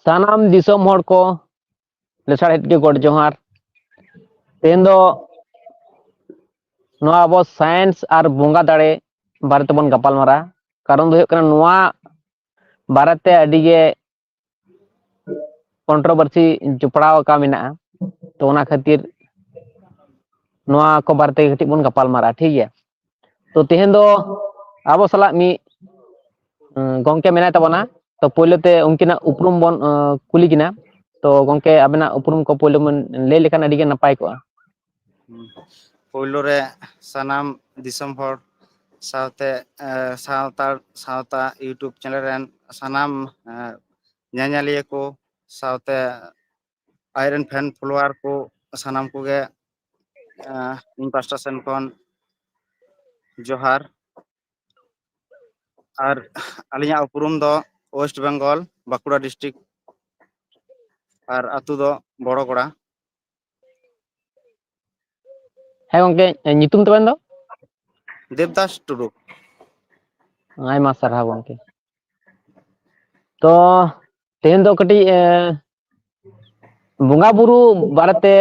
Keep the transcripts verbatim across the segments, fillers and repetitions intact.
ᱥᱟᱱᱟᱢ ᱫᱤᱥᱚᱢ ᱦᱚᱲ ᱠᱚ ᱞᱮᱥᱟᱲᱦᱮᱫ ᱜᱮ ᱜᱚᱰ ᱡᱚᱦᱟᱨ᱾ ᱛᱮᱦᱮᱧ ᱫᱚ ᱱᱚᱣᱟ ᱟᱵᱚ ᱥᱟᱭᱮᱱᱥ ᱟᱨ ᱵᱚᱸᱜᱟ ᱫᱟᱲᱮ ᱵᱟᱨᱮ ᱛᱮᱵᱚᱱ ᱜᱟᱯᱟᱞ ᱢᱟᱨᱟᱜᱼᱟ᱾ ᱠᱟᱨᱚᱱ ᱫᱚ ᱦᱩᱭᱩᱜ ᱠᱟᱱᱟ, ᱱᱚᱣᱟ ᱵᱟᱨᱮᱛᱮ ᱟᱹᱰᱤ ᱜᱮ ᱠᱚᱱᱴᱨᱳᱵᱷᱟᱨᱥᱤ ᱡᱚᱯᱲᱟᱣ ᱟᱠᱟ ᱢᱮᱱᱟᱜᱼᱟ᱾ ᱛᱚ ᱚᱱᱟ ᱠᱷᱟᱹᱛᱤᱨ ᱱᱚᱣᱟ ᱠᱚ ᱵᱟᱨᱮᱛᱮ ᱠᱟᱹᱴᱤᱡ ᱵᱚᱱ ᱜᱟᱯᱟᱞ ᱢᱟᱨᱟᱜᱼᱟ, ᱴᱷᱤᱠ ᱜᱮᱭᱟ? ᱛᱚ ᱛᱮᱦᱮᱧ ᱫᱚ ᱟᱵᱚ ᱥᱟᱞᱟᱜ ᱢᱤᱫ ᱜᱚᱝᱠᱮ ᱢᱮᱱᱟᱭ ᱛᱟᱵᱚᱱᱟ᱾ ᱛᱚ ᱯᱳᱭᱞᱳ ᱛᱮ ᱩᱱᱠᱤᱱᱟᱜ ᱩᱯᱨᱩᱢ ᱵᱚᱱ ᱠᱩᱞᱤ ᱠᱤᱱᱟ᱾ ᱛᱚ ᱜᱚᱝᱠᱮ, ᱟᱵᱮᱱᱟᱜ ᱩᱯᱨᱩᱢ ᱠᱚ ᱯᱳᱭᱞᱳ ᱵᱚᱱ ᱞᱟᱹᱭ ᱞᱮᱠᱷᱟᱱ ᱟᱹᱰᱤ ᱜᱮ ᱱᱟᱯᱟᱭ ᱠᱚᱜᱼᱟ᱾ ᱯᱳᱭᱞᱳ ᱨᱮ ᱥᱟᱱᱟᱢ ᱫᱤᱥᱚᱢ ᱦᱚᱲ ᱥᱟᱶᱛᱮ ᱥᱟᱱᱛᱟᱲ ᱥᱟᱶᱛᱟ YouTube ᱪᱮᱱᱮᱞ ᱨᱮᱱ ᱥᱟᱱᱟᱢ ᱧᱮᱧᱮᱞᱤᱭᱟᱹ ᱠᱚ ᱥᱟᱶᱛᱮ ᱟᱡᱨᱮᱱ ᱯᱷᱮᱱ ᱯᱷᱚᱞᱳᱣᱟᱨ ᱠᱚ ᱥᱟᱱᱟᱢ ᱠᱚᱜᱮ ᱤᱧ ᱯᱟᱥᱴᱟ ᱥᱮᱱ ᱠᱷᱚᱱ ᱡᱚᱦᱟᱨ᱾ ᱟᱨ ᱟᱹᱞᱤᱧᱟᱜ ᱩᱯᱨᱩᱢ ᱫᱚ ᱳᱭᱮᱥᱴ ᱵᱮᱝᱜᱚᱞ, ᱵᱟᱸᱠᱩᱲᱟ ᱰᱤᱥᱴᱤᱠ, ᱟᱨ ᱟᱹᱛᱩ ᱫᱚ ᱵᱚᱲᱚᱜᱚᱲᱟ᱾ ᱦᱮᱸ ᱜᱚᱝᱠᱮ, ᱧᱩᱛᱩᱢ ᱛᱟᱵᱮᱱ ᱫᱚ? ᱫᱮᱵᱫᱟᱥ ᱴᱩᱰᱩ᱾ ᱟᱭᱢᱟ ᱥᱟᱨᱦᱟᱣ ᱜᱚᱝᱠᱮ᱾ ᱛᱚ ᱛᱮᱦᱮᱧ ᱫᱚ ᱠᱟᱹᱴᱤᱡ ᱵᱚᱸᱜᱟ ᱵᱩᱨᱩ ᱵᱟᱨᱮᱛᱮ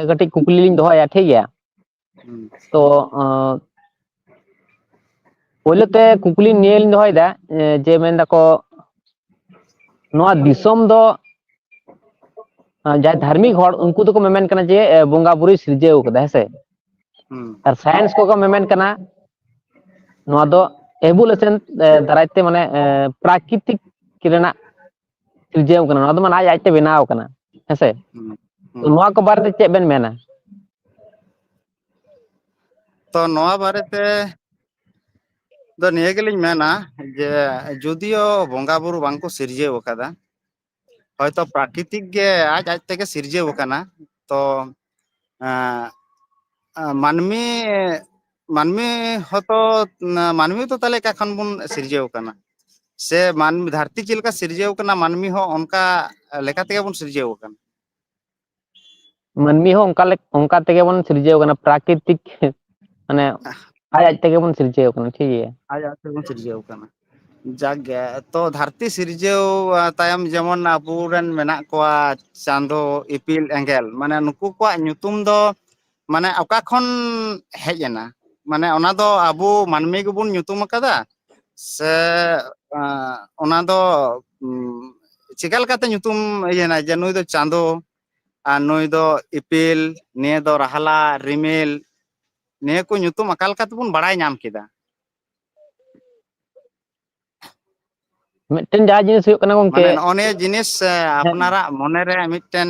ᱠᱟᱹᱴᱤᱡ ᱠᱩᱠᱞᱤ ᱞᱤᱧ ᱫᱚᱦᱚᱭᱟ, ᱴᱷᱤᱠ ᱜᱮᱭᱟ? ᱛᱚ ᱯᱳᱭᱞᱳ ᱛᱮ ᱠᱩᱠᱞᱤ ᱱᱤᱭᱟᱹ ᱞᱤᱧ ᱫᱚᱦᱚᱭᱮᱫᱟ, ᱡᱮ ᱢᱮᱱ ᱫᱟᱠᱚ ᱱᱚᱣᱟ ᱫᱤᱥᱚᱢ ᱫᱚ ᱡᱟᱦᱟᱸᱭ ᱫᱷᱟᱨᱢᱤᱠ ᱦᱚᱲ, ᱩᱱᱠᱩ ᱫᱚᱠᱚ ᱢᱮᱢᱮᱱ ᱠᱟᱱᱟ ᱡᱮ ᱵᱚᱸᱜᱟ ᱵᱩᱨᱩᱭ ᱥᱤᱨᱡᱟᱹᱣ ᱠᱟᱫᱟ, ᱦᱮᱸᱥᱮ? ᱟᱨ ᱥᱟᱭᱮᱱᱥ ᱠᱚᱠᱚ ᱢᱮᱢᱮᱱ ᱠᱟᱱᱟ ᱱᱚᱣᱟ ᱫᱚ ᱮᱵᱩᱞᱮᱥᱚᱱ ᱫᱟᱨᱟᱭ ᱛᱮ, ᱢᱟᱱᱮ ᱯᱨᱟᱠᱨᱤᱛᱤᱠ ᱨᱮᱱᱟᱜ ᱥᱤᱨᱡᱟᱹᱣ ᱠᱟᱱᱟ, ᱱᱚᱣᱟ ᱫᱚ ᱢᱟᱱᱮ ᱟᱡ ᱟᱡᱛᱮ ᱵᱮᱱᱟᱣ ᱠᱟᱱᱟ, ᱦᱮᱸᱥᱮ? ᱛᱚ ᱱᱚᱣᱟ ᱠᱚ ᱵᱟᱨᱮᱛᱮ ᱪᱮᱫ ᱵᱮᱱ ᱢᱮᱱᱟ? ᱛᱚ ᱱᱚᱣᱟ ᱵᱟᱨᱮᱛᱮ ᱫᱚ ᱱᱤᱭᱟᱹ ᱜᱮᱞᱤᱧ ᱢᱮᱱᱟ ᱡᱮ ᱡᱩᱫᱤᱭᱳ ᱵᱚᱸᱜᱟ ᱵᱩᱨᱩ ᱵᱟᱝᱠᱚ ᱥᱤᱨᱡᱟᱹᱣ ᱟᱠᱟᱫᱟ, ᱦᱚᱭᱛᱚ ᱯᱨᱟᱠᱨᱤᱛᱤᱠ ᱜᱮ ᱟᱡ ᱟᱡ ᱛᱮᱜᱮ ᱥᱤᱨᱡᱟᱹᱣ ᱟᱠᱟᱱᱟ, ᱛᱚ ᱢᱟᱹᱱᱢᱤ ᱢᱟᱹᱱᱢᱤ ᱦᱚᱸᱛᱚ ᱢᱟᱹᱱᱢᱤ ᱛᱚ ᱛᱟᱦᱚᱞᱮ ᱚᱠᱟ ᱠᱷᱚᱱ ᱵᱚᱱ ᱥᱤᱨᱡᱟᱹᱣ ᱟᱠᱟᱱᱟ? ᱥᱮ ᱢᱟᱹᱱᱢᱤ ᱫᱷᱟᱹᱨᱛᱤ ᱪᱮᱫ ᱞᱮᱠᱟ ᱥᱤᱨᱡᱟᱹᱣ ᱟᱠᱟᱱᱟ, ᱢᱟᱹᱱᱢᱤ ᱦᱚᱸ ᱚᱱᱠᱟ ᱞᱮᱠᱟ ᱛᱮᱜᱮ ᱵᱚᱱ ᱥᱤᱨᱡᱟᱹᱣ ᱟᱠᱟᱱᱟ᱾ ᱢᱟᱹᱱᱢᱤ ᱦᱚᱸ ᱚᱱᱠᱟ ᱞᱮᱠ- ᱚᱱᱠᱟ ᱛᱮᱜᱮ ᱵᱚᱱ ᱥᱤᱨᱡᱟᱹᱣ ᱟᱠᱟᱱᱟ, ᱯᱨᱟᱠᱨᱤᱛᱤᱠ ᱢᱟᱱᱮ ᱟᱡ ᱟᱡ ᱛᱮᱜᱮ ᱵᱚᱱ ᱥᱤᱨᱡᱟᱹᱣ ᱟᱠᱟᱱᱟ, ᱴᱷᱤᱠ ᱜᱮᱭᱟ? ᱟᱡ ᱟᱡ ᱛᱮᱵᱚᱱ ᱥᱤᱨᱡᱟᱹᱣ ᱟᱠᱟᱱᱟ᱾ ᱡᱟᱠᱜᱮ, ᱛᱚ ᱫᱷᱟᱹᱨᱛᱤ ᱥᱤᱨᱡᱟᱹᱣ, ᱟ, ᱛᱟᱭᱚᱢ ᱡᱮᱢᱚᱱ ᱟᱵᱚᱨᱮᱱ ᱢᱮᱱᱟᱜ ᱠᱚᱣᱟ ᱪᱟᱸᱫᱚ, ᱤᱯᱤᱞ, ᱮᱸᱜᱮᱞ, ᱢᱟᱱᱮ ᱱᱩᱠᱩ ᱠᱚᱣᱟᱜ ᱧᱩᱛᱩᱢ ᱫᱚ ᱢᱟᱱᱮ ᱚᱠᱟ ᱠᱷᱚᱱ ᱦᱮᱡ ᱮᱱᱟ? ᱢᱟᱱᱮ ᱚᱱᱟ ᱫᱚ ᱟᱵᱚ ᱢᱟᱹᱱᱢᱤ ᱜᱮᱵᱚᱱ ᱧᱩᱛᱩᱢ ᱟᱠᱟᱫᱟ ᱥᱮ, ᱟ, ᱚᱱᱟ ᱫᱚ, ᱩᱢ, ᱪᱮᱠᱟ ᱞᱮᱠᱟᱛᱮ ᱧᱩᱛᱩᱢ ᱤᱭᱟᱹᱭᱮᱱᱟ ᱡᱮ ᱱᱩᱭ ᱫᱚ ᱪᱟᱸᱫᱚ ᱟᱨ ᱱᱩᱭ ᱫᱚ ᱤᱯᱤᱞ, ᱱᱤᱭᱟᱹ ᱫᱚ ᱨᱟᱦᱞᱟ, ᱨᱤᱢᱤᱞ, ᱱᱤᱭᱟᱹ ᱠᱚ ᱧᱩᱛᱩᱢ ᱚᱠᱟ ᱞᱮᱠᱟ ᱛᱮᱵᱚᱱ ᱵᱟᱲᱟᱭ ᱧᱟᱢ ᱠᱮᱫᱟ? ᱢᱤᱫᱴᱮᱱ ᱡᱟᱦᱟᱸ ᱡᱤᱱᱤᱥ ᱦᱩᱭᱩᱜ ᱠᱟᱱᱟ ᱜᱚᱝᱠᱮ, ᱢᱟᱱᱮ ᱱᱚᱜᱼᱚ ᱱᱤᱭᱟᱹ ᱡᱤᱱᱤᱥ, ᱮ, ᱦᱮᱸ᱾ ᱟᱯᱱᱟᱨᱟᱜ ᱢᱚᱱᱮᱨᱮ ᱢᱤᱫᱴᱮᱱ,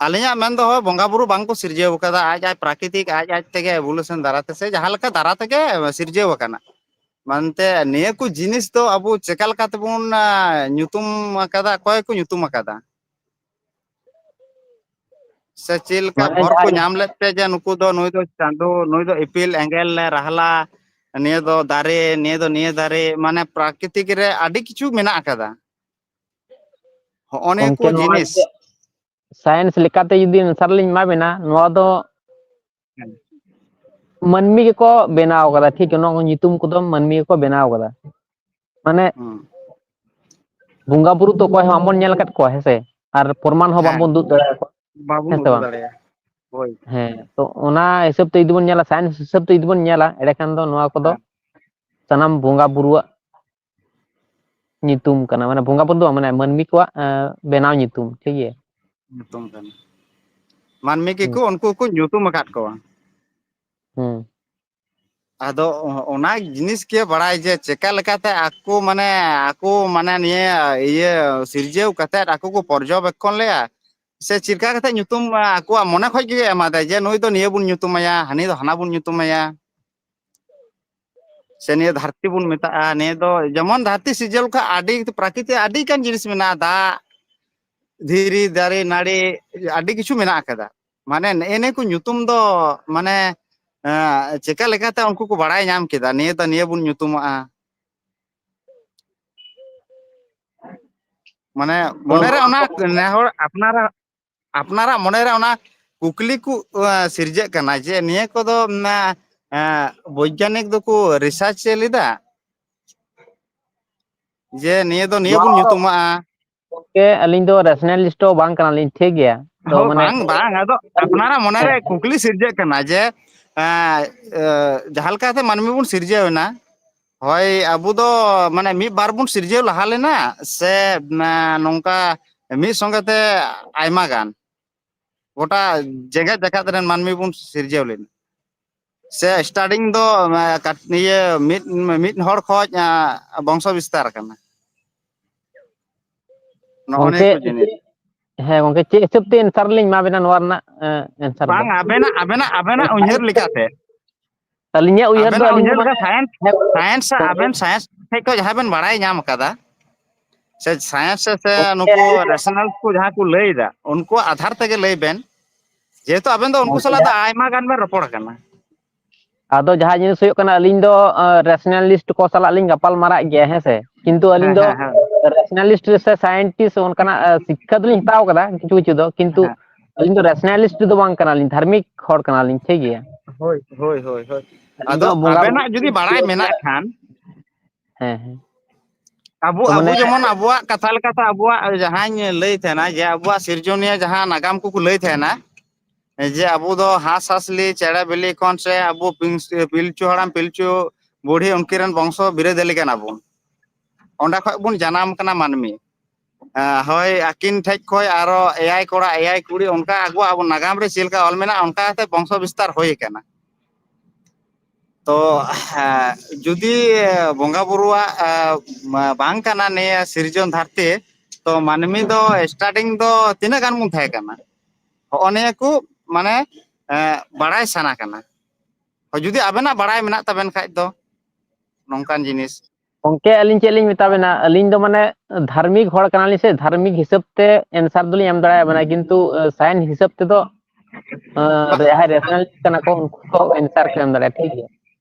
ᱟᱹᱞᱤᱧᱟᱜ ᱢᱮᱱ ᱫᱚ, ᱦᱳᱭ, ᱵᱚᱸᱜᱟ ᱵᱩᱨᱩ ᱵᱟᱝ ᱠᱚ ᱥᱤᱨᱡᱟᱹᱣ ᱠᱟᱫᱟ, ᱟᱡ ᱟᱡ ᱯᱨᱟᱠᱨᱤᱛᱤᱠ, ᱟᱡ ᱟᱡ ᱛᱮᱜᱮ evolution ᱫᱟᱨᱟ ᱛᱮ ᱥᱮ ᱡᱟᱦᱟᱸ ᱞᱮᱠᱟ ᱫᱟᱨᱟ ᱛᱮᱜᱮ ᱥᱤᱨᱡᱟᱹᱣ ᱟᱠᱟᱱᱟ᱾ ᱢᱟᱱᱛᱮ ᱱᱤᱭᱟᱹ ᱠᱚ ᱡᱤᱱᱤᱥ ᱫᱚ ᱟᱵᱚ ᱪᱮᱠᱟ ᱞᱮᱠᱟ ᱛᱮᱵᱚᱱ, ᱟ, ᱧᱩᱛᱩᱢ ᱟᱠᱟᱫᱟ, ᱚᱠᱚᱭ ᱠᱚ ᱧᱩᱛᱩᱢ ᱟᱠᱟᱫᱟ? ᱥᱮ ᱪᱮᱫ ᱞᱮᱠᱟ ᱢᱟᱱᱮ ᱵᱷᱚᱨ ᱠᱚ ᱡᱟᱦᱟᱸ ᱧᱟᱢ ᱞᱮᱫ ᱛᱮ ᱡᱮ ᱱᱩᱠᱩ ᱫᱚ, ᱱᱩᱭ ᱫᱚ ᱪᱟᱸᱫᱚ, ᱱᱩᱭ ᱫᱚ ᱤᱯᱤᱞ, ᱮᱸᱜᱮᱞ, ᱨᱟᱦᱞᱟ, ᱱᱤᱭᱟᱹ ᱫᱚ ᱫᱟᱨᱮ, ᱱᱤᱭᱟᱹ ᱫᱚ ᱱᱤᱭᱟᱹ ᱫᱟᱨᱮ, ᱢᱟᱱᱮ ᱯᱨᱟᱠᱨᱤᱛᱤᱠ ᱨᱮ ᱟᱹᱰᱤ ᱠᱤᱪᱷᱩ ᱢᱮᱱᱟᱜ ᱟᱠᱟᱫᱟ᱾ ᱦᱚᱸᱜᱼᱚ ᱱᱤᱭᱟᱹ ᱠᱚ ᱜᱚᱝᱠᱮ, ᱱᱚᱣᱟ ᱡᱤᱱᱤᱥ᱾ ᱡᱩᱫᱤ science ᱞᱮᱠᱟᱛᱮ ᱡᱩᱫᱤ answer ᱞᱤᱧ ᱮᱢᱟ ᱵᱮᱱᱟ, ᱱᱚᱣᱟ ᱫᱚ ᱦᱮᱸ᱾ ᱢᱟᱹᱱᱢᱤ ᱜᱮᱠᱚ ᱵᱮᱱᱟᱣ ᱠᱟᱫᱟ, ᱴᱷᱤᱠ ᱜᱮᱭᱟ? ᱱᱚᱣᱟ ᱠᱚ ᱧᱩᱛᱩᱢ ᱠᱚᱫᱚ ᱢᱟᱹᱱᱢᱤ ᱜᱮᱠᱚ ᱵᱮᱱᱟᱣ ᱠᱟᱫᱟ᱾ ᱢᱟᱱᱮ ᱦᱩᱸ᱾ ᱵᱚᱸᱜᱟ ᱵᱩᱨᱩ ᱛᱚ ᱚᱠᱚᱭ ᱦᱚᱸ ᱵᱟᱵᱚᱱ ᱧᱮᱞ ᱟᱠᱟᱫ ᱠᱚᱣᱟ, ᱦᱮᱸ ᱥᱮ? ᱟᱨ ᱯᱨᱚᱢᱟᱱ ᱦᱚᱸ ᱦᱮᱸ᱾ ᱵᱟᱵᱚᱱ ᱩᱫᱩᱜ ᱫᱟᱲᱮᱭᱟᱠᱚᱣᱟ, ᱵᱟᱵᱚᱱ ᱦᱮᱸ ᱥᱮ ᱩᱫᱩᱜ ᱵᱟᱝ? ᱫᱟᱲᱮᱭᱟᱜᱼᱟ᱾ ᱦᱳᱭ᱾ ᱦᱮᱸ, ᱛᱚ ᱚᱱᱟ ᱦᱤᱥᱟᱹᱵ ᱛᱮ ᱡᱩᱫᱤ ᱵᱚᱱ ᱧᱮᱞᱟ, science ᱦᱤᱥᱟᱹᱵ ᱛᱮ ᱡᱩᱫᱤ ᱵᱚᱱ ᱧᱮᱞᱟ, ᱮᱸᱰᱮᱠᱷᱟᱱ ᱫᱚ ᱱᱚᱣᱟ ᱠᱚᱫᱚ ᱦᱮᱸ᱾ ᱥᱟᱱᱟᱢ ᱵᱚᱸᱜᱟ ᱵᱩᱨᱩᱣᱟᱜ ᱧᱩᱛᱩᱢ ᱠᱟᱱᱟ, ᱢᱟᱱᱮ ᱵᱚᱸᱜᱟ ᱵᱩᱨᱩ ᱫᱚ ᱵᱟᱝ, ᱢᱟᱱᱮ ᱢᱟᱹᱱᱢᱤ ᱠᱚᱣᱟᱜ, ᱮᱸ, ᱵᱮᱱᱟᱣ ᱧᱩᱛᱩᱢ, ᱴᱷᱤᱠ ᱜᱮᱭᱟ? ᱧᱩᱛᱩᱢ ᱠᱟᱱᱟ᱾ ᱢᱟᱹᱱᱢᱤ ᱦᱩᱸ᱾ ᱜᱮᱠᱚ ᱩᱱᱠᱩ ᱠᱚ ᱧᱩᱛᱩᱢ ᱟᱠᱟᱫ ᱠᱚᱣᱟ᱾ ᱦᱩᱸ᱾ ᱟᱫᱚ ᱚ-, ᱚᱱᱟ ᱡᱤᱱᱤᱥ ᱜᱮ ᱵᱟᱲᱟᱭ ᱡᱮ ᱪᱮᱠᱟ ᱞᱮᱠᱟᱛᱮ ᱟᱠᱚ ᱢᱟᱱᱮ, ᱟᱠᱚ ᱢᱟᱱᱮ ᱱᱤᱭᱟᱹ ᱤᱭᱟᱹ ᱥᱤᱨᱡᱟᱹᱣ ᱠᱟᱛᱮᱫ ᱟᱠᱚ ᱠᱚ ᱯᱚᱨᱡᱚᱵᱮᱠᱠᱷᱚᱱ ᱞᱮᱜᱼᱟ, ᱥᱮ ᱪᱮᱫ ᱞᱮᱠᱟ ᱠᱟᱛᱮ ᱧᱩᱛᱩᱢ, ᱟ, ᱟᱠᱚᱣᱟᱜ ᱢᱚᱱᱮ ᱠᱷᱚᱡ ᱜᱮ ᱮᱢᱟᱫᱟᱭ ᱡᱮ ᱱᱩᱭ ᱫᱚ ᱱᱤᱭᱟᱹ ᱵᱚᱱ ᱧᱩᱛᱩᱢᱟᱭᱟ, ᱦᱟᱹᱱᱤ ᱫᱚ ᱦᱟᱱᱟ ᱵᱚᱱ ᱧᱩᱛᱩᱢᱟᱭᱟ, ᱥᱮ ᱱᱤᱭᱟᱹ ᱫᱷᱟᱹᱨᱛᱤ ᱵᱚᱱ ᱢᱮᱛᱟᱜᱼᱟ? ᱱᱤᱭᱟᱹ ᱫᱚ ᱡᱮᱢᱚᱱ ᱫᱷᱟᱹᱨᱛᱤ ᱥᱤᱨᱡᱟᱹᱣ ᱞᱮᱠᱷᱟᱱ ᱟᱹᱰᱤ ᱯᱨᱟᱠᱨᱤᱛᱤᱠ ᱟᱹᱰᱤ ᱜᱟᱱ ᱡᱤᱱᱤᱥ ᱢᱮᱱᱟᱜᱼᱟ, ᱫᱟᱜ, ᱫᱷᱤᱨᱤ, ᱫᱟᱨᱮ, ᱱᱟᱹᱲᱤ, ᱟᱹᱰᱤ ᱠᱤᱪᱷᱩ ᱢᱮᱱᱟᱜ ᱟᱠᱟᱫᱟ᱾ ᱢᱟᱱᱮ ᱱᱮᱜᱼᱮ ᱱᱤᱭᱟᱹ ᱠᱚ ᱧᱩᱛᱩᱢ ᱫᱚ ᱢᱟᱱᱮ, ᱮᱸ, ᱪᱮᱠᱟ ᱞᱮᱠᱟᱛᱮ ᱩᱱᱠᱩ ᱠᱚ ᱵᱟᱲᱟᱭ ᱧᱟᱢ ᱠᱮᱫᱟ ᱱᱤᱭᱟᱹ ᱫᱚ ᱱᱤᱭᱟᱹ ᱵᱚᱱ ᱧᱩᱛᱩᱢᱟᱜᱼᱟ? ᱢᱟᱱᱮ ᱛᱚ ᱢᱚᱱᱮᱨᱮ ᱱᱚᱣᱟ ᱚᱱᱟ ᱠᱚ ᱱᱮ ᱦᱚᱲ ᱟᱯᱱᱟᱨᱟᱜ, ᱟᱯᱱᱟᱨᱟᱜ ᱢᱚᱱᱮᱨᱮ ᱚᱱᱟ ᱠᱩᱠᱞᱤ ᱠᱚ, ᱮᱸ, ᱥᱤᱨᱡᱟᱹᱜ ᱠᱟᱱᱟ ᱡᱮ ᱱᱤᱭᱟᱹ ᱠᱚᱫᱚ, ᱮᱸ, ᱵᱳᱭᱜᱟᱱᱤᱠ ᱫᱚᱠᱚ ᱨᱤᱥᱟᱨᱪ ᱮ ᱞᱮᱫᱟ ᱡᱮ ᱱᱤᱭᱟᱹ ᱫᱚ ᱱᱤᱭᱟᱹ ᱵᱚᱱ ᱧᱩᱛᱩᱢᱟᱜᱼᱟ᱾ ᱜᱚᱝᱠᱮ, ᱟᱹᱞᱤᱧ ᱫᱚ ᱨᱮᱥᱱᱟᱞᱤᱥᱴ ᱦᱚᱸ ᱵᱟᱝ ᱠᱟᱱᱟᱞᱤᱧ, ᱴᱷᱤᱠ ᱜᱮᱭᱟ? ᱛᱚ, ᱦᱳᱭ, ᱢᱟᱱᱮ, ᱵᱟᱝ ᱵᱟᱝ, ᱟᱫᱚ ᱟᱯᱱᱟᱨᱟᱜ ᱢᱚᱱᱮᱨᱮ ᱠᱩᱠᱞᱤ ᱥᱤᱨᱡᱟᱹᱜ ᱠᱟᱱᱟ ᱡᱮ ᱮᱸ, ᱮᱸ, ᱡᱟᱦᱟᱸ ᱞᱮᱠᱟᱛᱮ ᱢᱟᱹᱱᱢᱤ ᱵᱚᱱ ᱥᱤᱨᱡᱟᱹᱣ ᱮᱱᱟ, ᱦᱳᱭ, ᱟᱵᱚ ᱫᱚ ᱢᱟᱱᱮ ᱢᱤᱫ ᱵᱟᱨ ᱵᱚᱱ ᱥᱤᱨᱡᱟᱹᱣ ᱞᱟᱦᱟ ᱞᱮᱱᱟ ᱥᱮ ᱮᱸ, ᱱᱚᱝᱠᱟ ᱢᱤᱫ ᱥᱚᱸᱜᱮ ᱛᱮ ᱟᱭᱢᱟ ᱜᱟᱱ ᱜᱚᱴᱟ ᱡᱮᱜᱮᱛ ᱡᱟᱠᱟᱛ ᱨᱮᱱ ᱢᱟᱹᱱᱢᱤ ᱵᱚᱱ ᱥᱤᱨᱡᱟᱹᱣ ᱞᱮᱱᱟ? ᱥᱮ ᱥᱴᱟᱨᱴᱤᱝ ᱫᱚ ᱮᱸ, ᱠᱟᱴ- ᱤᱭᱟᱹ ᱢᱤᱫ ᱢᱤᱫ ᱦᱚᱲ ᱠᱷᱚᱱ ᱮᱸ, ᱵᱚᱝᱥᱚ ᱵᱤᱥᱛᱟᱨ ᱟᱠᱟᱱᱟ? ᱱᱚᱜᱼᱚ ᱱᱤᱭᱟᱹ ᱜᱚᱝᱠᱮ, ᱠᱚ ᱡᱤᱱᱤᱥ᱾ ᱦᱮᱸ ᱜᱚᱝᱠᱮ, ᱪᱮᱫ ᱦᱤᱥᱟᱹᱵ ᱛᱮ ᱮᱱᱥᱟᱨ ᱞᱤᱧ ᱮᱢᱟ ᱵᱮᱱᱟ ᱱᱚᱣᱟ ᱨᱮᱱᱟᱜ ᱮᱱᱥᱟᱨ ᱫᱚ? ᱵᱟᱝ, ᱟᱵᱮᱱᱟᱜ ᱟᱵᱮᱱᱟᱜ ᱟᱵᱮᱱᱟᱜ ᱩᱭᱦᱟᱹᱨ ᱞᱮᱠᱟᱛᱮ᱾ ᱟᱹᱞᱤᱧᱟᱜ ᱩᱭᱦᱟᱹᱨ ᱫᱚ ᱟᱵᱮᱱᱟᱜ ᱟᱹᱞᱤᱧ ᱫᱚ ᱩᱭᱦᱟᱹᱨ ᱢᱟᱱᱮ, ᱞᱮᱠᱟ ᱥᱟᱭᱮᱱᱥ ᱦᱮᱸ, ᱥᱟᱭᱮᱱᱥ ᱜᱚᱝᱠᱮ᱾ ᱟᱵᱮᱱ ᱥᱟᱭᱮᱱᱥ ᱴᱷᱮᱡ ᱠᱷᱚᱱ ᱡᱟᱦᱟᱸ ᱵᱮᱱ ᱵᱟᱲᱟᱭ ᱧᱟᱢ ᱟᱠᱟᱫᱟ, ᱥᱮ ᱥᱟᱭᱮᱱᱥ ᱥᱮ, ᱥᱮ ᱜᱚᱝᱠᱮ, ᱱᱩᱠᱩ ᱟᱹᱞᱤᱧ ᱫᱚ ᱨᱮᱥᱚᱱᱟᱞ ᱠᱚ ᱡᱟᱦᱟᱸ ᱠᱚ ᱞᱟᱹᱭ ᱮᱫᱟ, ᱩᱱᱠᱩᱣᱟᱜ ᱟᱫᱷᱟᱨ ᱛᱮᱜᱮ ᱞᱟᱹᱭ ᱵᱮᱱ, ᱡᱮᱦᱮᱛᱩ ᱟᱵᱮᱱ ᱫᱚ ᱩᱱᱠᱩ ᱜᱚᱝᱠᱮ, ᱥᱟᱞᱟᱜ ᱫᱚ ᱡᱟᱦᱟᱸ ᱟᱭᱢᱟ ᱜᱟᱱ ᱵᱮᱱ ᱨᱚᱯᱚᱲ ᱠᱟᱱᱟ᱾ ᱟᱫᱚ ᱡᱟᱦᱟᱸ ᱡᱤᱱᱤᱥ ᱦᱩᱭᱩᱜ ᱠᱟᱱᱟ, ᱟᱹᱞᱤᱧ ᱫᱚ ᱨᱮᱥᱱᱟᱞᱤᱥᱴ ᱠᱚ ᱥᱟᱞᱟᱜ ᱞᱤᱧ ᱜᱟᱯᱟᱞ ᱢᱟᱨᱟᱜ ᱜᱮᱭᱟ, ᱦᱮᱸ ᱥᱮ? ᱠᱤᱱᱛᱩ ᱟᱹᱞᱤᱧ ᱦᱮᱸ ᱫᱚ ᱦᱮᱸ ᱦᱮᱸ ᱨᱮᱥᱱᱟᱞᱤᱥᱴ ᱥᱮ ᱥᱟᱭᱮᱱᱴᱤᱥᱴ ᱚᱱᱠᱟᱱᱟᱜ ᱮ, ᱥᱤᱠᱠᱷᱟ ᱫᱚᱞᱤᱧ ᱦᱟᱛᱟᱣ ᱠᱟᱫᱟ ᱠᱤᱪᱷᱩ ᱠᱤᱪᱷᱩ ᱫᱚ, ᱠᱤᱱᱛᱩ ᱦᱮᱸ᱾ ᱟᱹᱞᱤᱧ ᱫᱚ ᱨᱮᱥᱱᱟᱞᱤᱥᱴ ᱫᱚ ᱵᱟᱝ ᱠᱟᱱᱟᱞᱤᱧ, ᱫᱷᱟᱨᱢᱤᱠ ᱦᱚᱲ ᱠᱟᱱᱟᱞᱤᱧ, ᱴᱷᱤᱠ ᱜᱮᱭᱟ? ᱦᱳᱭ ᱦᱳᱭ ᱦᱳᱭ ᱦᱳᱭ᱾ ᱟᱹᱞᱤᱧ ᱟᱫᱚ ᱫᱚ ᱵᱚᱸᱜᱟ ᱟᱵᱮᱱᱟᱜ ᱵᱩᱨᱩ ᱡᱩᱫᱤ ᱵᱟᱲᱟᱭ ᱢᱮᱱᱟᱜ ᱠᱷᱟᱱ, ᱦᱮᱸ, ᱦᱮᱸ᱾ ᱟᱵᱚ ᱛᱚ ᱟᱵᱚ ᱢᱟᱱᱮ ᱡᱮᱢᱚᱱ ᱟᱵᱚᱣᱟᱜ ᱠᱟᱛᱷᱟ ᱞᱮᱠᱟᱛᱮ ᱟᱵᱚᱣᱟᱜ ᱡᱟᱦᱟᱸᱧ ᱞᱟᱹᱭ ᱛᱟᱦᱮᱱᱟ ᱡᱮ ᱟᱵᱚᱣᱟᱜ ᱥᱤᱨᱡᱚᱱᱤᱭᱟᱹ ᱡᱟᱦᱟᱸ ᱱᱟᱜᱟᱢ ᱠᱚᱠᱚ ᱞᱟᱹᱭ ᱛᱟᱦᱮᱱᱟ, ᱡᱮ ᱟᱵᱚ ᱫᱚ ᱦᱟᱸᱥ ᱦᱟᱸᱥᱞᱤ ᱪᱮᱬᱮ ᱵᱤᱞᱤ ᱠᱷᱚᱱ ᱥᱮ ᱟᱵᱚ ᱯᱤᱞᱪᱩ ᱦᱟᱲᱟᱢ ᱯᱤᱞᱪᱩ ᱵᱩᱲᱦᱤ ᱩᱱᱠᱤᱱ ᱨᱮᱱ ᱵᱚᱝᱥᱚ ᱵᱤᱨᱟᱹᱫᱟᱹᱞᱤ ᱠᱟᱱᱟ ᱵᱚᱱ, ᱚᱸᱰᱮ ᱠᱷᱚᱡ ᱵᱚᱱ ᱡᱟᱱᱟᱢ ᱠᱟᱱᱟ ᱢᱟᱹᱱᱢᱤ᱾ ᱦᱮᱸ, ᱦᱳᱭ, ᱟᱹᱠᱤᱱ ᱴᱷᱮᱡ ᱠᱷᱚᱡ ᱟᱨᱚ ᱮᱭᱟᱭ ᱠᱚᱲᱟ ᱮᱭᱟᱭ ᱠᱩᱲᱤ, ᱚᱱᱠᱟ ᱟᱵᱚᱣᱟᱜ ᱟᱵᱚ ᱱᱟᱜᱟᱢ ᱨᱮ ᱪᱮᱫ ᱞᱮᱠᱟ ᱚᱞ ᱢᱮᱱᱟᱜᱼᱟ, ᱚᱱᱠᱟ ᱠᱟᱛᱮ ᱵᱚᱝᱥᱚ ᱵᱤᱥᱛᱟᱨ ᱦᱩᱭ ᱟᱠᱟᱱᱟ᱾ ᱛᱚ ᱦᱮᱸ, ᱡᱩᱫᱤ ᱵᱚᱸᱜᱟ ᱵᱩᱨᱩᱣᱟᱜ ᱮ, ᱵᱟᱝ ᱠᱟᱱᱟ ᱱᱤᱭᱟᱹ ᱥᱤᱨᱡᱚᱱ ᱫᱷᱟᱹᱨᱛᱤ, ᱛᱚ ᱢᱟᱹᱱᱢᱤ ᱫᱚ ᱥᱴᱟᱨᱴᱤᱝ ᱫᱚ ᱛᱤᱱᱟᱹᱜ ᱜᱟᱱ ᱵᱚᱱ ᱛᱟᱦᱮᱸ ᱠᱟᱱᱟ? ᱦᱚᱸᱜᱼᱚ ᱱᱤᱭᱟᱹ ᱠᱚ ᱢᱟᱱᱮ ᱮ, ᱵᱟᱲᱟᱭ ᱥᱟᱱᱟ ᱠᱟᱱᱟ᱾ ᱦᱳᱭ, ᱡᱩᱫᱤ ᱟᱵᱮᱱᱟᱜ ᱵᱟᱲᱟᱭ ᱢᱮᱱᱟᱜ ᱛᱟᱵᱮᱱ ᱠᱷᱟᱡ ᱫᱚ ᱱᱚᱝᱠᱟᱱ ᱡᱤᱱᱤᱥ᱾ ᱜᱚᱝᱠᱮ, ᱟᱹᱞᱤᱧ ᱪᱮᱫ ᱞᱤᱧ ᱢᱮᱛᱟ ᱵᱮᱱᱟ, ᱟᱹᱞᱤᱧ ᱫᱚ ᱢᱟᱱᱮ ᱫᱷᱟᱨᱢᱤᱠ ᱦᱚᱲ ᱠᱟᱱᱟᱞᱤᱧ ᱥᱮ, ᱫᱷᱟᱨᱢᱤᱠ ᱦᱤᱥᱟᱹᱵ ᱛᱮ ᱮᱱᱥᱟᱨ ᱫᱚᱞᱤᱧ ᱮᱢ ᱫᱟᱲᱮᱭᱟᱜ ᱵᱮᱱᱟ, ᱠᱤᱱᱛᱩ ᱥᱟᱭᱮᱱᱥ ᱦᱤᱥᱟᱹᱵ ᱛᱮᱫᱚ ᱮ, ᱵᱟ- ᱡᱟᱦᱟᱸᱭ ᱨᱮᱥᱱᱟᱞ ᱠᱟᱱᱟ ᱠᱚ, ᱩᱱᱠᱩ ᱠᱚ ᱮᱱᱥᱟᱨ ᱠᱚ ᱮᱢ ᱫᱟᱲᱮᱭᱟᱜᱼᱟ, ᱴᱷᱤᱠ ᱜᱮᱭᱟ?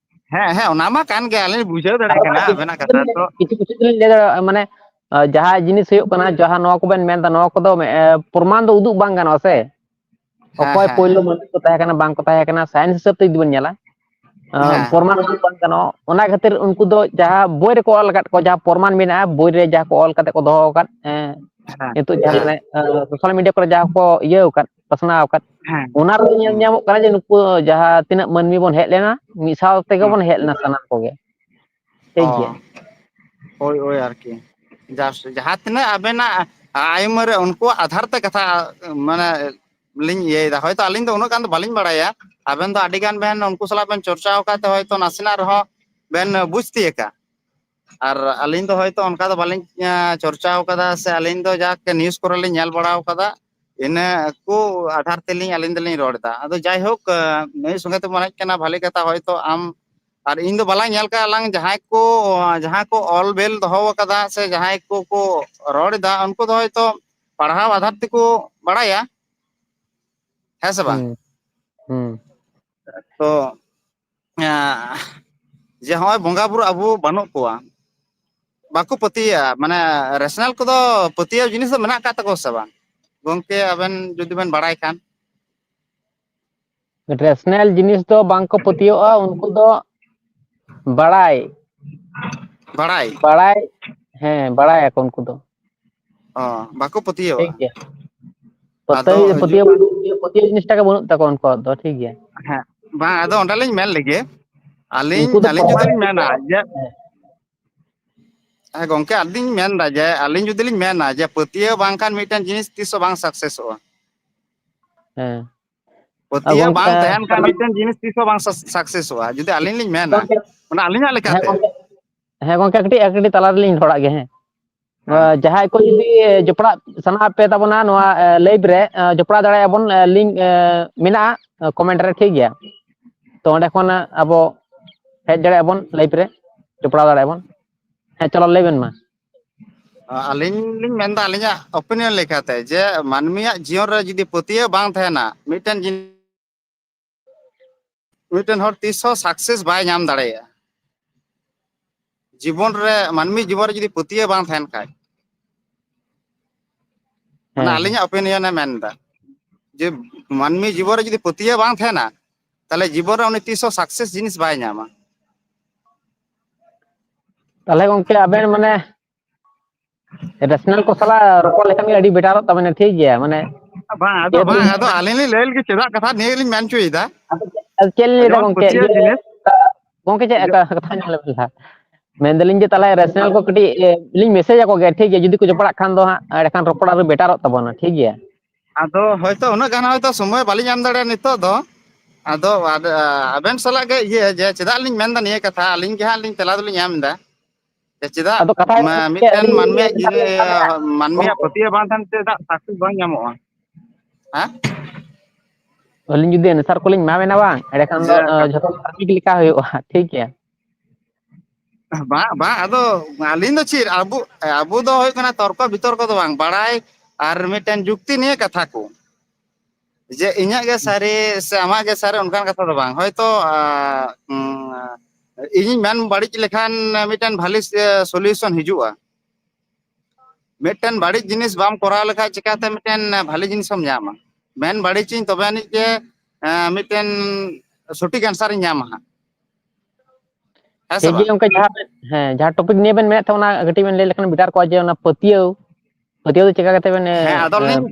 ᱦᱮᱸ ᱦᱮᱸ, ᱚᱱᱟ ᱢᱟ ᱠᱟᱱ ᱜᱮ, ᱟᱹᱞᱤᱧ ᱵᱩᱡᱷᱟᱹᱣ ᱫᱟᱲᱮᱭᱟᱜ ᱟᱨ ᱠᱟᱱᱟ ᱠᱤᱪᱷᱩ ᱟᱵᱮᱱᱟᱜ ᱠᱤᱪᱷᱩ ᱠᱟᱛᱷᱟ ᱫᱚ᱾ ᱠᱤᱪᱷᱩ ᱠᱤᱪᱷᱩ ᱫᱚᱞᱤᱧ ᱞᱟᱹᱭ ᱫᱟᱲᱮᱭᱟᱜᱼᱟ, ᱢᱟᱱᱮ ᱮ, ᱡᱟᱦᱟᱸ ᱡᱤᱱᱤᱥ ᱦᱩᱭᱩᱜ ᱠᱟᱱᱟ, ᱡᱟᱦᱟᱸ ᱱᱚᱣᱟ ᱠᱚᱵᱮᱱ ᱢᱮᱱᱫᱟ, ᱱᱚᱣᱟ ᱠᱚᱫᱚ ᱮ, ᱯᱨᱚᱢᱟᱱ ᱫᱚ ᱩᱫᱩᱜ ᱵᱟᱝ ᱜᱟᱱᱚᱜᱼᱟ ᱥᱮ᱾ ᱦᱮᱸ ᱚᱠᱚᱭ ᱦᱮᱸ ᱯᱳᱭᱞᱳ ᱦᱮᱸ᱾ ᱢᱟᱹᱱᱢᱤ ᱠᱚ ᱛᱟᱦᱮᱸ ᱠᱟᱱᱟ, ᱵᱟᱝ ᱠᱚ ᱛᱟᱦᱮᱸ ᱠᱟᱱᱟ, ᱥᱟᱭᱮᱱᱥ ᱦᱤᱥᱟᱹᱵ ᱛᱮ ᱡᱩᱫᱤ ᱵᱚᱱ ᱧᱮᱞᱟ, ᱦᱮᱸ᱾ ᱯᱨᱚᱢᱟᱱ ᱩᱫᱩᱜ ᱵᱟᱝ ᱜᱟᱱᱚᱜᱼᱟ᱾ ᱚᱱᱟ ᱠᱷᱟᱹᱛᱤᱨ ᱩᱱᱠᱩ ᱫᱚ ᱡᱟᱦᱟᱸ ᱵᱳᱭ ᱨᱮᱠᱚ ᱚᱞ ᱟᱠᱟᱫ ᱠᱚ, ᱡᱟᱦᱟᱸ ᱯᱨᱚᱢᱟᱱ ᱢᱮᱱᱟᱜᱼᱟ, ᱵᱳᱭ ᱨᱮ ᱡᱟᱦᱟᱸ ᱠᱚ ᱚᱞ ᱠᱟᱛᱮ ᱠᱚ ᱫᱚᱦᱚ ᱟᱠᱟᱫ, ᱦᱮᱸ, ᱦᱮᱸ, ᱱᱤᱛᱚᱜ ᱡᱟᱦᱟᱸ ᱦᱮᱸ᱾ ᱢᱟᱱᱮ, ᱟᱸ, social media ᱠᱚᱨᱮ ᱡᱟᱦᱟᱸ ᱠᱚ ᱤᱭᱟᱹ ᱟᱠᱟᱫ, ᱯᱟᱥᱱᱟᱣ ᱟᱠᱟᱫ, ᱦᱮᱸ᱾ ᱚᱱᱟ ᱨᱮ ᱧᱮᱞ ᱦᱩᱸ᱾ ᱧᱟᱢᱚᱜ ᱠᱟᱱᱟ ᱡᱮ ᱱᱩᱠᱩ ᱡᱟᱦᱟᱸ ᱛᱤᱱᱟᱹᱜ ᱢᱟᱹᱱᱢᱤ ᱵᱚᱱ ᱦᱮᱡ ᱞᱮᱱᱟ, ᱢᱤᱫ ᱥᱟᱶ ᱛᱮᱜᱮ ᱦᱩᱸ᱾ ᱵᱚᱱ ᱦᱮᱡ ᱞᱮᱱᱟ ᱥᱟᱱᱟᱢ ᱠᱚᱜᱮ᱾ ᱴᱷᱤᱠ ᱜᱮᱭᱟ᱾ ᱚ᱾ ᱦᱳᱭ, ᱦᱳᱭ, ᱟᱨᱠᱤ᱾ Just ᱡᱟᱦᱟᱸ ᱛᱤᱱᱟᱹᱜ ᱟᱵᱮᱱᱟᱜ ᱟᱭ ᱩᱢᱟᱹᱨ ᱨᱮ ᱩᱱᱠᱩᱣᱟᱜ ᱟᱫᱷᱟᱨ ᱛᱮ ᱠᱟᱛᱷᱟ, ᱢᱟᱱᱮ, ᱞᱤᱧ ᱤᱭᱟᱹᱭᱮᱫᱟ᱾ ᱦᱚᱭᱛᱳ ᱟᱹᱞᱤᱧ ᱫᱚ ᱩᱱᱟᱹᱜ ᱜᱟᱱ ᱫᱚ ᱵᱟᱹᱞᱤᱧ ᱵᱟᱲᱟᱭᱟ᱾ ᱟᱵᱮᱱ ᱫᱚ ᱟᱹᱰᱤ ᱜᱟᱱ ᱵᱮᱱ ᱩᱱᱠᱩ ᱥᱟᱞᱟᱜ ᱵᱮᱱ ᱪᱚᱨᱪᱟᱣ ᱟᱠᱟᱫ ᱛᱮ ᱦᱚᱭᱛᱳ ᱱᱟᱥᱮᱱᱟᱜ ᱨᱮᱦᱚᱸ ᱵᱮᱱ ᱵᱩᱡᱽ ᱛᱤᱭᱟᱹᱜᱟ᱾ ᱟᱨ ᱟᱹᱞᱤᱧ ᱫᱚ ᱦᱚᱭᱛᱳ ᱚᱱᱠᱟ ᱫᱚ ᱵᱟᱹᱞᱤᱧ, ᱮᱸ, ᱪᱚᱨᱪᱟᱣ ᱠᱟᱫᱟ, ᱥᱮ ᱟᱹᱞᱤᱧ ᱫᱚ ᱡᱟᱠ news ᱠᱚᱨᱮ ᱞᱤᱧ ᱧᱮᱞ ᱵᱟᱲᱟᱣ ᱠᱟᱫᱟ, ᱤᱱᱟᱹ ᱠᱚ ᱟᱫᱷᱟᱨ ᱛᱮᱞᱤᱧ ᱟᱹᱞᱤᱧ ᱫᱚᱞᱤᱧ ᱨᱚᱲ ᱮᱫᱟ᱾ ᱟᱫᱚ ᱡᱟᱭᱦᱳᱠ, ᱮᱸ, ᱱᱩᱭ ᱥᱚᱸᱜᱮ ᱛᱮ ᱢᱚᱱᱮᱜ ᱠᱟᱱᱟ ᱵᱷᱟᱞᱮ ᱠᱟᱛᱷᱟ, ᱦᱚᱭᱛᱳ ᱟᱢ ᱟᱨ ᱤᱧ ᱫᱚ ᱵᱟᱞᱟᱝ ᱧᱮᱞ ᱠᱟᱜᱼᱟ ᱞᱟᱝ ᱡᱟᱦᱟᱸᱭ ᱠᱚ, ᱡᱟᱦᱟᱸ ᱠᱚ ᱚᱞ ᱵᱮᱞ ᱫᱚᱦᱚ ᱟᱠᱟᱫᱟ ᱥᱮ ᱡᱟᱦᱟᱸᱭ ᱠᱚ ᱠᱚ ᱨᱚᱲ ᱮᱫᱟ, ᱩᱱᱠᱩ ᱫᱚ ᱦᱚᱭᱛᱳ ᱯᱟᱲᱦᱟᱣ ᱟᱫᱷᱟᱨ ᱛᱮᱠᱚ ᱵᱟᱲᱟᱭᱟ, ᱦᱮᱸ ᱥᱮ ᱵᱟᱝ? ᱦᱩᱸ, ᱦᱩᱸ᱾ ᱛᱚ, ᱮᱸ, ᱡᱮ ᱦᱚᱸᱜᱼᱚᱭ ᱵᱚᱸᱜᱟ ᱵᱩᱨᱩ ᱟᱵᱚ ᱵᱟᱹᱱᱩᱜ ᱠᱚᱣᱟ, ᱵᱟᱠᱚ ᱯᱟᱹᱛᱭᱟᱹᱜᱼᱟ, ᱢᱟᱱᱮ rational ᱠᱚᱫᱚ ᱯᱟᱹᱛᱭᱟᱹᱣ ᱡᱤᱱᱤᱥ ᱫᱚ ᱢᱮᱱᱟᱜ ᱟᱠᱟᱫ ᱛᱟᱠᱚᱣᱟ ᱥᱮ ᱵᱟᱝ? ᱜᱚᱝᱠᱮ, ᱟᱵᱮᱱ ᱡᱩᱫᱤ ᱵᱮᱱ ᱵᱟᱲᱟᱭ ᱠᱷᱟᱱ᱾ Rational ᱡᱤᱱᱤᱥ ᱫᱚ ᱵᱟᱝ ᱠᱚ ᱯᱟᱹᱛᱭᱟᱹᱣᱟᱜᱼᱟ, ᱩᱱᱠᱩ ᱫᱚ ᱵᱟᱲᱟᱭ᱾ ᱵᱟᱲᱟᱭ? ᱵᱟᱲᱟᱭ, ᱦᱮᱸ, ᱵᱟᱲᱟᱭᱟᱠᱚ ᱩᱱᱠᱩ ᱫᱚ᱾ ᱚ, ᱵᱟᱠᱚ ᱯᱟᱹᱛᱭᱟᱹᱣᱟᱜᱼᱟ᱾ ᱴᱷᱤᱠ ᱜᱮᱭᱟ᱾ ᱟᱫᱚ ᱯᱟᱹᱛᱭᱟᱹᱣ, ᱦᱤᱡᱩᱜ ᱯᱟᱹᱛᱭᱟᱹᱣ, ᱯᱟᱹᱛᱭᱟᱹᱣ ᱡᱤᱱᱤᱥᱴᱟ ᱜᱮ ᱵᱟᱹᱱᱩᱜ ᱛᱟᱠᱚᱣᱟ ᱩᱱᱠᱩᱣᱟᱜ ᱫᱚ, ᱴᱷᱤᱠ ᱜᱮᱭᱟ᱾ ᱦᱮᱸ, ᱵᱟᱝ, ᱟᱫᱚ ᱚᱸᱰᱮ ᱞᱤᱧ ᱢᱮᱱ ᱞᱮᱜᱮ, ᱟᱹᱞᱤᱧ, ᱩᱱᱠᱩ ᱫᱚ ᱟᱹᱞᱤᱧ ᱡᱩᱫᱤ ᱯᱨᱚᱢᱟᱱ ᱞᱤᱧ ᱢᱮᱱᱟ ᱡᱮ, ᱦᱮᱸ᱾ ᱦᱮᱸ, ᱜᱚᱝᱠᱮ, ᱟᱹᱞᱤᱧ ᱢᱮᱱᱫᱟ ᱡᱮ, ᱟᱹᱞᱤᱧ ᱡᱩᱫᱤ ᱞᱤᱧ ᱢᱮᱱᱟ ᱡᱮ ᱯᱟᱹᱛᱭᱟᱹᱣ ᱵᱟᱝᱠᱷᱟᱱ ᱢᱤᱫᱴᱮᱱ ᱡᱤᱱᱤᱥ ᱛᱤᱥ ᱦᱚᱸ ᱵᱟᱝ ᱥᱟᱠᱥᱮᱥᱚᱜᱼᱟ᱾ ᱦᱮᱸ᱾ ᱟᱨ ᱯᱟᱹᱛᱭᱟᱹᱣ ᱜᱚᱝᱠᱮ, ᱵᱟᱝ ᱛᱟᱦᱮᱱ ᱠᱷᱟᱱ ᱛᱟᱦᱞᱮ ᱢᱤᱫᱴᱮᱱ ᱡᱤᱱᱤᱥ ᱛᱤᱥ ᱦᱚᱸ ᱵᱟᱝ ᱥᱟᱠ-, ᱥᱟᱠᱥᱮᱥᱚᱜᱼᱟ, ᱡᱩᱫᱤ ᱟᱹᱞᱤᱧ ᱞᱤᱧ ᱢᱮᱱᱟ, ᱜᱚᱝᱠᱮ, ᱢᱟᱱᱮ ᱟᱹᱞᱤᱧᱟᱜ ᱦᱮᱸ ᱞᱮᱠᱟᱛᱮ᱾ ᱜᱚᱝᱠᱮ, ᱦᱮᱸ ᱜᱚᱝᱠᱮ, ᱠᱟᱹᱴᱤᱡ, ᱠᱟᱹᱴᱤᱡ ᱛᱟᱞᱟ ᱨᱮᱞᱤᱧ ᱨᱚᱲᱟᱜ ᱜᱮ, ᱦᱮᱸ᱾ ᱦᱮᱸ᱾ ᱡᱟᱦᱟᱸᱭ ᱠᱚ ᱡᱩᱫᱤ ᱡᱚᱯᱲᱟᱜ ᱥᱟᱱᱟ ᱯᱮ ᱛᱟᱵᱚᱱᱟ ᱱᱚᱣᱟ, ᱮ, live ᱨᱮ, ᱮ, ᱡᱚᱯᱲᱟᱣ ᱫᱟᱲᱮᱭᱟᱜᱼᱟ ᱵᱚᱱ, ᱮ, link, ᱮ, ᱢᱮᱱᱟᱜᱼᱟ, ᱮ, comment ᱨᱮ, ᱴᱷᱤᱠ ᱜᱮᱭᱟ᱾ ᱛᱚ ᱚᱸᱰᱮ ᱠᱷᱚᱱ ᱟᱵᱚ ᱦᱮᱡ ᱫᱟᱲᱮᱭᱟᱜᱼᱟ ᱵᱚᱱ live ᱨᱮ, ᱡᱚᱯᱲᱟᱣ ᱫᱟᱲᱮᱭᱟᱜᱼᱟ ᱵᱚᱱ᱾ ᱦᱮᱸ, ᱪᱚᱞᱚ ᱞᱟᱹᱭ ᱵᱮᱱ ᱢᱟ᱾ ᱟᱹᱞᱤᱧ ᱞᱤᱧ ᱢᱮᱱᱫᱟ, ᱟᱹᱞᱤᱧᱟᱜ opinion ᱞᱮᱠᱟᱛᱮ, ᱡᱮ ᱢᱟᱹᱱᱢᱤᱭᱟᱜ ᱡᱤᱭᱚᱱ ᱨᱮ ᱡᱩᱫᱤ ᱯᱟᱹᱛᱭᱟᱹᱣ ᱵᱟᱝ ᱛᱟᱦᱮᱱᱟ, ᱢᱤᱫᱴᱮᱱ ᱡᱤᱱᱤᱥ ᱢᱤᱫᱴᱮᱱ ᱦᱚᱲ ᱛᱤᱥ ᱦᱚᱸ success ᱵᱟᱭ ᱧᱟᱢ ᱫᱟᱲᱮᱭᱟᱜᱼᱟ᱾ ᱡᱤᱵᱚᱱ ᱨᱮ, ᱢᱟᱹᱱᱢᱤ ᱡᱤᱵᱚᱱ ᱨᱮ ᱡᱩᱫᱤ ᱯᱟᱹᱛᱭᱟᱹᱣ ᱵᱟᱝ ᱛᱟᱦᱮᱱ ᱠᱷᱟᱡ, ᱢᱟᱱᱮ ᱦᱮᱸ, ᱦᱮᱸ᱾ ᱟᱹᱞᱤᱧᱟᱜ opinion ᱮ ᱢᱮᱱ ᱮᱫᱟ, ᱡᱮ ᱢᱟᱹᱱᱢᱤ ᱡᱤᱵᱚᱱ ᱨᱮ ᱡᱩᱫᱤ ᱯᱟᱹᱛᱭᱟᱹᱣ ᱵᱟᱝ ᱛᱟᱦᱮᱱᱟ, ᱛᱟᱦᱚᱞᱮ ᱡᱤᱵᱚᱱ ᱨᱮ ᱩᱱᱤ ᱛᱤᱥ ᱦᱚᱸ ᱥᱟᱠᱥᱮᱥ ᱡᱤᱱᱤᱥ ᱵᱟᱭ ᱧᱟᱢᱟ᱾ ᱛᱟᱦᱚᱞᱮ ᱜᱚᱝᱠᱮ, ᱟᱵᱮᱱ ᱢᱟᱱᱮ ᱨᱮᱥᱱᱟᱞ ᱠᱚ ᱥᱟᱞᱟᱜ ᱨᱚᱯᱚᱲ ᱞᱮᱠᱷᱟᱱ ᱜᱮ ᱟᱹᱰᱤ ᱵᱮᱴᱟᱨᱚᱜ ᱛᱟᱵᱮᱱᱟ, ᱴᱷᱤᱠ ᱜᱮᱭᱟ? ᱢᱟᱱᱮ ᱵᱟᱝ ᱟᱫᱚ ᱡᱮᱦᱮᱛᱩ ᱵᱟᱝ ᱟᱫᱚ ᱟᱹᱞᱤᱧ ᱞᱤᱧ ᱞᱟᱹᱭ ᱞᱮᱜᱮ ᱪᱮᱫᱟᱜ ᱠᱟᱛᱷᱟ ᱱᱤᱭᱟᱹ ᱞᱤᱧ ᱢᱮᱱ ᱦᱚᱪᱚᱭᱮᱫᱟ᱾ ᱟᱫᱚ ᱪᱮᱫ ᱞᱤᱧ ᱞᱟᱹᱭᱫᱟ ᱡᱮᱢᱚᱱ ᱜᱚᱝᱠᱮ? ᱯᱟᱹᱛᱭᱟᱹᱣ ᱡᱮ ᱡᱤᱱᱤᱥ ᱜᱚᱝᱠᱮ, ᱪᱮᱫ ᱮᱠᱟ ᱠᱟᱛᱷᱟ ᱧᱮᱞ ᱵᱮᱱ ᱦᱟᱸᱜ᱾ ᱢᱮᱱᱫᱟᱞᱤᱧ ᱡᱮ ᱛᱟᱦᱚᱞᱮ ᱨᱮᱥᱱᱟᱞ ᱠᱚ ᱠᱟᱹᱴᱤᱡ ᱮ, ᱞᱤᱧ ᱢᱮᱥᱮᱡᱽ ᱟᱠᱚ ᱜᱮᱭᱟ, ᱴᱷᱤᱠ ᱜᱮᱭᱟ? ᱡᱩᱫᱤ ᱠᱚ ᱡᱚᱯᱲᱟᱜ ᱠᱷᱟᱱ ᱫᱚ ᱦᱟᱸᱜ ᱮᱸᱰᱮᱠᱷᱟᱱ ᱨᱚᱯᱚᱲ ᱟᱨᱦᱚᱸ ᱵᱮᱴᱟᱨᱚᱜ ᱛᱟᱵᱚᱱᱟ, ᱴᱷᱤᱠ ᱜᱮᱭᱟ? ᱟᱫᱚ ᱦᱚᱭᱛᱚ ᱩᱱᱟᱹᱜ ᱜᱟᱱ ᱦᱚᱭᱛᱚ ᱥᱚᱢᱚᱭ ᱵᱟᱹᱞᱤᱧ ᱮᱢ ᱫᱟᱲᱮᱭᱟᱜᱼᱟ ᱱᱤᱛᱚᱜ ᱫᱚ᱾ ᱟᱫᱚ ᱟᱫ- ᱟᱵᱮᱱ ᱥᱟᱞᱟᱜ ᱜᱮ ᱤᱭᱟᱹ ᱡᱮ ᱪᱮᱫᱟᱜ ᱞᱤᱧ ᱢᱮᱱᱫᱟ ᱱᱤᱭᱟᱹ ᱠᱟᱛᱷᱟ, ᱟᱹᱞᱤᱧ ᱜᱮ ᱦᱟᱸᱜ ᱞᱤᱧ ᱛᱮᱞᱟ ᱫᱚᱞᱤᱧ ᱮᱢ ᱮᱫᱟ᱾ ᱡᱮ ᱪᱮᱫᱟᱜ ᱟᱫᱚ ᱠᱟᱛᱷᱟ ᱦᱩᱭᱩᱜ ᱢᱟ- ᱠᱟᱱᱟ ᱜᱚᱝᱠᱮ, ᱢᱤᱫᱴᱮᱱ ᱟᱹᱞᱤᱧ ᱞᱤᱧ ᱢᱟᱹᱱᱢᱤᱭᱟᱜ ᱞᱟᱹᱭᱫᱟ ᱡᱤᱣᱤ ᱛᱟᱦᱚᱞᱮ ᱟᱨ ᱢᱟᱹᱱᱢᱤᱭᱟᱜ ᱜᱚᱝᱠᱮ, ᱯᱟᱹᱛᱭᱟᱹᱣ ᱵᱟᱝ ᱛᱟᱦᱮᱱ ᱛᱮ ᱪᱮᱫᱟᱜ ᱥᱟᱠᱥᱮᱥ ᱵᱟᱝ ᱧᱟᱢᱚᱜᱼᱟ? ᱦᱮᱸ? ᱟᱹᱞᱤᱧ ᱡᱩᱫᱤ ᱟᱱᱥᱟᱨ ᱠᱚᱞᱤᱧ ᱮᱢᱟᱵᱮᱱᱟ ᱵᱟᱝ, ᱮᱸᱰᱮᱠᱷᱟᱱ ᱫᱚ ᱡᱮ ᱮ, ᱡᱷᱚᱛᱚ ᱴᱷᱤᱠ ᱞᱮᱠᱟ ᱦᱩᱭᱩᱜᱼᱟ, ᱴᱷᱤᱠ ᱜᱮᱭᱟ? ᱵᱟᱝ ᱵᱟᱝ ᱟᱫᱚ ᱟᱹᱞᱤᱧ ᱫᱚ ᱪᱮᱫ ᱟᱵᱚ ᱟᱵᱚ ᱫᱚ ᱦᱩᱭᱩᱜ ᱠᱟᱱᱟ ᱛᱚᱨᱠᱚ ᱵᱤᱛᱚᱨᱠᱚ ᱫᱚ ᱵᱟᱝ ᱵᱟᱲᱟᱭ ᱟᱨ ᱢᱤᱫᱴᱮᱱ ᱡᱩᱠᱛᱤ ᱱᱤᱭᱮ ᱠᱟᱛᱷᱟ ᱠᱚ᱾ ᱡᱮ ᱤᱧᱟᱹᱜ ᱜᱮ ᱥᱟᱹᱨᱤ ᱥᱮ ᱟᱢᱟᱜ ᱜᱮ ᱥᱟᱹᱨᱤ ᱚᱱᱠᱟᱱ ᱠᱟᱛᱷᱟ ᱫᱚ ᱵᱟᱝ ᱦᱚᱭᱛᱚ ᱟ, ᱩᱸ, ᱤᱧᱤᱧ ᱢᱮᱱ ᱵᱟᱹᱲᱤᱡ ᱞᱮᱠᱷᱟᱱ ᱢᱤᱫᱴᱮᱱ ᱵᱷᱟᱞᱤ ᱥᱚᱞᱤᱭᱩᱥᱚᱱ ᱦᱤᱡᱩᱜᱼᱟ᱾ ᱢᱤᱫᱴᱮᱱ ᱵᱟᱹᱲᱤᱡ ᱡᱤᱱᱤᱥ ᱵᱟᱢ ᱠᱚᱨᱟᱣ ᱞᱮᱠᱷᱟᱡ ᱪᱤᱠᱟᱛᱮ ᱢᱤᱫᱴᱮᱱ ᱵᱷᱟᱞᱤ ᱡᱤᱱᱤᱥ ᱮᱢ ᱧᱟᱢᱟ? ᱢᱮᱱ ᱵᱟᱹᱲᱤᱡ ᱤᱧ ᱛᱚᱵᱮ ᱟᱹᱱᱤᱡ ᱜᱮ ᱮᱸ, ᱢᱤᱫᱴᱮᱱ ᱥᱚᱴᱷᱤᱠ ᱟᱱᱥᱟᱨ ᱤᱧ ᱧᱟᱢᱟ ᱦᱟᱸᱜ᱾ ᱦᱮᱸ ᱥᱮ ᱴᱷᱤᱠ ᱜᱮᱭᱟ ᱵᱟᱝ? ᱜᱚᱝᱠᱮ, ᱡᱟᱦᱟᱸ ᱵᱮᱱ, ᱦᱮᱸ, ᱡᱟᱦᱟᱸ ᱴᱚᱯᱤᱠ ᱱᱤᱭᱮ ᱵᱮᱱ ᱢᱮᱱᱮᱫ ᱛᱟᱦᱮᱸ, ᱚᱱᱟ ᱠᱟᱹᱴᱤᱡ ᱵᱮᱱ ᱞᱟᱹᱭ ᱞᱮᱠᱷᱟᱱ ᱵᱮᱴᱟᱨ ᱠᱚᱜᱼᱟ, ᱡᱮ ᱚᱱᱟ ᱯᱟᱹᱛᱭᱟᱹᱣ, ᱯᱟᱹᱛᱭᱟᱹᱣ ᱫᱚ ᱪᱮᱠᱟ ᱠᱟᱛᱮ ᱵᱮᱱ, ᱮ, ᱦᱮᱸ ᱟᱫᱚ ᱮ, ᱞᱤᱧ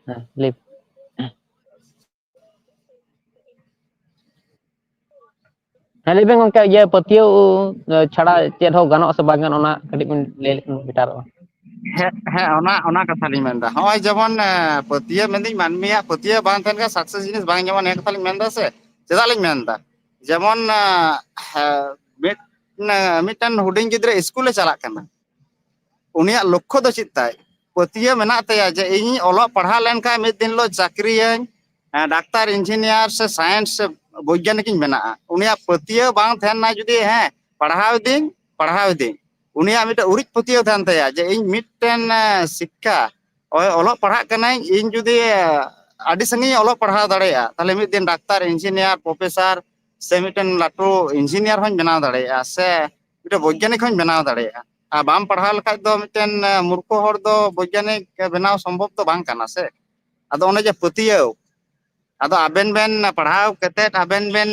ᱦᱮᱸ, ᱞᱟᱹᱭ ᱦᱮᱸ, ᱞᱟᱹᱭ ᱵᱮᱱ ᱜᱚᱝᱠᱮ, ᱤᱭᱟᱹ, ᱯᱟᱹᱛᱭᱟᱹᱣ ᱪᱷᱟᱲᱟ ᱪᱮᱫ ᱦᱚᱸ ᱜᱟᱱᱚᱜᱼᱟ ᱥᱮ ᱵᱟᱝ ᱜᱟᱱᱚᱜᱼᱟ, ᱚᱱᱟ ᱠᱟᱹᱴᱤᱡ ᱵᱮᱱ ᱞᱟᱹᱭ ᱞᱮᱠᱷᱟᱱ ᱵᱮᱴᱟᱨᱚᱜᱼᱟ᱾ ᱦᱮᱸ ᱦᱮᱸ ᱚᱱᱟ ᱚᱱᱟ ᱠᱟᱛᱷᱟ ᱞᱤᱧ ᱢᱮᱱᱫᱟ᱾ ᱱᱚᱜᱼᱚᱭ ᱡᱮᱢᱚᱱ ᱮ, ᱯᱟᱹᱛᱭᱟᱹᱣ ᱢᱮᱱᱫᱟᱹᱧ ᱢᱟᱹᱱᱢᱤᱭᱟᱜ ᱯᱟᱹᱛᱭᱟᱹᱣ ᱵᱟᱝ ᱛᱟᱦᱮᱱ ᱠᱷᱟᱱ ᱥᱟᱠᱥᱮᱥ ᱡᱤᱱᱤᱥ ᱵᱟᱝ ᱧᱟᱢᱚᱜᱼᱟ, ᱱᱤᱭᱟᱹ ᱠᱟᱛᱷᱟ ᱞᱤᱧ ᱢᱮᱱᱫᱟ ᱥᱮ᱾ ᱪᱮᱫᱟᱜ ᱞᱤᱧ ᱢᱮᱱᱫᱟ? ᱡᱮᱢᱚᱱ ᱮ, ᱦᱮ, ᱢᱤᱫ ᱮ, ᱢᱤᱫᱴᱮᱱ ᱦᱩᱰᱤᱧ ᱜᱤᱫᱽᱨᱟᱹ ᱤᱥᱠᱩᱞᱮ ᱪᱟᱞᱟᱜ ᱠᱟᱱᱟ, ᱩᱱᱤᱭᱟᱜ ᱞᱚᱠᱠᱷᱚ ᱫᱚ ᱪᱮᱫ ᱛᱟᱭ? ᱯᱟᱹᱛᱭᱟᱹᱣ ᱢᱮᱱᱟᱜ ᱛᱟᱭᱟ ᱡᱮ ᱤᱧ ᱚᱞᱚᱜ ᱯᱟᱲᱦᱟᱣ ᱞᱮᱱᱠᱷᱟᱱ ᱢᱤᱫ ᱫᱤᱱ ᱦᱤᱞᱳᱜ ᱪᱟᱹᱠᱨᱤᱭᱟᱹᱧ, ᱦᱮᱸ, ᱰᱟᱠᱛᱟᱨ, ᱤᱧᱡᱤᱱᱤᱭᱟᱨ ᱥᱮ ᱥᱟᱭᱮᱱᱥ ᱥᱮ ᱵᱳᱭᱜᱟᱱᱤᱠ ᱤᱧ ᱵᱮᱱᱟᱜᱼᱟ᱾ ᱩᱱᱤᱭᱟᱜ ᱯᱟᱹᱛᱭᱟᱹᱣ ᱵᱟᱝ ᱛᱟᱦᱮᱱᱟ ᱡᱩᱫᱤ, ᱦᱮᱸ, ᱯᱟᱲᱦᱟᱣ ᱤᱫᱤᱧ, ᱯᱟᱲᱦᱟᱣ ᱤᱫᱤᱧ, ᱩᱱᱤᱭᱟᱜ ᱢᱤᱫᱴᱮᱱ ᱩᱨᱤᱡ ᱯᱟᱹᱛᱭᱟᱹᱣ ᱛᱟᱦᱮᱱ ᱛᱟᱭᱟ ᱡᱮ ᱤᱧ ᱢᱤᱫᱴᱮᱱ ᱮ, ᱥᱤᱠᱠᱷᱟ, ᱳᱭ ᱚᱞᱚᱜ ᱯᱟᱲᱦᱟᱜ ᱠᱟᱹᱱᱟᱹᱧ, ᱤᱧ ᱡᱩᱫᱤ ᱮ, ᱟᱹᱰᱤ ᱥᱟᱺᱜᱤᱧ ᱚᱞᱚᱜ ᱯᱟᱲᱦᱟᱣ ᱫᱟᱲᱮᱭᱟᱜᱼᱟ, ᱛᱟᱦᱚᱞᱮ ᱢᱤᱫ ᱫᱤᱱ ᱰᱟᱠᱛᱟᱨ, ᱤᱧᱡᱤᱱᱤᱭᱟᱨ, ᱯᱨᱚᱯᱷᱮᱥᱟᱨ ᱥᱮ ᱢᱤᱫᱴᱮᱱ ᱞᱟᱹᱴᱩ ᱤᱧᱡᱤᱱᱤᱭᱟᱨ ᱦᱚᱧ ᱵᱮᱱᱟᱣ ᱫᱟᱲᱮᱭᱟᱜᱼᱟ, ᱥᱮ ᱢᱤᱫᱴᱮᱱ ᱵᱳᱭᱜᱟᱱᱤᱠ ᱦᱚᱧ ᱵᱮᱱᱟᱣ ᱫᱟᱲᱮᱭᱟᱜᱼᱟ᱾ ᱟᱨ ᱵᱟᱢ ᱯᱟᱲᱦᱟᱣ ᱞᱮᱠᱷᱟᱡ ᱫᱚ ᱢᱤᱫᱴᱮᱱ ᱮ, ᱢᱩᱨᱠᱷᱚ ᱦᱚᱲ ᱫᱚ ᱵᱳᱭᱜᱟᱱᱤᱠ ᱵᱮᱱᱟᱣ ᱥᱚᱢᱵᱷᱚᱵ ᱫᱚ ᱵᱟᱝ ᱠᱟᱱᱟ ᱥᱮ᱾ ᱟᱫᱚ ᱚᱱᱮ ᱡᱮ ᱯᱟᱹᱛᱭᱟᱹᱣ, ᱟᱫᱚ ᱟᱵᱮᱱ ᱵᱮᱱ ᱯᱟᱲᱦᱟᱣ ᱠᱟᱛᱮᱫ ᱟᱵᱮᱱ ᱵᱮᱱ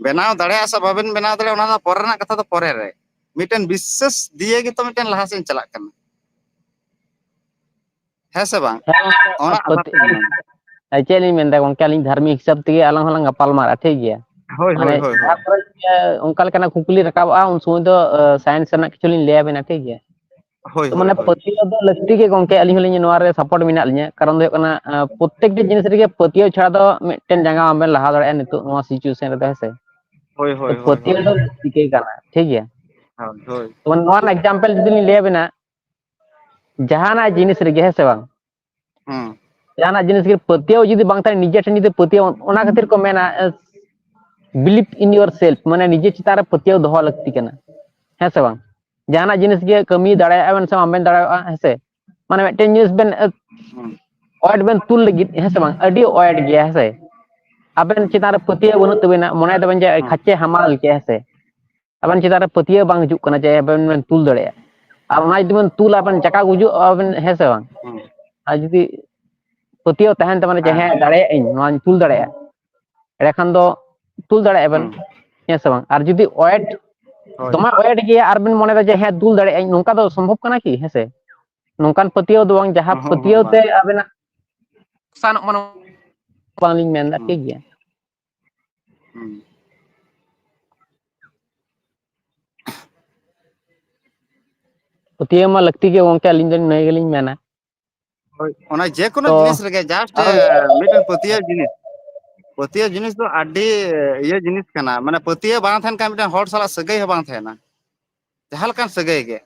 ᱵᱮᱱᱟᱣ ᱫᱟᱲᱮᱭᱟᱜᱼᱟ ᱥᱮ ᱵᱟᱵᱮᱱ ᱵᱮᱱᱟᱣ ᱫᱟᱲᱮᱭᱟᱜᱼᱟ, ᱚᱱᱟ ᱫᱚ ᱯᱚᱨᱮ ᱨᱮᱱᱟᱜ ᱠᱟᱛᱷᱟ ᱫᱚ ᱯᱚᱨᱮ ᱨᱮ᱾ ᱢᱤᱫᱴᱮᱱ ᱵᱤᱥᱥᱟᱹᱥ ᱫᱤᱭᱮ ᱜᱮᱛᱚ ᱢᱤᱫᱴᱮᱱ ᱞᱟᱦᱟ ᱥᱮᱫ ᱪᱟᱞᱟᱜ ᱠᱟᱱᱟ᱾ ᱦᱮᱸ ᱥᱮ ᱵᱟᱝ? ᱦᱮᱸ, ᱜᱚᱝᱠᱮ, ᱚᱱᱟ ᱟᱥᱟ ᱯᱟᱹᱛᱭᱟᱹᱣ ᱛᱮᱜᱮ᱾ ᱪᱮᱫ ᱞᱤᱧ ᱢᱮᱱᱫᱟ ᱜᱚᱝᱠᱮ, ᱟᱹᱞᱤᱧ ᱫᱷᱟᱨᱢᱤᱠ ᱦᱤᱥᱟᱹᱵ ᱛᱮᱜᱮ ᱟᱞᱟᱝ ᱦᱚᱸᱞᱟᱝ ᱜᱟᱯᱟᱞ ᱢᱟᱨᱟᱜᱼᱟ, ᱴᱷᱤᱠ ᱜᱮᱭᱟ? ᱦᱳᱭ, ᱦᱳᱭ, ᱢᱟᱱᱮ, ᱦᱳᱭ, ᱡᱟᱦᱟᱸ ᱦᱳᱭ᱾ ᱠᱚᱨᱮ ᱜᱮ ᱚᱱᱠᱟ ᱞᱮᱠᱟᱱᱟᱜ ᱠᱩᱠᱞᱤ ᱨᱟᱠᱟᱵᱚᱜᱼᱟ, ᱩᱱ ᱥᱚᱢᱚᱭ ᱫᱚ, ᱟ, science ᱨᱮᱱᱟᱜ ᱠᱤᱪᱷᱩ ᱞᱤᱧ ᱞᱟᱹᱭ ᱟᱵᱮᱱᱟ, ᱴᱷᱤᱠ ᱜᱮᱭᱟ? ᱦᱳᱭ, ᱛᱚ, ᱦᱳᱭ, ᱢᱟᱱᱮ, ᱦᱳᱭ᱾ ᱯᱟᱹᱛᱭᱟᱹᱣ ᱫᱚ ᱞᱟᱹᱠᱛᱤ ᱜᱮ ᱜᱚᱝᱠᱮ, ᱟᱹᱞᱤᱧ ᱦᱚᱸᱞᱤᱧ ᱱᱚᱣᱟ ᱨᱮ support ᱢᱮᱱᱟᱜ ᱞᱤᱧᱟ᱾ ᱠᱟᱨᱚᱱ ᱫᱚ ᱦᱩᱭᱩᱜ ᱠᱟᱱᱟ, ᱟ, ᱯᱨᱚᱛᱮᱠᱴᱤ ᱡᱤᱱᱤᱥ ᱨᱮᱜᱮ ᱯᱟᱹᱛᱭᱟᱹᱣ ᱪᱷᱟᱲᱟ ᱫᱚ ᱢᱤᱫᱴᱮᱱ ᱡᱟᱸᱜᱟ ᱵᱟᱵᱮᱱ ᱞᱟᱦᱟ ᱫᱟᱲᱮᱭᱟᱜᱼᱟ ᱱᱤᱛᱚᱜ ᱱᱚᱣᱟ situation ᱨᱮᱫᱚ, ᱦᱮᱸ ᱥᱮ? ᱦᱳᱭ, ᱛᱚ, ᱦᱳᱭ, ᱦᱳᱭ, ᱯᱟᱹᱛᱭᱟᱹᱣ ᱦᱳᱭ᱾ ᱫᱚ ᱞᱟᱹᱠᱛᱤ ᱜᱮ ᱠᱟᱱᱟ, ᱴᱷᱤᱠ ᱜᱮᱭᱟ? ᱦᱳᱭ, ᱦᱳᱭ᱾ ᱛᱚ, ᱱᱚᱣᱟ ᱨᱮᱱᱟᱜ example ᱡᱩᱫᱤ ᱞᱤᱧ ᱞᱟᱹᱭ ᱟᱵᱮᱱᱟ, ᱡᱟᱦᱟᱱᱟᱜ ᱡᱤᱱᱤᱥ ᱨᱮᱜᱮ, ᱦᱮᱸ ᱥᱮ ᱵᱟᱝ? ᱦᱩᱸ᱾ ᱡᱟᱦᱟᱱᱟᱜ ᱡᱤᱱᱤᱥ ᱜᱮ ᱯᱟᱹᱛᱭᱟᱹᱣ ᱡᱩᱫᱤ ᱵᱟᱝ ᱛᱟᱦᱮᱱᱟ, ᱱᱤᱡᱮ ᱴᱷᱮᱱ ᱡᱩᱫᱤ ᱯᱟᱹᱛᱭᱟᱹᱣ, ᱚᱱᱟ ᱠᱷᱟᱹᱛᱤᱨ ᱠᱚ ᱢᱮᱱᱟ, ᱮ, believe in yourself, ᱢᱟᱱᱮ ᱱᱤᱡᱮ ᱪᱮᱛᱟᱱ ᱨᱮ ᱯᱟᱹᱛᱭᱟᱹᱣ ᱫᱚᱦᱚ ᱞᱟᱹᱠᱛᱤ ᱠᱟᱱᱟ, ᱦᱮᱸ ᱥᱮ ᱵᱟᱝ? ᱡᱟᱦᱟᱱᱟᱜ ᱡᱤᱱᱤᱥ ᱜᱮ ᱠᱟᱹᱢᱤ ᱫᱟᱲᱮᱭᱟᱜᱼᱟ ᱵᱮᱱ ᱥᱮ ᱵᱟᱝ ᱵᱮᱱ ᱫᱟᱲᱮᱭᱟᱜᱼᱟ, ᱦᱮᱸ ᱥᱮ? ᱢᱟᱱᱮ ᱢᱤᱫᱴᱮᱱ ᱡᱤᱱᱤᱥ ᱵᱮᱱ, ᱮ, ᱦᱩᱸ᱾ ᱚᱭᱮᱴ ᱵᱮᱱ ᱛᱩᱞ ᱞᱟᱹᱜᱤᱫ, ᱦᱮᱸ ᱥᱮ ᱵᱟᱝ? ᱟᱹᱰᱤ ᱚᱭᱮᱴ ᱜᱮᱭᱟ, ᱦᱮᱸ ᱥᱮ? ᱟᱵᱮᱱ ᱪᱮᱛᱟᱱ ᱨᱮ ᱯᱟᱹᱛᱭᱟᱹᱣ ᱵᱟᱹᱱᱩᱜ ᱛᱟᱵᱮᱱᱟ, ᱢᱚᱱᱮ ᱫᱟᱵᱮᱱ ᱡᱮ ᱦᱩᱸ᱾ ᱠᱷᱟᱪᱮ ᱦᱟᱢᱟᱞ ᱜᱮᱭᱟ, ᱦᱮᱸ ᱥᱮ? ᱟᱵᱮᱱ ᱪᱮᱛᱟᱱ ᱨᱮ ᱯᱟᱹᱛᱭᱟᱹᱣ ᱵᱟᱝ ᱦᱤᱡᱩᱜ ᱠᱟᱱᱟ ᱡᱮ ᱟᱵᱮᱱ ᱵᱮᱱ ᱛᱩᱞ ᱫᱟᱲᱮᱭᱟᱜᱼᱟ᱾ ᱟᱨ ᱚᱱᱟ ᱡᱩᱫᱤ ᱵᱮᱱ ᱛᱩᱞᱟ, ᱟᱵᱮᱱ ᱪᱟᱠᱟ ᱜᱩᱡᱩᱜ ᱟᱵᱮᱱ, ᱦᱮᱸ ᱥᱮ ᱵᱟᱝ? ᱦᱩᱸ᱾ ᱟᱨ ᱡᱩᱫᱤ ᱯᱟᱹᱛᱭᱟᱹᱣ ᱛᱟᱦᱮᱱ ᱛᱟᱵᱮᱱᱟ ᱡᱮ, ᱦᱮᱸ᱾ ᱦᱮᱸ, ᱫᱟᱲᱮᱭᱟᱜ ᱟᱹᱧ, ᱱᱚᱣᱟᱧ ᱛᱩᱞ ᱫᱟᱲᱮᱭᱟᱜᱼᱟ, ᱮᱸᱰᱮᱠᱷᱟᱱ ᱫᱚ ᱛᱩᱞ ᱫᱟᱲᱮᱭᱟᱜᱼᱟ ᱵᱮᱱ, ᱦᱩᱸ᱾ ᱦᱮᱸ ᱥᱮ ᱵᱟᱝ? ᱟᱨ ᱡᱩᱫᱤ ᱚᱭᱮᱴ, ᱦᱳᱭ᱾ ᱫᱚᱢᱮ ᱚᱭᱮᱴ ᱜᱮᱭᱟ ᱟᱨ ᱵᱮᱱ ᱢᱚᱱᱮᱭᱮᱫᱟ ᱡᱮ, ᱦᱮᱸ, ᱛᱩᱞ ᱫᱟᱲᱮᱭᱟᱜ ᱟᱹᱧ, ᱱᱚᱝᱠᱟ ᱫᱚ ᱥᱚᱢᱵᱷᱚᱵ ᱠᱟᱱᱟ ᱠᱤ? ᱦᱮᱸ ᱥᱮ? ᱱᱚᱝᱠᱟᱱ ᱯᱟᱹᱛᱭᱟᱹᱣ ᱫᱚ ᱵᱟᱝ, ᱡᱟᱦᱟᱸ ᱦᱚᱸ, ᱦᱚᱸ, ᱯᱟᱹᱛᱭᱟᱹᱣ ᱵᱟᱝ᱾ ᱛᱮ ᱟᱵᱮᱱᱟᱜ ᱞᱚᱠᱥᱟᱱᱚᱜ ᱢᱟᱱᱮ ᱵᱟᱝᱞᱤᱧ ᱢᱮᱱᱫᱟ, ᱦᱩᱸ᱾ ᱴᱷᱤᱠ ᱜᱮᱭᱟ? ᱦᱩᱸ᱾ ᱯᱟᱹᱛᱭᱟᱹᱣ ᱢᱟ ᱞᱟᱹᱠᱛᱤ ᱜᱮ ᱜᱚᱝᱠᱮ, ᱟᱹᱞᱤᱧ ᱫᱚ ᱱᱤᱭᱟᱹ ᱜᱮᱞᱤᱧ ᱢᱮᱱᱟ᱾ ᱦᱳᱭ, ᱚᱱᱟ ᱡᱮᱠᱳᱱᱳ ᱛᱚ, ᱡᱤᱱᱤᱥ ᱨᱮᱜᱮ just, ᱟᱨᱚ ᱮ, ᱢᱤᱫᱴᱮᱱ ᱯᱟᱹᱛᱭᱟᱹᱣ ᱡᱤᱱᱤᱥ, ᱯᱟᱹᱛᱭᱟᱹᱣ ᱡᱤᱱᱤᱥ ᱫᱚ ᱟᱹᱰᱤ, ᱮ, ᱤᱭᱟᱹ ᱡᱤᱱᱤᱥ ᱠᱟᱱᱟ, ᱢᱟᱱᱮ ᱯᱟᱹᱛᱭᱟᱹᱣ ᱵᱟᱝ ᱛᱟᱦᱮᱱ ᱠᱷᱟᱱ ᱢᱤᱫᱴᱮᱱ ᱦᱚᱲ ᱥᱟᱞᱟᱜ ᱥᱟᱹᱜᱟᱹᱭ ᱦᱚᱸ ᱵᱟᱝ ᱛᱟᱦᱮᱱᱟ, ᱡᱟᱦᱟᱸ ᱞᱮᱠᱟᱱ ᱥᱟᱹᱜᱟᱹᱭ ᱜᱮ᱾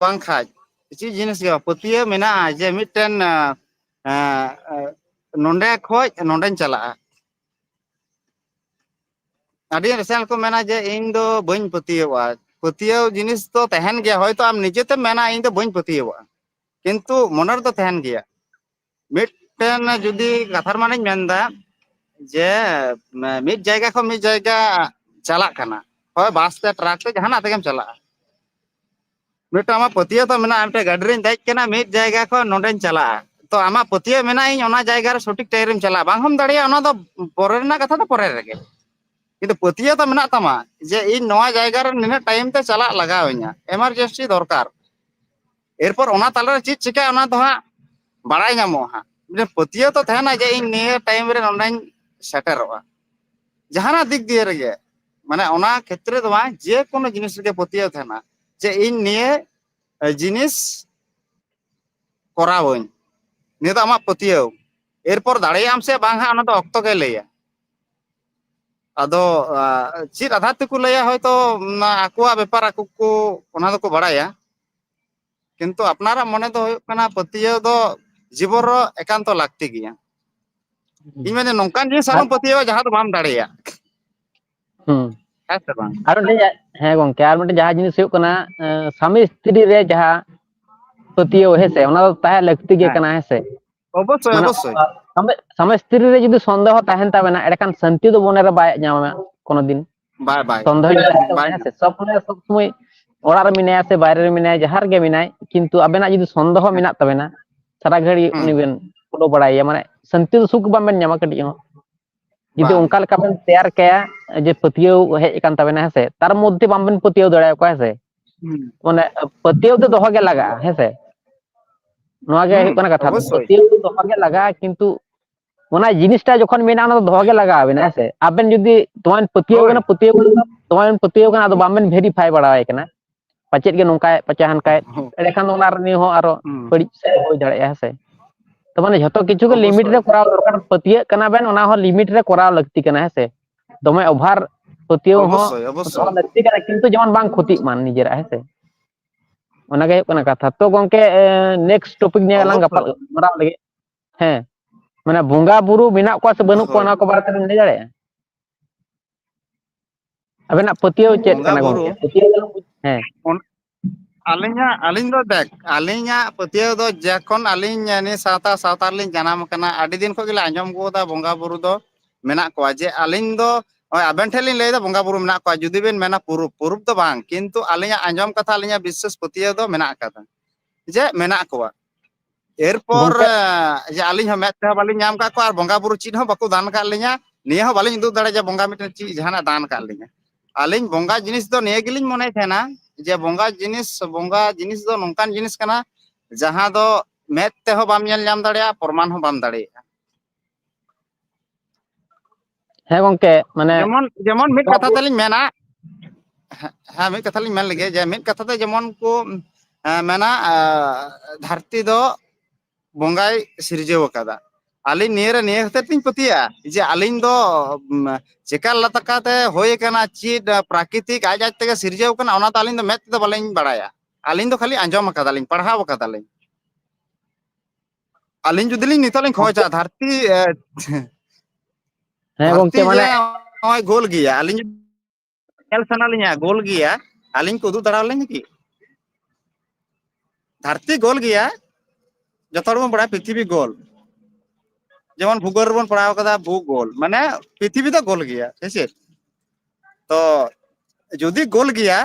ᱵᱟᱝ ᱠᱷᱟᱡ ᱪᱮᱫ ᱡᱤᱱᱤᱥ ᱜᱮ ᱵᱟᱝ, ᱯᱟᱹᱛᱭᱟᱹᱣ ᱢᱮᱱᱟᱜᱼᱟ ᱡᱮ ᱢᱤᱫᱴᱮᱱ, ᱮ, ᱮ, ᱱᱚᱸᱰᱮ ᱠᱷᱚᱡ ᱱᱚᱸᱰᱮᱧ ᱪᱟᱞᱟᱜᱼᱟ᱾ ᱟᱹᱰᱤ ᱨᱮᱥᱮᱱ ᱠᱚ ᱢᱮᱱᱟ ᱡᱮ ᱤᱧ ᱫᱚ ᱵᱟᱹᱧ ᱯᱟᱹᱛᱭᱟᱹᱣᱟᱜᱼᱟ᱾ ᱯᱟᱹᱛᱭᱟᱹᱣ ᱡᱤᱱᱤᱥ ᱫᱚ ᱛᱟᱦᱮᱱ ᱜᱮᱭᱟ, ᱦᱚᱭᱛᱳ ᱟᱢ ᱱᱤᱡᱮᱛᱮᱢ ᱢᱮᱱᱟ ᱤᱧ ᱫᱚ ᱵᱟᱹᱧ ᱯᱟᱹᱛᱭᱟᱹᱣᱟᱜᱼᱟ, ᱠᱤᱱᱛᱩ ᱢᱚᱱᱮ ᱨᱮᱫᱚ ᱛᱟᱦᱮᱱ ᱜᱮᱭᱟ᱾ ᱢᱤᱫᱴᱮᱱ ᱡᱩᱫᱤ ᱠᱟᱛᱷᱟ ᱢᱟᱱᱮᱧ ᱢᱮᱱᱫᱟ ᱡᱮ ᱢᱤᱫ ᱡᱟᱭᱜᱟ ᱠᱷᱚᱱ ᱢᱤᱫ ᱡᱟᱭᱜᱟ ᱪᱟᱞᱟᱜ ᱠᱟᱱᱟ, ᱦᱳᱭ ᱵᱟᱥ ᱛᱮ, ᱴᱨᱟᱠ ᱛᱮ, ᱡᱟᱦᱟᱱᱟᱜ ᱛᱮᱜᱮᱢ ᱪᱟᱞᱟᱜᱼᱟ, ᱢᱤᱫᱴᱟᱝ ᱟᱢᱟᱜ ᱯᱟᱹᱛᱭᱟᱹᱣ ᱫᱚ ᱢᱮᱱᱟᱜᱼᱟ, ᱢᱤᱫᱴᱮᱱ ᱜᱟᱹᱰᱤ ᱨᱤᱧ ᱫᱮᱡ ᱠᱟᱱᱟ, ᱢᱤᱫ ᱡᱟᱭᱜᱟ ᱠᱷᱚᱱ ᱱᱚᱸᱰᱮᱧ ᱪᱟᱞᱟᱜᱼᱟ, ᱛᱚ ᱟᱢᱟᱜ ᱯᱟᱹᱛᱭᱟᱹᱣ ᱢᱮᱱᱟᱜᱼᱟ, ᱤᱧ ᱚᱱᱟ ᱡᱟᱭᱜᱟ ᱨᱮ ᱥᱚᱴᱷᱤᱠ ᱴᱟᱭᱤᱢ ᱨᱮᱢ ᱪᱟᱞᱟᱜᱼᱟ, ᱵᱟᱝ ᱦᱚᱸᱢ ᱫᱟᱲᱮᱭᱟᱜᱼᱟ, ᱚᱱᱟ ᱫᱚ ᱯᱚᱨᱮ ᱨᱮᱱᱟᱜ ᱠᱟᱛᱷᱟ ᱫᱚ ᱯᱚᱨᱮ ᱨᱮᱜᱮ᱾ ᱠᱤᱱᱛᱩ ᱯᱟᱹᱛᱭᱟᱹᱣ ᱫᱚ ᱢᱮᱱᱟᱜ ᱛᱟᱢᱟ ᱡᱮ ᱤᱧ ᱱᱚᱣᱟ ᱡᱟᱭᱜᱟ ᱨᱮ ᱱᱤᱱᱟᱹᱜ ᱴᱟᱭᱤᱢ ᱛᱮ ᱪᱟᱞᱟᱜ ᱞᱟᱜᱟᱣ ᱤᱧᱟ, ᱮᱢᱟᱨᱡᱮᱱᱥᱤ ᱫᱚᱨᱠᱟᱨ᱾ ᱮᱨᱯᱚᱨ ᱚᱱᱟ ᱛᱟᱞᱟᱨᱮ ᱪᱮᱫ ᱪᱤᱠᱟᱹᱜᱼᱟ, ᱚᱱᱟ ᱫᱚ ᱦᱟᱸᱜ ᱵᱟᱲᱟᱭ ᱧᱟᱢᱚᱜᱼᱟ ᱦᱟᱸᱜ᱾ ᱢᱤᱫᱴᱮᱱ ᱯᱟᱹᱛᱭᱟᱹᱣ ᱛᱚ ᱛᱟᱦᱮᱱᱟ ᱡᱮ ᱤᱧ ᱱᱤᱭᱟᱹ ᱴᱟᱭᱤᱢ ᱨᱮ ᱱᱚᱸᱰᱮᱧ ᱥᱮᱴᱮᱨᱚᱜᱼᱟ᱾ ᱡᱟᱦᱟᱱᱟᱜ ᱫᱤᱠ ᱫᱤᱭᱮ ᱨᱮᱜᱮ, ᱢᱟᱱᱮ ᱚᱱᱟ ᱠᱷᱮᱛᱨᱮ ᱫᱚ ᱵᱟᱝ, ᱡᱮ ᱠᱳᱱᱳ ᱡᱤᱱᱤᱥ ᱨᱮᱜᱮ ᱯᱟᱹᱛᱭᱟᱹᱣ ᱛᱟᱦᱮᱱᱟ ᱡᱮ ᱤᱧ ᱱᱤᱭᱟᱹ ᱡᱤᱱᱤᱥ ᱠᱚᱨᱟᱣᱟᱹᱧ, ᱱᱤᱭᱟᱹ ᱫᱚ ᱟᱢᱟᱜ ᱯᱟᱹᱛᱭᱟᱹᱣ᱾ ᱮᱨᱯᱚᱨ ᱫᱟᱲᱮᱭᱟᱜ ᱟᱢ ᱥᱮ ᱵᱟᱝ ᱦᱟᱸᱜ, ᱚᱱᱟ ᱫᱚ ᱚᱠᱛᱚ ᱜᱮ ᱞᱟᱹᱭᱟ᱾ ᱟᱫᱚ ᱟᱸ, ᱪᱮᱫ ᱟᱫᱷᱟᱨ ᱛᱮᱠᱚ ᱞᱟᱹᱭᱟ, ᱦᱚᱭᱛᱚ ᱚᱱᱟ ᱟᱠᱚᱣᱟᱜ ᱵᱮᱯᱟᱨ ᱟᱠᱚ ᱠᱚ ᱚᱱᱟ ᱫᱚᱠᱚ ᱵᱟᱲᱟᱭᱟ, ᱠᱤᱱᱛᱩ ᱟᱯᱱᱟᱨᱟᱜ ᱢᱚᱱᱮ ᱫᱚ ᱦᱩᱭᱩᱜ ᱠᱟᱱᱟ ᱯᱟᱹᱛᱭᱟᱹᱣ ᱫᱚ ᱡᱤᱵᱚᱱ ᱨᱮ ᱮᱠᱟᱱᱛᱚ ᱞᱟᱹᱠᱛᱤ ᱜᱮᱭᱟ᱾ ᱤᱧ ᱢᱮᱱᱫᱟ ᱱᱚᱝᱠᱟᱱ ᱡᱤᱱᱤᱥ ᱟᱨ ᱟᱞᱚᱢ ᱯᱟᱹᱛᱭᱟᱹᱣᱟ ᱡᱟᱦᱟᱸ ᱫᱚ ᱵᱟᱢ ᱫᱟᱲᱮᱭᱟᱜ᱾ ᱦᱩᱸ ᱦᱮᱸ ᱥᱮ ᱵᱟᱝ? ᱟᱨ ᱢᱤᱫᱴᱮᱱ ᱡᱟ- ᱦᱮᱸ ᱜᱚᱝᱠᱮ, ᱟᱨ ᱢᱤᱫᱴᱮᱱ ᱡᱟᱦᱟᱸ ᱡᱤᱱᱤᱥ ᱦᱩᱭᱩᱜ ᱠᱟᱱᱟ, ᱮᱸ, ᱥᱟᱢᱤ ᱥᱛᱨᱤ ᱨᱮ ᱡᱟᱦᱟᱸ ᱯᱟᱹᱛᱭᱟᱹᱣ, ᱦᱮᱸ ᱥᱮ, ᱚᱱᱟ ᱫᱚ ᱛᱟᱦᱮᱸ ᱞᱟᱹᱠᱛᱤ ᱜᱮ ᱦᱮᱸ, ᱠᱟᱱᱟ, ᱦᱮᱸ ᱥᱮ᱾ ᱚᱵᱚᱥᱥᱳᱭ, ᱢᱟᱱᱮ ᱚᱵᱚᱥᱥᱳᱭ᱾ ᱥᱟᱢᱤ- ᱥᱟᱢᱤ ᱥᱛᱨᱤ ᱨᱮ ᱡᱩᱫᱤ ᱥᱚᱱᱫᱮᱦᱚ ᱛᱟᱦᱮᱱ ᱛᱟᱵᱮᱱᱟ, ᱮᱸᱰᱮᱠᱷᱟᱱ ᱥᱟᱱᱛᱤ ᱫᱚ ᱢᱚᱱᱮᱨᱮ ᱵᱟᱭ ᱧᱟᱢᱟ ᱠᱳᱱᱳ ᱫᱤᱱ᱾ ᱵᱟᱭ, ᱵᱟᱭ, ᱥᱚᱱᱫᱮᱦᱚ ᱡᱩᱫᱤ ᱛᱟᱦᱮᱱ ᱛᱟᱵᱮᱱᱟ, ᱵᱟᱭ ᱦᱮᱸ ᱧᱟᱢᱟ᱾ ᱥᱮ, ᱥᱚᱵ ᱥᱚᱢᱚᱭ, ᱥᱚᱵ ᱥᱚᱢᱚᱭ ᱚᱲᱟᱜ ᱨᱮ ᱢᱮᱱᱟᱭᱟ ᱥᱮ ᱵᱟᱭᱨᱮ ᱨᱮ ᱢᱮᱱᱟᱭᱟ, ᱡᱟᱦᱟᱸ ᱨᱮᱜᱮ ᱢᱮᱱᱟᱭ, ᱠᱤᱱᱛᱩ ᱟᱵᱮᱱᱟᱜ ᱡᱩᱫᱤ ᱥᱚᱱᱫᱮᱦᱚ ᱦᱮᱸ, ᱢᱮᱱᱟᱜ ᱛᱟᱵᱮᱱᱟ, ᱥᱟᱨᱟ ᱜᱷᱟᱹᱲᱤᱡ ᱦᱩᱸ, ᱩᱱᱤ ᱵᱮᱱ ᱯᱷᱚᱞᱳ ᱵᱟᱲᱟᱭᱮᱭᱟ, ᱢᱟᱱᱮ ᱥᱟᱱᱛᱤ ᱫᱚ ᱥᱩᱠ ᱵᱟᱝ ᱵᱮᱱ ᱧᱟᱢᱟ ᱠᱟᱹᱴᱤᱡ ᱦᱚᱸ᱾ ᱡᱩᱫᱤ ᱵᱟᱝ, ᱚᱱᱠᱟ ᱞᱮᱠᱟ ᱵᱮᱱ ᱛᱮᱭᱟᱨ ᱠᱟᱭᱟ ᱡᱮ ᱯᱟᱹᱛᱭᱟᱹᱣ ᱦᱮᱡ ᱟᱠᱟᱱ ᱛᱟᱵᱮᱱᱟ, ᱦᱮᱸ ᱥᱮ, ᱛᱟᱨ ᱢᱚᱫᱽᱫᱷᱮ ᱵᱟᱝ ᱵᱮᱱ ᱯᱟᱹᱛᱭᱟᱹᱣ ᱫᱟᱲᱮᱭᱟᱠᱚᱣᱟ, ᱦᱮᱸ ᱥᱮ, ᱦᱩᱸ, ᱢᱟᱱᱮ ᱯᱟᱹᱛᱭᱟᱹᱣ ᱫᱚ ᱫᱚᱦᱚ ᱜᱮ ᱞᱟᱜᱟᱜᱼᱟ, ᱦᱮᱸ ᱥᱮ᱾ ᱱᱚᱣᱟ ᱜᱮ ᱦᱩᱸ, ᱦᱩᱭᱩᱜ ᱠᱟᱱᱟ ᱠᱟᱛᱷᱟ ᱫᱚ, ᱚᱵᱚᱥᱥᱳᱭ᱾ ᱯᱟᱹᱛᱭᱟᱹᱣ ᱫᱚ ᱫᱚᱦᱚ ᱜᱮ ᱞᱟᱜᱟᱜᱼᱟ, ᱠᱤᱱᱛᱩ ᱚᱱᱟ ᱡᱤᱱᱤᱥᱴᱟ ᱡᱚᱠᱷᱚᱱ ᱢᱮᱱᱟᱜᱼᱟ, ᱚᱱᱟ ᱫᱚ ᱫᱚᱦᱚ ᱜᱮ ᱞᱟᱜᱟᱣ ᱵᱮᱱᱟ, ᱦᱮᱸ ᱥᱮ᱾ ᱟᱵᱮᱱ ᱡᱩᱫᱤ ᱛᱚᱵᱮ ᱵᱮᱱ ᱯᱟᱹᱛᱭᱟᱹᱣ ᱦᱳᱭ᱾ ᱠᱟᱱᱟ, ᱯᱟᱹᱛᱭᱟᱹᱣ ᱠᱟᱱᱟ, ᱛᱚᱵᱮ ᱵᱮᱱ ᱯᱟᱹᱛᱭᱟᱹᱣ ᱠᱟᱱᱟ, ᱟᱫᱚ ᱵᱟᱝ ᱵᱮᱱ ᱵᱷᱮᱨᱤᱯᱷᱟᱭ ᱵᱟᱲᱟᱣᱟᱭ ᱠᱟᱱᱟ, ᱯᱟᱪᱮᱫ ᱜᱮ ᱱᱚᱝᱠᱟᱭ ᱯᱟᱪᱮ ᱦᱟᱱᱠᱟᱭ, ᱦᱩᱸ, ᱮᱸᱰᱮᱠᱷᱟᱱ ᱫᱚ ᱚᱱᱟ ᱨᱤᱱᱤᱡ ᱦᱚᱸ ᱟᱨᱚ ᱦᱩᱸ, ᱵᱟᱹᱲᱤᱡ ᱥᱮᱫ ᱦᱩᱭ ᱫᱟᱲᱮᱭᱟᱜᱼᱟ, ᱦᱮᱸ ᱥᱮ᱾ ᱛᱚ ᱢᱟᱱᱮ ᱡᱷᱚᱛᱚ ᱠᱤᱪᱷᱩ ᱜᱮ ᱞᱤᱢᱤᱴ ᱨᱮ ᱚᱵᱚᱥᱥᱳᱭ᱾ ᱠᱚᱨᱟᱣ ᱫᱚᱨᱠᱟᱨ, ᱯᱟᱹᱛᱭᱟᱹᱜ ᱠᱟᱱᱟ ᱵᱮᱱ, ᱚᱱᱟ ᱦᱚᱸ ᱞᱤᱢᱤᱴ ᱨᱮ ᱠᱚᱨᱟᱣ ᱞᱟᱹᱠᱛᱤ ᱠᱟᱱᱟ, ᱦᱮᱸ ᱥᱮ᱾ ᱫᱚᱢᱮ ᱚᱵᱷᱟᱨ ᱯᱟᱹᱛᱭᱟᱹᱣ ᱦᱚᱸ ᱚᱵᱚᱥᱥᱳᱭ, ᱫᱚᱦᱚ ᱚᱵᱚᱥᱥᱳᱭ᱾ ᱞᱟᱹᱠᱛᱤ ᱠᱟᱱᱟ, ᱠᱤᱱᱛᱩ ᱡᱮᱢᱚᱱ ᱵᱟᱝ ᱠᱷᱚᱛᱤᱜ ᱢᱟ ᱱᱤᱡᱮᱨᱟᱜ, ᱦᱮᱸ ᱥᱮ᱾ ᱚᱱᱟ ᱜᱮ ᱦᱩᱭᱩᱜ ᱠᱟᱱᱟ ᱠᱟᱛᱷᱟ᱾ ᱛᱚ ᱜᱚᱝᱠᱮ, ᱮ, next topic ᱱᱤᱭᱮ ᱞᱟᱝ ᱚᱵᱚᱥᱥᱳᱭ᱾ ᱜᱟᱯᱟᱞ ᱢᱟᱨᱟᱣ ᱞᱮᱜᱮ᱾ ᱦᱮᱸ, ᱢᱟᱱᱮ ᱵᱚᱸᱜᱟ ᱵᱩᱨᱩ ᱢᱮᱱᱟᱜ ᱠᱚᱣᱟ ᱥᱮ ᱵᱟᱹᱱᱩᱜ ᱠᱚᱣᱟ, ᱦᱳᱭ᱾ ᱚᱱᱟ ᱠᱚ ᱵᱟᱨᱮ ᱛᱮᱵᱮᱱ ᱞᱟᱹᱭ ᱫᱟᱲᱮᱭᱟᱜᱼᱟ? ᱟᱵᱮᱱᱟᱜ ᱯᱟᱹᱛᱭᱟᱹᱣ ᱪᱮᱫ ᱵᱚᱸᱜᱟ ᱠᱟᱱᱟ ᱵᱩᱨᱩ, ᱜᱚᱝᱠᱮ? ᱯᱟᱹᱛᱭᱟᱹᱣ ᱜᱮᱞᱟᱝ ᱵᱩᱡ-, ᱦᱮᱸ᱾ ᱚᱱ-, ᱟᱹᱞᱤᱧᱟᱜ, ᱟᱹᱞᱤᱧ ᱫᱚ ᱫᱮᱠ, ᱟᱹᱞᱤᱧᱟᱜ ᱯᱟᱹᱛᱭᱟᱹᱣ ᱫᱚ ᱡᱚᱠᱷᱚᱱ ᱟᱹᱞᱤᱧ ᱱᱤᱭᱟᱹ ᱥᱟᱶᱛᱟ, ᱥᱟᱶᱛᱟ ᱨᱮᱞᱤᱧ ᱡᱟᱱᱟᱢ ᱟᱠᱟᱱᱟ, ᱟᱹᱰᱤ ᱫᱤᱱ ᱠᱷᱚᱱ ᱜᱮᱞᱤᱧ ᱟᱸᱡᱚᱢ ᱟᱹᱜᱩ ᱟᱠᱟᱫᱟ ᱵᱚᱸᱜᱟ ᱵᱩᱨᱩ ᱫᱚ ᱢᱮᱱᱟᱜ ᱠᱚᱣᱟ᱾ ᱡᱮ ᱟᱹᱞᱤᱧ ᱫᱚ ᱱᱚᱜᱼᱚᱭ ᱟᱵᱮᱱ ᱴᱷᱮᱱ ᱞᱤᱧ ᱞᱟᱹᱭ ᱮᱫᱟ ᱵᱚᱸᱜᱟ ᱵᱩᱨᱩ ᱢᱮᱱᱟᱜ ᱠᱚᱣᱟ, ᱡᱩᱫᱤ ᱵᱮᱱ ᱢᱮᱱᱟ ᱯᱩᱨᱩᱵ, ᱯᱩᱨᱩᱵ ᱫᱚ ᱵᱟᱝ, ᱠᱤᱱᱛᱩ ᱟᱹᱞᱤᱧᱟᱜ ᱟᱸᱡᱚᱢ ᱠᱟᱛᱷᱟ, ᱟᱹᱞᱤᱧᱟᱜ ᱵᱤᱥᱥᱟᱹᱥ ᱯᱟᱹᱛᱭᱟᱹᱣ ᱫᱚ ᱢᱮᱱᱟᱜ ᱟᱠᱟᱫᱟ ᱡᱮ ᱢᱮᱱᱟᱜ ᱠᱚᱣᱟ᱾ ᱮᱨᱯᱚᱨ ᱜᱚᱝᱠᱮ, ᱮ, ᱡᱮ ᱟᱹᱞᱤᱧ ᱦᱚᱸ ᱢᱮᱫ ᱛᱮᱦᱚᱸ ᱵᱟᱹᱞᱤᱧ ᱧᱟᱢ ᱟᱠᱟᱫ ᱠᱚᱣᱟ ᱟᱨ ᱵᱚᱸᱜᱟ ᱵᱩᱨᱩ ᱪᱮᱫ ᱦᱚᱸ ᱵᱟᱠᱚ ᱫᱟᱱ ᱟᱠᱟᱫ ᱞᱤᱧᱟ᱾ ᱱᱤᱭᱟᱹ ᱦᱚᱸ ᱵᱟᱹᱞᱤᱧ ᱩᱫᱩᱜ ᱫᱟᱲᱮᱭᱟᱜᱼᱟ ᱡᱮ ᱵᱚᱸᱜᱟ ᱢᱤᱫᱴᱮᱱ ᱪᱮᱫ ᱡᱟᱦᱟᱱᱟᱜ ᱫᱟᱱ ᱟᱠᱟᱫ ᱞᱤᱧᱟ᱾ ᱟᱹᱞᱤᱧ ᱵᱚᱸᱜᱟ ᱡᱤᱱᱤᱥ ᱫᱚ ᱱᱤᱭᱟᱹ ᱜᱮᱞᱤᱧ ᱢᱚᱱᱮᱭ ᱛᱟᱦᱮᱱᱟ ᱡᱮ ᱵᱚᱸᱜᱟ ᱡᱤᱱᱤᱥ, ᱵᱚᱸᱜᱟ ᱡᱤᱱᱤᱥ ᱫᱚ ᱱᱚᱝᱠᱟᱱ ᱡᱤᱱᱤᱥ ᱠᱟᱱᱟ ᱡᱟᱦᱟᱸ ᱫᱚ ᱢᱮᱫ ᱛᱮᱦᱚᱸ ᱵᱟᱢ ᱧᱮᱞ ᱧᱟᱢ ᱫᱟᱲᱮᱭᱟᱜᱼᱟ, ᱯᱨᱚᱢᱟᱱ ᱦᱚᱸ ᱵᱟᱢ ᱫᱟᱲᱮᱭᱟᱜᱼᱟ᱾ ᱦᱮᱸ ᱜᱚᱝᱠᱮ, ᱢᱟᱱᱮ ᱡᱮᱢᱚᱱ, ᱡᱮᱢᱚᱱ ᱢᱤᱫ ᱠᱟᱛᱷᱟ ᱟᱵᱚ- ᱛᱮᱞᱤᱧ ᱢᱮᱱᱟ, ᱦᱮᱸ, ᱦᱮᱸ, ᱢᱤᱫ ᱠᱟᱛᱷᱟ ᱞᱤᱧ ᱢᱮᱱ ᱞᱮᱜᱮ ᱡᱮ ᱢᱤᱫ ᱠᱟᱛᱷᱟ ᱛᱮ ᱡᱮᱢᱚᱱ ᱠᱚ, ᱮ, ᱢᱮᱱᱟ, ᱮ, ᱫᱷᱟᱹᱨᱛᱤ ᱫᱚ ᱵᱚᱸᱜᱟᱭ ᱥᱤᱨᱡᱟᱹᱣ ᱟᱠᱟᱫᱟ᱾ ᱟᱹᱞᱤᱧ ᱱᱤᱭᱟᱹ ᱨᱮ ᱱᱤᱭᱟᱹ ᱠᱷᱟᱹᱛᱤᱨ ᱛᱤᱧ ᱯᱟᱹᱛᱭᱟᱹᱜᱼᱟ ᱡᱮ ᱟᱹᱞᱤᱧ ᱫᱚ, ᱩᱢ, ᱪᱮᱠᱟ ᱞᱮᱠᱟᱛᱮ ᱦᱩᱭ ᱟᱠᱟᱱᱟ, ᱪᱮᱫ, ᱮ, ᱯᱨᱟᱠᱨᱤᱛᱤᱠ ᱟᱡ ᱟᱡ ᱛᱮᱜᱮ ᱥᱤᱨᱡᱟᱹᱣ ᱟᱠᱟᱱᱟ, ᱚᱱᱟ ᱫᱚ ᱟᱹᱞᱤᱧ ᱫᱚ ᱢᱮᱫ ᱛᱮᱫᱚ ᱵᱟᱹᱞᱤᱧ ᱵᱟᱲᱟᱭᱟ᱾ ᱟᱹᱞᱤᱧ ᱫᱚ ᱠᱷᱟᱹᱞᱤ ᱟᱸᱡᱚᱢ ᱟᱠᱟᱫᱟᱞᱤᱧ, ᱯᱟᱲᱦᱟᱣ ᱟᱠᱟᱫᱟᱞᱤᱧ᱾ ᱟᱹᱞᱤᱧ ᱡᱩᱫᱤ ᱞᱤᱧ ᱱᱤᱛᱚᱜ ᱞᱤᱧ ᱠᱷᱚᱡᱟ ᱫᱷᱟᱹᱨᱛᱤ, ᱮ, ᱦᱮᱸ ᱫᱷᱟᱹᱨᱛᱤ ᱜᱚᱝᱠᱮ, ᱡᱮ ᱢᱟᱱᱮ ᱱᱚᱜᱼᱚᱭ ᱜᱳᱞ ᱜᱮᱭᱟ, ᱟᱹᱞᱤᱧ ᱧᱮᱞ ᱥᱟᱱᱟ ᱞᱤᱧᱟ ᱜᱳᱞ ᱜᱮᱭᱟ, ᱟᱹᱞᱤᱧ ᱠᱚ ᱩᱫᱩᱜ ᱫᱟᱲᱮ ᱟᱹᱞᱤᱧᱟ ᱠᱤ? ᱫᱷᱟᱹᱨᱛᱤ ᱜᱳᱞ ᱜᱮᱭᱟ, ᱡᱚᱛᱚ ᱦᱚᱲ ᱵᱚᱱ ᱵᱟᱲᱟᱭᱟ ᱯᱨᱤᱛᱷᱤᱵᱤ ᱜᱳᱞ, ᱡᱮᱢᱚᱱ ᱵᱷᱩᱜᱳᱞ ᱨᱮᱵᱚᱱ ᱯᱟᱲᱦᱟᱣ ᱠᱟᱫᱟ ᱵᱷᱩᱜᱳᱞ, ᱢᱟᱱᱮ ᱯᱨᱤᱛᱷᱤᱵᱤ ᱫᱚ ᱜᱳᱞ ᱜᱮᱭᱟ, ᱥᱮ ᱪᱮᱫ? ᱛᱚ ᱡᱩᱫᱤ ᱜᱳᱞ ᱜᱮᱭᱟ,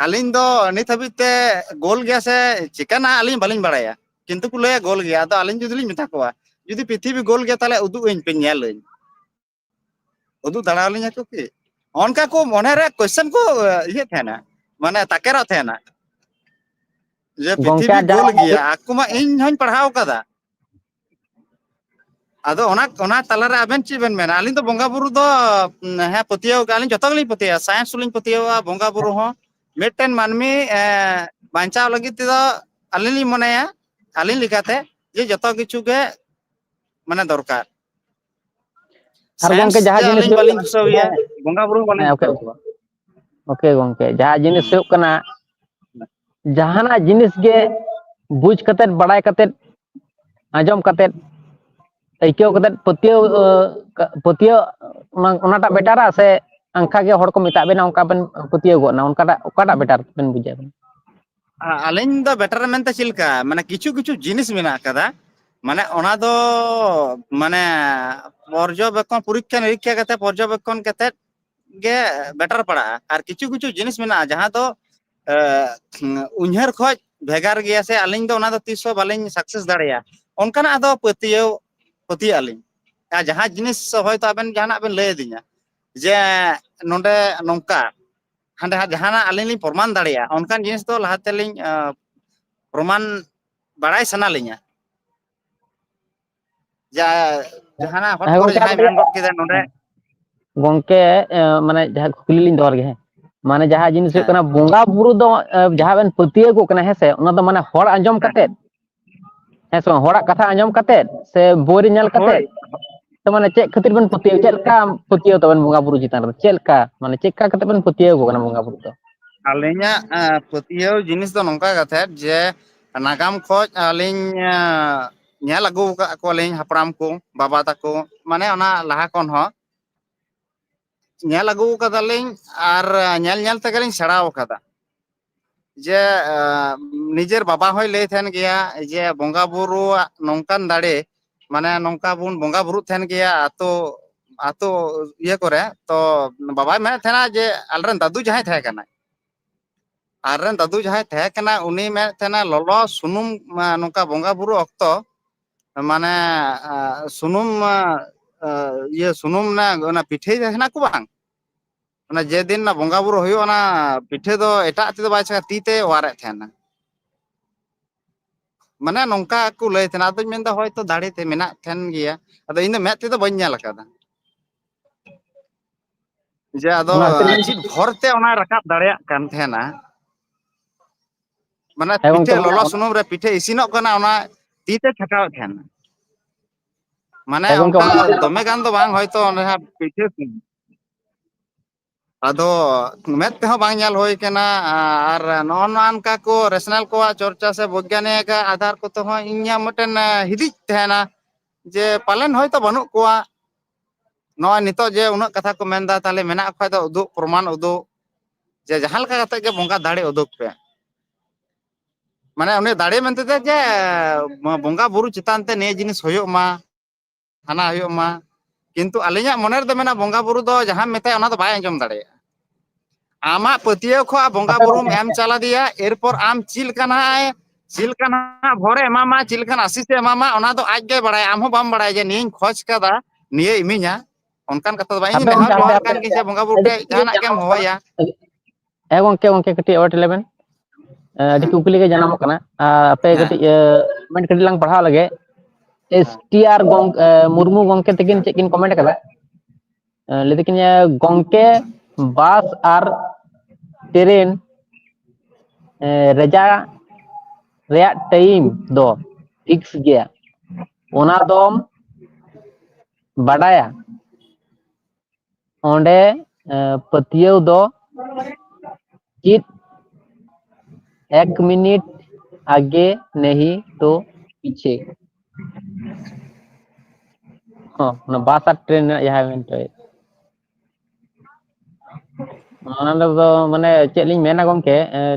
ᱟᱹᱞᱤᱧ ᱫᱚ ᱱᱤᱛ ᱦᱟᱹᱵᱤᱡ ᱛᱮ ᱜᱳᱞ ᱜᱮᱭᱟ ᱥᱮ ᱪᱤᱠᱟᱹᱱᱟ ᱟᱹᱞᱤᱧ ᱵᱟᱹᱞᱤᱧ ᱵᱟᱲᱟᱭᱟ, ᱠᱤᱱᱛᱩ ᱠᱚ ᱞᱟᱹᱭᱟ ᱜᱳᱞ ᱜᱮᱭᱟ᱾ ᱟᱫᱚ ᱟᱹᱞᱤᱧ ᱡᱩᱫᱤ ᱞᱤᱧ ᱢᱮᱛᱟ ᱠᱚᱣᱟ ᱡᱩᱫᱤ ᱯᱨᱤᱛᱷᱤᱵᱤ ᱜᱳᱞ ᱜᱮᱭᱟ ᱛᱟᱦᱚᱞᱮ ᱩᱫᱩᱜ ᱟᱹᱧ ᱯᱮ, ᱧᱮᱞ ᱟᱹᱧ, ᱩᱫᱩᱜ ᱫᱟᱲᱮ ᱟᱹᱞᱤᱧᱟ ᱠᱚ ᱠᱤ? ᱚᱱᱠᱟ ᱠᱚ ᱢᱚᱱᱮᱨᱮ ᱠᱚᱥᱪᱮᱱ ᱠᱚ ᱤᱭᱟᱹ ᱛᱟᱦᱮᱱᱟ, ᱢᱟᱱᱮ ᱛᱟᱠᱮᱨᱚᱜ ᱛᱟᱦᱮᱱᱟ ᱡᱮ ᱜᱚᱝᱠᱮ, ᱯᱨᱤᱛᱷᱤᱵᱤ ᱟᱨ ᱡᱟᱦᱟᱸ ᱜᱳᱞ ᱜᱮᱭᱟ᱾ ᱟᱠᱚ ᱢᱟ ᱤᱧ ᱦᱚᱧ ᱯᱟᱲᱦᱟᱣ ᱠᱟᱫᱟ᱾ ᱟᱫᱚ ᱚᱱᱟ, ᱚᱱᱟ ᱛᱟᱞᱟᱨᱮ ᱟᱵᱮᱱ ᱪᱮᱫ ᱵᱮᱱ ᱢᱮᱱᱟ? ᱟᱹᱞᱤᱧ ᱫᱚ ᱵᱚᱸᱜᱟ ᱵᱩᱨᱩ ᱫᱚ, ᱩᱢ, ᱦᱮᱸ, ᱯᱟᱹᱛᱭᱟᱹᱣ ᱠᱟᱜᱼᱟ ᱞᱤᱧ, ᱡᱚᱛᱚ ᱜᱮᱞᱤᱧ ᱯᱟᱹᱛᱭᱟᱹᱣᱟ, ᱥᱟᱭᱮᱱᱥ ᱦᱚᱸᱞᱤᱧ ᱯᱟᱹᱛᱭᱟᱹᱣᱟ, ᱵᱚᱸᱜᱟ ᱵᱩᱨᱩ ᱦᱚᱸ᱾ ᱢᱤᱫᱴᱮᱱ ᱢᱟᱹᱱᱢᱤ, ᱮ, ᱵᱟᱧᱪᱟᱣ ᱞᱟᱹᱜᱤᱫ ᱛᱮᱫᱚ ᱟᱹᱞᱤᱧ ᱞᱤᱧ ᱢᱚᱱᱮᱭᱟ, ᱟᱹᱞᱤᱧ ᱞᱮᱠᱟᱛᱮ, ᱡᱮ ᱡᱚᱛᱚ ᱠᱤᱪᱷᱩ ᱜᱮ ᱢᱟᱱᱮ ᱫᱚᱨᱠᱟᱨ᱾ ᱟᱨ ᱥᱟᱭᱮᱱᱥ ᱜᱚᱝᱠᱮ, ᱡᱟᱦᱟᱸ ᱛᱮ ᱡᱤᱱᱤᱥ ᱟᱹᱞᱤᱧ ᱦᱩᱭᱩᱜ ᱵᱟᱹᱞᱤᱧ ᱠᱟᱱᱟ, ᱵᱤᱥᱟᱹᱣ ᱜᱮᱭᱟ, ᱦᱮᱸ, ᱵᱚᱸᱜᱟ ᱵᱩᱨᱩ ᱦᱚᱸ ᱵᱟᱹᱞᱤᱧ ᱦᱮᱸ, ᱳᱠᱮ, ᱵᱤᱥᱟᱹᱣ ᱠᱚᱣᱟ᱾ ᱳᱠᱮ ᱜᱚᱝᱠᱮ, ᱡᱟᱦᱟᱸ ᱡᱤᱱᱤᱥ ᱦᱩᱭᱩᱜ ᱠᱟᱱᱟ, ᱡᱟᱦᱟᱱᱟᱜ ᱡᱤᱱᱤᱥ ᱜᱮ ᱵᱩᱡᱽ ᱠᱟᱛᱮᱫ, ᱵᱟᱲᱟᱭ ᱠᱟᱛᱮᱫ, ᱟᱸᱡᱚᱢ ᱠᱟᱛᱮᱫ, ᱟᱹᱭᱠᱟᱹᱣ ᱠᱟᱛᱮᱫ ᱯᱟᱹᱛᱭᱟᱹᱣ, ᱟᱹ, ᱯᱟᱹᱛᱭᱟᱹᱣ ᱚᱱᱟ, ᱚᱱᱟᱴᱟᱜ ᱵᱮᱴᱟᱨᱟ ᱥᱮ ᱟᱝᱠᱷᱟ ᱜᱮ ᱦᱚᱲ ᱠᱚ ᱢᱮᱛᱟᱜ ᱵᱮᱱᱟ ᱚᱱᱠᱟ ᱵᱮᱱ ᱯᱟᱹᱛᱭᱟᱹᱣ ᱜᱚᱫ ᱱᱟ, ᱚᱱᱠᱟᱴᱟᱜ, ᱚᱠᱟᱴᱟᱜ ᱵᱮᱴᱟᱨ ᱵᱮᱱ ᱵᱩᱡᱟ ᱵᱮᱱ? ᱟ-, ᱟᱹᱞᱤᱧ ᱫᱚ ᱵᱮᱴᱟᱨ ᱢᱮᱱᱛᱮ ᱪᱮᱫ ᱞᱮᱠᱟ, ᱢᱟᱱᱮ ᱠᱤᱪᱷᱩ ᱠᱤᱪᱷᱩ ᱡᱤᱱᱤᱥ ᱢᱮᱱᱟᱜ ᱟᱠᱟᱫᱟ, ᱢᱟᱱᱮ ᱚᱱᱟ ᱫᱚ ᱢᱟᱱᱮ ᱯᱚᱨᱡᱚᱵᱮᱠᱠᱷᱚᱱ, ᱯᱚᱨᱤᱠᱠᱷᱟ ᱱᱤᱨᱤᱠᱠᱷᱟ ᱠᱟᱛᱮ ᱯᱚᱨᱡᱚᱵᱮᱠᱠᱷᱚᱱ ᱠᱟᱛᱮ ᱜᱮ ᱵᱮᱴᱟᱨ ᱯᱟᱲᱟᱜᱼᱟ᱾ ᱟᱨ ᱠᱤᱪᱷᱩ ᱠᱤᱪᱷᱩ ᱡᱤᱱᱤᱥ ᱢᱮᱱᱟᱜᱼᱟ ᱡᱟᱦᱟᱸ ᱫᱚ, ᱮ, ᱩᱭᱦᱟᱹᱨ ᱠᱷᱚᱡ ᱵᱷᱮᱜᱟᱨ ᱜᱮᱭᱟ ᱥᱮ, ᱟᱹᱞᱤᱧ ᱫᱚ ᱚᱱᱟ ᱫᱚ ᱛᱤᱥ ᱦᱚᱸ ᱵᱟᱹᱞᱤᱧ ᱥᱟᱠᱥᱮᱥ ᱫᱟᱲᱮᱭᱟᱜᱼᱟ᱾ ᱚᱱᱠᱟᱱᱟᱜ ᱟᱫᱚ ᱯᱟᱹᱛᱭᱟᱹᱣ, ᱯᱟᱹᱛᱭᱟᱹᱜ ᱟᱹᱞᱤᱧ᱾ ᱟᱨ ᱡᱟᱦᱟᱸ ᱡᱤᱱᱤᱥ ᱦᱚᱭᱛᱳ ᱟᱵᱮᱱ ᱡᱟᱦᱟᱱᱟᱜ ᱵᱮᱱ ᱞᱟᱹᱭ ᱟᱹᱫᱤᱧᱟ ᱡᱮ ᱱᱚᱰᱮ ᱱᱚᱝᱠᱟ, ᱦᱟᱸᱰᱮ ᱦᱟᱸᱜ ᱡᱟᱦᱟᱱᱟᱜ ᱟᱹᱞᱤᱧ ᱞᱤᱧ ᱯᱨᱚᱢᱟᱱ ᱫᱟᱲᱮᱭᱟᱜᱼᱟ, ᱚᱱᱠᱟᱱ ᱡᱤᱱᱤᱥ ᱫᱚ ᱞᱟᱦᱟ ᱛᱮᱞᱤᱧ, ᱟᱸ, ᱯᱨᱚᱢᱟᱱ ᱵᱟᱲᱟᱭ ᱥᱟᱱᱟ ᱞᱤᱧᱟ᱾ ᱡᱟ-, ᱡᱟᱦᱟᱱᱟᱜ ᱦᱚᱴ ᱦᱮᱸ ᱠᱚᱨᱮ ᱜᱚᱝᱠᱮ, ᱟᱨ ᱡᱟᱦᱟᱸᱭ ᱢᱤᱫᱴᱮᱡ ᱢᱮᱱ ᱜᱚᱫ ᱠᱮᱫᱟ ᱱᱚᱰᱮ᱾ ᱜᱚᱝᱠᱮ, ᱮ, ᱢᱟᱱᱮ ᱡᱟᱦᱟᱸ ᱠᱩᱠᱞᱤ ᱞᱤᱧ ᱫᱚᱦᱚ ᱞᱮᱜᱮ, ᱦᱮᱸ, ᱢᱟᱱᱮ ᱡᱟᱦᱟᱸ ᱡᱤᱱᱤᱥ ᱦᱩᱭᱩᱜ ᱦᱮᱸ, ᱠᱟᱱᱟ ᱵᱚᱸᱜᱟ ᱵᱩᱨᱩ ᱫᱚ, ᱮ, ᱡᱟᱦᱟᱸ ᱵᱮᱱ ᱯᱟᱹᱛᱭᱟᱹᱣ ᱠᱚᱜ ᱠᱟᱱᱟ, ᱦᱮᱸ ᱥᱮ, ᱚᱱᱟ ᱫᱚ ᱢᱟᱱᱮ ᱦᱚᱲ ᱟᱸᱡᱚᱢ ᱦᱮᱸ, ᱠᱟᱛᱮᱫ, ᱦᱮᱸ ᱥᱮ ᱵᱟᱝ, ᱦᱚᱲᱟᱜ ᱠᱟᱛᱷᱟ ᱟᱸᱡᱚᱢ ᱠᱟᱛᱮᱫ ᱥᱮ ᱵᱳᱭ ᱨᱮ ᱧᱮᱞ ᱦᱳᱭ, ᱠᱟᱛᱮᱫ? ᱛᱚ ᱢᱟᱱᱮ ᱪᱮᱫ ᱠᱷᱟᱹᱛᱤᱨ ᱵᱮᱱ ᱯᱟᱹᱛᱭᱟᱹᱣ, ᱪᱮᱫ ᱞᱮᱠᱟ ᱯᱟᱹᱛᱭᱟᱹᱣ ᱛᱟᱵᱮᱱ ᱵᱚᱸᱜᱟ ᱵᱩᱨᱩ ᱪᱮᱛᱟᱱ ᱨᱮ, ᱪᱮᱫ ᱞᱮᱠᱟ, ᱢᱟᱱᱮ ᱪᱮᱫ ᱞᱮᱠᱟ ᱠᱟᱛᱮ ᱵᱮᱱ ᱯᱟᱹᱛᱭᱟᱹᱣ ᱟᱠᱚ ᱠᱟᱱᱟ ᱵᱚᱸᱜᱟ ᱵᱩᱨᱩ ᱫᱚ? ᱟᱹᱞᱤᱧᱟᱜ, ᱮᱸ, ᱯᱟᱹᱛᱭᱟᱹᱣ ᱡᱤᱱᱤᱥ ᱫᱚ ᱱᱚᱝᱠᱟ ᱠᱟᱛᱮᱫ ᱡᱮ ᱱᱟᱜᱟᱢ ᱠᱷᱚᱡ ᱟᱹᱞᱤᱧ, ᱮᱸ, ᱧᱮᱞ ᱟᱹᱜᱩ ᱟᱠᱟᱫ ᱠᱚᱣᱟᱞᱤᱧ ᱦᱟᱯᱲᱟᱢ ᱠᱚ, ᱵᱟᱵᱟ ᱛᱟᱠᱚ, ᱢᱟᱱᱮ ᱚᱱᱟ ᱞᱟᱦᱟ ᱠᱷᱚᱱ ᱦᱚᱸ ᱧᱮᱞ ᱟᱹᱜᱩ ᱟᱠᱟᱫᱟᱞᱤᱧ ᱟᱨ ᱧᱮᱞ ᱧᱮᱞ ᱛᱮᱜᱮᱞᱤᱧ ᱥᱮᱬᱟ ᱟᱠᱟᱫᱟ᱾ ᱡᱮ, ᱮᱸ, ᱱᱤᱡᱮᱨ ᱵᱟᱵᱟ ᱦᱚᱸᱭ ᱞᱟᱹᱭ ᱛᱟᱦᱮᱱ ᱜᱮᱭᱟ ᱡᱮ ᱵᱚᱸᱜᱟ ᱵᱩᱨᱩᱣᱟᱜ ᱱᱚᱝᱠᱟᱱ ᱫᱟᱲᱮ, ᱢᱟᱱᱮ ᱱᱚᱝᱠᱟ ᱵᱚᱱ ᱵᱚᱸᱜᱟ ᱵᱩᱨᱩᱜ ᱛᱟᱦᱮᱱ ᱜᱮᱭᱟ ᱟᱛᱳ, ᱟᱛᱳ ᱤᱭᱟᱹ ᱠᱚᱨᱮ, ᱛᱚ ᱵᱟᱵᱟᱭ ᱢᱮᱱᱮᱫ ᱛᱟᱦᱮᱱᱟ ᱡᱮ ᱟᱞᱮᱨᱮᱱ ᱫᱟᱫᱩ ᱡᱟᱦᱟᱸᱭ ᱛᱟᱦᱮᱸ ᱠᱟᱱᱟᱭ, ᱟᱞᱮᱨᱮᱱ ᱫᱟᱫᱩ ᱡᱟᱦᱟᱸᱭ ᱛᱟᱦᱮᱸ ᱠᱟᱱᱟ, ᱩᱱᱤ ᱢᱮᱱᱮᱫ ᱛᱟᱦᱮᱱᱟ ᱞᱚᱞᱚ ᱥᱩᱱᱩᱢ, ᱮᱸ, ᱱᱚᱝᱠᱟ ᱵᱚᱸᱜᱟ ᱵᱩᱨᱩ ᱚᱠᱛᱚ, ᱢᱟᱱᱮ, ᱮᱸ, ᱥᱩᱱᱩᱢ, ᱮᱸ, ᱤᱭᱟᱹ ᱥᱩᱱᱩᱢ ᱨᱮᱱᱟᱜ ᱚᱱᱟ ᱯᱤᱴᱷᱟᱹᱭ ᱛᱟᱦᱮᱱᱟ ᱠᱚ ᱵᱟᱝ, ᱚᱱᱟ ᱡᱮᱫᱤᱱ ᱚᱱᱟ ᱵᱚᱸᱜᱟ ᱵᱩᱨᱩ ᱦᱩᱭᱩᱜᱼᱟ, ᱚᱱᱟ ᱯᱤᱴᱷᱟᱹ ᱫᱚ ᱮᱴᱟᱜ ᱛᱤ ᱫᱚ ᱵᱟᱭ ᱪᱟᱠᱟ, ᱛᱤ ᱛᱮ ᱚᱣᱟᱨᱮᱫ ᱛᱟᱦᱮᱱᱟ᱾ ᱢᱟᱱᱮ ᱱᱚᱝᱠᱟ ᱠᱚ ᱞᱟᱹᱭ ᱛᱟᱦᱮᱱᱟ᱾ ᱟᱫᱚᱧ ᱢᱮᱱᱫᱟ ᱦᱳᱭᱛᱳ ᱫᱟᱲᱮ ᱛᱮ ᱢᱮᱱᱟᱜ ᱛᱟᱦᱮᱱ ᱜᱮᱭᱟ, ᱟᱫᱚ ᱤᱧ ᱫᱚ ᱢᱮᱫ ᱛᱮᱫᱚ ᱵᱟᱹᱧ ᱧᱮᱞ ᱟᱠᱟᱫᱟ᱾ ᱡᱮ ᱟᱫᱚ ᱚᱱᱟ ᱠᱷᱟᱹᱛᱤᱨ ᱜᱮ ᱪᱮᱫ ᱵᱷᱚᱨ ᱛᱮ ᱚᱱᱟᱭ ᱨᱟᱠᱟᱵ ᱫᱟᱲᱮᱭᱟᱜ ᱠᱟᱱ ᱛᱟᱦᱮᱱᱟ, ᱢᱟᱱᱮ ᱦᱮᱸ ᱜᱚᱝᱠᱮ, ᱯᱤᱴᱷᱟᱹ ᱢᱟᱱᱮ ᱞᱚᱞᱚ ᱚᱱᱟ ᱥᱩᱱᱩᱢ ᱨᱮ ᱯᱤᱴᱷᱟᱹ ᱤᱥᱤᱱᱚᱜ ᱠᱟᱱᱟ, ᱚᱱᱟ ᱛᱤ ᱛᱮ ᱪᱷᱟᱸᱠᱟᱣᱮᱫ ᱛᱟᱦᱮᱱᱟ᱾ ᱢᱟᱱᱮ ᱦᱮᱸ ᱜᱚᱝᱠᱮ, ᱚᱱᱠᱟ ᱚᱱᱟ ᱠᱷᱟᱹᱛᱤᱨ ᱫᱚᱢᱮ ᱜᱟᱱ ᱫᱚ ᱵᱟᱝ, ᱦᱚᱭᱛᱚ ᱚᱸᱰᱮ ᱦᱟᱸᱜ ᱯᱤᱴᱷᱟᱹ ᱥᱩᱱᱩᱢ᱾ ᱟᱫᱚ ᱢᱮᱫ ᱛᱮᱦᱚᱸ ᱵᱟᱝ ᱧᱮᱞ ᱦᱩᱭ ᱠᱟᱱᱟ᱾ ᱟᱨ ᱱᱚᱜᱼᱚ ᱱᱚᱝᱠᱟ ᱠᱚ ᱨᱮᱥᱱᱟᱞ ᱠᱚᱣᱟᱜ ᱪᱚᱨᱪᱟ ᱥᱮ ᱵᱳᱭᱜᱟᱱᱤᱠ ᱟᱜ ᱟᱫᱷᱟᱨ ᱠᱚᱛᱮ ᱦᱚᱸ ᱤᱧᱟᱹᱜ ᱢᱤᱫᱴᱮᱱ ᱦᱤᱫᱤᱡ ᱛᱟᱦᱮᱱᱟ ᱡᱮ ᱯᱟᱞᱮᱱ ᱦᱚᱭᱛᱚ ᱵᱟᱹᱱᱩᱜ ᱠᱚᱣᱟ᱾ ᱱᱚᱜᱼᱚᱭ ᱱᱤᱛᱚᱜ ᱡᱮ ᱩᱱᱟᱹᱜ ᱠᱟᱛᱷᱟ ᱠᱚ ᱢᱮᱱᱫᱟ, ᱛᱟᱦᱚᱞᱮ ᱢᱮᱱᱟᱜ ᱠᱚ ᱠᱷᱟᱡ ᱫᱚ ᱩᱫᱩᱜ, ᱯᱨᱚᱢᱟᱱ ᱩᱫᱩᱜ, ᱡᱮ ᱡᱟᱦᱟᱸ ᱞᱮᱠᱟ ᱠᱟᱛᱮ ᱜᱮ ᱵᱚᱸᱜᱟ ᱫᱟᱲᱮ ᱩᱫᱩᱜ ᱯᱮ᱾ ᱢᱟᱱᱮ ᱩᱱᱤ ᱫᱟᱲᱮ ᱢᱮᱱᱛᱮ ᱫᱚ ᱡᱮ ᱵᱚᱸᱜᱟ ᱵᱩᱨᱩ ᱪᱮᱛᱟᱱ ᱛᱮ ᱱᱤᱭᱟᱹ ᱡᱤᱱᱤᱥ ᱦᱩᱭᱩᱜ ᱢᱟ, ᱦᱟᱱᱟ ᱦᱩᱭᱩᱜ ᱢᱟ, ᱠᱤᱱᱛᱩ ᱟᱹᱞᱤᱧᱟᱜ ᱢᱚᱱᱮ ᱨᱮᱫᱚ ᱢᱮᱱᱟ ᱵᱚᱸᱜᱟ ᱵᱩᱨᱩ ᱫᱚ ᱡᱟᱦᱟᱸᱢ ᱢᱮᱛᱟᱭᱟ ᱚᱱᱟ ᱫᱚ ᱵᱟᱭ ᱟᱸᱡᱚᱢ ᱫᱟᱲᱮᱭᱟᱜᱼᱟ᱾ ᱟᱢᱟᱜ ᱯᱟᱹᱛᱭᱟᱹᱣ ᱠᱷᱚᱱ ᱵᱚᱸᱜᱟ ᱵᱩᱨᱩᱢ ᱮᱢ ᱪᱟᱞᱟ ᱫᱮᱭᱟ, ᱮᱨᱯᱚᱨ ᱟᱢ ᱪᱮᱫ ᱞᱮᱠᱟᱱᱟᱜ ᱪᱮᱫ ᱞᱮᱠᱟᱱᱟᱜ ᱵᱷᱚᱨᱮ ᱮᱢᱟᱢᱟ, ᱪᱮᱫ ᱞᱮᱠᱟᱱ ᱟᱥᱤᱥ ᱮ ᱮᱢᱟᱢᱟ, ᱚᱱᱟ ᱫᱚ ᱟᱡ ᱜᱮ ᱵᱟᱲᱟᱭᱟ᱾ ᱟᱢ ᱦᱚᱸ ᱵᱟᱢ ᱵᱟᱲᱟᱭᱟ ᱡᱮ ᱱᱤᱭᱟᱹᱧ ᱠᱷᱚᱡᱽ ᱠᱟᱫᱟ, ᱱᱤᱭᱟᱹ ᱤᱢᱟᱹᱧᱟ, ᱚᱱᱠᱟᱱ ᱠᱟᱛᱷᱟ ᱫᱚ ᱵᱟᱝ᱾ ᱤᱧ ᱦᱟᱯᱮ ᱱᱮᱦᱚᱨ ᱜᱚᱝᱠᱮ, ᱡᱚᱦᱟᱨ ᱦᱟᱯᱮ, ᱠᱟᱱ ᱜᱤᱭᱟᱹᱧ ᱡᱮ ᱵᱚᱸᱜᱟ ᱵᱩᱨᱩ ᱴᱷᱮᱡ ᱡᱟᱦᱟᱱᱟᱜ ᱜᱮᱢ ᱦᱚᱦᱚᱭᱟ᱾ ᱦᱮᱸ ᱜᱚᱝᱠᱮ, ᱜᱚᱝᱠᱮ ᱠᱟᱹᱴᱤᱡ ᱚᱭᱮᱴ ᱞᱮᱵᱮᱱ᱾ ᱟᱹᱰᱤ ᱠᱩᱠᱞᱤ ᱜᱮ ᱡᱟᱱᱟᱢᱚᱜ ᱠᱟᱱᱟ᱾ ᱟᱯᱮ ᱠᱟᱹᱴᱤᱡ ᱠᱚᱢᱮᱱᱴ ᱠᱟᱹᱴᱤᱡ ᱞᱟᱝ ᱯᱟᱲᱦᱟᱣ ᱞᱮᱜᱮ᱾ ᱮᱥ ᱴᱤ ᱟᱨ ᱢᱩᱨᱢᱩ ᱜᱚᱝᱠᱮ ᱛᱟᱹᱠᱤᱱ ᱪᱮᱫ ᱠᱤᱱ ᱠᱚᱢᱮᱱᱴ ᱠᱟᱫᱟ? ᱞᱟᱹᱭ ᱫᱟᱠᱤᱱ, ᱜᱚᱝᱠᱮ, ᱵᱟᱥ ᱟᱨ ᱴᱨᱮᱱ ᱨᱮᱡᱟ ᱨᱮᱭᱟᱜ ᱴᱟᱭᱤᱢ ᱫᱚ ᱯᱷᱤᱠᱥ ᱜᱮᱭᱟ, ᱚᱱᱟ ᱫᱚᱢ ᱵᱟᱰᱟᱭᱟ᱾ ᱚᱸᱰᱮ ᱯᱟᱹᱛᱭᱟᱹᱣ ᱫᱚ ᱪᱮᱫ ᱮᱠ ᱢᱤᱱᱤᱴ ᱟᱜᱮ ᱱᱟᱦᱤ ᱛᱚ ᱯᱤᱪᱷᱮ᱾ ᱦᱚᱸ, ᱚᱱᱟ ᱵᱟᱥ ᱟᱨ ᱴᱨᱮᱱ ᱨᱮᱱᱟᱜ ᱡᱟᱦᱟᱸ ᱢᱮᱱ ᱦᱚᱪᱚᱭᱮᱫ, ᱚᱱᱟ ᱫᱚ ᱢᱟᱱᱮ ᱪᱮᱫ ᱞᱤᱧ ᱢᱮᱱᱟ ᱜᱚᱝᱠᱮ,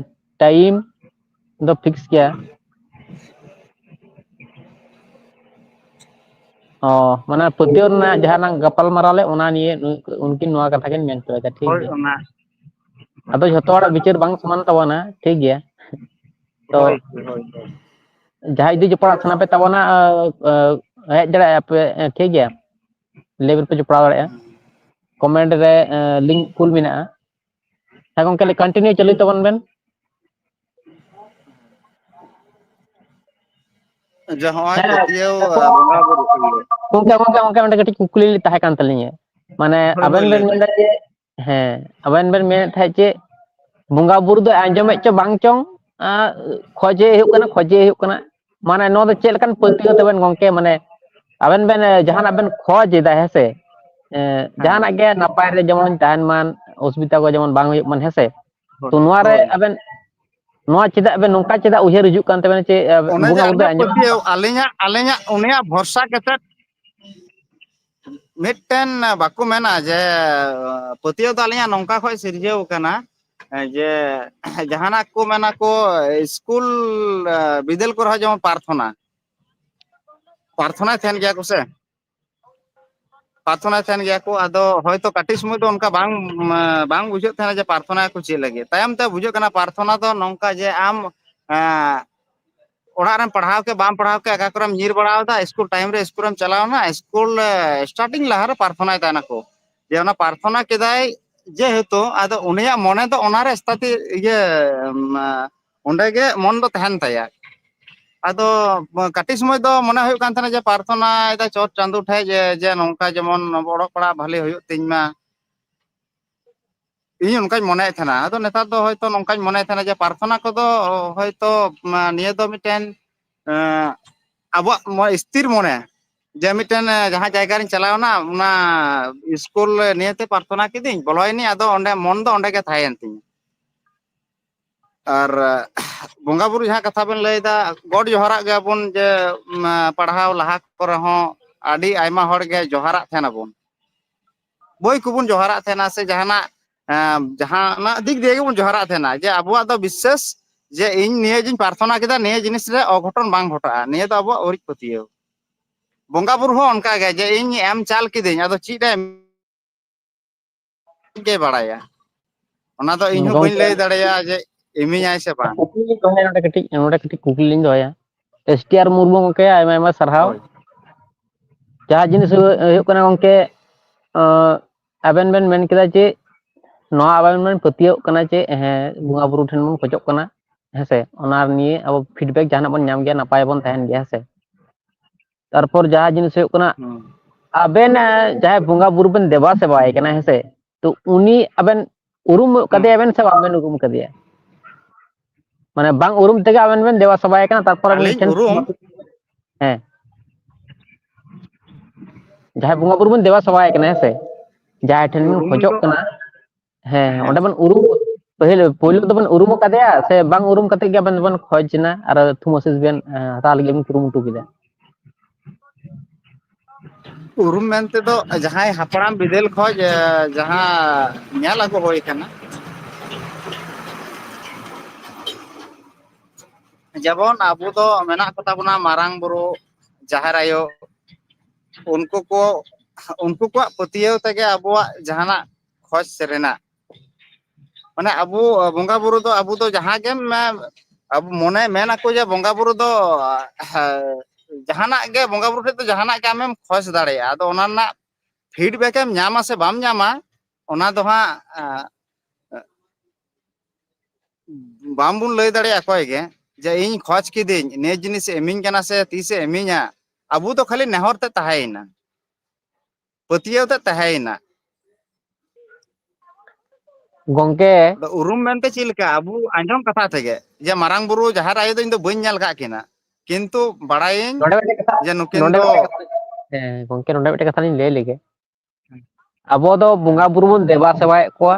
ᱴᱟᱭᱤᱢ ᱫᱚ ᱯᱷᱤᱠᱥ ᱜᱮᱭᱟ᱾ ᱚ, ᱢᱟᱱᱮ ᱯᱟᱹᱛᱭᱟᱹᱣ ᱨᱮᱱᱟᱜ ᱡᱟᱦᱟᱸ ᱞᱟᱝ ᱜᱟᱯᱟᱞ ᱢᱟᱨᱟᱣ ᱞᱮᱫ, ᱚᱱᱟ ᱱᱤᱭᱮ ᱩᱱᱠᱤᱱ ᱱᱚᱣᱟ ᱠᱟᱛᱷᱟ ᱠᱤᱱ ᱢᱮᱱ ᱦᱚᱪᱚᱭᱮᱫᱟ, ᱴᱷᱤᱠ ᱜᱮᱭᱟ᱾ ᱟᱫᱚ ᱡᱷᱚᱛᱚ ᱦᱚᱲᱟᱜ ᱵᱤᱪᱟᱹᱨ ᱵᱟᱝ ᱥᱚᱢᱟᱱ ᱛᱟᱵᱚᱱᱟ, ᱴᱷᱤᱠ ᱜᱮᱭᱟ᱾ ᱛᱚ ᱡᱟᱦᱟᱸᱭ ᱡᱩᱫᱤ ᱡᱚᱯᱲᱟᱜ ᱥᱟᱱᱟ ᱯᱮ ᱛᱟᱵᱚᱱᱟ, ᱦᱮᱡ ᱫᱟᱲᱮᱭᱟᱜᱼᱟ ᱯᱮ, ᱴᱷᱤᱠ ᱜᱮᱭᱟ, ᱞᱟᱭᱤᱵᱷ ᱨᱮᱯᱮ ᱡᱚᱯᱲᱟᱣ ᱫᱟᱲᱮᱭᱟᱜᱼᱟ᱾ ᱠᱚᱢᱮᱱᱴ ᱨᱮ ᱞᱤᱝᱠ ᱠᱩᱞ ᱢᱮᱱᱟᱜᱼᱟ᱾ ᱦᱮᱸ ᱜᱚᱝᱠᱮ, ᱠᱚᱱᱴᱤᱱᱤᱭᱩ ᱪᱟᱹᱞᱩᱭ ᱛᱟᱵᱚᱱ ᱵᱮᱱ᱾ ᱡᱟᱦᱟᱸᱭ ᱯᱟᱹᱛᱭᱟᱹᱣ ᱵᱚᱸᱜᱟ ᱵᱩᱨᱩ᱾ ᱜᱚᱝᱠᱮ, ᱜᱚᱝᱠᱮ, ᱜᱚᱝᱠᱮ, ᱚᱸᱰᱮ ᱠᱟᱹᱴᱤᱡ ᱠᱩᱠᱞᱤ ᱛᱟᱦᱮᱸ ᱠᱟᱱ ᱛᱟᱹᱞᱤᱧᱟ, ᱢᱟᱱᱮ ᱟᱵᱮᱱ ᱵᱮᱱ ᱢᱮᱱᱫᱟ ᱡᱮ, ᱦᱮᱸ, ᱟᱵᱮᱱ ᱵᱮᱱ ᱢᱮᱱᱮᱫ ᱛᱟᱦᱮᱸᱫ ᱪᱮᱫ, ᱵᱚᱸᱜᱟ ᱵᱩᱨᱩ ᱫᱚ ᱟᱸᱡᱚᱢᱮᱫ ᱪᱚ ᱵᱟᱝ ᱪᱚᱝ, ᱠᱷᱚᱡᱮ ᱦᱩᱭᱩᱜ ᱠᱟᱱᱟ, ᱠᱷᱚᱡᱮ ᱦᱩᱭᱩᱜ ᱠᱟᱱᱟ, ᱢᱟᱱᱮ ᱱᱚᱣᱟ ᱫᱚ ᱪᱮᱫ ᱞᱮᱠᱟᱱ ᱯᱟᱹᱛᱭᱟᱹᱣ ᱛᱟᱵᱮᱱ ᱜᱚᱝᱠᱮ? ᱢᱟᱱᱮ ᱟᱵᱮᱱ ᱵᱮᱱ ᱡᱟᱦᱟᱱᱟᱜ ᱵᱮᱱ ᱠᱷᱚᱡ ᱮᱫᱟ, ᱦᱮᱸ ᱥᱮ, ᱡᱟᱦᱟᱱᱟᱜ ᱜᱮ ᱱᱟᱯᱟᱭ ᱨᱮ ᱡᱮᱢᱚᱱ ᱛᱟᱦᱮᱱ ᱢᱟ, ᱚᱥᱩᱵᱤᱫᱟ ᱠᱚ ᱡᱮᱢᱚᱱ ᱵᱟᱝ ᱦᱩᱭᱩᱜ ᱢᱟ, ᱦᱮᱸ ᱥᱮ᱾ ᱛᱚ ᱱᱚᱣᱟ ᱨᱮ ᱟᱵᱮᱱ ᱱᱚᱣᱟ ᱪᱮᱫᱟᱜ ᱵᱮᱱ, ᱱᱚᱝᱠᱟ ᱪᱮᱫᱟᱜ ᱩᱭᱦᱟᱹᱨ ᱦᱤᱡᱩᱜ ᱠᱟᱱ ᱛᱟᱵᱮᱱᱟ ᱪᱮ, ᱚᱱᱮ ᱡᱮ ᱵᱚᱸᱜᱟ ᱵᱩᱨᱩ ᱫᱚ ᱟᱹᱞᱤᱧᱟᱜ ᱟᱸᱡᱚᱢ ᱯᱟᱹᱛᱭᱟᱹᱣ, ᱟᱹᱞᱤᱧᱟᱜ, ᱟᱹᱞᱤᱧᱟᱜ ᱩᱱᱤᱭᱟᱜ ᱵᱷᱚᱨᱥᱟ ᱠᱟᱛᱮᱫ ᱢᱤᱫᱴᱮᱱ ᱵᱟᱠᱚ ᱢᱮᱱᱟ ᱡᱮ, ᱯᱟᱹᱛᱭᱟᱹᱣ ᱫᱚ ᱟᱹᱞᱤᱧᱟᱜ ᱱᱚᱝᱠᱟ ᱠᱷᱚᱱ ᱥᱤᱨᱡᱟᱹᱣ ᱠᱟᱱᱟ, ᱡᱮ ᱡᱟᱦᱟᱱᱟᱜ ᱠᱚ ᱢᱮᱱᱟ ᱠᱚ, ᱥᱠᱩᱞ ᱵᱤᱫᱟᱹᱞ ᱠᱚᱨᱮ ᱦᱚᱸ ᱡᱮᱢᱚᱱ ᱯᱨᱟᱨᱛᱷᱚᱱᱟ, ᱯᱨᱟᱨᱛᱷᱚᱱᱟᱭ ᱛᱟᱦᱮᱱ ᱜᱮᱭᱟ ᱠᱚ ᱥᱮ, ᱯᱨᱟᱨᱛᱷᱚᱱᱟᱭ ᱛᱟᱦᱮᱱ ᱜᱮᱭᱟ ᱠᱚ᱾ ᱟᱫᱚ ᱦᱚᱭᱛᱚ ᱠᱟᱹᱴᱤᱡ ᱥᱚᱢᱚᱭ ᱫᱚ ᱚᱱᱠᱟ ᱵᱟᱝ, ᱵᱟᱝ ᱵᱩᱡᱷᱟᱹᱜ ᱛᱟᱦᱮᱱᱟ ᱡᱮ ᱯᱨᱟᱨᱛᱷᱚᱱᱟᱭᱟᱠᱚ ᱪᱮᱫ ᱞᱟᱹᱜᱤᱫ᱾ ᱛᱟᱭᱚᱢ ᱛᱮ ᱵᱩᱡᱷᱟᱹᱜ ᱠᱟᱱᱟ ᱯᱨᱟᱨᱛᱷᱚᱱᱟ ᱫᱚ ᱱᱚᱝᱠᱟ ᱡᱮ ᱟᱢ, ᱮᱸ, ᱚᱲᱟᱜ ᱨᱮᱢ ᱯᱟᱲᱦᱟᱣ ᱠᱮᱫ, ᱵᱟᱢ ᱯᱟᱲᱦᱟᱣ ᱠᱮᱫ, ᱚᱠᱟ ᱠᱚᱨᱮᱢ ᱧᱤᱨ ᱵᱟᱲᱟᱣ ᱮᱫᱟ, ᱥᱠᱩᱞ ᱴᱟᱭᱤᱢ ᱨᱮ ᱥᱠᱩᱞ ᱨᱮᱢ ᱪᱟᱞᱟᱣ ᱮᱱᱟ, ᱥᱠᱩᱞ, ᱮ, starting ᱞᱟᱦᱟᱨᱮ ᱯᱨᱟᱨᱛᱷᱚᱱᱟᱭ ᱛᱟᱦᱮᱱᱟᱠᱚ᱾ ᱡᱮ ᱚᱱᱟ ᱯᱨᱟᱨᱛᱷᱚᱱᱟ ᱠᱮᱫᱟᱭ ᱡᱮᱦᱮᱛᱩ, ᱟᱫᱚ ᱩᱱᱤᱭᱟᱜ ᱢᱚᱱᱮ ᱫᱚ ᱚᱱᱟᱨᱮ ᱥᱛᱷᱟᱯᱤ-, ᱤᱭᱟᱹ, ᱚᱸᱰᱮ ᱜᱮ ᱢᱚᱱ ᱫᱚ ᱛᱟᱦᱮᱱ ᱛᱟᱭᱟ᱾ ᱟᱫᱚ ᱠᱟᱹᱴᱤᱡ ᱥᱚᱢᱚᱭ ᱫᱚ ᱢᱚᱱᱮ ᱦᱩᱭᱩᱜ ᱠᱟᱱ ᱛᱟᱦᱮᱱᱟ ᱡᱮ ᱯᱨᱟᱨᱛᱷᱚᱱᱟᱭᱮᱫᱟ ᱪᱚᱴ ᱪᱟᱸᱫᱳ ᱴᱷᱮᱡ ᱡᱮ, ᱡᱮ ᱱᱚᱝᱠᱟ ᱡᱮᱢᱚᱱ ᱚᱞᱚᱜ ᱯᱟᱲᱦᱟᱜ ᱵᱷᱟᱞᱮ ᱦᱩᱭᱩᱜ ᱛᱤᱧ ᱢᱟ᱾ ᱤᱧ ᱚᱱᱠᱟᱧ ᱢᱚᱱᱮᱭᱮᱫ ᱛᱟᱦᱮᱱᱟ᱾ ᱟᱫᱚ ᱱᱮᱛᱟᱨ ᱫᱚ ᱦᱚᱭᱛᱚ ᱱᱚᱝᱠᱟᱧ ᱢᱚᱱᱮᱭᱮᱫ ᱛᱟᱦᱮᱱᱟ ᱡᱮ ᱯᱨᱟᱨᱛᱷᱚᱱᱟ ᱠᱚᱫᱚ ᱦᱚᱭᱛᱚ, ᱢᱟ, ᱱᱤᱭᱟᱹ ᱫᱚ ᱢᱤᱫᱴᱮᱱ, ᱮᱸ, ᱟᱵᱚᱣᱟᱜ ᱢᱚ-, ᱥᱛᱷᱤᱨ ᱢᱚᱱᱮ, ᱡᱮ ᱢᱤᱫᱴᱮᱱ, ᱮᱸ, ᱡᱟᱦᱟᱸ ᱡᱟᱭᱜᱟ ᱨᱤᱧ ᱪᱟᱞᱟᱣᱱᱟ, ᱚᱱᱟ ᱥᱠᱩᱞ ᱱᱤᱭᱟᱹᱛᱮ ᱯᱨᱟᱨᱛᱷᱚᱱᱟ ᱠᱤᱫᱟᱹᱧ, ᱵᱚᱞᱚᱭᱮᱱᱟᱹᱧ, ᱟᱫᱚ ᱚᱸᱰᱮ ᱢᱚᱱ ᱫᱚ ᱚᱸᱰᱮ ᱜᱮ ᱛᱟᱦᱮᱸᱭᱮᱱ ᱛᱤᱧᱟᱹ᱾ ᱟᱨ, ᱮᱸ, ᱵᱚᱸᱜᱟ ᱵᱩᱨᱩ ᱡᱟᱦᱟᱸ ᱠᱟᱛᱷᱟ ᱵᱮᱱ ᱞᱟᱹᱭᱫᱟ, ᱜᱚᱰ ᱡᱚᱦᱟᱨᱟᱜ ᱜᱮᱭᱟᱵᱚᱱ ᱡᱮ, ᱩᱢ, ᱯᱟᱲᱦᱟᱣ ᱞᱟᱦᱟ ᱠᱚᱨᱮ ᱦᱚᱸ ᱟᱹᱰᱤ ᱟᱭᱢᱟ ᱦᱚᱲ ᱜᱮ ᱡᱚᱦᱟᱨᱟᱜ ᱛᱟᱦᱮᱱᱟᱵᱚᱱ᱾ ᱵᱳᱭ ᱠᱚᱵᱚᱱ ᱡᱚᱦᱟᱨᱟᱜ ᱛᱟᱦᱮᱱᱟ ᱥᱮ ᱡᱟᱦᱟᱱᱟᱜ, ᱮᱸ, ᱡᱟᱦᱟᱱᱟᱜ ᱫᱤᱠ ᱫᱤᱭᱮ ᱜᱮᱵᱚᱱ ᱡᱚᱦᱟᱨᱟᱜ ᱛᱟᱦᱮᱱᱟ, ᱡᱮ ᱟᱵᱚᱣᱟᱜ ᱫᱚ ᱵᱤᱥᱥᱟᱹᱥ ᱡᱮ ᱤᱧ ᱱᱤᱭᱟᱹ ᱡᱤᱧ ᱯᱨᱟᱨᱛᱷᱚᱱᱟ ᱠᱮᱫᱟ, ᱱᱤᱭᱟᱹ ᱡᱤᱱᱤᱥ ᱨᱮ ᱚᱜᱷᱚᱴᱚᱱ ᱵᱟᱝ ᱜᱷᱚᱴᱟᱜᱼᱟ, ᱱᱤᱭᱟᱹ ᱫᱚ ᱟᱵᱚᱣᱟᱜ ᱟᱹᱣᱨᱤᱡ ᱯᱟᱹᱛᱭᱟᱹᱣ᱾ ᱵᱚᱸᱜᱟ ᱵᱩᱨᱩ ᱦᱚᱸ ᱚᱱᱠᱟ ᱜᱮ, ᱡᱮ ᱤᱧ ᱮᱢ ᱪᱟᱞ ᱠᱤᱫᱟᱹᱧ, ᱟᱫᱚ ᱪᱮᱫ ᱮ ᱜᱮ ᱵᱟᱲᱟᱭᱟ, ᱚᱱᱟ ᱫᱚ ᱤᱧ ᱦᱚᱸ ᱵᱟᱹᱧ ᱜᱚᱝᱠᱮ, ᱞᱟᱹᱭ ᱫᱟᱲᱮᱭᱟᱜᱼᱟ ᱡᱮ ᱤᱢᱟᱹᱧᱟᱭ ᱥᱮ ᱵᱟᱝ᱾ ᱠᱩᱠᱞᱤ ᱞᱤᱧ ᱫᱚᱦᱚᱭᱟ ᱱᱚᱰᱮ ᱠᱟᱹᱴᱤᱡ, ᱱᱚᱰᱮ ᱠᱟᱹᱴᱤᱡ ᱠᱩᱠᱞᱤ ᱞᱤᱧ ᱫᱚᱦᱚᱭᱟ᱾ ᱮᱥ ᱴᱤ ᱟᱨ ᱢᱩᱨᱢᱩ ᱜᱚᱝᱠᱮ, ᱟᱭᱢᱟ ᱟᱭᱢᱟ ᱥᱟᱨᱦᱟᱣ᱾ ᱦᱳᱭ᱾ ᱡᱟᱦᱟᱸ ᱡᱤᱱᱤᱥ ᱦᱩᱭᱩᱜ, ᱦᱩᱭᱩᱜ ᱠᱟᱱᱟ ᱜᱚᱝᱠᱮ, ᱟᱸ, ᱟᱵᱮᱱ ᱵᱮᱱ ᱢᱮᱱ ᱠᱮᱫᱟ ᱡᱮ ᱱᱚᱣᱟ ᱟᱵᱮᱱ ᱵᱮᱱ ᱯᱟᱹᱛᱭᱟᱹᱣᱟᱜ ᱠᱟᱱᱟ ᱡᱮ ᱦᱮᱸ, ᱵᱚᱸᱜᱟ ᱵᱩᱨᱩ ᱴᱷᱮᱱ ᱵᱚᱱ ᱠᱷᱚᱡᱚᱜ ᱠᱟᱱᱟ, ᱦᱮᱸ ᱥᱮ? ᱚᱱᱟ ᱱᱤᱭᱮ ᱟᱵᱚ feedback ᱡᱟᱦᱟᱱᱟᱜ ᱵᱚᱱ ᱧᱟᱢ ᱜᱮᱭᱟ, ᱱᱟᱯᱟᱭ ᱵᱚᱱ ᱛᱟᱦᱮᱱ ᱜᱮᱭᱟ, ᱦᱮᱸ ᱥᱮ? ᱛᱟᱨᱯᱚᱨ ᱡᱟᱦᱟᱸ ᱡᱤᱱᱤᱥ ᱦᱩᱭᱩᱜ ᱠᱟᱱᱟ, ᱦᱩᱸ᱾ ᱟᱵᱮᱱ, ᱟᱸ, ᱡᱟᱦᱟᱸᱭ ᱵᱚᱸᱜᱟ ᱵᱩᱨᱩ ᱵᱮᱱ ᱫᱮᱵᱟ ᱥᱮᱵᱟᱭᱮ ᱠᱟᱱᱟ, ᱦᱮᱸ ᱥᱮ? ᱛᱚ ᱩᱱᱤ ᱟᱵᱮᱱ ᱩᱨᱩᱢ ᱦᱩᱸ᱾ ᱠᱟᱫᱮᱭᱟ ᱵᱮᱱ ᱥᱮ ᱵᱟᱵᱮᱱ ᱩᱨᱩᱢ ᱠᱟᱫᱮᱭᱟ? ᱢᱟᱱᱮ ᱵᱟᱝ ᱩᱨᱩᱢ ᱛᱮᱜᱮ ᱟᱵᱮᱱ ᱵᱮᱱ ᱫᱮᱵᱟ ᱥᱮᱵᱟᱭᱮ ᱠᱟᱱᱟ, ᱛᱟᱨᱯᱚᱨ ᱟᱵᱮᱱ ᱟᱹᱞᱤᱧ ᱴᱷᱮᱱ ᱩᱨᱩᱢ? ᱦᱮᱸ᱾ ᱡᱟᱦᱟᱸᱭ ᱵᱚᱸᱜᱟ ᱵᱩᱨᱩ ᱵᱚᱱ ᱫᱮᱵᱟ ᱥᱮᱵᱟᱭᱮ ᱠᱟᱱᱟ, ᱦᱮᱸ ᱥᱮ? ᱡᱟᱦᱟᱸᱭ ᱴᱷᱮᱱ ᱵᱚᱱ ᱩᱨᱩᱢ ᱠᱷᱚᱡᱚᱜ ᱫᱚ ᱠᱟᱱᱟ, ᱦᱮᱸ, ᱦᱮᱸ᱾ ᱚᱸᱰᱮ ᱵᱚᱱ ᱩᱨᱩᱢ, ᱯᱟᱹᱦᱤᱞ, ᱯᱳᱭᱞᱳ ᱫᱚᱵᱚᱱ ᱩᱨᱩᱢ ᱟᱠᱟᱫᱮᱭᱟ ᱥᱮ ᱵᱟᱝ ᱩᱨᱩᱢ ᱠᱟᱛᱮ ᱜᱮ ᱟᱵᱮᱱ ᱫᱚᱵᱚᱱ ᱠᱷᱚᱡᱽ ᱮᱱᱟ ᱟᱨ ᱛᱷᱩᱢᱟᱥᱤᱥ ᱵᱮᱱ, ᱮᱸ, ᱦᱟᱛᱟᱣ ᱞᱟᱹᱜᱤᱫ ᱵᱚᱱ ᱠᱩᱨᱩᱢᱩᱴᱩ ᱠᱮᱫᱟ? ᱩᱨᱩᱢ ᱢᱮᱱᱛᱮ ᱫᱚ ᱡᱟᱦᱟᱸᱭ ᱦᱟᱯᱲᱟᱢ ᱵᱤᱫᱟᱹᱞ ᱠᱷᱚᱡ, ᱮᱸ, ᱡᱟᱦᱟᱸ ᱧᱮᱞ ᱟᱹᱜᱩ ᱦᱩᱭ ᱟᱠᱟᱱᱟ, ᱡᱮᱢᱚᱱ ᱟᱵᱚ ᱫᱚ ᱢᱮᱱᱟᱜ ᱠᱚᱛᱟ ᱵᱚᱱᱟ ᱢᱟᱨᱟᱝ ᱵᱩᱨᱩ, ᱡᱟᱦᱮᱨ ᱟᱭᱳ, ᱩᱱᱠᱩ ᱠᱚ ᱩᱱᱠᱩ ᱠᱚᱣᱟᱜ ᱯᱟᱹᱛᱭᱟᱹᱣ ᱛᱮᱜᱮ ᱟᱵᱚᱣᱟᱜ ᱡᱟᱦᱟᱱᱟᱜ ᱠᱷᱚᱡᱽ ᱨᱮᱱᱟᱜ, ᱢᱟᱱᱮ, ᱟᱵᱚ ᱵᱚᱸᱜᱟ ᱵᱩᱨᱩ ᱫᱚ, ᱟᱵᱚ ᱫᱚ ᱡᱟᱦᱟᱸ ᱜᱮᱢ, ᱟᱵᱚ ᱢᱚᱱᱮ ᱢᱮᱱ ᱟᱠᱚ ᱡᱮ ᱵᱚᱸᱜᱟ ᱵᱩᱨᱩ ᱫᱚ, ᱦᱮᱸ, ᱡᱟᱦᱟᱱᱟᱜ ᱜᱮ, ᱵᱚᱸᱜᱟ ᱵᱩᱨᱩ ᱴᱷᱮᱱ ᱫᱚ ᱡᱟᱦᱟᱱᱟᱜ ᱜᱮ ᱟᱢᱮᱢ ᱠᱷᱚᱡᱽ ᱫᱟᱲᱮᱭᱟᱜᱼᱟ᱾ ᱟᱫᱚ ᱚᱱᱟ ᱨᱮᱱᱟᱜ ᱯᱷᱤᱰᱵᱮᱠ ᱮᱢ ᱧᱟᱢᱟ ᱥᱮ ᱵᱟᱢ ᱧᱟᱢᱟ, ᱚᱱᱟ ᱫᱚ ᱦᱟᱸᱜ, ᱮᱸ, ᱵᱟᱝ ᱵᱚᱱ ᱞᱟᱹᱭ ᱫᱟᱲᱮᱭᱟᱜᱼᱟ ᱚᱠᱚᱭ ᱜᱮ, ᱡᱮ ᱤᱧ ᱠᱷᱚᱡᱽ ᱠᱤᱫᱟᱹᱧ, ᱱᱤᱭᱟᱹ ᱡᱤᱱᱤᱥ ᱮ ᱤᱢᱤᱧ ᱠᱟᱱᱟ ᱥᱮ ᱛᱤᱥ ᱮ ᱤᱢᱤᱧᱟ᱾ ᱟᱵᱚ ᱫᱚ ᱠᱷᱟᱹᱞᱤ ᱱᱮᱦᱚᱨ ᱛᱮ ᱛᱟᱦᱮᱸᱭᱮᱱᱟ, ᱯᱟᱹᱛᱭᱟᱹᱣ ᱛᱮ ᱛᱟᱦᱮᱸᱭᱮᱱᱟ᱾ ᱜᱚᱝᱠᱮ, ᱟᱫᱚ ᱩᱨᱩᱢ ᱢᱮᱱᱛᱮ ᱪᱮᱫ ᱞᱮᱠᱟ? ᱟᱵᱚ ᱟᱸᱡᱚᱢ ᱠᱟᱛᱷᱟ ᱛᱮᱜᱮ, ᱡᱮ ᱢᱟᱨᱟᱝ ᱵᱩᱨᱩ, ᱡᱟᱦᱮᱨ ᱟᱭᱳ ᱫᱚ ᱤᱧ ᱫᱚ ᱵᱟᱹᱧ ᱧᱮᱞ ᱟᱠᱟᱫ ᱠᱤᱱᱟ, ᱠᱤᱱᱛᱩ ᱵᱟᱲᱟᱭᱟᱹᱧ ᱱᱚᱰᱮ ᱢᱤᱫᱴᱮᱱ ᱠᱟᱛᱷᱟ, ᱡᱮ ᱱᱩᱠᱤᱱ ᱱᱚᱰᱮ ᱫᱚ ᱢᱤᱫᱴᱮᱱ ᱠᱟᱛᱷᱟ, ᱦᱮᱸ ᱜᱚᱝᱠᱮ, ᱱᱚᱰᱮ ᱢᱤᱫᱴᱮᱱ ᱠᱟᱛᱷᱟ ᱞᱤᱧ ᱞᱟᱹᱭ ᱞᱮᱜᱮ᱾ ᱟᱵᱚ ᱫᱚ ᱵᱚᱸᱜᱟ ᱵᱩᱨᱩ ᱵᱚᱱ ᱫᱮᱵᱟ ᱥᱮᱵᱟᱭᱮᱫ ᱠᱚᱣᱟ,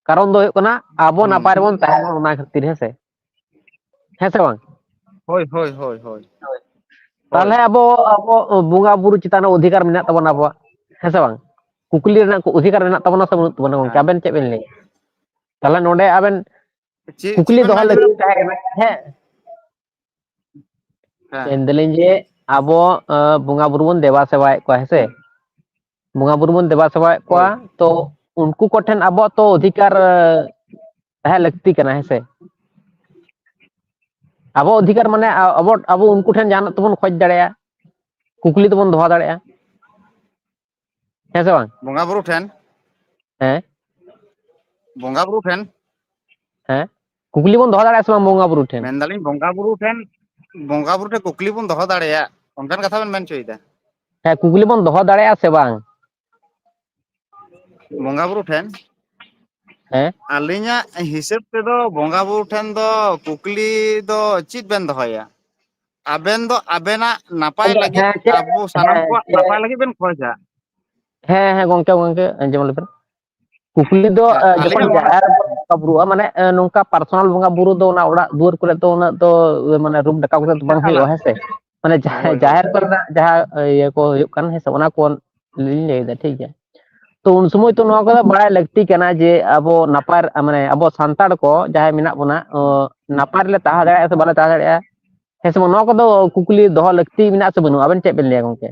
ᱠᱟᱨᱚᱱ ᱫᱚ ᱦᱩᱭᱩᱜ ᱠᱟᱱᱟ ᱟᱵᱚ ᱦᱩᱸ᱾ ᱱᱟᱯᱟᱭ ᱨᱮᱵᱚᱱ ᱛᱟᱦᱮᱱ ᱢᱟ, ᱚᱱᱟ ᱠᱷᱟᱹᱛᱤᱨ, ᱦᱮᱸ ᱥᱮ? ᱦᱮᱸ ᱥᱮ ᱵᱟᱝ? ᱦᱳᱭ, ᱦᱳᱭ, ᱦᱳᱭ, ᱦᱳᱭ᱾ ᱦᱳᱭ᱾ ᱛᱟᱦᱚᱞᱮ ᱟᱵᱚ, ᱟᱵᱚ ᱵᱚᱸᱜᱟ ᱵᱩᱨᱩ ᱪᱮᱛᱟᱱ ᱨᱮ ᱚᱫᱷᱤᱠᱟᱨ ᱢᱮᱱᱟᱜ ᱛᱟᱵᱚᱱᱟ ᱟᱵᱚᱣᱟᱜ, ᱦᱮᱸ ᱥᱮ ᱵᱟᱝ? ᱠᱩᱠᱞᱤ ᱨᱮᱱᱟᱜ ᱚᱫᱷᱤᱠᱟᱨ ᱢᱮᱱᱟᱜ ᱛᱟᱵᱚᱱᱟ ᱥᱮ ᱵᱟᱹᱱᱩᱜ ᱛᱟᱵᱚᱱᱟ ᱜᱚᱝᱠᱮ? ᱦᱮᱸ᱾ ᱟᱵᱮᱱ ᱪᱮᱫ ᱵᱮᱱ ᱞᱟᱹᱭᱟ? ᱛᱟᱦᱚᱞᱮ ᱱᱚᱰᱮ ᱟᱵᱮᱱ ᱪᱮᱫ, ᱪᱮᱫ ᱠᱩᱠᱞᱤ ᱵᱮᱱ ᱫᱚᱦᱚ ᱢᱮᱱ ᱦᱚᱪᱚᱭᱮᱫᱟ? ᱞᱟᱹᱠᱛᱤ ᱛᱟᱦᱮᱸ ᱠᱟᱱᱟ, ᱦᱮᱸ? ᱦᱮᱸ᱾ ᱢᱮᱱᱫᱟᱞᱤᱧ ᱡᱮ ᱟᱵᱚ, ᱟᱸ, ᱵᱚᱸᱜᱟ ᱵᱩᱨᱩ ᱵᱚᱱ ᱫᱮᱵᱟ ᱥᱮᱵᱟᱭᱮᱫ ᱠᱚᱣᱟ, ᱦᱮᱸ ᱥᱮ? ᱵᱚᱸᱜᱟ ᱵᱩᱨᱩ ᱵᱚᱱ ᱫᱮᱵᱟ ᱥᱮᱵᱟᱭᱮᱫ ᱠᱚᱣᱟ, ᱦᱳᱭ᱾ ᱛᱚ ᱩᱱᱠᱩ ᱠᱚᱴᱷᱮᱱ ᱟᱵᱚᱣᱟᱜ ᱛᱚ ᱚᱫᱷᱤᱠᱟᱨ, ᱟᱸ, ᱛᱟᱦᱮᱸ ᱞᱟᱹᱠᱛᱤ ᱠᱟᱱᱟ, ᱦᱮᱸ ᱥᱮ? ᱟᱵᱚ ᱚᱫᱷᱤᱠᱟᱨ ᱢᱟᱱᱮ, ᱟ-, ᱟᱵᱚ, ᱟᱵᱚ ᱩᱱᱠᱩ ᱴᱷᱮᱱ ᱡᱟᱦᱟᱱᱟᱜ ᱛᱮᱵᱚᱱ ᱠᱷᱚᱡᱽ ᱫᱟᱲᱮᱭᱟᱜᱼᱟ, ᱠᱩᱠᱞᱤ ᱛᱮᱵᱚᱱ ᱫᱚᱦᱚ ᱫᱟᱲᱮᱭᱟᱜᱼᱟ, ᱦᱮᱸ ᱥᱮ ᱵᱟᱝ? ᱵᱚᱸᱜᱟ ᱵᱩᱨᱩ ᱴᱷᱮᱱ? ᱦᱮᱸ᱾ ᱵᱚᱸᱜᱟ ᱵᱩᱨᱩ ᱴᱷᱮᱱ? ᱦᱮᱸ, ᱠᱩᱠᱞᱤ ᱵᱚᱱ ᱫᱚᱦᱚ ᱫᱟᱲᱮᱭᱟᱜᱼᱟ ᱥᱮ ᱵᱟᱝ ᱵᱚᱸᱜᱟ ᱵᱩᱨᱩ ᱴᱷᱮᱱ? ᱢᱮᱱᱫᱟᱞᱤᱧ ᱵᱚᱸᱜᱟ ᱵᱩᱨᱩ ᱴᱷᱮᱱ, ᱵᱚᱸᱜᱟ ᱵᱩᱨᱩ ᱴᱷᱮᱱ ᱠᱩᱠᱞᱤ ᱵᱚᱱ ᱫᱚᱦᱚ ᱫᱟᱲᱮᱭᱟᱜ, ᱚᱱᱠᱟᱱ ᱠᱟᱛᱷᱟ ᱵᱮᱱ ᱢᱮᱱ ᱦᱚᱪᱚᱭᱮᱫᱟ? ᱦᱮᱸ, ᱠᱩᱠᱞᱤ ᱵᱚᱱ ᱫᱚᱦᱚ ᱫᱟᱲᱮᱭᱟᱜᱼᱟ ᱥᱮ ᱵᱟᱝ? ᱵᱚᱸᱜᱟ ᱵᱩᱨᱩ ᱴᱷᱮᱱ? ᱦᱮᱸ᱾ ᱟᱹᱞᱤᱧᱟᱜ ᱦᱤᱥᱟᱹᱵ ᱛᱮᱫᱚ ᱵᱚᱸᱜᱟ ᱵᱩᱨᱩ ᱴᱷᱮᱱ ᱫᱚ ᱠᱩᱠᱞᱤ ᱫᱚ ᱪᱮᱫ ᱵᱮᱱ ᱫᱚᱦᱚᱭᱟ? ᱟᱵᱮᱱ ᱫᱚ ᱟᱵᱮᱱᱟᱜ ᱱᱟᱯᱟᱭ ᱟᱫᱚ ᱞᱟᱹᱜᱤᱫ, ᱦᱮᱸ, ᱪᱮᱫ, ᱟᱵᱚ ᱥᱟᱱᱟᱢ ᱦᱮᱸ, ᱠᱚᱣᱟᱜ ᱪᱮᱫ, ᱱᱟᱯᱟᱭ ᱞᱟᱹᱜᱤᱫ ᱵᱮᱱ ᱠᱷᱚᱡᱟ᱾ ᱦᱮᱸ, ᱦᱮᱸ, ᱜᱚᱝᱠᱮ, ᱜᱚᱝᱠᱮ, ᱟᱸᱡᱚᱢ ᱞᱮᱵᱮᱱ᱾ ᱠᱩᱠᱞᱤ ᱫᱚ, ᱦᱮᱸ, ᱮ, ᱡᱚᱠᱷᱚᱱ ᱟᱹᱞᱤᱧᱟᱜ ᱢᱚᱱᱮ ᱡᱟᱦᱮᱨ ᱵᱚᱸᱜᱟ ᱵᱩᱨᱩᱜᱼᱟ, ᱢᱟᱱᱮ, ᱮ, ᱱᱚᱝᱠᱟ ᱯᱟᱨᱥᱚᱱᱟᱞ ᱵᱚᱸᱜᱟ ᱵᱩᱨᱩ ᱫᱚ ᱚᱱᱟ ᱚᱲᱟᱜ ᱫᱩᱣᱟᱹᱨ ᱠᱚᱨᱮ ᱫᱚ ᱩᱱᱟᱹᱜ ᱫᱚ, ᱮ, ᱢᱟᱱᱮ, ᱨᱩᱢ ᱰᱟᱠᱟᱣ ᱠᱟᱛᱮ ᱫᱚ ᱵᱟᱝ ᱪᱟᱞᱟᱜ᱾ ᱦᱩᱭᱩᱜᱼᱟ, ᱦᱮᱸ ᱥᱮ? ᱢᱟᱱᱮ, ᱡᱟᱦᱮ-, ᱦᱳᱭ, ᱦᱳᱭ᱾ ᱡᱟᱦᱮᱨ ᱠᱚᱨᱮᱱᱟᱜ ᱡᱟᱦᱟᱸ, ᱮ, ᱤᱭᱟᱹ ᱠᱚ ᱦᱩᱭᱩᱜ ᱠᱟᱱᱟ, ᱦᱮᱸ ᱥᱮ? ᱚᱱᱟ ᱠᱚ ᱞᱤᱧ ᱞᱟᱹᱭ ᱮᱫᱟ, ᱴᱷᱤᱠ ᱜᱮᱭᱟ? ᱛᱚ, ᱩᱱ ᱥᱚᱢᱚᱭ ᱛᱚ ᱱᱚᱣᱟ ᱠᱚᱫᱚ ᱵᱟᱲᱟᱭ ᱞᱟᱹᱠᱛᱤ ᱠᱟᱱᱟ ᱡᱮ ᱟᱵᱚ ᱱᱟᱯᱟᱭ, ᱢᱟᱱᱮ, ᱟᱵᱚ ᱥᱟᱱᱛᱟᱲ ᱠᱚ ᱡᱟᱦᱟᱸᱭ ᱢᱮᱱᱟᱜ ᱵᱚᱱᱟ, ᱚ, ᱱᱟᱯᱟᱭ ᱨᱮᱞᱮ ᱛᱟᱦᱮᱸ ᱫᱟᱲᱮᱭᱟᱜᱼᱟ ᱥᱮ ᱵᱟᱞᱮ ᱛᱟᱦᱮᱸ ᱫᱟᱲᱮᱭᱟᱜᱼᱟ, ᱦᱮᱸ ᱥᱮ ᱵᱟᱝ? ᱱᱚᱣᱟ ᱠᱚᱫᱚ ᱠᱩᱠᱞᱤ ᱫᱚᱦᱚ ᱞᱟᱹᱠᱛᱤ ᱢᱮᱱᱟᱜᱼᱟ ᱥᱮ ᱵᱟᱹᱱᱩᱜᱼᱟ? ᱟᱵᱮᱱ ᱪᱮᱫ ᱵᱮᱱ ᱞᱟᱹᱭᱟ, ᱜᱚᱝᱠᱮ?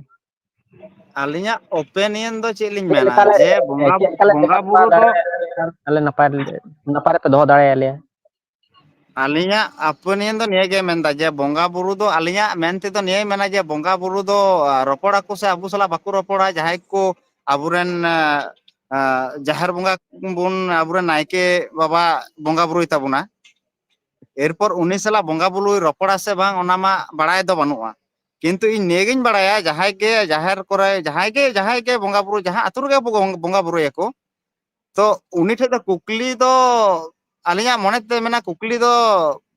ᱟᱹᱞᱤᱧᱟᱜ ᱚᱯᱤᱱᱤᱭᱚᱱ ᱫᱚ ᱪᱮᱫ ᱞᱤᱧ ᱪᱮᱫ ᱢᱮᱱᱟ, ᱞᱮᱠᱟᱞᱮ ᱡᱮ ᱵᱚᱸᱜᱟ ᱪᱮᱫ ᱞᱮᱠᱟᱞᱮ ᱵᱚᱸᱜᱟ ᱪᱟᱞᱟᱣ ᱵᱩᱨᱩ ᱫᱚ ᱫᱟᱲᱮᱭᱟᱜᱼᱟ, ᱟᱞᱮ ᱱᱟᱯᱟᱭ ᱱᱟᱯᱟᱭ ᱨᱮᱯᱮ ᱫᱚᱦᱚ ᱫᱟᱲᱮᱭᱟᱞᱮᱭᱟ? ᱟᱹᱞᱤᱧᱟᱜ ᱚᱯᱤᱱᱤᱭᱚᱱ ᱫᱚ ᱱᱤᱭᱟᱹ ᱜᱮ ᱢᱮᱱᱫᱟ ᱡᱮ ᱵᱚᱸᱜᱟ ᱵᱩᱨᱩ ᱫᱚ, ᱟᱹᱞᱤᱧᱟᱜ ᱢᱮᱱ ᱛᱮᱫᱚ ᱱᱤᱭᱟᱹᱭ ᱢᱮᱱᱟ ᱡᱮ ᱵᱚᱸᱜᱟ ᱵᱩᱨᱩ ᱫᱚ ᱟᱸ, ᱨᱚᱯᱚᱲ ᱟᱠᱚ ᱥᱮ ᱟᱵᱚ ᱥᱟᱞᱟᱜ ᱵᱟᱠᱚ ᱨᱚᱯᱚᱲᱟ, ᱡᱟᱦᱟᱸᱭ ᱠᱚ ᱟᱵᱚᱨᱮᱱ ᱟᱸ, ᱟᱸ, ᱡᱟᱦᱮᱨ ᱵᱚᱸᱜᱟ ᱵᱚᱱ, ᱟᱵᱚᱨᱮᱱ ᱱᱟᱭᱠᱮ ᱵᱟᱵᱟ ᱵᱚᱸᱜᱟ ᱵᱩᱨᱩᱭ ᱛᱟᱵᱚᱱᱟ, ᱮᱨᱯᱚᱨ ᱩᱱᱤ ᱥᱟᱞᱟᱜ ᱵᱚᱸᱜᱟ ᱵᱩᱨᱩᱭ ᱨᱚᱯᱚᱲᱟ ᱥᱮ ᱵᱟᱝ, ᱚᱱᱟ ᱢᱟ ᱵᱟᱲᱟᱭ ᱫᱚ ᱵᱟᱹᱱᱩᱜᱼᱟ᱾ ᱠᱤᱱᱛᱩ ᱤᱧ ᱱᱤᱭᱟᱹᱜᱤᱧ ᱵᱟᱲᱟᱭᱟ, ᱡᱟᱦᱟᱸᱭ ᱜᱮ ᱡᱟᱦᱮᱨ ᱠᱚᱨᱮ, ᱡᱟᱦᱟᱸᱭ ᱜᱮ ᱡᱟᱦᱟᱸᱭ ᱜᱮ ᱵᱚᱸᱜᱟ ᱵᱩᱨᱩ, ᱡᱟᱦᱟᱸ ᱟᱹᱛᱩ ᱨᱮᱜᱮ ᱵᱚᱸᱜᱟ ᱵᱩᱨᱩᱭᱟᱠᱚ, ᱛᱚ ᱩᱱᱤ ᱴᱷᱮᱡ ᱫᱚ ᱠᱩᱠᱞᱤ ᱫᱚ, ᱟᱹᱞᱤᱧᱟᱜ ᱢᱚᱱᱮ ᱛᱮ ᱢᱮᱱᱟ, ᱠᱩᱠᱞᱤ ᱫᱚ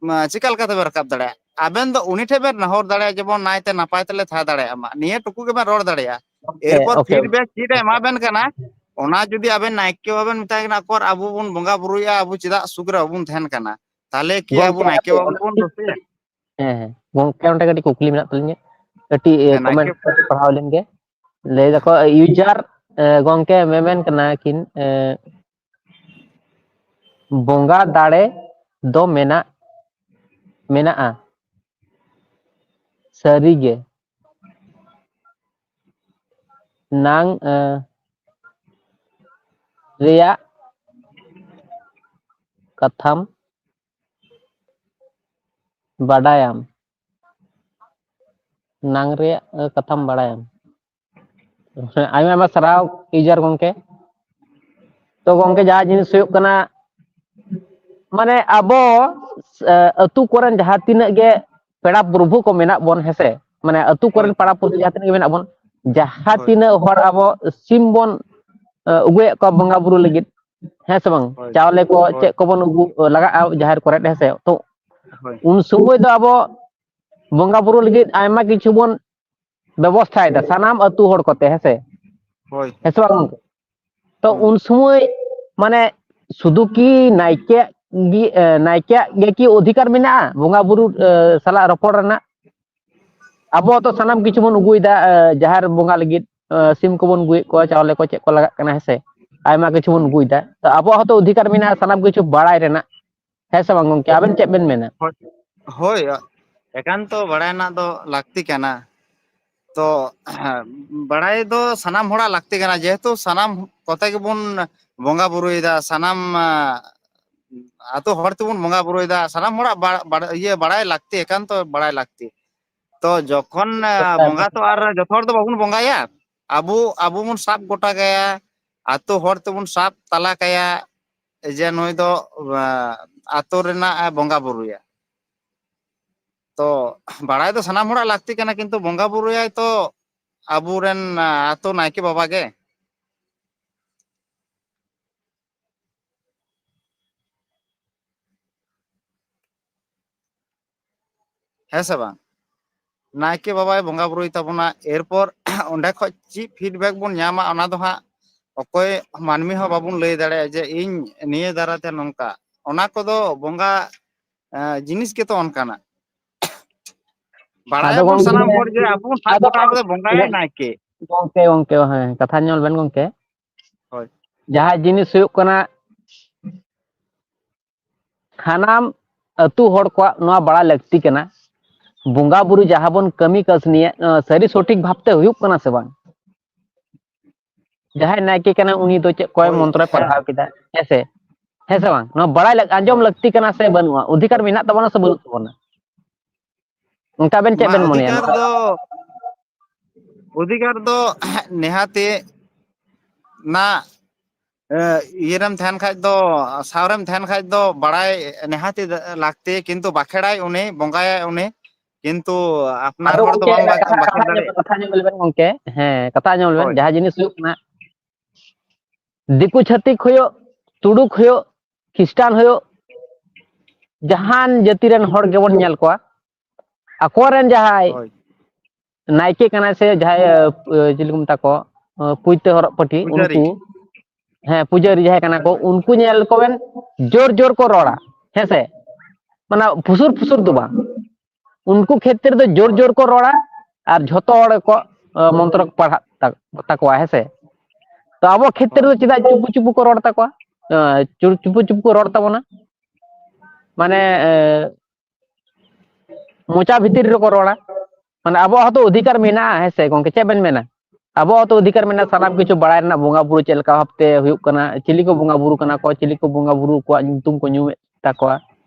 ᱢᱟ, ᱪᱮᱠᱟ ᱞᱮᱠᱟ ᱛᱮᱵᱮᱱ ᱨᱟᱠᱟᱵ ᱫᱟᱲᱮᱭᱟᱜᱼᱟ? ᱟᱵᱮᱱ ᱫᱚ ᱩᱱᱤ ᱴᱷᱮᱡ ᱵᱮᱱ ᱱᱮᱦᱚᱨ ᱫᱟᱲᱮᱭᱟᱜᱼᱟ, ᱡᱮᱢᱚᱱ ᱱᱟᱭᱛᱮ ᱱᱟᱯᱟᱭ ᱛᱮᱞᱮ ᱛᱟᱦᱮᱸ ᱫᱟᱲᱮᱭᱟᱜ ᱢᱟ, ᱱᱤᱭᱟᱹ ᱴᱩᱠᱩ ᱜᱮᱵᱮᱱ ᱨᱚᱲ ᱫᱟᱲᱮᱭᱟᱜᱼᱟ᱾ ᱮᱨᱯᱚᱨ ᱳᱠᱮ, ᱯᱷᱤᱰᱵᱮᱠ ᱪᱮᱫ ᱮ ᱮᱢᱟ ᱵᱮᱱ ᱠᱟᱱᱟ, ᱚᱱᱟ ᱡᱩᱫᱤ ᱟᱵᱮᱱ ᱱᱟᱭᱠᱮ ᱵᱟᱵᱮᱱ ᱢᱮᱛᱟᱭ ᱠᱟᱱᱟ, ᱚᱠᱚᱨ ᱟᱵᱚ ᱵᱚᱱ ᱵᱚᱸᱜᱟ ᱵᱩᱨᱩᱭᱮᱫᱼᱟ, ᱟᱵᱚ ᱪᱮᱫᱟᱜ ᱥᱩᱠ ᱨᱮ ᱵᱟᱵᱚᱱ ᱛᱟᱦᱮᱱ ᱠᱟᱱᱟ? ᱛᱟᱦᱞᱮ ᱠᱤ ᱟᱵᱚ ᱜᱚᱝᱠᱮ, ᱱᱟᱭᱠᱮ ᱦᱟᱯᱮ, ᱵᱟᱵᱟ ᱚᱱᱟ, ᱵᱚᱱ ᱫᱳᱥᱮᱭᱟ? ᱦᱮᱸ, ᱦᱮᱸ᱾ ᱜᱚᱝᱠᱮ, ᱚᱸᱰᱮ ᱠᱟᱹᱴᱤᱡ ᱠᱩᱠᱞᱤ ᱢᱮᱱᱟᱜ ᱛᱟᱹᱞᱤᱧᱟ, ᱠᱟᱹᱴᱤᱡ, ᱮ, ᱦᱮᱸ, ᱱᱟᱭᱠᱮ ᱠᱚᱢᱮᱱᱴ ᱯᱟᱲᱦᱟᱣ ᱞᱮᱱ ᱜᱮ᱾ ᱞᱟᱹᱭ ᱫᱟᱠᱚ, ᱤᱭᱩᱡᱟᱨ, ᱮ, ᱜᱚᱝᱠᱮ, ᱢᱮᱢᱮᱱ ᱠᱟᱱᱟ ᱠᱤᱱ, ᱮ, ᱵᱚᱸᱜᱟ ᱫᱟᱲᱮ ᱫᱚ ᱢᱮᱱᱟᱜ, ᱢᱮᱱᱟᱜᱼᱟ᱾ ᱥᱟᱹᱨᱤ ᱜᱮ᱾ ᱱᱟᱝ, ᱮ, ᱨᱮᱭᱟᱜ ᱠᱟᱛᱷᱟᱢ ᱵᱟᱰᱟᱭᱟᱢ᱾ ᱱᱟᱝ ᱨᱮᱭᱟᱜ, ᱮ, ᱠᱟᱛᱷᱟᱢ ᱵᱟᱲᱟᱭᱟᱢ᱾ ᱦᱮᱸ, ᱟᱭᱢᱟ ᱟᱭᱢᱟ ᱥᱟᱨᱦᱟᱣ ᱤᱭᱩᱡᱟᱨ ᱜᱚᱝᱠᱮ᱾ ᱛᱚ ᱜᱚᱝᱠᱮ, ᱡᱟᱦᱟᱸ ᱡᱤᱱᱤᱥ ᱦᱩᱭᱩᱜ ᱠᱟᱱᱟ, ᱢᱟᱱᱮ ᱟᱵᱚ, ᱮ, ᱟᱹᱛᱩ ᱠᱚᱨᱮᱱ ᱡᱟᱦᱟᱸ ᱛᱤᱱᱟᱹᱜ ᱜᱮ ᱯᱮᱲᱟ ᱯᱨᱚᱵᱷᱩ ᱠᱚ ᱢᱮᱱᱟᱜ ᱵᱚᱱ, ᱦᱮᱸᱥᱮ, ᱢᱟᱱᱮ ᱟᱹᱛᱩ ᱦᱳᱭ, ᱠᱚᱨᱮᱱ ᱯᱮᱲᱟ ᱯᱨᱚᱵᱷᱩ ᱡᱟᱦᱟᱸ ᱛᱤᱱᱟᱹᱜ ᱜᱮ ᱢᱮᱱᱟᱜ ᱵᱚᱱ, ᱡᱟᱦᱟᱸ ᱦᱳᱭ, ᱛᱤᱱᱟᱹᱜ ᱦᱚᱲ ᱟᱵᱚ ᱥᱤᱢ ᱵᱚᱱ, ᱮ, ᱟᱹᱜᱩᱭᱮᱫ ᱠᱚᱣᱟ ᱵᱚᱸᱜᱟ ᱵᱩᱨᱩ ᱞᱟᱹᱜᱤᱫ, ᱦᱮᱸ ᱥᱮ ᱵᱟᱝ? ᱦᱳᱭ, ᱪᱟᱣᱞᱮ ᱠᱚ ᱦᱳᱭ, ᱪᱮᱫ ᱠᱚᱵᱚᱱ ᱟᱹᱜᱩ ᱞᱟᱜᱟᱜᱼᱟ ᱡᱟᱦᱮᱨ ᱠᱚᱨᱮ, ᱦᱮᱸ ᱥᱮ? ᱛᱚ ᱦᱳᱭ, ᱩᱱ ᱥᱚᱢᱚᱭ ᱫᱚ ᱟᱵᱚ ᱵᱚᱸᱜᱟ ᱵᱩᱨᱩ ᱞᱟᱹᱜᱤᱫ ᱟᱭᱢᱟ ᱠᱤᱪᱷᱩ ᱵᱚᱱ ᱵᱮᱵᱚᱥᱛᱷᱟᱭᱮᱫᱟ, ᱥᱟᱱᱟᱢ ᱟᱹᱛᱩ ᱦᱚᱲ ᱠᱚᱛᱮ, ᱦᱮᱸ ᱥᱮ? ᱦᱳᱭ, ᱦᱮᱸ ᱥᱮ ᱵᱟᱝ ᱜᱚᱝᱠᱮ? ᱛᱚ ᱦᱩᱸ, ᱩᱱ ᱥᱚᱢᱚᱭ ᱢᱟᱱᱮ ᱥᱩᱫᱷᱩ ᱠᱤ ᱱᱟᱭᱠᱮ ᱜᱮ, ᱮ, ᱱᱟᱭᱠᱮᱭᱟᱜ ᱜᱮ ᱠᱤ ᱚᱫᱷᱤᱠᱟᱨ ᱢᱮᱱᱟᱜᱼᱟ ᱵᱚᱸᱜᱟ ᱵᱩᱨᱩ, ᱮ, ᱥᱟᱞᱟᱜ ᱨᱚᱯᱚᱲ ᱨᱮᱱᱟᱜ? ᱟᱵᱚ ᱛᱚ ᱥᱟᱱᱟᱢ ᱠᱤᱪᱷᱩ ᱵᱚᱱ ᱟᱹᱜᱩᱭᱮᱫᱟ, ᱮ, ᱡᱟᱦᱮᱨ ᱵᱚᱸᱜᱟ ᱞᱟᱹᱜᱤᱫ, ᱮ, ᱥᱤᱢ ᱠᱚᱵᱚᱱ ᱟᱹᱜᱩᱭᱮᱫ ᱠᱚᱣᱟ, ᱪᱟᱣᱞᱮ ᱠᱚ ᱪᱮᱫ ᱠᱚ ᱞᱟᱜᱟᱜ ᱠᱟᱱᱟ, ᱦᱮᱸ ᱥᱮ? ᱟᱭᱢᱟ ᱠᱤᱪᱷᱩ ᱵᱚᱱ ᱦᱩᱸ, ᱟᱹᱜᱩᱭᱮᱫᱟ, ᱛᱚ ᱟᱵᱚᱣᱟᱜ ᱦᱚᱸᱛᱚ ᱚᱫᱷᱤᱠᱟᱨ ᱢᱮᱱᱟᱜᱼᱟ ᱥᱟᱱᱟᱢ ᱠᱤᱪᱷᱩ ᱵᱟᱲᱟᱭ ᱨᱮᱱᱟᱜ, ᱦᱮᱸ ᱥᱮ ᱵᱟᱝ ᱜᱚᱝᱠᱮ? ᱟᱵᱮᱱ ᱪᱮᱫ ᱵᱮᱱ ᱢᱮᱱᱟ? ᱦᱳᱭ, ᱦᱳᱭ, ᱮᱠᱟᱱᱛᱚ ᱵᱟᱲᱟᱭ ᱨᱮᱱᱟᱜ ᱫᱚ ᱞᱟᱹᱠᱛᱤ ᱠᱟᱱᱟ᱾ ᱛᱚ ᱵᱟᱲᱟᱭ ᱫᱚ ᱥᱟᱱᱟᱢ ᱦᱚᱲᱟᱜ ᱞᱟᱹᱠᱛᱤ ᱠᱟᱱᱟ, ᱡᱮᱦᱮᱛᱩ ᱥᱟᱱᱟᱢ ᱠᱚᱛᱮ ᱜᱮᱵᱚᱱ ᱵᱚᱸᱜᱟ ᱵᱩᱨᱩᱭᱮᱫᱟ, ᱥᱟᱱᱟᱢ ᱟᱹᱛᱩ ᱦᱚᱲ ᱛᱮᱵᱚᱱ ᱵᱚᱸᱜᱟ ᱵᱩᱨᱩᱭᱮᱫᱟ, ᱥᱟᱱᱟᱢ ᱦᱚᱲᱟᱜ ᱵᱟ- ᱵᱟᱲ- ᱤᱭᱟᱹ ᱵᱟᱲᱟᱭ ᱞᱟᱹᱠᱛᱤ, ᱮᱠᱟᱱᱛᱚ ᱵᱟᱲᱟᱭ ᱞᱟᱹᱠᱛᱤ᱾ ᱛᱚ ᱡᱚᱠᱷᱚᱱ ᱵᱚᱸᱜᱟ ᱛᱚ ᱟᱨ ᱡᱚᱛᱚ ᱦᱚᱲ ᱫᱚ ᱵᱟᱵᱚᱱ ᱵᱚᱸᱜᱟᱭᱟ, ᱟᱵᱚ ᱟᱵᱚ ᱵᱚᱱ ᱥᱟᱵ ᱜᱚᱴᱟ ᱠᱟᱭᱟ, ᱟᱹᱛᱩ ᱦᱚᱲ ᱛᱮᱵᱚᱱ ᱥᱟᱵ ᱛᱟᱞᱟ ᱠᱟᱭᱟ, ᱡᱮ ᱱᱩᱭ ᱫᱚ ᱟᱹᱛᱩ ᱨᱮᱱᱟᱜ ᱮ ᱵᱚᱸᱜᱟ ᱵᱩᱨᱩᱭᱟ᱾ ᱛᱚ ᱵᱟᱲᱟᱭ ᱫᱚ ᱥᱟᱱᱟᱢ ᱦᱚᱲᱟᱜ ᱞᱟᱹᱠᱛᱤ ᱠᱟᱱᱟ, ᱠᱤᱱᱛᱩ ᱵᱚᱸᱜᱟ ᱵᱩᱨᱩᱭᱟᱭ ᱛᱚ ᱟᱵᱚᱨᱮᱱ ᱟᱹᱛᱩ ᱱᱟᱭᱠᱮ ᱵᱟᱵᱟ ᱜᱮ᱾ ᱦᱮᱸ ᱥᱮ ᱵᱟᱝ? ᱱᱟᱭᱠᱮ ᱵᱟᱵᱟᱭ ᱵᱚᱸᱜᱟ ᱵᱩᱨᱩᱭ ᱛᱟᱵᱚᱱᱟ, ᱮᱨᱯᱚᱨ ᱚᱸᱰᱮ ᱠᱷᱚᱡ ᱪᱮᱫ ᱯᱷᱤᱰᱵᱮᱠ ᱵᱚᱱ ᱧᱟᱢᱟ, ᱚᱱᱟ ᱫᱚ ᱦᱟᱸᱜ ᱚᱠᱚᱭ ᱢᱟᱹᱱᱢᱤ ᱦᱚᱸ ᱵᱟᱵᱚᱱ ᱞᱟᱹᱭ ᱫᱟᱲᱮᱭᱟᱜᱼᱟ ᱡᱮ ᱤᱧ ᱱᱤᱭᱟᱹ ᱫᱟᱨᱟᱭ ᱛᱮ ᱱᱚᱝᱠᱟ᱾ ᱚᱱᱟ ᱠᱚᱫᱚ ᱵᱚᱸᱜᱟ ᱡᱤᱱᱤᱥ ᱜᱮᱛᱚ ᱚᱱᱠᱟᱱᱟᱜ᱾ ᱵᱟᱲᱟᱭᱟᱵᱚᱱ ᱥᱟᱱᱟᱢ ᱦᱚᱲ ᱡᱮ ᱟᱵᱚ ᱵᱚᱱ ᱥᱟᱵ ᱜᱚᱴᱟ ᱠᱟᱫᱟ ᱵᱚᱸᱜᱟᱭᱟᱭ ᱱᱟᱭᱠᱮ᱾ ᱜᱚᱝᱠᱮ ᱜᱚᱝᱠᱮ ᱦᱮᱸ, ᱠᱟᱛᱷᱟ ᱧᱮᱞ ᱵᱮᱱ ᱜᱚᱝᱠᱮ᱾ ᱦᱳᱭ᱾ ᱡᱟᱦᱟᱸ ᱡᱤᱱᱤᱥ ᱦᱩᱭᱩᱜ ᱠᱟᱱᱟ, ᱥᱟᱱᱟᱢ ᱟᱹᱛᱩ ᱦᱚᱲ ᱠᱚᱣᱟᱜ ᱱᱚᱣᱟ ᱵᱟᱲᱟᱭ ᱞᱟᱹᱠᱛᱤ ᱠᱟᱱᱟ, ᱵᱚᱸᱜᱟ ᱵᱩᱨᱩ ᱡᱟᱦᱟᱸ ᱵᱚᱱ ᱠᱟᱹᱢᱤ ᱠᱟᱹᱥᱱᱤᱭᱮᱫ, ᱥᱟᱹᱨᱤ ᱥᱚᱴᱷᱤᱠ ᱵᱷᱟᱵᱛᱮ ᱦᱩᱭᱩᱜ ᱠᱟᱱᱟ ᱥᱮ ᱵᱟᱝ? ᱡᱟᱦᱟᱸᱭ ᱱᱟᱭᱠᱮ ᱠᱟᱱᱟ, ᱩᱱᱤ ᱫᱚ ᱪᱮᱫ ᱠᱚᱭ ᱦᱳᱭ, ᱢᱚᱱᱛᱨᱚᱭ ᱦᱮᱸ᱾ ᱯᱟᱲᱦᱟᱣ ᱠᱮᱫᱟ? ᱦᱮᱸ ᱥᱮ? ᱦᱮᱸ ᱥᱮ ᱵᱟᱝ? ᱱᱚᱣᱟ ᱵᱟᱲᱟᱭ ᱞᱟᱹᱠ- ᱟᱸᱡᱚᱢ ᱦᱳᱭ᱾ ᱞᱟᱹᱠᱛᱤ ᱠᱟᱱᱟ ᱥᱮ ᱵᱟᱹᱱᱩᱜᱼᱟ? ᱚᱫᱷᱤᱠᱟᱨ ᱢᱮᱱᱟᱜ ᱛᱟᱵᱚᱱᱟ ᱥᱮ ᱵᱟᱹᱱᱩᱜ ᱛᱟᱵᱚᱱᱟ? ᱚᱱᱠᱟ ᱵᱮᱱ ᱪᱮᱫ ᱢᱟ, ᱵᱮᱱ ᱢᱚᱱᱮᱭᱟ? ᱚᱫᱷᱤᱠᱟᱨ ᱫᱚ ᱚᱫᱷᱤᱠᱟᱨ ᱫᱚ ᱱᱮᱦᱟᱛᱤ ᱱᱟ ᱤᱭᱟᱹᱨᱮᱢ ᱛᱟᱦᱮᱱ ᱠᱷᱟᱡ ᱫᱚ, ᱥᱟᱶᱨᱮᱢ ᱛᱟᱦᱮᱱ ᱠᱷᱟᱡ ᱫᱚ ᱵᱟᱲᱟᱭ ᱱᱮᱦᱟᱛᱤ ᱞᱟᱹᱠᱛᱤ, ᱠᱤᱱᱛᱩ ᱵᱟᱠᱷᱮᱲᱟᱭ ᱩᱱᱤ, ᱵᱚᱸᱜᱟᱭᱟᱭ ᱩᱱᱤ, ᱠᱤᱱᱛᱩ ᱟᱯᱱᱟᱨ ᱟᱫᱚ ᱦᱚᱲ ᱫᱚ ᱜᱚᱝᱠᱮ, ᱵᱟᱝ ᱠᱟᱛᱷᱟ ᱵᱟᱠᱷᱮᱲ ᱠᱟᱛᱷᱟ ᱧᱚᱜ ᱫᱟᱲᱮᱭᱟᱜᱼᱟ᱾ ᱠᱟᱛᱷᱟ ᱧᱚᱜ ᱵᱮᱱ ᱜᱚᱝᱠᱮ, ᱦᱮᱸ, ᱠᱟᱛᱷᱟ ᱧᱚᱜ ᱵᱮᱱ, ᱦᱳᱭ᱾ ᱡᱟᱦᱟᱸ ᱡᱤᱱᱤᱥ ᱦᱩᱭᱩᱜ ᱠᱟᱱᱟ, ᱫᱤᱠᱩ ᱪᱷᱟᱹᱛᱤᱠ ᱦᱩᱭᱩᱜ, ᱛᱩᱲᱩᱠ ᱦᱩᱭᱩᱜ, ᱠᱷᱤᱥᱴᱟᱱ ᱦᱩᱭᱩᱜ, ᱡᱟᱦᱟᱱ ᱡᱟᱹᱛᱤ ᱨᱮᱱ ᱦᱚᱲ ᱜᱮᱵᱚᱱ ᱧᱮᱞ ᱠᱚᱣᱟ, ᱟᱠᱚᱨᱮᱱ ᱡᱟᱦᱟᱸᱭ ᱦᱳᱭ᱾ ᱱᱟᱭᱠᱮ ᱠᱟᱱᱟᱭ ᱥᱮ ᱡᱟᱦᱟᱸᱭ, ᱟᱹ, ᱪᱤᱞᱤ ᱠᱚ ᱢᱮᱛᱟ ᱠᱚᱣᱟ, ᱟᱹ, ᱯᱩᱭᱛᱟᱹ ᱦᱚᱨᱚᱜ ᱯᱟᱹᱴᱤ, ᱯᱩᱡᱟᱹᱨᱤ᱾ ᱩᱱᱠᱩ, ᱦᱮᱸ, ᱯᱩᱡᱟᱹᱨᱤ ᱡᱟᱦᱟᱸᱭ ᱠᱟᱱᱟ ᱠᱚ, ᱦᱳᱭ᱾ ᱩᱱᱠᱩ ᱧᱮᱞ ᱠᱚᱵᱮᱱ, ᱡᱳᱨ ᱡᱳᱨ ᱠᱚ ᱨᱚᱲᱟ, ᱦᱮᱸ ᱥᱮ? ᱢᱟᱱᱮ ᱯᱷᱩᱥᱩᱨ ᱯᱷᱩᱥᱩᱨ ᱫᱚ ᱦᱳᱭ᱾ ᱵᱟᱝ, ᱩᱱᱠᱩ ᱠᱷᱮᱛᱨᱮ ᱫᱚ ᱡᱳᱨ ᱦᱳᱭ᱾ ᱡᱳᱨ ᱠᱚ ᱨᱚᱲᱟ ᱟᱨ ᱡᱷᱚᱛᱚ ᱦᱚᱲ ᱠᱚ, ᱟᱹ, ᱢᱚᱱᱛᱨᱚ ᱠᱚ ᱯᱟᱲᱦᱟᱜ ᱛᱟ-, ᱛᱟᱠᱚᱣᱟ, ᱦᱮᱸ ᱥᱮ? ᱛᱚ ᱟᱵᱚ ᱠᱷᱮᱛᱨᱮ ᱦᱳᱭ᱾ ᱫᱚ ᱪᱮᱫᱟᱜ ᱪᱩᱯᱩ ᱪᱩᱯᱩ ᱠᱚ ᱨᱚᱲ ᱛᱟᱠᱚᱣᱟ? ᱟᱹ, ᱪᱩ-, ᱪᱩᱯᱩ ᱪᱩᱯᱩ ᱠᱚ ᱨᱚᱲ ᱛᱟᱵᱚᱱᱟ, ᱢᱟᱱᱮ, ᱟᱹ, ᱢᱚᱪᱟ ᱵᱷᱤᱛᱤᱨ ᱨᱮᱠᱚ ᱨᱚᱲᱟ, ᱢᱟᱱᱮ ᱟᱵᱚᱣᱟᱜ ᱦᱚᱸᱛᱚ ᱚᱫᱷᱤᱠᱟᱨ ᱢᱮᱱᱟᱜᱼᱟ, ᱦᱮᱸ ᱥᱮ ᱜᱚᱝᱠᱮ? ᱪᱮᱫ ᱵᱮᱱ ᱢᱮᱱᱟ? ᱟᱵᱚᱣᱟᱜ ᱦᱚᱸᱛᱚ ᱚᱫᱷᱤᱠᱟᱨ ᱢᱮᱱᱟᱜᱼᱟ ᱥᱟᱱᱟᱢ ᱠᱤᱪᱷᱩ ᱵᱟᱲᱟᱭ ᱨᱮᱱᱟᱜ, ᱵᱚᱸᱜᱟ ᱵᱩᱨᱩ ᱪᱮᱫ ᱞᱮᱠᱟ ᱵᱷᱟᱵᱛᱮ ᱦᱩᱭᱩᱜ ᱠᱟᱱᱟ, ᱪᱤᱞᱤ ᱠᱚ ᱵᱚᱸᱜᱟ ᱵᱩᱨᱩ ᱠᱟᱱᱟ ᱠᱚ, ᱪᱤᱞᱤ ᱠᱚ ᱵᱚᱸᱜᱟ ᱵᱩᱨᱩ ᱠᱚᱣᱟᱜ ᱧᱩᱛᱩᱢ ᱠᱚ ᱧᱩᱢᱮᱫ ᱛᱟᱠᱚᱣᱟ,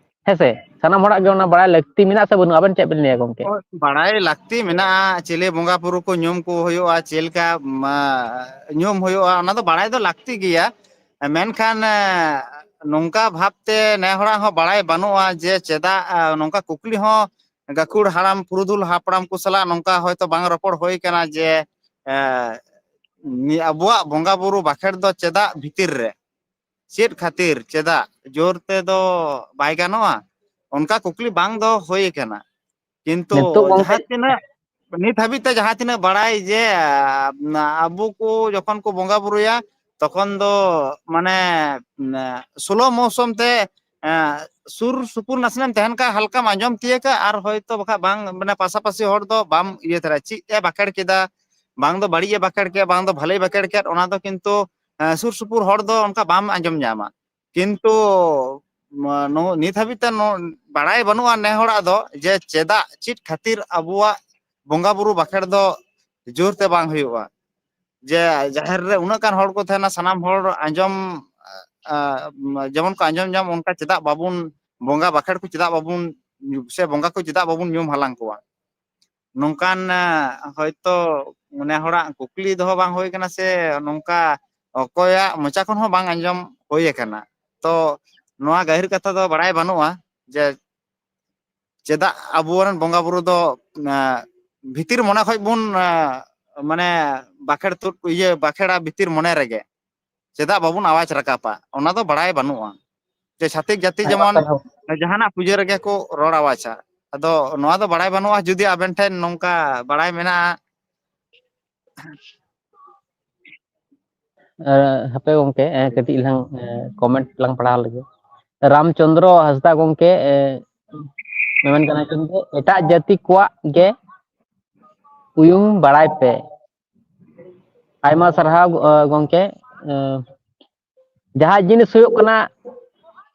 ᱦᱮᱸ ᱥᱮ? ᱥᱟᱱᱟᱢ ᱦᱚᱲᱟᱜ ᱜᱮ ᱚᱱᱟ ᱵᱟᱲᱟᱭ ᱞᱟᱹᱠᱛᱤ ᱢᱮᱱᱟᱜᱼᱟ ᱥᱮ ᱵᱟᱹᱱᱩᱜᱼᱟ? ᱟᱵᱮᱱ ᱪᱮᱫ ᱵᱮᱱ ᱞᱟᱹᱭᱟ ᱜᱚᱝᱠᱮ? ᱦᱳᱭ, ᱵᱟᱲᱟᱭ ᱞᱟᱹᱠᱛᱤ ᱢᱮᱱᱟᱜᱼᱟ, ᱪᱤᱞᱤ ᱵᱚᱸᱜᱟ ᱵᱩᱨᱩ ᱠᱚ ᱧᱩᱢ ᱠᱚ ᱦᱩᱭᱩᱜᱼᱟ, ᱪᱮᱫ ᱞᱮᱠᱟ, ᱢᱟ, ᱧᱩᱢ ᱦᱩᱭᱩᱜᱼᱟ, ᱚᱱᱟ ᱫᱚ ᱵᱟᱲᱟᱭ ᱫᱚ ᱞᱟᱹᱠᱛᱤ ᱜᱮᱭᱟ᱾ ᱢᱮᱱᱠᱷᱟᱱ, ᱮ, ᱱᱚᱝᱠᱟ ᱵᱷᱟᱵᱛᱮ ᱱᱮ ᱦᱚᱲᱟᱜ ᱦᱚᱸ ᱵᱟᱲᱟᱭ ᱵᱟᱹᱱᱩᱜᱼᱟ ᱡᱮ ᱪᱮᱫᱟᱜ, ᱮ, ᱱᱚᱝᱠᱟ ᱠᱩᱠᱞᱤ ᱦᱚᱸ ᱜᱟᱹᱠᱷᱩᱲ ᱦᱟᱲᱟᱢ, ᱯᱩᱨᱩᱫᱷᱩᱞ ᱦᱟᱯᱲᱟᱢ ᱠᱚ ᱥᱟᱞᱟᱜ ᱱᱚᱝᱠᱟ ᱦᱚᱭᱛᱳ ᱵᱟᱝ ᱨᱚᱯᱚᱲ ᱦᱩᱭ ᱠᱟᱱᱟ ᱡᱮ, ᱮ, ᱱᱤ-, ᱟᱵᱚᱣᱟᱜ ᱵᱚᱸᱜᱟ ᱵᱩᱨᱩ ᱵᱟᱠᱷᱮᱲ ᱫᱚ ᱪᱮᱫᱟᱜ ᱵᱷᱤᱛᱤᱨ ᱨᱮ, ᱪᱮᱫ ᱠᱷᱟᱹᱛᱤᱨ, ᱪᱮᱫᱟᱜ ᱡᱳᱨ ᱛᱮᱫᱚ ᱵᱟᱭ ᱜᱟᱱᱚᱜᱼᱟ? ᱚᱱᱠᱟ ᱠᱩᱠᱞᱤ ᱵᱟᱝ ᱫᱚ ᱦᱩᱭ ᱠᱟᱱᱟ᱾ ᱠᱤᱱᱛᱩ ᱱᱤᱛᱚᱜ ᱜᱚᱝᱠᱮ ᱡᱟᱦᱟᱸ ᱛᱤᱱᱟᱹᱜ, ᱱᱤᱛ ᱦᱟᱹᱵᱤᱡ ᱛᱮ ᱡᱟᱦᱟᱸ ᱛᱤᱱᱟᱹᱜ ᱵᱟᱲᱟᱭ ᱡᱮ, ᱟ, ᱟᱵᱚ ᱠᱚ ᱡᱚᱠᱷᱚᱱ ᱠᱚ ᱵᱚᱸᱜᱟ ᱵᱩᱨᱩᱭᱟ, ᱛᱚᱠᱷᱚᱱ ᱫᱚ ᱢᱟᱱᱮ, ᱩᱢ, ᱥᱳᱞᱳ ᱢᱳᱥᱚᱢ ᱛᱮ, ᱮ, ᱥᱩᱨ ᱥᱩᱯᱩᱨ ᱱᱟᱥᱮᱱᱟᱜ ᱮᱢ ᱛᱟᱦᱮᱱ ᱠᱷᱟᱱ ᱦᱟᱞᱠᱟᱢ ᱟᱸᱡᱚᱢ ᱛᱤᱭᱟᱹᱜᱟ, ᱟᱨ ᱦᱚᱭᱛᱳ ᱵᱟᱠᱷᱟᱡ ᱵᱟᱝ, ᱢᱟᱱᱮ ᱯᱟᱥᱟᱯᱟᱥᱤ ᱦᱚᱲ ᱫᱚ ᱵᱟᱢ ᱤᱭᱟᱹ ᱫᱟᱲᱮᱭᱟᱜᱼᱟ, ᱪᱮᱫ ᱮ ᱵᱟᱠᱷᱮᱲ ᱠᱮᱫᱟ, ᱵᱟᱝ ᱫᱚ ᱵᱟᱹᱲᱤᱡ ᱮ ᱵᱟᱠᱷᱮᱲ ᱠᱮᱫ, ᱵᱟᱝ ᱫᱚ ᱵᱷᱟᱞᱮᱭ ᱵᱟᱠᱷᱮᱲ ᱠᱮᱫ, ᱚᱱᱟ ᱫᱚ ᱠᱤᱱᱛᱩ, ᱮ, ᱥᱩᱨ ᱥᱩᱯᱩᱨ ᱦᱚᱲ ᱫᱚ ᱚᱱᱠᱟ ᱵᱟᱢ ᱟᱸᱡᱚᱢ ᱧᱟᱢᱟ᱾ ᱠᱤᱱᱛᱩ, ᱢᱟ, ᱱᱚ-, ᱱᱤᱛ ᱦᱟᱹᱵᱤᱡ ᱛᱮ ᱱᱚ-, ᱵᱟᱲᱟᱭ ᱵᱟᱹᱱᱩᱜᱼᱟ ᱱᱮ ᱦᱚᱲᱟᱜ ᱫᱚ ᱡᱮ ᱪᱮᱫᱟᱜ, ᱪᱮᱫ ᱠᱷᱟᱹᱛᱤᱨ ᱟᱵᱚᱣᱟᱜ ᱵᱚᱸᱜᱟ ᱵᱩᱨᱩ ᱵᱟᱠᱷᱮᱲ ᱫᱚ ᱡᱳᱨ ᱛᱮ ᱵᱟᱝ ᱦᱩᱭᱩᱜᱼᱟ᱾ ᱡᱮ ᱡᱟᱦᱮᱨ ᱨᱮ ᱩᱱᱟᱹᱜ ᱜᱟᱱ ᱦᱚᱲ ᱠᱚ ᱛᱟᱦᱮᱱᱟ, ᱥᱟᱱᱟᱢ ᱦᱚᱲ ᱟᱸᱡᱚᱢ, ᱟ, ᱡᱮᱢᱚᱱ ᱠᱚ ᱟᱸᱡᱚᱢ ᱧᱟᱢ, ᱚᱱᱠᱟ ᱪᱮᱫᱟᱜ ᱵᱟᱵᱚᱱ ᱵᱚᱸᱜᱟ ᱵᱟᱠᱷᱮᱲ ᱠᱚ ᱪᱮᱫᱟᱜ ᱵᱟᱵᱚᱱ, ᱥᱮ ᱵᱚᱸᱜᱟ ᱠᱚ ᱪᱮᱫᱟᱜ ᱵᱟᱵᱚᱱ ᱧᱩᱢ ᱦᱟᱞᱟᱝ ᱠᱚᱣᱟ? ᱱᱚᱝᱠᱟᱱ, ᱟ, ᱦᱚᱭᱛᱚ ᱱᱮ ᱦᱚᱲᱟᱜ ᱠᱩᱠᱞᱤ ᱫᱚᱦᱚ ᱵᱟᱝ ᱦᱩᱭ ᱠᱟᱱᱟ, ᱥᱮ ᱱᱚᱝᱠᱟ ᱚᱠᱚᱭᱟᱜ ᱢᱚᱪᱟ ᱠᱷᱚᱱ ᱦᱚᱸ ᱵᱟᱝ ᱟᱸᱡᱚᱢ ᱦᱩᱭ ᱟᱠᱟᱱᱟ᱾ ᱛᱚ ᱱᱚᱣᱟ ᱜᱟᱹᱦᱤᱨ ᱠᱟᱛᱷᱟ ᱫᱚ ᱵᱟᱲᱟᱭ ᱵᱟᱹᱱᱩᱜᱼᱟ ᱡᱮ ᱪᱮᱫᱟᱜ ᱟᱵᱚᱨᱮᱱ ᱵᱚᱸᱜᱟ ᱵᱩᱨᱩ ᱫᱚ, ᱟ, ᱵᱷᱤᱛᱤᱨ ᱢᱚᱱᱮ ᱠᱷᱚᱡ ᱵᱚᱱ, ᱟ, ᱢᱟᱱᱮ ᱵᱟᱠᱷᱮᱲ ᱛᱩᱫ, ᱤᱭᱟᱹ, ᱵᱟᱠᱷᱮᱲᱟ ᱵᱷᱤᱛᱤᱨ ᱢᱚᱱᱮ ᱨᱮᱜᱮ, ᱪᱮᱫᱟᱜ ᱵᱟᱵᱚᱱ ᱟᱣᱟᱡᱽ ᱨᱟᱠᱟᱵᱟ, ᱚᱱᱟ ᱫᱚ ᱵᱟᱲᱟᱭ ᱵᱟᱹᱱᱩᱜᱼᱟ᱾ ᱡᱮ ᱪᱷᱟᱹᱛᱤᱠ ᱡᱟᱹᱛᱤ ᱦᱮᱸ, ᱡᱮᱢᱚᱱ ᱵᱟᱠᱷᱟᱱ ᱦᱚᱸ ᱡᱟᱦᱟᱱᱟᱜ ᱯᱩᱡᱟᱹ ᱨᱮᱜᱮ ᱠᱚ ᱨᱚᱲ ᱟᱣᱟᱡᱟ, ᱟᱫᱚ ᱱᱚᱣᱟ ᱫᱚ ᱵᱟᱲᱟᱭ ᱵᱟᱹᱱᱩᱜᱼᱟ᱾ ᱡᱩᱫᱤ ᱟᱵᱮᱱ ᱴᱷᱮᱱ ᱱᱚᱝᱠᱟ ᱵᱟᱲᱟᱭ ᱢᱮᱱᱟᱜᱼᱟ, ᱮ, ᱦᱟᱯᱮ ᱜᱚᱝᱠᱮ, ᱮ, ᱠᱟᱹᱴᱤᱡ ᱞᱟᱝ, ᱮ, ᱠᱚᱢᱮᱱᱴ ᱞᱟᱝ ᱯᱟᱲᱦᱟᱣ ᱞᱮᱜᱮ᱾ ᱨᱟᱢ ᱪᱚᱸᱫᱽᱨᱚ ᱦᱟᱸᱥᱫᱟ ᱜᱚᱝᱠᱮ, ᱮ, ᱢᱮᱢᱮᱱ ᱠᱟᱱᱟ ᱠᱤᱱ ᱡᱮ ᱮᱴᱟᱜ ᱡᱟᱹᱛᱤ ᱠᱚᱣᱟᱜ ᱜᱮ ᱩᱭᱩᱝ ᱵᱟᱲᱟᱭ ᱯᱮ᱾ ᱟᱭᱢᱟ ᱥᱟᱨᱦᱟᱣ, ᱮ, ᱜᱚᱝᱠᱮ᱾ ᱮ, ᱡᱟᱦᱟᱸ ᱡᱤᱱᱤᱥ ᱦᱩᱭᱩᱜ ᱠᱟᱱᱟ,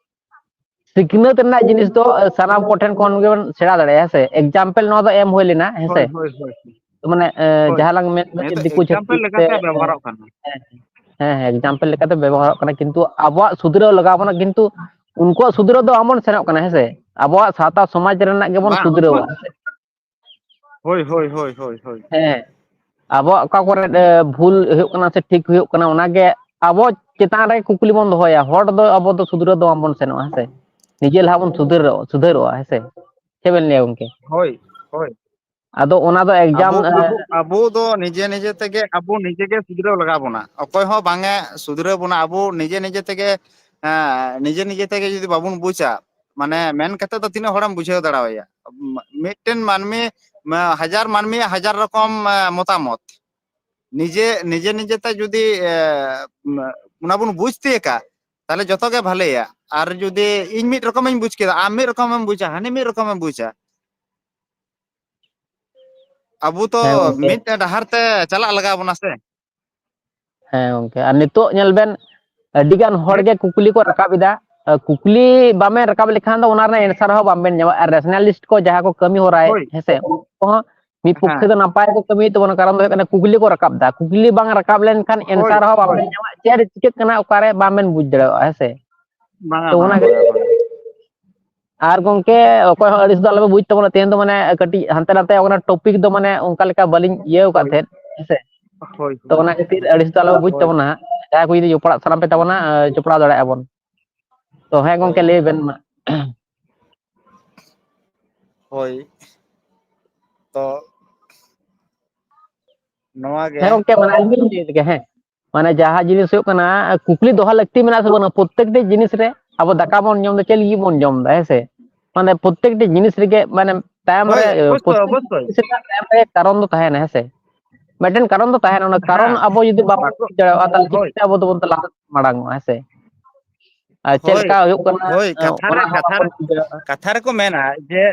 ᱥᱤᱠᱷᱱᱟᱹᱛ ᱨᱮᱱᱟᱜ ᱡᱤᱱᱤᱥ ᱫᱚ ᱥᱟᱱᱟᱢ ᱠᱚᱴᱷᱮᱱ ᱠᱷᱚᱱ ᱜᱮᱵᱚᱱ ᱥᱮᱬᱟ ᱫᱟᱲᱮᱭᱟᱜᱼᱟ, ᱦᱮᱸ ᱥᱮ? ᱮᱠᱡᱟᱢᱯᱮᱞ ᱱᱚᱣᱟ ᱫᱚ ᱮᱢ ᱦᱩᱭ ᱞᱮᱱᱟ, ᱦᱮᱸ ᱥᱮ? ᱦᱳᱭ ᱦᱳᱭ ᱦᱳᱭ ᱢᱟᱱᱮ ᱮ, ᱦᱳᱭ᱾ ᱡᱟᱦᱟᱸ ᱞᱟᱝ ᱢᱮᱱ ᱫᱚ ᱱᱤᱭᱟᱹ ᱡᱮ ᱫᱚ ᱫᱤᱠᱩ ᱮᱠᱡᱟᱢᱯᱮᱞ ᱪᱷᱟᱹᱛᱤᱠ ᱞᱮᱠᱟᱛᱮ ᱥᱮ, ᱵᱮᱵᱚᱦᱟᱨᱚᱜ ᱠᱟᱱᱟ᱾ ᱦᱮᱸ, ᱦᱮᱸ, ᱮᱠᱡᱟᱢᱯᱮᱞ ᱞᱮᱠᱟᱛᱮ ᱵᱮᱵᱚᱦᱟᱨᱚᱜ ᱠᱟᱱᱟ, ᱠᱤᱱᱛᱩ ᱟᱵᱚᱣᱟᱜ ᱥᱩᱫᱷᱨᱟᱹᱣ ᱞᱟᱜᱟᱣ ᱵᱚᱱᱟ, ᱠᱤᱱᱛᱩ ᱩᱱᱠᱩᱣᱟᱜ ᱥᱩᱫᱷᱨᱟᱹᱣ ᱫᱚ ᱟᱢ ᱵᱚᱱ ᱥᱮᱱᱚᱜ ᱠᱟᱱᱟ, ᱦᱮᱸ ᱥᱮ? ᱟᱵᱚᱣᱟᱜ ᱥᱟᱶᱛᱟ ᱥᱚᱢᱟᱡᱽ ᱨᱮᱱᱟᱜ ᱜᱮᱵᱚᱱ ᱵᱟᱝ, ᱥᱩᱫᱷᱨᱟᱹᱣᱟ, ᱩᱱᱠᱩᱣᱟᱜ ᱦᱮᱸ ᱥᱮ? ᱦᱳᱭ ᱦᱳᱭ ᱦᱳᱭ ᱦᱳᱭ ᱦᱳᱭ᱾ ᱦᱮᱸ, ᱟᱵᱚᱣᱟᱜ ᱚᱠᱟ ᱠᱚᱨᱮ ᱮ, ᱵᱷᱩᱞ ᱦᱩᱭᱩᱜ ᱠᱟᱱᱟ ᱥᱮ ᱴᱷᱤᱠ ᱦᱩᱭᱩᱜ ᱠᱟᱱᱟ, ᱚᱱᱟᱜᱮ ᱟᱵᱚ ᱪᱮᱛᱟᱱ ᱨᱮ ᱠᱩᱠᱞᱤ ᱵᱚᱱ ᱫᱚᱦᱚᱭᱟ᱾ ᱦᱚᱲ ᱫᱚ ᱟᱵᱚ ᱫᱚ ᱥᱩᱫᱷᱨᱟᱹᱣ ᱫᱚ ᱵᱟᱝ ᱵᱚᱱ ᱥᱮᱱᱚᱜᱼᱟ, ᱦᱮᱸ ᱥᱮ? ᱱᱤᱡᱮ ᱞᱟᱦᱟ ᱵᱚᱱ ᱥᱩᱫᱷᱟᱹᱨᱚᱜ, ᱥᱩᱫᱷᱟᱹᱨᱚᱜᱼᱟ, ᱦᱮᱸ ᱥᱮ? ᱪᱮᱫ ᱵᱮᱱ ᱞᱟᱹᱭᱟ ᱜᱚᱝᱠᱮ? ᱦᱳᱭ ᱦᱳᱭ᱾ ᱟᱫᱚ ᱚᱱᱟ ᱫᱚ ᱮᱠᱡᱟᱢ ᱟᱵᱚ ᱮ, ᱟᱵᱚ ᱟᱵᱚ ᱫᱚ ᱱᱤᱡᱮ ᱱᱤᱡᱮ ᱛᱮᱜᱮ ᱟᱵᱚ ᱱᱤᱡᱮ ᱜᱮ ᱥᱩᱫᱷᱨᱟᱹᱣ ᱞᱟᱜᱟᱣ ᱵᱚᱱᱟ᱾ ᱚᱠᱚᱭ ᱦᱚᱸ ᱵᱟᱝ ᱮ ᱥᱩᱫᱷᱨᱟᱹᱣ ᱵᱚᱱᱟ᱾ ᱟᱵᱚ ᱱᱤᱡᱮ ᱱᱤᱡᱮ ᱛᱮᱜᱮ ᱦᱮᱸ, ᱱᱤᱡᱮ ᱱᱤᱡᱮ ᱛᱮᱜᱮ ᱡᱩᱫᱤ ᱵᱟᱵᱚᱱ ᱵᱩᱡᱟ, ᱢᱟᱱᱮ ᱢᱮᱱ ᱠᱟᱛᱮ ᱫᱚ ᱛᱤᱱᱟᱹᱜ ᱦᱚᱲᱮᱢ ᱵᱩᱡᱷᱟᱹᱣ ᱫᱟᱲᱮᱣᱟᱭᱟ? ᱢᱤᱫᱴᱮᱱ ᱢᱟᱹᱱᱢᱤ ᱢᱟ, ᱦᱟᱡᱟᱨ ᱢᱟᱹᱱᱢᱤᱭᱟᱜ ᱦᱟᱡᱟᱨ ᱨᱚᱠᱚᱢ ᱮ, ᱢᱚᱛᱟᱢᱚᱛ᱾ ᱱᱤᱡᱮ ᱱᱤᱡᱮ ᱱᱤᱡᱮ ᱛᱮ ᱡᱩᱫᱤ ᱮ, ᱚᱱᱟ ᱵᱚᱱ ᱵᱩᱡᱽ ᱛᱤᱭᱳᱜᱟ, ᱛᱟᱦᱞᱮ ᱡᱚᱛᱚ ᱜᱮ ᱵᱷᱟᱞᱮᱭᱟ᱾ ᱟᱨ ᱡᱩᱫᱤ ᱤᱧ ᱢᱤᱫ ᱨᱚᱠᱚᱢᱤᱧ ᱵᱩᱡᱽ ᱠᱮᱫᱟ, ᱟᱢ ᱢᱤᱫ ᱨᱚᱠᱚᱢᱮᱢ ᱵᱩᱡᱟ, ᱦᱟᱹᱱᱤ ᱢᱤᱫ ᱨᱚᱠᱚᱢᱮᱢ ᱵᱩᱡᱟ, ᱟᱵᱚ ᱛᱚ ᱦᱮᱸ ᱜᱚᱝᱠᱮ᱾ ᱢᱤᱫ ᱰᱟᱦᱟᱨ ᱛᱮ ᱪᱟᱞᱟᱜ ᱞᱟᱜᱟᱣ ᱵᱚᱱᱟ ᱥᱮ᱾ ᱦᱮᱸ ᱜᱚᱝᱠᱮ, ᱟᱨ ᱱᱤᱛᱚᱜ ᱧᱮᱞ ᱵᱮᱱ, ᱟᱹᱰᱤ ᱜᱟᱱ ᱦᱚᱲ ᱢᱤᱫ ᱜᱮ ᱠᱩᱠᱞᱤ ᱠᱚ ᱨᱟᱠᱟᱵ ᱮᱫᱟ᱾ ᱟᱨ ᱠᱩᱠᱞᱤ ᱵᱟᱵᱮᱱ ᱨᱟᱠᱟᱵ ᱞᱮᱠᱷᱟᱱ ᱫᱚ ᱚᱱᱟ ᱨᱮᱱᱟᱜ ᱮᱱᱥᱟᱨ ᱦᱚᱸ ᱵᱟᱵᱮᱱ ᱧᱟᱢᱟ᱾ ᱟᱨ ᱨᱮᱥᱱᱟᱞᱤᱥᱴ ᱠᱚ ᱡᱟᱦᱟᱸ ᱠᱚ ᱠᱟᱹᱢᱤ ᱦᱚᱨᱟᱭᱮᱫ, ᱦᱳᱭ ᱦᱮᱸ ᱥᱮ, ᱩᱱᱠᱩ ᱦᱚᱸ ᱢᱤᱫ ᱯᱚᱠᱠᱷᱮ ᱦᱮᱸ ᱫᱚ ᱱᱟᱯᱟᱭ ᱠᱚ ᱠᱟᱹᱢᱤᱭᱮᱫ ᱛᱟᱵᱚᱱᱟ, ᱠᱟᱨᱚᱱ ᱫᱚ ᱦᱩᱭᱩᱜ ᱠᱟᱱᱟ ᱠᱩᱠᱞᱤ ᱠᱚ ᱨᱟᱠᱟᱵ ᱮᱫᱟ᱾ ᱠᱩᱠᱞᱤ ᱵᱟᱝ ᱨᱟᱠᱟᱵ ᱞᱮᱱᱠᱷᱟᱱ ᱦᱳᱭ ᱮᱱᱥᱟᱨ ᱦᱚᱸ ᱦᱳᱭ᱾ ᱵᱟᱵᱮᱱ ᱧᱟᱢᱟ, ᱪᱮᱫ ᱨᱮ ᱪᱤᱠᱟᱹᱜ ᱠᱟᱱᱟ, ᱚᱠᱟᱨᱮ ᱵᱟᱵᱮᱱ ᱵᱩᱡᱽ ᱫᱟᱲᱮᱭᱟᱜᱼᱟ, ᱦᱮᱸ ᱥᱮ? ᱵᱟᱝᱟ ᱛᱚ ᱚᱱᱟ ᱵᱟᱝᱟ ᱠᱷᱟᱹᱛᱤᱨ ᱵᱟᱝᱟ ᱵᱟᱝᱟ᱾ ᱟᱨ ᱜᱚᱝᱠᱮ, ᱚᱠᱚᱭ ᱦᱚᱸ ᱟᱹᱲᱤᱥ ᱫᱚ ᱟᱞᱚᱯᱮ ᱵᱩᱡᱽ ᱛᱟᱵᱚᱱᱟ, ᱛᱮᱦᱮᱧ ᱫᱚ ᱢᱟᱱᱮ ᱠᱟᱹᱴᱤᱡ ᱦᱟᱱᱛᱮ ᱱᱟᱛᱮ ᱚᱱᱟ ᱴᱚᱯᱤᱠ ᱫᱚ ᱢᱟᱱᱮ ᱚᱱᱠᱟ ᱞᱮᱠᱟ ᱵᱟᱹᱞᱤᱧ ᱤᱭᱟᱹᱣ ᱟᱠᱟᱫ ᱦᱳᱭ ᱛᱟᱦᱮᱸᱫ, ᱦᱮᱸ ᱥᱮ? ᱦᱳᱭ ᱛᱚ ᱦᱳᱭ᱾ ᱚᱱᱟ ᱠᱷᱟᱹᱛᱤᱨ ᱟᱹᱲᱤᱥ ᱫᱚ ᱟᱞᱚᱯᱮ ᱵᱩᱡᱽ ᱦᱳᱭ ᱛᱟᱵᱚᱱᱟ ᱦᱟᱸᱜ᱾ ᱡᱟᱦᱟᱸᱭ ᱠᱚ ᱡᱩᱫᱤ ᱡᱚᱯᱲᱟᱜ ᱥᱟᱱᱟ ᱯᱮ ᱛᱟᱵᱚᱱᱟ, ᱮ, ᱡᱚᱯᱲᱟᱣ ᱫᱟᱲᱮᱭᱟᱜᱼᱟ ᱵᱚᱱ᱾ ᱛᱚ ᱦᱮᱸ ᱜᱚᱝᱠᱮ, ᱦᱳᱭ᱾ ᱞᱟᱹᱭ ᱵᱮᱱ ᱢᱟ᱾ ᱦᱳᱭ᱾ ᱛᱚ ᱱᱚᱣᱟ ᱜᱮ᱾ ᱦᱮᱸ ᱜᱚᱝᱠᱮ, ᱢᱟᱱᱮ ᱟᱹᱞᱤᱧ ᱞᱤᱧ ᱞᱟᱹᱭ ᱞᱮᱜᱮ, ᱦᱮᱸ᱾ ᱢᱟᱱᱮ ᱡᱟᱦᱟᱸ ᱡᱤᱱᱤᱥ ᱦᱩᱭᱩᱜ ᱠᱟᱱᱟ, ᱠᱩᱠᱞᱤ ᱫᱚᱦᱚ ᱞᱟᱹᱠᱛᱤ ᱢᱮᱱᱟᱜᱼᱟ ᱥᱮ ᱵᱟᱹᱱᱩᱜᱼᱟ? ᱯᱨᱚᱛᱛᱮᱠᱴᱤ ᱡᱤᱱᱤᱥ ᱨᱮ ᱟᱵᱚ ᱫᱟᱠᱟ ᱵᱚᱱ ᱡᱚᱢ ᱫᱚ ᱪᱮᱫ ᱞᱟᱹᱜᱤᱫ ᱵᱚᱱ ᱡᱚᱢ ᱮᱫᱟ, ᱦᱮᱸ ᱥᱮ? ᱢᱟᱱᱮ ᱯᱨᱚᱛᱛᱮᱠᱴᱤ ᱡᱤᱱᱤᱥ ᱨᱮᱜᱮ ᱢᱟᱱᱮ ᱛᱟᱭᱚᱢ ᱦᱳᱭ, ᱨᱮ, ᱮ, ᱚᱵᱚᱥᱥᱳᱭ, ᱯᱨᱚᱛᱛᱮᱠᱴᱤ ᱚᱵᱚᱥᱥᱳᱭ᱾ ᱡᱤᱱᱤᱥ ᱨᱮᱱᱟᱜ ᱛᱟᱭᱚᱢ ᱨᱮ ᱠᱟᱨᱚᱱ ᱫᱚ ᱛᱟᱦᱮᱱᱟ, ᱦᱮᱸ ᱥᱮ? ᱢᱤᱫᱴᱮᱱ ᱠᱟᱨᱚᱱ ᱫᱚ ᱛᱟᱦᱮᱱᱟ᱾ ᱚᱱᱟ ᱠᱟᱨᱚᱱ ᱦᱮᱸ᱾ ᱟᱵᱚ ᱡᱩᱫᱤ ᱵᱟᱵᱚᱱ ᱵᱟᱠᱚ ᱵᱩᱡᱽ ᱫᱟᱲᱮᱭᱟᱜᱼᱟ, ᱛᱟᱦᱚᱞᱮ ᱦᱳᱭ᱾ ᱪᱤᱠᱟᱹᱛᱮ ᱟᱵᱚ ᱫᱚᱵᱚᱱ ᱞᱟᱦᱟ ᱢᱟᱲᱟᱝ ᱚᱜᱼᱟ, ᱦᱮᱸ ᱥᱮ? ᱟᱨ ᱪᱮᱫ ᱦᱳᱭ, ᱞᱮᱠᱟ ᱦᱩᱭᱩᱜ ᱠᱟᱱᱟ, ᱦᱳᱭ, ᱮ, ᱠᱟᱛᱷᱟ ᱨᱮ, ᱚᱱᱟ ᱦᱚᱸ ᱠᱟᱛᱷᱟ ᱨᱮ, ᱵᱟᱵᱚᱱ ᱵᱩᱡᱽ ᱫᱟᱲᱮᱭᱟᱜᱼᱟ᱾ ᱠᱟᱛᱷᱟ ᱨᱮᱠᱚ ᱢᱮᱱᱟ ᱡᱮ,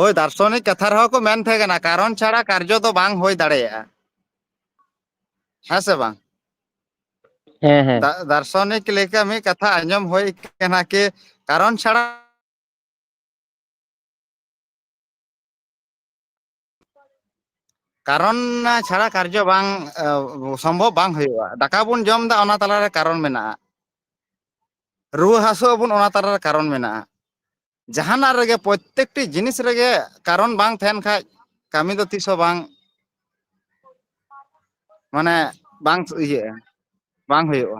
ᱦᱳᱭ, ᱫᱟᱨᱥᱚᱱᱤᱠ ᱠᱟᱛᱷᱟ ᱨᱮᱦᱚᱸ ᱠᱚ ᱢᱮᱱ ᱛᱟᱦᱮᱸ ᱠᱟᱱᱟ, "ᱠᱟᱨᱚᱱ ᱪᱷᱟᱲᱟ ᱠᱟᱨᱡᱚ ᱫᱚ ᱵᱟᱝ ᱦᱩᱭ ᱫᱟᱲᱮᱭᱟᱜᱼᱟ", ᱦᱮᱸ ᱥᱮ ᱵᱟᱝ? ᱦᱮᱸ, ᱦᱮᱸ᱾ ᱫᱟ-, ᱫᱟᱨᱥᱚᱱᱤᱠ ᱞᱮᱠᱟ ᱢᱤᱫ ᱠᱟᱛᱷᱟ ᱟᱸᱡᱚᱢ ᱦᱩᱭ ᱠᱟᱱᱟ ᱠᱤ, ᱠᱟᱨᱚᱱ ᱪᱷᱟᱲᱟ ᱠᱟᱨᱚᱱ ᱪᱷᱟᱲᱟ ᱠᱟᱨᱡᱚ ᱵᱟᱝ, ᱮ, ᱥᱚᱢᱵᱷᱚᱵ ᱵᱟᱝ ᱦᱩᱭᱩᱜᱼᱟ᱾ ᱫᱟᱠᱟ ᱵᱚᱱ ᱡᱚᱢ ᱮᱫᱟ, ᱚᱱᱟ ᱛᱟᱞᱟᱨᱮ ᱠᱟᱨᱚᱱ ᱢᱮᱱᱟᱜᱼᱟ᱾ ᱨᱩᱣᱟᱹ ᱦᱟᱹᱥᱩ ᱟᱵᱚᱱ, ᱚᱱᱟ ᱛᱟᱞᱟᱨᱮ ᱠᱟᱨᱚᱱ ᱢᱮᱱᱟᱜᱼᱟ᱾ ᱡᱟᱦᱟᱱᱟᱜ ᱨᱮᱜᱮ, ᱯᱨᱚᱛᱮᱠᱴᱤ ᱡᱤᱱᱤᱥ ᱨᱮᱜᱮ ᱠᱟᱨᱚᱱ ᱵᱟᱝ ᱛᱟᱦᱮᱱ ᱠᱷᱟᱡ, ᱠᱟᱹᱢᱤ ᱫᱚ ᱛᱤᱥ ᱦᱚᱸ ᱵᱟᱝ, ᱢᱟᱱᱮ, ᱵᱟᱝ ᱤᱭᱟᱹᱜᱼᱟ, ᱵᱟᱝ ᱦᱩᱭᱩᱜᱼᱟ᱾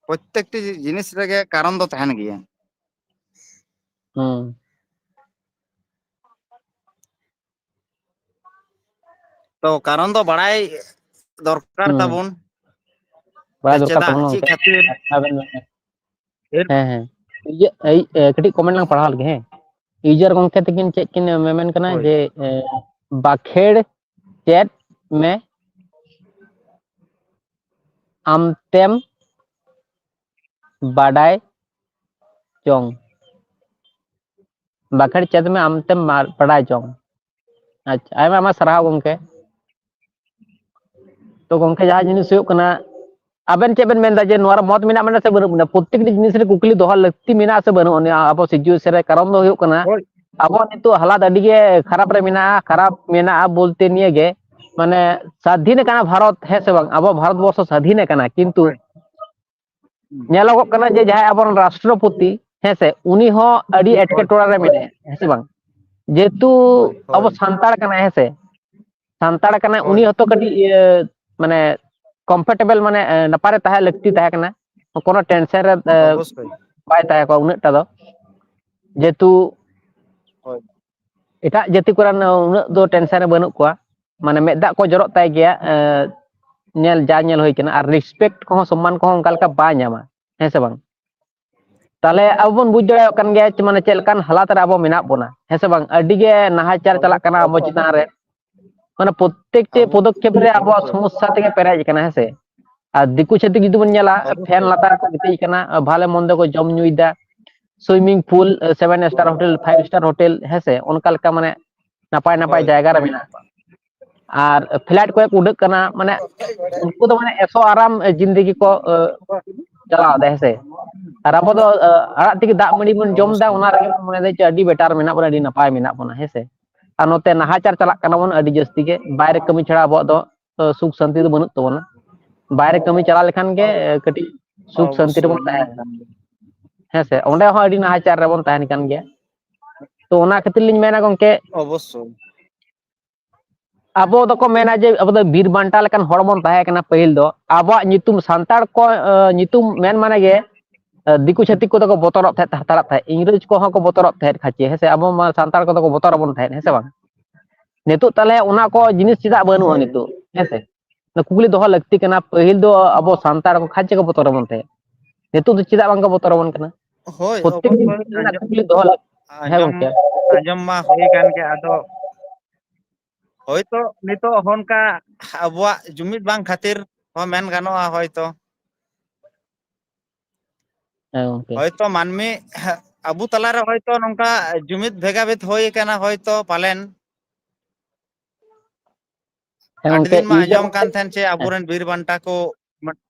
ᱯᱨᱚᱛᱮᱠᱴᱤ ᱡᱤᱱᱤᱥ ᱨᱮᱜᱮ ᱠᱟᱨᱚᱱ ᱫᱚ ᱛᱟᱦᱮᱱ ᱜᱮᱭᱟ᱾ ᱦᱩᱸ᱾ ᱛᱚ ᱠᱟᱨᱚᱱ ᱫᱚ ᱵᱟᱲᱟᱭ ᱫᱚᱨᱠᱟᱨ ᱦᱩᱸ᱾ ᱛᱟᱵᱚᱱ᱾ ᱵᱟᱲᱟᱭ ᱡᱮ ᱫᱚᱨᱠᱟᱨ ᱪᱮᱫᱟᱜ, ᱛᱟᱵᱚᱱ ᱪᱮᱫ ᱜᱚᱢᱠᱮ᱾ ᱠᱷᱟᱹᱛᱤᱨ? ᱟᱵᱮᱱ ᱵᱮᱱ ᱦᱮᱸ, ᱦᱮᱸ᱾ ᱤᱭᱟᱹ, ᱮᱭ, ᱮ, ᱠᱟᱹᱴᱤᱡ comment ᱞᱟᱝ ᱯᱟᱲᱦᱟᱣ ᱞᱮᱜᱮ, ᱦᱮᱸ᱾ User ᱜᱚᱢᱠᱮ ᱛᱟᱹᱠᱤᱱ ᱪᱮᱫ ᱠᱤᱱ ᱢᱮᱢᱮᱱ ᱠᱟᱱᱟ ᱦᱳᱭ᱾ ᱡᱮ, ᱮ, ᱵᱟᱠᱷᱮᱲ ᱪᱮᱫ ᱢᱮ ᱟᱢᱛᱮᱢ ᱵᱟᱰᱟᱭ ᱪᱚᱝ᱾ ᱵᱟᱠᱷᱮᱲ ᱪᱮᱫ ᱢᱮ ᱟᱢᱛᱮᱢ ᱢᱟ-, ᱵᱟᱰᱟᱭ ᱪᱚᱝ᱾ ᱟᱪᱪᱷᱟ, ᱟᱭᱢᱟ ᱟᱭᱢᱟ ᱥᱟᱨᱦᱟᱣ ᱜᱚᱢᱠᱮ᱾ ᱛᱚ ᱜᱚᱢᱠᱮ, ᱡᱟᱦᱟᱸ ᱡᱤᱱᱤᱥ ᱦᱩᱭᱩᱜ ᱠᱟᱱᱟ, ᱟᱵᱮᱱ ᱪᱮᱫ ᱵᱮᱱ ᱢᱮᱱᱫᱟ ᱡᱮ ᱱᱚᱣᱟ ᱨᱮ ᱢᱚᱛ ᱢᱮᱱᱟᱜ ᱵᱮᱱᱟ ᱥᱮ ᱵᱟᱹᱱᱩᱜ ᱵᱮᱱᱟ? ᱯᱨᱚᱛᱮᱠᱴᱤ ᱡᱤᱱᱤᱥ ᱨᱮ ᱠᱩᱠᱞᱤ ᱫᱚᱦᱚ ᱞᱟᱹᱠᱛᱤ ᱢᱮᱱᱟᱜᱼᱟ ᱥᱮ ᱵᱟᱹᱱᱩᱜᱼᱟ ᱱᱤᱭᱟᱹ ᱟᱵᱚ situation ᱨᱮ? ᱠᱟᱨᱚᱱ ᱫᱚ ᱦᱩᱭᱩᱜ ᱠᱟᱱᱟ, ᱦᱳᱭ᱾ ᱟᱵᱚᱣᱟᱜ ᱱᱤᱛᱚᱜ ᱦᱟᱞᱟᱛ ᱟᱹᱰᱤ ᱜᱮ ᱠᱷᱟᱨᱟᱯ ᱨᱮ ᱢᱮᱱᱟᱜᱼᱟ᱾ ᱠᱷᱟᱨᱟᱯ ᱢᱮᱱᱟᱜᱼᱟ ᱵᱚᱞᱛᱮ ᱱᱤᱭᱟᱹ ᱜᱮ, ᱢᱟᱱᱮ, ᱥᱟᱫᱷᱤᱱ ᱟᱠᱟᱱᱟ ᱵᱷᱟᱨᱚᱛ, ᱦᱮᱸ ᱥᱮ ᱵᱟᱝ? ᱟᱵᱚ ᱵᱷᱟᱨᱚᱛ ᱵᱚᱨᱥᱚ ᱥᱟᱫᱷᱤᱱ ᱟᱠᱟᱱᱟ, ᱠᱤᱱᱛᱩ ᱦᱳᱭ᱾ ᱦᱩᱸ᱾ ᱧᱮᱞᱚᱜᱚᱜ ᱠᱟᱱᱟ ᱡᱮ ᱡᱟᱦᱟᱸᱭ ᱟᱵᱚᱨᱮᱱ ᱨᱟᱥᱴᱨᱚᱯᱚᱛᱤ, ᱦᱮᱸ ᱥᱮ, ᱩᱱᱤ ᱦᱚᱸ ᱟᱹᱰᱤ ᱦᱳᱭ᱾ ᱮᱴᱠᱮᱴᱚᱬᱮ ᱨᱮ ᱢᱮᱱᱟᱭᱟ, ᱦᱮᱸ ᱥᱮ ᱵᱟᱝ? ᱡᱮᱦᱮᱛᱩ ᱦᱳᱭ, ᱦᱳᱭ᱾ ᱟᱵᱚ ᱥᱟᱱᱛᱟᱲ ᱠᱟᱱᱟᱭ, ᱦᱮᱸ ᱥᱮ, ᱥᱟᱱᱛᱟᱲ ᱠᱟᱱᱟᱭ, ᱩᱱᱤ ᱦᱳᱭ᱾ ᱦᱚᱸᱛᱚ ᱠᱟᱹᱴᱤᱡ, ᱤᱭᱟᱹ, ᱢᱟᱱᱮ, comfortable, ᱢᱟᱱᱮ, ᱮ, ᱱᱟᱯᱟᱭ ᱨᱮ ᱛᱟᱦᱮᱸ ᱞᱟᱹᱠᱛᱤ ᱛᱟᱦᱮᱸ ᱠᱟᱱᱟ, ᱠᱳᱱᱳ tension ᱨᱮ, ᱮ, ᱚᱵᱚᱥᱥᱳᱭ᱾ ᱵᱟᱭ ᱛᱟᱦᱮᱸ ᱠᱚᱜᱼᱟ ᱩᱱᱟᱹᱜ ᱴᱟ ᱫᱚ, ᱡᱮᱦᱮᱛᱩ ᱦᱳᱭ᱾ ᱮᱴᱟᱜ ᱡᱟᱹᱛᱤ ᱠᱚᱨᱮᱱ ᱩᱱᱟᱹᱜ ᱫᱚ tension ᱨᱮ ᱵᱟᱹᱱᱩᱜ ᱠᱚᱣᱟ, ᱢᱟᱱᱮ, ᱢᱮᱫ ᱫᱟᱜ ᱠᱚ ᱡᱚᱨᱚᱜ ᱛᱟᱭ ᱜᱮᱭᱟ, ᱮ, ᱧᱮᱞ, ᱡᱟ ᱧᱮᱞ ᱦᱩᱭ ᱠᱟᱱᱟ, ᱟᱨ respect ᱠᱚᱦᱚᱸ, ᱥᱚᱢᱢᱟᱱ ᱠᱚᱦᱚᱸ ᱚᱱᱠᱟ ᱞᱮᱠᱟ ᱵᱟᱭ ᱧᱟᱢᱟ, ᱦᱮᱸ ᱥᱮ ᱵᱟᱝ? ᱛᱟᱦᱞᱮ ᱟᱵᱚ ᱵᱚᱱ ᱵᱩᱡᱽ ᱫᱟᱲᱮᱭᱟᱜ ᱠᱟᱱ ᱜᱮᱭᱟ, ᱢᱟᱱᱮ, ᱪᱮᱫ ᱞᱮᱠᱟᱱ ᱦᱟᱞᱟᱛ ᱨᱮ ᱟᱵᱚ ᱢᱮᱱᱟᱜ ᱵᱚᱱᱟ, ᱦᱮᱸ ᱥᱮ ᱵᱟᱝ? ᱟᱹᱰᱤ ᱜᱮ ᱱᱟᱦᱟᱪᱟᱨ ᱪᱟᱞᱟᱜ ᱠᱟᱱᱟ ᱟᱵᱚ ᱚᱵᱚᱥᱥᱳᱭ᱾ ᱪᱮᱛᱟᱱ ᱨᱮ, ᱢᱟᱱᱮ, ᱯᱨᱚᱛᱮᱠᱴᱤ ᱟᱵᱚ ᱯᱚᱫᱚᱠᱷᱮᱯ ᱨᱮ ᱟᱵᱚᱣᱟᱜ ᱚᱵᱚᱥᱥᱳᱭ᱾ ᱥᱚᱢᱚᱥᱥᱟ ᱛᱮᱜᱮ ᱯᱮᱨᱮᱡ ᱟᱠᱟᱱᱟ, ᱦᱮᱸ ᱥᱮ? ᱟᱨ ᱫᱤᱠᱩ ᱪᱷᱟᱹᱛᱤᱠ ᱡᱩᱫᱤ ᱵᱚᱱ ᱧᱮᱞᱟ, ᱚᱵᱚᱥᱥᱳᱭ᱾ ᱯᱷᱮᱱ ᱞᱟᱛᱟᱨ ᱨᱮᱠᱚ ᱜᱤᱛᱤᱡ ᱠᱟᱱᱟ, ᱵᱷᱟᱞᱮ ᱢᱚᱱᱫᱚ ᱠᱚ ᱡᱚᱢ ᱧᱩᱭᱮᱫᱟ, swimming pool, seven star ᱦᱳᱭ᱾ hotel, five star hotel, ᱦᱮᱸ ᱥᱮ? ᱚᱱᱠᱟ ᱞᱮᱠᱟ, ᱢᱟᱱᱮ, ᱱᱟᱯᱟᱭ ᱱᱟᱯᱟᱭ ᱦᱳᱭ᱾ ᱡᱟᱭᱜᱟ ᱨᱮ ᱢᱮᱱᱟᱜ ᱠᱚᱣᱟ᱾ ᱟᱨ ᱯᱷᱞᱟᱭᱤᱴ ᱠᱚᱨᱮ ᱠᱚ ᱩᱰᱟᱹᱜ ᱠᱟᱱᱟ, ᱢᱟᱱᱮ ᱩᱱᱠᱩ ᱫᱚ ᱢᱟᱱᱮ ᱮᱥᱚ ᱟᱨᱟᱢ ᱡᱤᱱᱫᱮᱜᱤ ᱠᱚ ᱪᱟᱞᱟᱣ ᱮᱫᱟ, ᱦᱮᱸ ᱥᱮ᱾ ᱟᱨ ᱟᱵᱚ ᱫᱚ ᱟᱲᱟᱜ ᱛᱮᱜᱮ ᱫᱟᱜ ᱢᱟᱹᱰᱤ ᱵᱚᱱ ᱡᱚᱢ ᱮᱫᱟ, ᱚᱱᱟ ᱨᱮᱜᱮ ᱵᱚᱱ ᱢᱚᱱᱮᱭᱮᱫᱟ ᱡᱮ ᱟᱹᱰᱤ ᱵᱮᱴᱟᱨ ᱢᱮᱱᱟᱜ ᱵᱚᱱᱟ, ᱟᱹᱰᱤ ᱱᱟᱯᱟᱭ ᱢᱮᱱᱟᱜ ᱵᱚᱱᱟ, ᱦᱮᱸ ᱥᱮ᱾ ᱟᱨ ᱱᱚᱛᱮ ᱱᱟᱦᱟᱪᱟᱨ ᱪᱟᱞᱟᱜ ᱠᱟᱱᱟ ᱵᱚᱱ ᱟᱹᱰᱤ ᱡᱟᱹᱥᱛᱤ ᱜᱮ, ᱵᱟᱭᱨᱮ ᱠᱟᱹᱢᱤ ᱪᱷᱟᱲᱟ ᱟᱵᱚᱣᱟᱜ ᱫᱚ ᱥᱩᱠ ᱥᱟᱱᱛᱤ ᱫᱚ ᱵᱟᱹᱱᱩᱜ ᱛᱟᱵᱚᱱᱟ᱾ ᱵᱟᱭᱨᱮ ᱠᱟᱹᱢᱤ ᱪᱟᱞᱟᱣ ᱞᱮᱠᱷᱟᱱ ᱜᱮ ᱠᱟᱹᱴᱤᱡ ᱥᱩᱠ ᱥᱟᱱᱛᱤ ᱨᱮᱵᱚᱱ ᱛᱟᱦᱮᱱᱟ, ᱦᱮᱸ ᱥᱮ᱾ ᱚᱸᱰᱮ ᱦᱚᱸ ᱟᱹᱰᱤ ᱱᱟᱦᱟᱪᱟᱨ ᱨᱮᱵᱚᱱ ᱛᱟᱦᱮᱱ ᱠᱟᱱ ᱜᱮᱭᱟ᱾ ᱛᱚ ᱚᱱᱟ ᱠᱷᱟᱹᱛᱤᱨ ᱞᱤᱧ ᱢᱮᱱᱟ ᱜᱚᱝᱠᱮ, ᱚᱵᱚᱥᱥᱳᱭ᱾ ᱟᱵᱚ ᱫᱚᱠᱚ ᱢᱮᱱᱟ ᱡᱮ ᱟᱵᱚ ᱫᱚ ᱵᱤᱨ ᱵᱟᱱᱴᱟ ᱞᱮᱠᱟᱱ ᱦᱚᱲ ᱵᱚᱱ ᱛᱟᱦᱮᱸ ᱠᱟᱱᱟ ᱯᱟᱹᱦᱤᱞ ᱫᱚ᱾ ᱟᱵᱚᱣᱟᱜ ᱧᱩᱛᱩᱢ, ᱥᱟᱱᱛᱟᱲ ᱠᱚ ᱧᱩᱛᱩᱢ ᱢᱮᱱ ᱢᱟᱱᱮ ᱜᱮ ᱫᱤᱠᱩ ᱪᱷᱟᱹᱛᱤᱠ ᱠᱚᱫᱚ ᱠᱚ ᱵᱚᱛᱚᱨᱚᱜ ᱛᱟᱦᱮᱸᱫ, ᱦᱟᱛᱟᱲᱟᱜ ᱛᱟᱦᱮᱸᱫ, ᱤᱝᱨᱮᱡᱽ ᱠᱚᱦᱚᱸ ᱠᱚ ᱵᱚᱛᱚᱨᱚᱜ ᱛᱟᱦᱮᱸᱫ ᱠᱷᱟᱪᱮ, ᱦᱮᱸ ᱥᱮ᱾ ᱟᱵᱚ ᱢᱟ ᱥᱟᱱᱛᱟᱲ ᱠᱚᱫᱚ ᱠᱚ ᱵᱚᱛᱚᱨ ᱟᱵᱚᱱ ᱛᱟᱦᱮᱸᱫ, ᱦᱮᱸ ᱥᱮ ᱵᱟᱝ? ᱱᱤᱛᱚᱜ ᱛᱟᱦᱚᱞᱮ ᱚᱱᱟ ᱠᱚ ᱡᱤᱱᱤᱥ ᱪᱮᱫᱟᱜ ᱵᱟᱹᱱᱩᱜᱼᱟ ᱱᱤᱛᱚᱜ, ᱦᱮᱸ ᱥᱮ? ᱚᱱᱟ ᱠᱩᱠᱞᱤ ᱫᱚᱦᱚ ᱞᱟᱹᱠᱛᱤ ᱠᱟᱱᱟ, ᱯᱟᱹᱦᱤᱞ ᱫᱚ ᱟᱵᱚ ᱥᱟᱱᱛᱟᱲ ᱠᱚ ᱠᱷᱟᱪᱮ ᱠᱚ ᱵᱚᱛᱚᱨ ᱟᱵᱚᱱ ᱛᱟᱦᱮᱸᱫ, ᱱᱤᱛᱚᱜ ᱫᱚ ᱪᱮᱫᱟᱜ ᱵᱟᱝ ᱠᱚ ᱵᱚᱛᱚᱨ ᱟᱵᱚᱱ ᱠᱟᱱᱟ? ᱦᱳᱭ, ᱯᱨᱚᱛᱮᱠ ᱫᱤᱱ ᱚᱵᱚᱥᱥᱳᱭ᱾ ᱚᱱᱟ ᱟᱸᱡᱚᱢ, ᱠᱩᱠᱞᱤ ᱫᱚᱦᱚ ᱞᱟᱹᱠᱛᱤ᱾ ᱦᱮᱸ ᱟᱸᱡᱚᱢ, ᱜᱚᱝᱠᱮ᱾ ᱟᱸᱡᱚᱢ ᱢᱟ ᱦᱩᱭ ᱠᱟᱱ ᱜᱮ, ᱟᱫᱚ ᱦᱳᱭᱛᱳ ᱱᱤᱛᱚᱜ ᱚᱱᱠᱟ ᱟᱵᱚᱣᱟᱜ ᱡᱩᱢᱤᱫ ᱵᱟᱝ ᱠᱷᱟᱹᱛᱤᱨ ᱦᱚᱸ ᱢᱮᱱ ᱜᱟᱱᱚᱜᱼᱟ ᱦᱳᱭᱛᱳ᱾ ᱦᱮᱸ ᱜᱚᱝᱠᱮ᱾ ᱦᱳᱭᱛᱳ ᱢᱟᱹᱱᱢᱤ ᱟᱵᱚ ᱛᱟᱞᱟᱨᱮ ᱦᱳᱭᱛᱳ ᱱᱚᱝᱠᱟ ᱡᱩᱢᱤᱫ ᱵᱷᱮᱜᱟᱵᱷᱮᱫ ᱦᱩᱭ ᱟᱠᱟᱱᱟ ᱦᱳᱭᱛᱳ ᱯᱟᱞᱮᱱ᱾ ᱦᱮᱸ ᱟᱹᱰᱤ ᱜᱚᱝᱠᱮ, ᱫᱤᱱ ᱢᱟ ᱤᱭᱟᱹ ᱟᱸᱡᱚᱢ ᱜᱚᱝᱠᱮ, ᱠᱟᱱ ᱛᱟᱦᱮᱱ ᱪᱮ ᱦᱮᱸ᱾ ᱟᱵᱚᱨᱮᱱ ᱵᱤᱨ ᱵᱟᱱᱴᱟ ᱠᱚ ᱢᱟ-,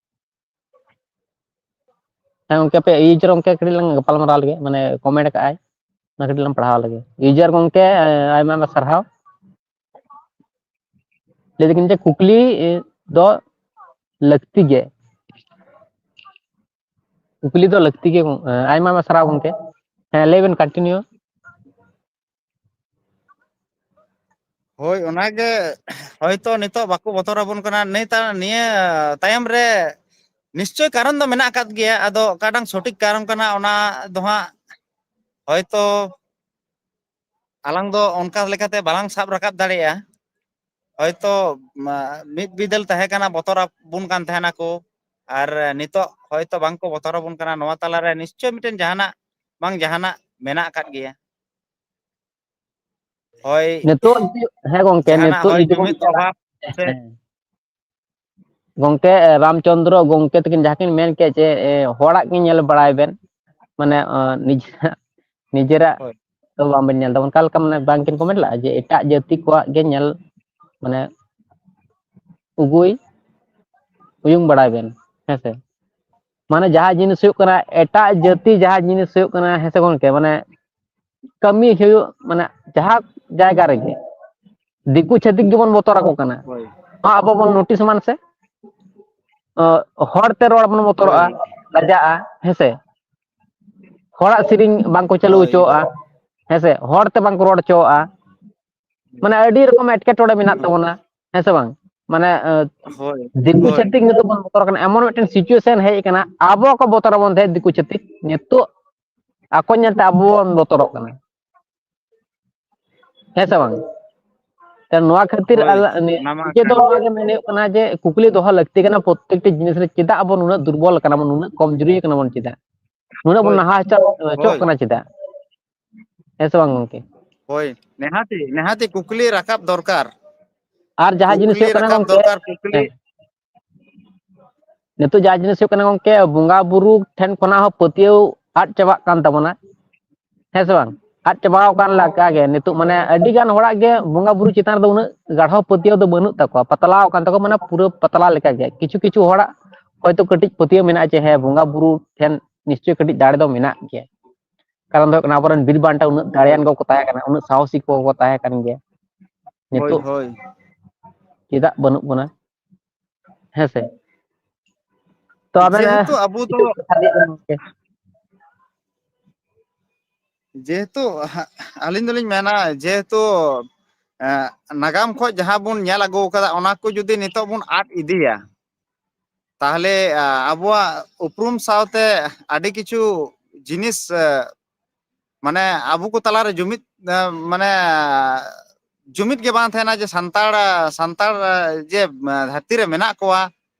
ᱦᱮᱸ ᱜᱚᱝᱠᱮ, ᱟᱯᱮ ᱤᱭᱩᱡᱟᱨ ᱜᱚᱝᱠᱮ ᱠᱟᱹᱴᱤᱡ ᱞᱟᱝ ᱜᱟᱯᱟᱞ ᱢᱟᱨᱟᱣ ᱞᱮᱜᱮ, ᱢᱟᱱᱮ ᱠᱚᱢᱮᱱᱴ ᱟᱠᱟᱫ ᱟᱭ, ᱚᱱᱟ ᱠᱟᱹᱴᱤᱡ ᱞᱟᱝ ᱯᱟᱲᱦᱟᱣ ᱞᱮᱜᱮ᱾ ᱤᱭᱩᱡᱟᱨ ᱜᱚᱝᱠᱮ, ᱟᱭᱢᱟ ᱟᱭᱢᱟ ᱥᱟᱨᱦᱟᱣ᱾ ᱞᱟᱹᱭ ᱫᱟᱹᱠᱤᱱ ᱡᱮ ᱠᱩᱠᱞᱤ ᱫᱚ ᱞᱟᱹᱠᱛᱤ ᱜᱮ, ᱠᱩᱠᱞᱤ ᱫᱚ ᱞᱟᱹᱠᱛᱤ ᱜᱮ᱾ ᱟᱭᱢᱟ ᱟᱭᱢᱟ ᱥᱟᱨᱦᱟᱣ ᱜᱚᱝᱠᱮ᱾ ᱦᱮᱸ, ᱞᱟᱹᱭ ᱵᱮᱱ, ᱠᱚᱱᱴᱤᱱᱤᱭᱩ᱾ ᱦᱳᱭ, ᱚᱱᱟᱜᱮ ᱦᱚᱭᱛᱳ ᱱᱤᱛᱚᱜ ᱵᱟᱠᱚ ᱵᱚᱛᱚᱨ ᱟᱵᱚᱱ ᱠᱟᱱᱟ᱾ ᱱᱤᱛ, ᱱᱤᱭᱟᱹ ᱛᱟᱭᱚᱢ ᱨᱮ ᱱᱤᱥᱪᱳᱭ ᱠᱟᱨᱚᱱ ᱫᱚ ᱢᱮᱱᱟᱜ ᱟᱠᱟᱫ ᱜᱮᱭᱟ, ᱟᱫᱚ ᱚᱠᱟᱴᱟᱝ ᱥᱚᱴᱷᱤᱠ ᱠᱟᱨᱚᱱ ᱠᱟᱱᱟ ᱚᱱᱟ ᱫᱚ ᱦᱟᱸᱜ ᱦᱚᱭᱛᱳ ᱟᱞᱟᱝ ᱫᱚ ᱚᱱᱠᱟ ᱞᱮᱠᱟᱛᱮ ᱵᱟᱞᱟᱝ ᱥᱟᱵ ᱨᱟᱠᱟᱵ ᱫᱟᱲᱮᱭᱟᱜᱼᱟ᱾ ᱦᱚᱭᱛᱳ, ᱢᱟ, ᱢᱤᱫ ᱵᱤᱫᱟᱹᱞ ᱛᱟᱦᱮᱸ ᱠᱟᱱᱟ, ᱵᱚᱛᱚᱨ ᱟᱵᱚᱱ ᱠᱟᱱ ᱛᱟᱦᱮᱱᱟᱠᱚ, ᱟᱨ ᱱᱤᱛᱚᱜ ᱦᱚᱭᱛᱳ ᱵᱟᱝ ᱠᱚ ᱵᱚᱛᱚᱨ ᱟᱵᱚᱱ ᱠᱟᱱᱟ᱾ ᱱᱚᱣᱟ ᱛᱟᱞᱟᱨᱮ ᱱᱤᱥᱪᱳᱭ ᱢᱤᱫᱴᱮᱱ ᱡᱟᱦᱟᱱᱟᱜ ᱵᱟᱝ ᱡᱟᱦᱟᱱᱟᱜ ᱢᱮᱱᱟᱜ ᱟᱠᱟᱫ ᱜᱮᱭᱟ᱾ ᱦᱳᱭ, ᱱᱤᱛᱚᱜ ᱡᱩᱫᱤ, ᱦᱮᱸ ᱜᱚᱝᱠᱮ, ᱡᱟᱦᱟᱱᱟᱜ ᱱᱤᱛᱚᱜ ᱦᱳᱭ ᱡᱩᱫᱤ ᱵᱚᱱ ᱡᱩᱢᱤᱫ ᱧᱮᱞᱟ, ᱚᱵᱷᱟᱵ ᱥᱮ ᱦᱮᱸ᱾ ᱜᱚᱝᱠᱮ, ᱨᱟᱢᱪᱚᱸᱫᱽᱨᱚ ᱜᱚᱝᱠᱮ ᱛᱟᱹᱠᱤᱱ ᱡᱟᱦᱟᱸ ᱠᱤᱱ ᱢᱮᱱ ᱠᱮᱫ ᱡᱮ, ᱮ, ᱦᱚᱲᱟᱜ ᱜᱮ ᱧᱮᱞ ᱵᱟᱲᱟᱭ ᱵᱮᱱ, ᱢᱟᱱᱮ, ᱚ, ᱱᱤᱡᱮᱨᱟᱜ, ᱱᱤᱡᱮᱨᱟᱜ ᱦᱳᱭ᱾ ᱫᱚ ᱵᱟᱝ ᱵᱮᱱ ᱧᱮᱞ ᱮᱫᱟ, ᱚᱱᱠᱟ ᱞᱮᱠᱟ ᱢᱟᱱᱮ ᱵᱟᱝ ᱠᱤᱱ ᱠᱚᱢᱮᱱᱴ ᱞᱮᱫᱼᱟ ᱡᱮ ᱮᱴᱟᱜ ᱡᱟᱹᱛᱤ ᱠᱚᱣᱟᱜ ᱜᱮ ᱧᱮᱞ ᱢᱟᱱᱮ ᱩᱜᱩᱭ ᱩᱭᱩᱝ ᱵᱟᱲᱟᱭ ᱵᱮᱱ, ᱦᱮᱸ ᱥᱮ᱾ ᱢᱟᱱᱮ ᱡᱟᱦᱟᱸ ᱡᱤᱱᱤᱥ ᱦᱩᱭᱩᱜ ᱠᱟᱱᱟ, ᱮᱴᱟᱜ ᱡᱟᱹᱛᱤ ᱡᱟᱦᱟᱸ ᱡᱤᱱᱤᱥ ᱦᱩᱭᱩᱜ ᱠᱟᱱᱟ, ᱦᱮᱸ ᱥᱮ ᱜᱚᱝᱠᱮ, ᱢᱟᱱᱮ ᱠᱟᱹᱢᱤ ᱦᱩᱭᱩᱜ, ᱢᱟᱱᱮ ᱡᱟᱦᱟᱸ ᱡᱟᱭᱜᱟ ᱨᱮᱜᱮ ᱫᱤᱠᱩ ᱪᱷᱟᱹᱛᱤᱠ ᱜᱮᱵᱚᱱ ᱵᱚᱛᱚᱨ ᱟᱠᱚ ᱠᱟᱱᱟ᱾ ᱦᱳᱭ᱾ ᱦᱚᱸ, ᱟᱵᱚ ᱵᱚᱱ ᱱᱳᱴᱤᱥ ᱢᱟᱱ ᱥᱮ, ᱚ, ᱦᱚᱲ ᱛᱮ ᱨᱚᱲ ᱵᱚᱱ ᱵᱚᱛᱚᱨᱚᱜᱼᱟ, ᱦᱳᱭ᱾ ᱞᱟᱡᱟᱜᱼᱟ, ᱦᱮᱸ ᱥᱮ᱾ ᱦᱚᱲᱟᱜ ᱥᱮᱨᱮᱧ ᱵᱟᱝᱠᱚ ᱪᱟᱹᱞᱩ ᱦᱳᱭ᱾ ᱦᱚᱪᱚᱣᱟᱜᱼᱟ, ᱦᱮᱸ ᱥᱮ, ᱦᱚᱲ ᱛᱮ ᱵᱟᱝᱠᱚ ᱨᱚᱲ ᱦᱚᱪᱚᱣᱟᱜᱼᱟ᱾ ᱢᱟᱱᱮ ᱟᱹᱰᱤ ᱨᱚᱠᱚᱢ ᱮᱴᱠᱮᱴᱚᱬᱮ ᱢᱮᱱᱟᱜ ᱛᱟᱵᱚᱱᱟ, ᱦᱮᱸ ᱥᱮ ᱵᱟᱝ? ᱢᱟᱱᱮ, ᱟᱸ, ᱦᱳᱭ, ᱫᱤᱠᱩ ᱦᱳᱭ᱾ ᱪᱷᱟᱹᱛᱤᱠ ᱱᱤᱛᱚᱜ ᱵᱚᱱ ᱵᱚᱛᱚᱨ ᱠᱟᱱᱟ, ᱮᱢᱚᱱ ᱢᱤᱫᱴᱮᱱ situation ᱦᱮᱡ ᱟᱠᱟᱱᱟ, ᱟᱵᱚ ᱠᱚ ᱵᱚᱛᱚᱨ ᱟᱵᱚᱱ ᱛᱟᱦᱮᱸᱫ ᱫᱤᱠᱩ ᱪᱷᱟᱹᱛᱤᱠ, ᱱᱤᱛᱚᱜ ᱟᱠᱚ ᱧᱮᱞᱛᱮ ᱟᱵᱚ ᱵᱚᱱ ᱵᱚᱛᱚᱨᱚᱜ ᱠᱟᱱᱟ, ᱦᱮᱸ ᱥᱮ ᱵᱟᱝ? ᱛᱚ ᱱᱚᱣᱟ ᱠᱷᱟᱹᱛᱤᱨ ᱦᱳᱭ, ᱟᱞ-, ᱱᱤ-, ᱚᱱᱟ ᱢᱟ ᱱᱤᱡᱮ ᱫᱚ ᱠᱟᱱ ᱱᱚᱣᱟ ᱜᱮ᱾ ᱜᱮ ᱢᱮᱱ ᱦᱩᱭᱩᱜ ᱠᱟᱱᱟ ᱡᱮ ᱠᱩᱠᱞᱤ ᱫᱚᱦᱚ ᱞᱟᱹᱠᱛᱤ ᱠᱟᱱᱟ ᱯᱨᱚᱛᱮᱠᱴᱤ ᱡᱤᱱᱤᱥ ᱨᱮ, ᱪᱮᱫᱟᱜ ᱟᱵᱚ ᱱᱩᱱᱟᱹᱜ ᱫᱩᱨᱵᱚᱞ ᱠᱟᱱᱟ ᱵᱚᱱ, ᱱᱩᱱᱟᱹᱜ ᱠᱚᱢᱡᱩᱨᱤ ᱠᱟᱱᱟ ᱵᱚᱱ ᱪᱮᱫᱟᱜ? ᱱᱩᱱᱟᱹᱜ ᱵᱚᱱ ᱦᱳᱭ, ᱱᱟᱦᱟᱪᱟᱨ ᱦᱚᱪᱚᱜ ᱦᱳᱭ, ᱠᱟᱱᱟ ᱪᱮᱫᱟᱜ? ᱦᱮᱸ ᱥᱮ ᱵᱟᱝ ᱜᱚᱝᱠᱮ? ᱦᱳᱭ, ᱱᱮᱦᱟᱛᱤ, ᱱᱮᱦᱟᱛᱤ ᱠᱩᱠᱞᱤ ᱨᱟᱠᱟᱵ ᱫᱚᱨᱠᱟᱨ᱾ ᱟᱨ ᱡᱟᱦᱟᱸ ᱡᱤᱱᱤᱥ ᱠᱩᱠᱞᱤ ᱦᱩᱭᱩᱜ ᱠᱟᱱᱟ ᱨᱟᱠᱟᱵ ᱜᱚᱝᱠᱮ, ᱫᱚᱨᱠᱟᱨ, ᱠᱩᱠᱞᱤ᱾ ᱦᱮᱸ, ᱱᱤᱛᱚᱜ ᱡᱟᱦᱟᱸ ᱡᱤᱱᱤᱥ ᱦᱩᱭᱩᱜ ᱠᱟᱱᱟ ᱜᱚᱝᱠᱮ, ᱵᱚᱸᱜᱟ ᱵᱩᱨᱩ ᱴᱷᱮᱱ ᱠᱷᱚᱱᱟᱜ ᱦᱚᱸ ᱯᱟᱹᱛᱭᱟᱹᱣ ᱟᱫ ᱪᱟᱵᱟᱜ ᱠᱟᱱ ᱛᱟᱵᱚᱱᱟ, ᱦᱮᱸ ᱥᱮ ᱵᱟᱝ? ᱟᱫ ᱪᱟᱵᱟᱣ ᱟᱠᱟᱱ ᱞᱮᱠᱟ ᱜᱮ ᱱᱤᱛᱚᱜ, ᱢᱟᱱᱮ ᱟᱹᱰᱤ ᱜᱟᱱ ᱦᱚᱲᱟᱜ ᱜᱮ ᱵᱚᱸᱜᱟ ᱵᱩᱨᱩ ᱪᱮᱛᱟᱱ ᱨᱮᱫᱚ ᱩᱱᱟᱹᱜ ᱜᱟᱲᱦᱚ ᱯᱟᱹᱛᱭᱟᱹᱣ ᱫᱚ ᱵᱟᱹᱱᱩᱜ ᱛᱟᱠᱚᱣᱟ, ᱯᱟᱛᱞᱟᱣ ᱟᱠᱟᱱ ᱛᱟᱠᱚᱣᱟ, ᱢᱟᱱᱮ ᱯᱩᱨᱟᱹ ᱯᱟᱛᱞᱟ ᱞᱮᱠᱟ ᱜᱮ᱾ ᱠᱤᱪᱷᱩ ᱠᱤᱪᱷᱩ ᱦᱚᱲᱟᱜ ᱦᱚᱭᱛᱳ ᱠᱟᱹᱴᱤᱡ ᱯᱟᱹᱛᱭᱟᱹᱣ ᱢᱮᱱᱟᱜᱼᱟ ᱡᱮ ᱦᱮᱸ, ᱵᱚᱸᱜᱟ ᱵᱩᱨᱩ ᱴᱷᱮᱱ ᱱᱤᱥᱪᱚᱭ ᱠᱟᱹᱴᱤᱡ ᱫᱟᱲᱮ ᱫᱚ ᱢᱮᱱᱟᱜ ᱜᱮᱭᱟ᱾ ᱠᱟᱨᱚᱱ ᱫᱚ ᱦᱩᱭᱩᱜ ᱠᱟᱱᱟ, ᱟᱵᱚᱨᱮᱱ ᱵᱤᱨ ᱵᱟᱱᱴᱟ ᱩᱱᱟᱹᱜ ᱫᱟᱲᱮᱭᱟᱱ ᱠᱚᱠᱚ ᱛᱟᱦᱮᱸ ᱠᱟᱱᱟ, ᱩᱱᱟᱹᱜ ᱥᱟᱦᱚᱥᱤ ᱠᱚᱠᱚ ᱛᱟᱦᱮᱸ ᱠᱟᱱ ᱜᱮᱭᱟ᱾ ᱦᱳᱭ, ᱱᱤᱛᱚᱜ ᱦᱳᱭ᱾ ᱪᱮᱫᱟᱜ ᱵᱟᱹᱱᱩᱜ ᱵᱚᱱᱟ? ᱦᱮᱸ ᱥᱮ? ᱛᱚ ᱟᱵᱮᱱ, ᱮ, ᱡᱮᱦᱮᱛᱩ ᱟᱵᱚ ᱫᱚ, ᱠᱤᱪᱷᱩ ᱠᱟᱛᱷᱟ ᱞᱟᱹᱭ ᱵᱮᱱ ᱜᱚᱢᱠᱮ᱾ ᱡᱮᱦᱮᱛᱩ ᱦᱟ-, ᱟᱹᱞᱤᱧ ᱫᱚᱞᱤᱧ ᱢᱮᱱᱟ, ᱡᱮᱦᱮᱛᱩ, ᱮ, ᱱᱟᱜᱟᱢ ᱠᱷᱚᱱ ᱡᱟᱦᱟᱸ ᱵᱚᱱ ᱧᱮᱞ ᱟᱹᱜᱩ ᱟᱠᱟᱫᱟ, ᱚᱱᱟ ᱠᱚ ᱡᱩᱫᱤ ᱱᱤᱛᱚᱜ ᱵᱚᱱ ᱟᱫ ᱤᱫᱤᱭᱟ, ᱛᱟᱦᱚᱞᱮ, ᱟ, ᱟᱵᱚᱣᱟᱜ ᱩᱯᱨᱩᱢ ᱥᱟᱶᱛᱮ ᱟᱹᱰᱤ ᱠᱤᱪᱷᱩ ᱡᱤᱱᱤᱥ, ᱮ, ᱢᱟᱱᱮ ᱟᱵᱚ ᱠᱚ ᱛᱟᱞᱟᱨᱮ ᱡᱩᱢᱤᱫ, ᱮ, ᱢᱟᱱᱮ ᱡᱩᱢᱤᱫ ᱜᱮ ᱵᱟᱝ ᱛᱟᱦᱮᱱᱟ, ᱡᱮ ᱥᱟᱱᱛᱟᱲ, ᱥᱟᱱᱛᱟᱲ, ᱮ, ᱡᱮ, ᱮ, ᱫᱷᱟᱹᱨᱛᱤ ᱨᱮ ᱢᱮᱱᱟᱜ ᱠᱚᱣᱟ,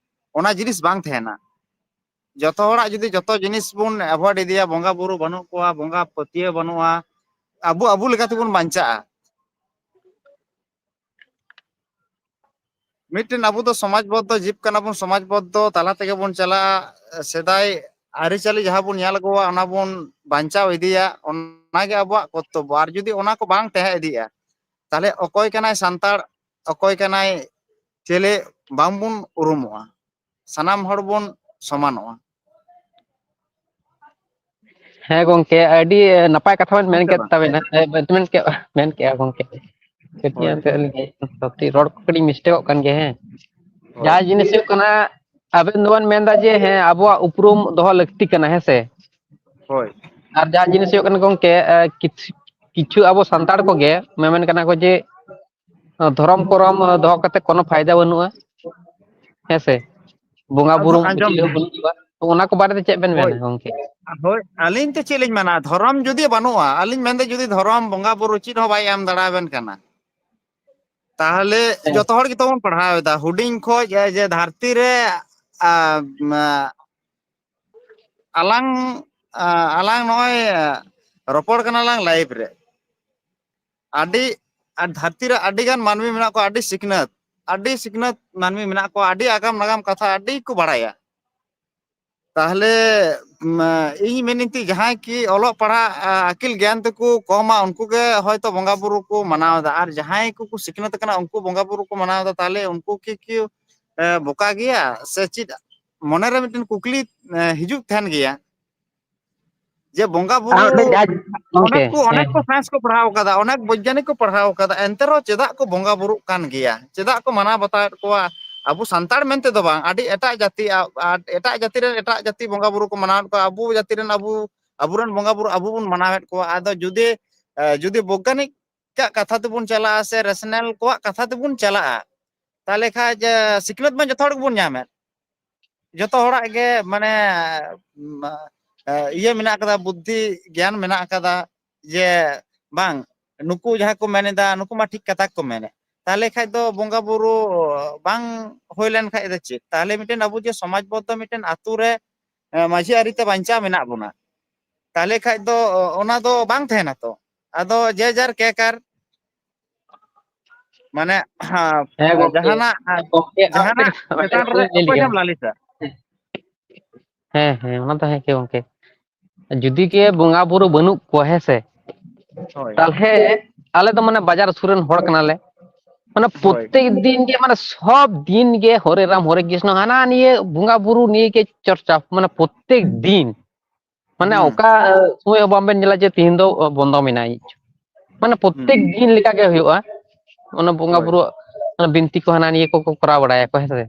ᱚᱱᱟ ᱡᱤᱱᱤᱥ ᱵᱟᱝ ᱛᱟᱦᱮᱱᱟ᱾ ᱡᱚᱛᱚ ᱦᱚᱲᱟᱜ ᱡᱩᱫᱤ ᱡᱚᱛᱚ ᱡᱤᱱᱤᱥ ᱵᱚᱱ avoid ᱤᱫᱤᱭᱟ, ᱵᱚᱸᱜᱟ ᱵᱩᱨᱩ ᱵᱟᱹᱱᱩᱜ ᱠᱚᱣᱟ, ᱵᱚᱸᱜᱟ ᱯᱟᱹᱛᱭᱟᱹᱣ ᱵᱟᱹᱱᱩᱜᱼᱟ, ᱟᱵᱚ, ᱟᱵᱚ ᱞᱮᱠᱟ ᱛᱮᱵᱚᱱ ᱵᱟᱧᱪᱟᱜᱼᱟ᱾ ᱢᱤᱫᱴᱮᱱ ᱟᱵᱚ ᱫᱚ ᱥᱚᱢᱟᱡᱽᱵᱚᱫᱽᱫᱷᱚ ᱡᱤᱵᱽ ᱠᱟᱱᱟ ᱵᱚᱱ, ᱥᱚᱢᱟᱡᱽᱵᱚᱫᱽᱫᱷᱚ ᱛᱟᱞᱟ ᱛᱮᱜᱮ ᱵᱚᱱ ᱪᱟᱞᱟᱜᱼᱟ᱾ ᱥᱮᱫᱟᱭ ᱟᱹᱨᱤᱪᱟᱹᱞᱤ ᱡᱟᱦᱟᱸ ᱵᱚᱱ ᱧᱮᱞ ᱟᱹᱜᱩᱣᱟ, ᱚᱱᱟ ᱵᱚᱱ ᱵᱟᱧᱪᱟᱣ ᱤᱫᱤᱭᱟ, ᱚᱱᱟᱜᱮ ᱟᱵᱚᱣᱟᱜ ᱠᱚᱨᱛᱚᱵᱵᱚ᱾ ᱟᱨ ᱡᱩᱫᱤ ᱚᱱᱟ ᱠᱚ ᱵᱟᱝ ᱛᱟᱦᱮᱸ ᱤᱫᱤᱜᱼᱟ, ᱛᱟᱦᱚᱞᱮ ᱚᱠᱚᱭ ᱠᱟᱱᱟᱭ ᱥᱟᱱᱛᱟᱲ? ᱚᱠᱚᱭ ᱠᱟᱱᱟᱭ ᱪᱮᱞᱮ ᱵᱟᱝᱵᱚᱱ ᱩᱨᱩᱢᱚᱜᱼᱟ, ᱥᱟᱱᱟᱢ ᱦᱚᱲ ᱵᱚᱱ ᱥᱚᱢᱟᱱᱚᱜᱼᱟ᱾ ᱦᱮᱸ ᱜᱚᱝᱠᱮ, ᱟᱹᱰᱤ ᱱᱟᱯᱟᱭ ᱠᱟᱛᱷᱟ ᱵᱮᱱ ᱢᱮᱱ ᱦᱮᱸ ᱥᱮ ᱠᱮᱫ ᱵᱟᱝ? ᱛᱟᱵᱮᱱᱟ, ᱮ, ᱢᱮᱱ ᱠᱮᱫ, ᱢᱮᱱ ᱠᱮᱫᱼᱟ ᱜᱚᱝᱠᱮ᱾ ᱠᱟᱹᱴᱤᱡ ᱦᱳᱭ᱾ ᱮᱱᱛᱮ ᱟᱹᱞᱤᱧ ᱠᱟᱹᱴᱤᱡ ᱨᱚᱲ ᱠᱚ ᱠᱟᱹᱴᱤᱡ ᱢᱤᱥᱴᱮᱠᱚᱜ ᱠᱟᱱ ᱜᱮᱭᱟ, ᱦᱮᱸ᱾ ᱦᱳᱭ᱾ ᱡᱟᱦᱟᱸ ᱡᱤᱱᱤᱥ ᱦᱩᱭᱩᱜ ᱠᱟᱱᱟ, ᱟᱵᱮᱱ ᱫᱚᱵᱮᱱ ᱢᱮᱱᱫᱟ ᱡᱮ ᱦᱮᱸ, ᱟᱵᱚᱣᱟᱜ ᱩᱯᱨᱩᱢ ᱫᱚᱦᱚ ᱞᱟᱹᱠᱛᱤ ᱠᱟᱱᱟ, ᱦᱮᱸ ᱥᱮ? ᱦᱳᱭ᱾ ᱟᱨ ᱡᱟᱦᱟᱸ ᱡᱤᱱᱤᱥ ᱦᱩᱭᱩᱜ ᱠᱟᱱᱟ ᱜᱚᱝᱠᱮ, ᱮ, ᱠᱤᱪᱷ-, ᱠᱤᱪᱷᱩ ᱟᱵᱚ ᱥᱟᱱᱛᱟᱲ ᱠᱚᱜᱮ ᱢᱮᱢᱮᱱ ᱠᱟᱱᱟ ᱠᱚ ᱡᱮ, ᱮ, ᱫᱷᱚᱨᱚᱢ ᱠᱚᱨᱚᱢ ᱫᱚᱦᱚ ᱠᱟᱛᱮ ᱠᱳᱱᱳ ᱯᱷᱟᱭᱫᱟ ᱵᱟᱹᱱᱩᱜᱼᱟ, ᱦᱮᱸ ᱥᱮ? ᱵᱚᱸᱜᱟ ᱟᱫᱚ ᱵᱩᱨᱩ ᱟᱸᱡᱚᱢ ᱪᱮᱫ ᱦᱚᱸ ᱵᱤᱱ᱾ ᱵᱟᱹᱱᱩᱜ ᱠᱚᱣᱟ, ᱛᱚ ᱚᱱᱟ ᱠᱚ ᱵᱟᱨᱮ ᱛᱮ ᱪᱮᱫ ᱵᱮᱱ ᱦᱳᱭ᱾ ᱢᱮᱱᱟ ᱜᱚᱝᱠᱮ? ᱦᱳᱭ, ᱟᱹᱞᱤᱧ ᱛᱚ ᱪᱮᱫ ᱞᱤᱧ ᱢᱮᱱᱟ, ᱫᱷᱚᱨᱚᱢ ᱡᱩᱫᱤ ᱵᱟᱹᱱᱩᱜᱼᱟ, ᱟᱹᱞᱤᱧ ᱢᱮᱱᱫᱟ ᱡᱩᱫᱤ ᱫᱷᱚᱨᱚᱢ ᱵᱚᱸᱜᱟ ᱵᱩᱨᱩ ᱪᱮᱫ ᱦᱚᱸ ᱵᱟᱭ ᱮᱢ ᱫᱟᱲᱮᱭᱟᱵᱮᱱ ᱠᱟᱱᱟ, ᱛᱟᱦᱚᱞᱮ ᱦᱮᱸ᱾ ᱡᱚᱛᱚ ᱦᱚᱲ ᱜᱮᱛᱚ ᱵᱚᱱ ᱯᱟᱲᱦᱟᱣ ᱮᱫᱟ, ᱦᱩᱰᱤᱧ ᱠᱷᱚᱡ ᱮ ᱡᱮ ᱫᱷᱟᱹᱨᱛᱤ ᱨᱮ, ᱟ, ᱢᱟ, ᱟᱞᱟᱝ, ᱟ, ᱟᱞᱟᱝ ᱱᱚᱜᱼᱚᱭ, ᱟ, ᱨᱚᱯᱚᱲ ᱠᱟᱱᱟ ᱞᱟᱝ live ᱨᱮ᱾ ᱟᱹᱰᱤ, ᱟᱨ ᱫᱷᱟᱹᱨᱛᱤ ᱨᱮ ᱟᱹᱰᱤ ᱜᱟᱱ ᱢᱟᱹᱱᱢᱤ ᱢᱮᱱᱟᱜ ᱠᱚᱣᱟ, ᱟᱹᱰᱤ ᱥᱤᱠᱷᱱᱟᱹᱛ, ᱟᱹᱰᱤ ᱥᱤᱠᱷᱱᱟᱹᱛ ᱢᱟᱹᱱᱢᱤ ᱢᱮᱱᱟᱜ ᱠᱚᱣᱟ, ᱟᱹᱰᱤ ᱟᱜᱟᱢ ᱱᱟᱜᱟᱢ ᱠᱟᱛᱷᱟ ᱟᱹᱰᱤ ᱠᱚ ᱵᱟᱲᱟᱭᱟ᱾ ᱛᱟᱦᱚᱞᱮ, ᱢᱟ, ᱤᱧ ᱢᱮᱱᱤᱧ ᱛᱮ ᱡᱟᱦᱟᱸᱭ ᱠᱤ ᱚᱞᱚᱜ ᱯᱟᱲᱦᱟᱜ, ᱟ, ᱟᱹᱠᱤᱞ ᱜᱮᱭᱟᱱ ᱛᱮᱠᱚ ᱠᱚᱢᱟ, ᱩᱱᱠᱩ ᱜᱮ ᱦᱚᱭᱛᱳ ᱵᱚᱸᱜᱟ ᱵᱩᱨᱩ ᱠᱚ ᱢᱟᱱᱟᱣ ᱮᱫᱟ᱾ ᱟᱨ ᱡᱟᱦᱟᱸᱭ ᱠᱚᱠᱚ ᱥᱤᱠᱷᱱᱟᱹᱛ ᱟᱠᱟᱱᱟ, ᱩᱱᱠᱩ ᱵᱚᱸᱜᱟ ᱵᱩᱨᱩ ᱠᱚ ᱢᱟᱱᱟᱣ ᱮᱫᱟ, ᱛᱟᱦᱚᱞᱮ ᱩᱱᱠᱩ ᱠᱤ, ᱠᱤ, ᱮ, ᱵᱚᱠᱟ ᱜᱮᱭᱟ ᱥᱮ ᱪᱮᱫ? ᱢᱚᱱᱮᱨᱮ ᱢᱤᱫᱴᱮᱱ ᱠᱩᱠᱞᱤ, ᱮ, ᱦᱤᱡᱩᱜ ᱛᱟᱦᱮᱱ ᱜᱮᱭᱟ᱾ ᱡᱮ ᱵᱚᱸᱜᱟ ᱟᱨ ᱵᱩᱨᱩ ᱚᱸᱰᱮ ᱡᱟᱦᱟᱸ ᱜᱚᱝᱠᱮ, ᱚᱱᱮᱠ ᱠᱚ, ᱚᱱᱮᱠ ᱦᱮᱸ, ᱠᱚ ᱦᱮᱸ᱾ Science ᱠᱚ ᱯᱟᱲᱦᱟᱣ ᱠᱟᱫᱟ, ᱚᱱᱮᱠ ᱵᱳᱭᱜᱟᱱᱤᱠ ᱠᱚ ᱯᱟᱲᱦᱟᱣ ᱠᱟᱫᱟ, ᱮᱱᱛᱮ ᱨᱮᱦᱚᱸ ᱪᱮᱫᱟᱜ ᱠᱚ ᱵᱚᱸᱜᱟ ᱵᱩᱨᱩᱜ ᱠᱟᱱ ᱜᱮᱭᱟ? ᱪᱮᱫᱟᱜ ᱠᱚ ᱢᱟᱱᱟᱣ ᱵᱟᱛᱟᱣᱮᱫ ᱠᱚᱣᱟ? ᱟᱵᱚ ᱥᱟᱱᱛᱟᱲ ᱢᱮᱱᱛᱮ ᱫᱚ ᱵᱟᱝ, ᱟᱹᱰᱤ ᱮᱴᱟᱜ ᱡᱟᱹᱛᱤ, ᱟ-, ᱟ-, ᱮᱴᱟᱜ ᱡᱟᱹᱛᱤ ᱨᱮᱱ ᱮᱴᱟᱜ ᱡᱟᱹᱛᱤ ᱵᱚᱸᱜᱟ ᱵᱩᱨᱩ ᱠᱚ ᱢᱟᱱᱟᱣᱮᱫ ᱠᱚᱣᱟ, ᱟᱵᱚ ᱡᱟᱹᱛᱤ ᱨᱮᱱ ᱟᱵᱚ, ᱟᱵᱚᱨᱮᱱ ᱵᱚᱸᱜᱟ ᱵᱩᱨᱩ ᱟᱵᱚ ᱵᱚᱱ ᱢᱟᱱᱟᱣᱮᱫ ᱠᱚᱣᱟ᱾ ᱟᱫᱚ ᱡᱩᱫᱤ, ᱮ, ᱡᱩᱫᱤ ᱵᱳᱭᱜᱟᱱᱤᱠ ᱟᱜ ᱠᱟᱛᱷᱟ ᱛᱮᱵᱚᱱ ᱪᱟᱞᱟᱜᱼᱟ ᱥᱮ rational ᱠᱚᱣᱟᱜ ᱠᱟᱛᱷᱟ ᱛᱮᱵᱚᱱ ᱪᱟᱞᱟᱜᱼᱟ, ᱛᱟᱦᱚᱞᱮ ᱠᱷᱟᱡ, ᱮ, ᱥᱤᱠᱷᱱᱟᱹᱛ ᱢᱟ ᱡᱚᱛᱚ ᱦᱚᱲ ᱜᱮᱵᱚᱱ ᱧᱟᱢᱮᱫ, ᱡᱚᱛᱚ ᱦᱚᱲᱟᱜ ᱜᱮ ᱢᱟᱱᱮ, ᱢᱟ, ᱮ, ᱤᱭᱟᱹ ᱢᱮᱱᱟᱜ ᱠᱟᱫᱟ, ᱵᱩᱫᱽᱫᱷᱤ ᱜᱮᱭᱟᱱ ᱢᱮᱱᱟᱜ ᱠᱟᱫᱟ ᱡᱮ ᱵᱟᱝ, ᱱᱩᱠᱩ ᱡᱟᱦᱟᱸ ᱠᱚ ᱢᱮᱱ ᱮᱫᱟ, ᱱᱩᱠᱩ ᱢᱟ ᱴᱷᱤᱠ ᱠᱟᱛᱷᱟ ᱠᱚ ᱢᱮᱱᱮᱫ᱾ ᱛᱟᱦᱚᱞᱮ ᱠᱷᱟᱡ ᱫᱚ ᱵᱚᱸᱜᱟ ᱵᱩᱨᱩ ᱵᱟᱝ ᱦᱩᱭ ᱞᱮᱱ ᱠᱷᱟᱡ ᱫᱚ ᱪᱮᱫ? ᱛᱟᱦᱚᱞᱮ ᱢᱤᱫᱴᱮᱱ ᱟᱵᱚ ᱡᱮ ᱥᱚᱢᱟᱡᱽ ᱵᱚᱫᱽᱫᱷᱚ ᱢᱤᱫᱴᱮᱱ ᱟᱛᱳ ᱨᱮ, ᱮ, ᱢᱟᱹᱡᱷᱤ ᱟᱹᱨᱤ ᱛᱮ ᱵᱟᱧᱪᱟᱣ ᱢᱮᱱᱟᱜ ᱵᱚᱱᱟ, ᱛᱟᱦᱚᱞᱮ ᱠᱷᱟᱡ ᱫᱚ ᱚᱱᱟ ᱫᱚ ᱵᱟᱝ ᱛᱟᱦᱮᱱᱟ ᱛᱚ᱾ ᱟᱫᱚ ᱡᱮ ᱡᱟᱨ ᱠᱮ ᱠᱟᱨ, ᱢᱟᱱᱮ, ᱦᱮᱸ, ᱦᱮᱸ, ᱜᱚᱝᱠᱮ᱾ ᱡᱟᱦᱟᱱᱟᱜ, ᱦᱮᱸ, ᱜᱚᱝᱠᱮ, ᱟᱨ ᱡᱟᱦᱟᱱᱟᱜ ᱢᱤᱫᱴᱮᱱ ᱠᱟᱛᱷᱟ ᱪᱮᱛᱟᱱ ᱨᱮ ᱞᱤᱧ ᱞᱟᱹᱭ ᱚᱠᱚᱭ ᱞᱮᱜᱮ᱾ ᱧᱟᱢ ᱞᱟᱹᱞᱤᱥᱟ? ᱦᱮᱸ, ᱦᱮᱸ, ᱚᱱᱟ ᱫᱚ ᱦᱮᱸ ᱜᱮ ᱜᱚᱝᱠᱮ᱾ ᱡᱩᱫᱤ ᱜᱮ ᱵᱚᱸᱜᱟ ᱵᱩᱨᱩ ᱵᱟᱹᱱᱩᱜ ᱠᱚᱣᱟ, ᱦᱮᱸ ᱥᱮ, ᱦᱳᱭ᱾ ᱛᱟᱦᱞᱮ ᱟᱞᱮ ᱫᱚ ᱢᱟᱱᱮ ᱵᱟᱡᱟᱨ ᱥᱩᱨ ᱨᱮᱱ ᱦᱚᱲ ᱠᱟᱱᱟᱞᱮ᱾ ᱢᱟᱱᱮ ᱯᱨᱚᱛᱮᱠ ᱫᱤᱱ ᱜᱮ, ᱢᱟᱱᱮ ᱥᱚᱵ ᱫᱤᱱ ᱜᱮ ᱦᱚᱨᱮ ᱨᱟᱢ ᱦᱚᱨᱮ ᱠᱨᱤᱥᱱᱚ, ᱦᱟᱱᱟ ᱱᱤᱭᱟᱹ ᱵᱚᱸᱜᱟ ᱵᱩᱨᱩ ᱱᱤᱭᱮ ᱜᱮ ᱪᱚᱨᱪᱟ, ᱢᱟᱱᱮ ᱯᱨᱚᱛᱮᱠ ᱫᱤᱱ᱾ ᱢᱟᱱᱮ ᱚᱠᱟ ᱥᱚᱢᱚᱭ ᱦᱚᱸ ᱵᱟᱢ ᱵᱮᱱ ᱧᱮᱞᱟ ᱡᱮ ᱛᱤᱦᱤᱧ ᱫᱚ ᱵᱚᱱᱫᱚ ᱢᱮᱱᱟᱭᱟ᱾ ᱢᱟᱱᱮ ᱯᱨᱚᱛᱮᱠ ᱫᱤᱱ ᱞᱮᱠᱟ ᱜᱮ ᱦᱩᱭᱩᱜᱼᱟ᱾ ᱚᱱᱟ ᱵᱚᱸᱜᱟ ᱵᱩᱨᱩ ᱵᱤᱱᱛᱤ ᱠᱚ ᱦᱟᱱᱟ ᱱᱤᱭᱟᱹ ᱠᱚᱠᱚ ᱠᱚᱨᱟᱣ ᱵᱟᱲᱟᱭᱟᱠᱚ, ᱦᱮᱸ ᱥᱮ᱾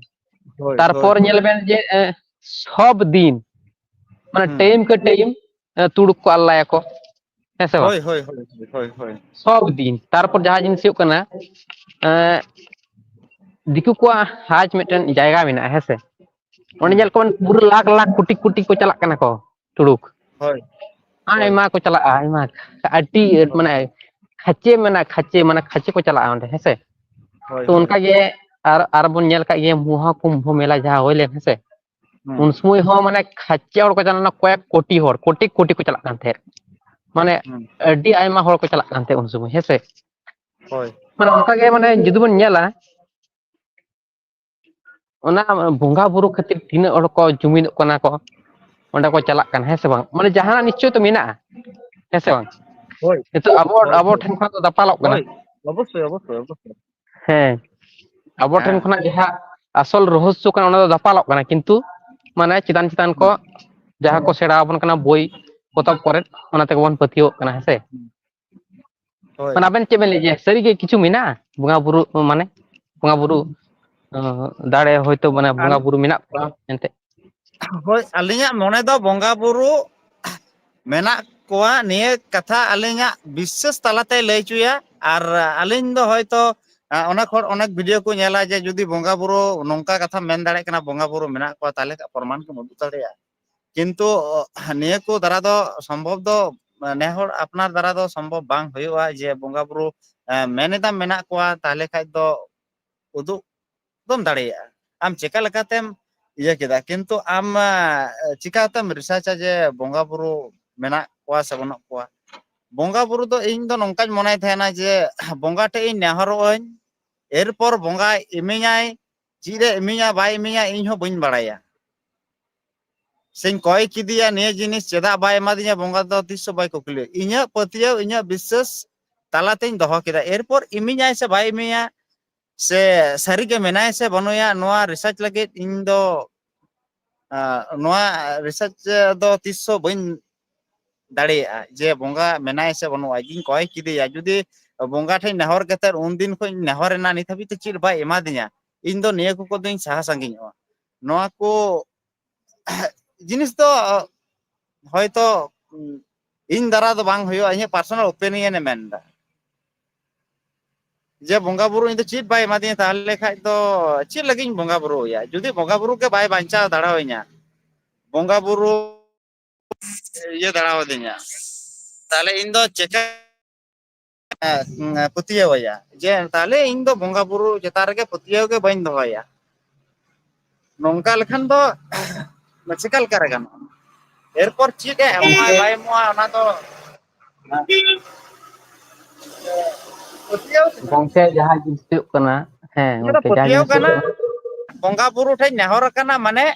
ᱛᱟᱨᱯᱚᱨ ᱧᱮᱞ ᱵᱮᱱ ᱡᱮ, ᱮ, ᱥᱚᱵ ᱫᱤᱱ, ᱢᱟᱱᱮ ᱴᱟᱭᱤᱢ ᱠᱮ ᱴᱟᱭᱤᱢ, ᱮ, ᱛᱩᱲᱩᱠ ᱠᱚ ᱟᱞᱞᱟᱭᱟᱠᱚ, ᱦᱮᱸ ᱥᱮ ᱵᱟᱝ? ᱦᱳᱭ, ᱦᱳᱭ, ᱦᱳᱭ, ᱦᱳᱭ, ᱦᱳᱭ᱾ ᱥᱚᱵ ᱫᱤᱱ᱾ ᱛᱟᱨᱯᱚᱨ ᱡᱟᱦᱟᱸ ᱡᱤᱱᱤᱥ ᱦᱩᱭᱩᱜ ᱠᱟᱱᱟ, ᱮ, ᱫᱤᱠᱩ ᱠᱚᱣᱟᱜ ᱦᱟᱡᱽ ᱢᱤᱫᱴᱮᱱ ᱡᱟᱭᱜᱟ ᱢᱮᱱᱟᱜᱼᱟ, ᱦᱮᱸ ᱥᱮ? ᱚᱸᱰᱮ ᱧᱮᱞ ᱠᱚᱵᱮᱱ, ᱯᱩᱨᱟᱹ ᱞᱟᱠᱷ ᱞᱟᱠᱷ ᱠᱳᱴᱤ ᱠᱳᱴᱤ ᱠᱚ ᱪᱟᱞᱟᱜ ᱠᱟᱱᱟ ᱠᱚ ᱛᱩᱲᱩᱠ᱾ ᱦᱳᱭ, ᱦᱳᱭ᱾ ᱟᱭᱢᱟ ᱠᱚ ᱪᱟᱞᱟᱜᱼᱟ, ᱟᱭᱢᱟ᱾ ᱟᱹᱰᱤ, ᱦᱳᱭ᱾ ᱢᱟᱱᱮ, ᱠᱷᱟᱪᱮ ᱢᱮᱱᱟᱜᱼᱟ, ᱠᱷᱟᱪᱮ, ᱢᱟᱱᱮ, ᱠᱷᱟᱪᱮ ᱠᱚ ᱪᱟᱞᱟᱜᱼᱟ ᱚᱸᱰᱮ, ᱦᱮᱸ ᱥᱮ? ᱦᱳᱭ, ᱛᱚ, ᱦᱳᱭ᱾ ᱚᱱᱠᱟ ᱜᱮ ᱟᱨ, ᱟᱨ ᱵᱚᱱ ᱧᱮᱞ ᱠᱟᱜ ᱜᱮᱭᱟ, ᱢᱚᱦᱟ ᱠᱩᱢᱵᱷᱚ ᱢᱮᱞᱟ ᱡᱟᱦᱟᱸ ᱦᱩᱭ ᱞᱮᱱ, ᱦᱮᱸ ᱥᱮ? ᱦᱩᱸ᱾ ᱩᱱ ᱥᱚᱢᱚᱭ ᱦᱚᱸ, ᱢᱟᱱᱮ, ᱠᱷᱟᱪᱮ ᱦᱚᱲ ᱠᱚ ᱪᱟᱞᱟᱣ ᱞᱮᱱᱟ, ᱠᱚᱭᱮᱠ ᱠᱳᱴᱤ ᱦᱚᱲ, ᱠᱳᱴᱤ ᱠᱳᱴᱤ ᱠᱚ ᱪᱟᱞᱟᱜ ᱠᱟᱱ ᱛᱟᱦᱮᱸᱫ᱾ ᱢᱟᱱᱮ, ᱦᱩᱸ᱾ ᱟᱹᱰᱤ ᱟᱭᱢᱟ ᱦᱚᱲ ᱠᱚ ᱪᱟᱞᱟᱜ ᱠᱟᱱ ᱛᱟᱦᱮᱸᱫ ᱩᱱ ᱥᱚᱢᱚᱭ, ᱦᱮᱸ ᱥᱮ? ᱦᱳᱭ᱾ ᱢᱟᱱᱮ, ᱚᱱᱠᱟ ᱜᱮ, ᱢᱟᱱᱮ, ᱡᱩᱫᱤ ᱵᱚᱱ ᱧᱮᱞᱟ, ᱚᱱᱟ ᱵᱚᱸᱜᱟ ᱵᱩᱨᱩ ᱠᱷᱟᱹᱛᱤᱨ ᱛᱤᱱᱟᱹᱜ ᱦᱚᱲ ᱠᱚ ᱡᱩᱢᱤᱫᱚᱜ ᱠᱟᱱᱟ ᱠᱚ, ᱚᱸᱰᱮ ᱠᱚ ᱪᱟᱞᱟᱜ ᱠᱟᱱᱟ, ᱦᱮᱸ ᱥᱮ ᱵᱟᱝ? ᱢᱟᱱᱮ, ᱡᱟᱦᱟᱱᱟᱜ ᱱᱤᱥᱪᱚᱭ ᱛᱚ ᱢᱮᱱᱟᱜᱼᱟ, ᱦᱮᱸ ᱥᱮ ᱵᱟᱝ? ᱦᱳᱭ᱾ ᱱᱤᱛᱚᱜ ᱟᱵᱚ, ᱦᱳᱭ, ᱟᱵᱚ ᱦᱳᱭ᱾ ᱴᱷᱮᱱ ᱠᱷᱚᱱᱟᱜ ᱫᱚ ᱫᱟᱯᱟᱞᱚᱜ ᱠᱟᱱᱟ᱾ ᱦᱳᱭ, ᱚᱵᱚᱥᱥᱳᱭ, ᱚᱵᱚᱥᱥᱳᱭ, ᱚᱵᱚᱥᱥᱳᱭ᱾ ᱦᱮᱸ, ᱟᱵᱚ ᱴᱷᱮᱱ ᱦᱮᱸ᱾ ᱠᱷᱚᱱᱟᱜ ᱡᱟᱦᱟᱸ ᱟᱥᱚᱞ ᱨᱚᱦᱚᱥᱥᱚ ᱠᱟᱱᱟ, ᱚᱱᱟ ᱫᱚ ᱫᱟᱯᱟᱞᱚᱜ ᱠᱟᱱᱟ, ᱠᱤᱱᱛᱩ, ᱢᱟᱱᱮ, ᱪᱮᱛᱟᱱ ᱪᱮᱛᱟᱱ ᱠᱚ ᱦᱩᱸ᱾ ᱡᱟᱦᱟᱸ ᱠᱚ ᱥᱮᱬᱟ ᱟᱵᱚᱱ ᱠᱟᱱᱟ ᱵᱳᱭ, ᱯᱚᱛᱚᱵ ᱠᱚᱨᱮ, ᱚᱱᱟ ᱛᱮᱜᱮ ᱵᱚᱱ ᱯᱟᱹᱛᱭᱟᱹᱣᱚᱜ ᱠᱟᱱᱟ, ᱦᱮᱸ ᱥᱮ? ᱦᱩᱸ᱾ ᱦᱳᱭ᱾ ᱢᱟᱱᱮ, ᱟᱵᱮᱱ ᱪᱮᱫ ᱵᱮᱱ ᱞᱟᱹᱭ ᱜᱮᱭᱟ? ᱥᱟᱹᱨᱤ ᱜᱮ ᱠᱤᱪᱷᱩ ᱢᱮᱱᱟᱜᱼᱟ ᱵᱚᱸᱜᱟ ᱵᱩᱨᱩ, ᱢᱟᱱᱮ, ᱵᱚᱸᱜᱟ ᱵᱩᱨᱩ, ᱚ, ᱫᱟᱲᱮ ᱦᱚᱭᱛᱳ, ᱢᱟᱱᱮ, ᱵᱚᱸᱜᱟ ᱟᱞ-, ᱵᱩᱨᱩ ᱢᱮᱱᱟᱜ ᱠᱚᱣᱟ ᱮᱱᱛᱮ? ᱦᱳᱭ, ᱟᱹᱞᱤᱧᱟᱜ ᱢᱚᱱᱮ ᱫᱚ ᱵᱚᱸᱜᱟ ᱵᱩᱨᱩ ᱢᱮᱱᱟᱜ ᱠᱚᱣᱟ, ᱱᱤᱭᱟᱹ ᱠᱟᱛᱷᱟ ᱟᱹᱞᱤᱧᱟᱜ ᱵᱤᱥᱥᱟᱹᱥ ᱛᱟᱞᱟᱛᱮ ᱞᱟᱹᱭ ᱦᱚᱪᱚᱭᱟ᱾ ᱟᱨ ᱟᱹᱞᱤᱧ ᱫᱚ ᱦᱚᱭᱛᱳ, ᱟ, ᱚᱱᱮᱠ ᱦᱚᱲ ᱚᱱᱮᱠ ᱵᱷᱤᱰᱤᱭᱳ ᱠᱚ ᱧᱮᱞᱟ ᱡᱮ ᱡᱩᱫᱤ ᱵᱚᱸᱜᱟ ᱵᱩᱨᱩ ᱱᱚᱝᱠᱟ ᱠᱟᱛᱷᱟᱢ ᱢᱮᱱ ᱫᱟᱲᱮᱭᱟᱜ ᱠᱟᱱᱟ, ᱵᱚᱸᱜᱟ ᱵᱩᱨᱩ ᱢᱮᱱᱟᱜ ᱠᱚᱣᱟ, ᱛᱟᱦᱚᱞᱮ ᱠᱷᱟᱱ ᱯᱨᱚᱢᱟᱱ ᱠᱚᱢ ᱩᱫᱩᱜ ᱫᱟᱲᱮᱭᱟᱜᱼᱟ᱾ ᱠᱤᱱᱛᱩ, ᱚ, ᱱᱤᱭᱟᱹ ᱠᱚ ᱫᱟᱨᱟ ᱫᱚ ᱥᱚᱢᱵᱷᱚᱵ ᱫᱚ, ᱱᱮ ᱦᱚᱲ ᱟᱯᱱᱟᱨ ᱫᱟᱨᱟ ᱫᱚ ᱥᱚᱢᱵᱷᱚᱵ ᱵᱟᱝ ᱦᱩᱭᱩᱜᱼᱟ ᱡᱮ ᱵᱚᱸᱜᱟ ᱵᱩᱨᱩ, ᱮ, ᱢᱮᱱ ᱮᱫᱟᱢ ᱢᱮᱱᱟᱜ ᱠᱚᱣᱟ, ᱛᱟᱦᱚᱞᱮ ᱠᱷᱟᱡ ᱫᱚ ᱩᱫᱩᱜ ᱫᱚᱢ ᱫᱟᱲᱮᱭᱟᱜᱼᱟ᱾ ᱟᱢ ᱪᱮᱠᱟ ᱞᱮᱠᱟᱛᱮᱢ ᱤᱭᱟᱹ ᱠᱮᱫᱟ, ᱠᱤᱱᱛᱩ ᱟᱢ, ᱮ, ᱪᱤᱠᱟᱛᱮᱢ ᱨᱤᱥᱟᱨᱪᱟ ᱡᱮ ᱵᱚᱸᱜᱟ ᱵᱩᱨᱩ ᱢᱮᱱᱟᱜ ᱠᱚᱣᱟ ᱥᱮ ᱵᱟᱹᱱᱩᱜ ᱠᱚᱣᱟ? ᱵᱚᱸᱜᱟ ᱵᱩᱨᱩ ᱫᱚ ᱤᱧ ᱫᱚ ᱱᱚᱝᱠᱟᱧ ᱢᱚᱱᱮᱭ ᱛᱟᱦᱮᱱᱟ ᱡᱮ ᱵᱚᱸᱜᱟ ᱴᱷᱮᱡ ᱤᱧ ᱱᱮᱦᱚᱨᱚᱜ ᱟᱹᱧ, ᱮᱨᱯᱚᱨ ᱵᱚᱸᱜᱟᱭ ᱤᱢᱟᱹᱧᱟᱭ, ᱪᱮᱫ ᱮ ᱤᱢᱟᱹᱧᱟ ᱵᱟᱭ ᱤᱢᱟᱹᱧᱟ ᱤᱧ ᱦᱚᱸ ᱵᱟᱹᱧ ᱵᱟᱲᱟᱭᱟ᱾ ᱥᱮᱧ ᱠᱚᱭ ᱠᱮᱫᱮᱭᱟ ᱱᱤᱭᱟᱹ ᱡᱤᱱᱤᱥ ᱪᱮᱫᱟᱜ ᱵᱟᱭ ᱮᱢᱟᱫᱤᱧᱟ, ᱵᱚᱸᱜᱟ ᱫᱚ ᱛᱤᱥ ᱦᱚᱸ ᱵᱟᱭ ᱠᱩᱠᱞᱤᱭᱟ᱾ ᱤᱧᱟᱹᱜ ᱯᱟᱹᱛᱭᱟᱹᱣ, ᱤᱧᱟᱹᱜ ᱵᱤᱥᱥᱟᱹᱥ ᱛᱟᱞᱟᱛᱮᱧ ᱫᱚᱦᱚ ᱠᱮᱫᱟ᱾ ᱮᱨᱯᱚᱨ ᱤᱢᱟᱹᱧᱟᱭ ᱥᱮ ᱵᱟᱭ ᱤᱢᱟᱹᱧᱟ, ᱥᱮ ᱥᱟᱹᱨᱤᱜᱮ ᱢᱮᱱᱟᱭᱟ ᱥᱮ ᱵᱟᱹᱱᱩᱭᱟ, ᱱᱚᱣᱟ ᱨᱤᱥᱟᱨᱪ ᱞᱟᱹᱜᱤᱫ ᱤᱧ ᱫᱚ, ᱟᱸ, ᱱᱚᱣᱟ ᱨᱤᱥᱟᱨᱪ ᱫᱚ ᱛᱤᱥ ᱦᱚᱸ ᱵᱟᱹᱧ ᱫᱟᱲᱮᱭᱟᱜᱼᱟ ᱡᱮ ᱵᱚᱸᱜᱟ ᱢᱮᱱᱟᱭᱟ ᱥᱮ ᱵᱟᱹᱱᱩᱜᱼᱟ᱾ ᱤᱧ ᱠᱚᱭ ᱠᱮᱫᱮᱭᱟ, ᱡᱩᱫᱤ ᱵᱚᱸᱜᱟ ᱴᱷᱮᱱ ᱱᱮᱦᱚᱨ ᱠᱟᱛᱮ ᱩᱱ ᱫᱤᱱ ᱠᱷᱚᱱ ᱱᱮᱦᱚᱨ ᱮᱱᱟ, ᱱᱤᱛ ᱦᱟᱹᱵᱤᱡ ᱛᱮ ᱪᱮᱫ ᱵᱟᱭ ᱮᱢᱟᱫᱤᱧᱟ, ᱤᱧ ᱫᱚ ᱱᱤᱭᱟᱹ ᱠᱚ ᱠᱚᱫᱚᱧ ᱥᱟᱦᱟ ᱥᱟᱺᱜᱤᱧᱚᱜᱼᱟ᱾ ᱱᱚᱣᱟ ᱠᱚ ᱡᱤᱱᱤᱥ ᱫᱚ ᱦᱚᱭᱛᱚ ᱤᱧ ᱫᱟᱨᱟ ᱫᱚ ᱵᱟᱝ ᱦᱩᱭᱩᱜᱼᱟ, ᱤᱧᱟᱹᱜ ᱯᱟᱨᱥᱚᱱᱟᱞ ᱳᱯᱤᱱᱤᱭᱚᱱ ᱮ ᱢᱮᱱᱫᱟ᱾ ᱡᱮ ᱵᱚᱸᱜᱟ ᱵᱩᱨᱩ ᱤᱧ ᱫᱚ ᱪᱮᱫ ᱵᱟᱭ ᱮᱢᱟᱫᱤᱧᱟ, ᱛᱟᱦᱚᱞᱮ ᱠᱷᱟᱡ ᱫᱚ ᱪᱮᱫ ᱞᱟᱹᱜᱤᱫ ᱤᱧ ᱵᱚᱸᱜᱟ ᱵᱩᱨᱩ ᱟᱭᱟ? ᱡᱩᱫᱤ ᱵᱚᱸᱜᱟ ᱵᱩᱨᱩ ᱜᱮ ᱵᱟᱭ ᱵᱟᱧᱪᱟᱣ ᱫᱟᱲᱮᱭᱟᱹᱧᱟ, ᱵᱚᱸᱜᱟ ᱵᱩᱨᱩ ᱤᱭᱟᱹ ᱫᱟᱲᱮᱭᱟᱫᱤᱧᱟ, ᱛᱟᱦᱚᱞᱮ ᱤᱧ ᱫᱚ ᱪᱮᱠᱟ ᱯᱟᱹᱛᱭᱟᱹᱣ ᱟᱭᱟ? ᱡᱮ ᱛᱟᱦᱚᱞᱮ ᱤᱧ ᱫᱚ ᱵᱚᱸᱜᱟ ᱵᱩᱨᱩ ᱪᱮᱛᱟᱱ ᱨᱮᱜᱮ ᱯᱟᱹᱛᱭᱟᱹᱣ ᱜᱮ ᱵᱟᱹᱧ ᱫᱚᱦᱚᱭᱟ᱾ ᱱᱚᱝᱠᱟ ᱞᱮᱠᱷᱟᱱ ᱫᱚ ᱪᱮᱠᱟ ᱞᱮᱠᱟ ᱨᱮ ᱜᱟᱱᱚᱜᱼᱟ? ᱮᱨᱯᱚᱨ ᱪᱮᱫ ᱮ ᱮᱢᱚᱜᱼᱟ ᱵᱟᱭ ᱮᱢᱚᱜᱼᱟ, ᱚᱱᱟ ᱫᱚ ᱯᱟᱹᱛᱭᱟᱹᱣ ᱛᱮ᱾ ᱜᱚᱝᱠᱮ, ᱡᱟᱦᱟᱸ ᱡᱤᱱᱤᱥ ᱦᱩᱭᱩᱜ ᱠᱟᱱᱟ, ᱦᱮᱸ ᱱᱤᱭᱟᱹ ᱫᱚ ᱜᱚᱝᱠᱮ, ᱡᱟᱦᱟᱸ ᱯᱟᱹᱛᱭᱟᱹᱣ ᱡᱤᱱᱤᱥ ᱦᱩᱭᱩᱜ ᱠᱟᱱᱟ, ᱠᱟᱱᱟ, ᱵᱚᱸᱜᱟ ᱵᱩᱨᱩ ᱴᱷᱮᱱ ᱱᱮᱦᱚᱨ ᱟᱠᱟᱱᱟ, ᱢᱟᱱᱮ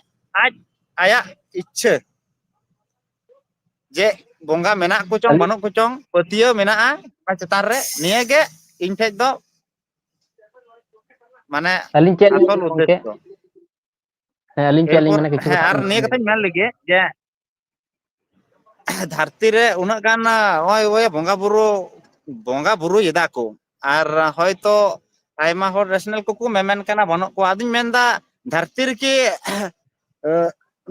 ᱟᱡ ᱟᱭᱟᱜ ᱤᱪᱪᱷᱟᱹ ᱡᱮ ᱵᱚᱸᱜᱟ ᱢᱮᱱᱟᱜ ᱠᱚ ᱪᱚᱝ ᱟᱹᱞᱤᱧ ᱵᱟᱹᱱᱩᱜ ᱠᱚ ᱪᱚᱝ, ᱯᱟᱹᱛᱭᱟᱹᱣ ᱢᱮᱱᱟᱜᱼᱟ ᱚᱱᱟ ᱪᱮᱛᱟᱱ ᱨᱮ᱾ ᱱᱤᱭᱟᱹ ᱜᱮ ᱤᱧ ᱴᱷᱮᱡ ᱫᱚ ᱢᱟᱱᱮ ᱟᱹᱞᱤᱧ ᱪᱮᱫ ᱞᱤᱧ ᱟᱥᱚᱞ ᱞᱟᱹᱭᱟ ᱜᱚᱝᱠᱮ? ᱩᱫᱽᱫᱮᱥᱥᱚ᱾ ᱦᱮᱸ, ᱟᱹᱞᱤᱧ ᱪᱮᱫ ᱞᱤᱧ ᱮᱨᱯᱚᱨ ᱢᱮᱱᱟ, ᱠᱤᱪᱷᱩ ᱦᱮᱸ, ᱠᱟᱛᱷᱟ ᱟᱨ ᱞᱤᱧ ᱱᱤᱭᱟᱹ ᱞᱟᱹᱭᱟ᱾ ᱠᱟᱛᱷᱟᱧ ᱢᱮᱱ ᱞᱮᱜᱮ ᱡᱮ ᱫᱷᱟᱹᱨᱛᱤ ᱨᱮ ᱩᱱᱟᱹᱜ ᱜᱟᱱ ᱱᱚᱜᱼᱚᱭ ᱳᱭ ᱵᱚᱸᱜᱟ ᱵᱩᱨᱩ, ᱵᱚᱸᱜᱟ ᱵᱩᱨᱩᱭᱮᱫᱟ ᱠᱚ, ᱟᱨ ᱦᱚᱭᱛᱚ ᱟᱭᱢᱟ ᱦᱚᱲ ᱨᱮᱥᱱᱟᱞ ᱠᱚᱠᱚ ᱢᱮᱢᱮᱱ ᱠᱟᱱᱟ ᱵᱟᱹᱱᱩᱜ ᱠᱚᱣᱟ᱾ ᱟᱫᱚᱧ ᱢᱮᱱᱫᱟ, ᱫᱷᱟᱹᱨᱛᱤ ᱨᱮᱠᱤ ᱮ,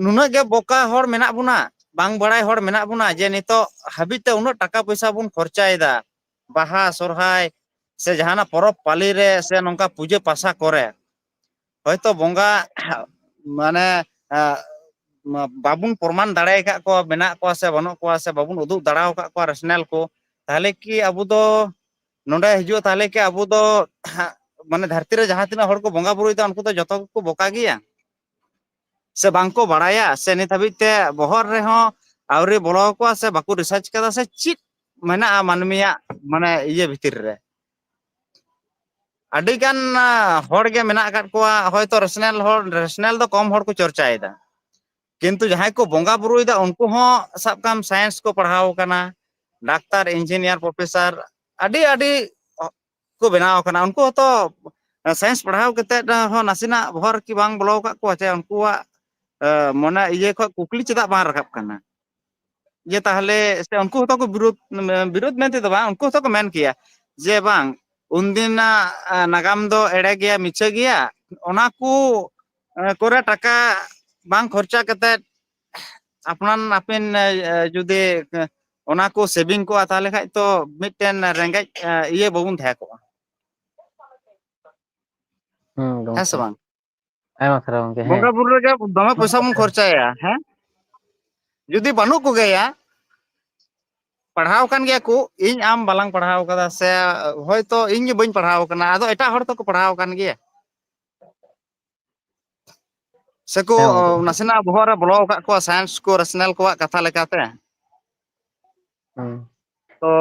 ᱱᱩᱱᱟᱹᱜ ᱜᱮ ᱵᱚᱠᱟ ᱦᱚᱲ ᱢᱮᱱᱟᱜ ᱵᱚᱱᱟ, ᱵᱟᱝ ᱵᱟᱲᱟᱭ ᱦᱚᱲ ᱢᱮᱱᱟᱜ ᱵᱚᱱᱟ ᱡᱮ ᱱᱤᱛᱚᱜ ᱦᱟᱹᱵᱤᱡ ᱛᱮ ᱩᱱᱟᱹᱜ ᱴᱟᱠᱟ ᱯᱚᱭᱥᱟ ᱵᱚᱱ ᱠᱷᱚᱨᱪᱟᱭᱮᱫᱟ ᱵᱟᱦᱟ, ᱥᱚᱨᱦᱟᱭ, ᱥᱮ ᱡᱟᱦᱟᱱᱟᱜ ᱯᱚᱨᱚᱵᱽ ᱯᱟᱹᱞᱤ ᱨᱮ, ᱥᱮ ᱱᱚᱝᱠᱟ ᱯᱩᱡᱟᱹ ᱯᱟᱥᱟ ᱠᱚᱨᱮ? ᱦᱚᱭᱛᱚ ᱵᱚᱸᱜᱟ ᱢᱟᱱᱮ, ᱮ, ᱵᱟᱵᱚᱱ ᱯᱨᱚᱢᱟᱱ ᱫᱟᱲᱮ ᱟᱠᱟᱫ ᱠᱚᱣᱟ, ᱢᱮᱱᱟᱜ ᱠᱚᱣᱟ ᱥᱮ ᱵᱟᱹᱱᱩᱜ ᱠᱚᱣᱟ, ᱥᱮ ᱵᱟᱵᱚᱱ ᱩᱫᱩᱜ ᱫᱟᱲᱮ ᱟᱠᱟᱫ ᱠᱚᱣᱟ ᱨᱮᱥᱱᱟᱞ ᱠᱚ, ᱛᱟᱦᱚᱞᱮ ᱠᱤ ᱟᱵᱚ ᱫᱚ ᱱᱚᱰᱮ ᱦᱤᱡᱩᱜᱼᱟ, ᱛᱟᱦᱚᱞᱮ ᱠᱤ ᱟᱵᱚ ᱫᱚ ᱢᱟᱱᱮ ᱫᱷᱟᱹᱨᱛᱤ ᱨᱮ ᱡᱟᱦᱟᱸ ᱛᱤᱱᱟᱹᱜ ᱦᱚᱲ ᱠᱚ ᱵᱚᱸᱜᱟ ᱵᱩᱨᱩᱭᱮᱫᱟ, ᱩᱱᱠᱩ ᱫᱚ ᱡᱚᱛᱚ ᱜᱮᱠᱚ ᱵᱚᱠᱟ ᱜᱮᱭᱟ? ᱥᱮ ᱵᱟᱝ ᱠᱚ ᱵᱟᱲᱟᱭᱟ, ᱥᱮ ᱱᱤᱛ ᱦᱟᱹᱵᱤᱡ ᱛᱮ ᱵᱚᱦᱚᱜ ᱨᱮᱦᱚᱸ ᱟᱹᱣᱨᱤ ᱵᱚᱞᱚ ᱟᱠᱚᱣᱟ, ᱥᱮ ᱵᱟᱠᱚ ᱨᱤᱥᱟᱨᱪ ᱠᱟᱫᱟ, ᱥᱮ ᱪᱮᱫ ᱢᱮᱱᱟᱜᱼᱟ ᱢᱟᱹᱱᱢᱤᱭᱟᱜ ᱢᱟᱱᱮ ᱤᱭᱟᱹ ᱵᱷᱤᱛᱤᱨ ᱨᱮ? ᱟᱹᱰᱤ ᱜᱟᱱ ᱦᱚᱲ ᱜᱮ ᱢᱮᱱᱟᱜ ᱟᱠᱟᱫ ᱠᱚᱣᱟ, ᱦᱚᱭᱛᱚ ᱨᱮᱥᱱᱟᱞ ᱦᱚᱲ, ᱨᱮᱥᱱᱟᱞ ᱫᱚ ᱠᱚᱢ ᱦᱚᱲ ᱠᱚ ᱪᱚᱨᱪᱟᱭᱮᱫᱟ, ᱠᱤᱱᱛᱩ ᱡᱟᱦᱟᱸᱭ ᱠᱚ ᱵᱚᱸᱜᱟ ᱵᱩᱨᱩᱭᱮᱫᱟ, ᱩᱱᱠᱩ ᱦᱚᱸ ᱥᱟᱵ ᱠᱟᱢ ᱥᱟᱭᱮᱱᱥ ᱠᱚ ᱯᱟᱲᱦᱟᱣ ᱟᱠᱟᱱᱟ, ᱰᱟᱠᱛᱟᱨ, ᱤᱧᱡᱤᱱᱤᱭᱟᱨ, ᱯᱨᱚᱯᱷᱮᱥᱟᱨ, ᱟᱹᱰᱤ ᱟᱹᱰᱤ ᱠᱚ ᱵᱮᱱᱟᱣ ᱟᱠᱟᱱᱟ᱾ ᱩᱱᱠᱩ ᱦᱚᱸᱛᱚ ᱥᱟᱭᱮᱱᱥ ᱯᱟᱲᱦᱟᱣ ᱠᱟᱛᱮᱫ ᱦᱚᱸ ᱱᱟᱥᱮᱱᱟᱜ ᱵᱚᱦᱚᱜ ᱨᱮᱠᱤ ᱵᱟᱝ ᱵᱚᱞᱚ ᱟᱠᱟᱫ ᱠᱚᱣᱟ ᱡᱮ ᱩᱱᱠᱩᱣᱟᱜ ᱢᱚᱱᱮ ᱤᱭᱟᱹ ᱠᱷᱚᱱ ᱠᱩᱠᱞᱤ ᱪᱮᱫᱟᱜ ᱵᱟᱝ ᱨᱟᱠᱟᱵ ᱠᱟᱱᱟ? ᱡᱮ ᱛᱟᱦᱚᱞᱮ ᱥᱮ ᱩᱱᱠᱩ ᱦᱚᱸᱛᱚ ᱠᱚ ᱵᱤᱨᱳᱫ, ᱵᱤᱨᱳᱫ ᱢᱮᱱᱛᱮ ᱫᱚ ᱵᱟᱝ, ᱩᱱᱠᱩ ᱦᱚᱸᱛᱚ ᱠᱚ ᱢᱮᱱ ᱠᱮᱭᱟ ᱡᱮ ᱵᱟᱝ, ᱩᱱᱫᱤᱱᱟᱜ ᱱᱟᱜᱟᱢ ᱫᱚ ᱮᱲᱮ ᱜᱮᱭᱟ, ᱢᱤᱪᱷᱟᱹ ᱜᱮᱭᱟ, ᱚᱱᱟ ᱠᱚ ᱠᱚᱨᱮ ᱴᱟᱠᱟ ᱵᱟᱝ ᱠᱷᱚᱨᱪᱟ ᱠᱟᱛᱮᱫ ᱟᱯᱱᱟᱨ ᱟᱯᱮᱱ ᱡᱩᱫᱤ ᱚᱱᱟ ᱠᱚ ᱥᱮᱵᱷᱤᱝ ᱠᱚᱜᱼᱟ, ᱛᱟᱦᱚᱞᱮ ᱠᱷᱟᱡ ᱛᱚ ᱢᱤᱫᱴᱮᱱ ᱨᱮᱸᱜᱮᱡ ᱤᱭᱟᱹ ᱵᱟᱵᱚᱱ ᱛᱟᱦᱮᱸ ᱠᱚᱜᱼᱟ᱾ ᱦᱩᱸ, ᱦᱮᱸ ᱥᱮ ᱜᱚᱝᱠᱮ᱾ ᱵᱟᱝ? ᱟᱭᱢᱟ ᱥᱟᱨᱦᱟᱣ ᱜᱚᱝᱠᱮ᱾ ᱦᱮᱸ᱾ ᱵᱚᱸᱜᱟ ᱵᱩᱨᱩ ᱨᱮᱜᱮ ᱫᱚᱢᱮ ᱯᱚᱭᱥᱟ ᱵᱚᱱ ᱠᱷᱚᱨᱪᱟᱭᱟ, ᱦᱮᱸ? ᱡᱩᱫᱤ ᱵᱟᱹᱱᱩᱜ ᱠᱚᱜᱮᱭᱟ, ᱯᱟᱲᱦᱟᱣ ᱟᱠᱟᱱ ᱜᱮᱭᱟ ᱠᱚ, ᱤᱧ ᱟᱢ ᱵᱟᱞᱟᱝ ᱯᱟᱲᱦᱟᱣ ᱠᱟᱫᱟ, ᱥᱮ ᱦᱚᱭᱛᱚ ᱤᱧ ᱜᱮ ᱵᱟᱹᱧ ᱯᱟᱲᱦᱟᱣ ᱟᱠᱟᱱᱟ, ᱟᱫᱚ ᱮᱴᱟᱜ ᱦᱚᱲ ᱛᱚᱠᱚ ᱯᱟᱲᱦᱟᱣ ᱟᱠᱟᱱ ᱜᱮᱭᱟ, ᱥᱮᱠᱚ ᱦᱮᱸ ᱜᱚᱝᱠᱮ᱾ ᱱᱟᱥᱮᱱᱟᱜ ᱵᱚᱦᱚᱜ ᱨᱮ ᱵᱚᱞᱚ ᱟᱠᱟᱫ ᱠᱚᱣᱟ ᱥᱟᱭᱮᱱᱥ ᱠᱚ, ᱨᱮᱥᱱᱟᱞ ᱠᱚᱣᱟᱜ ᱠᱟᱛᱷᱟ ᱞᱮᱠᱟᱛᱮ᱾ ᱦᱩᱸ᱾ ᱛᱚ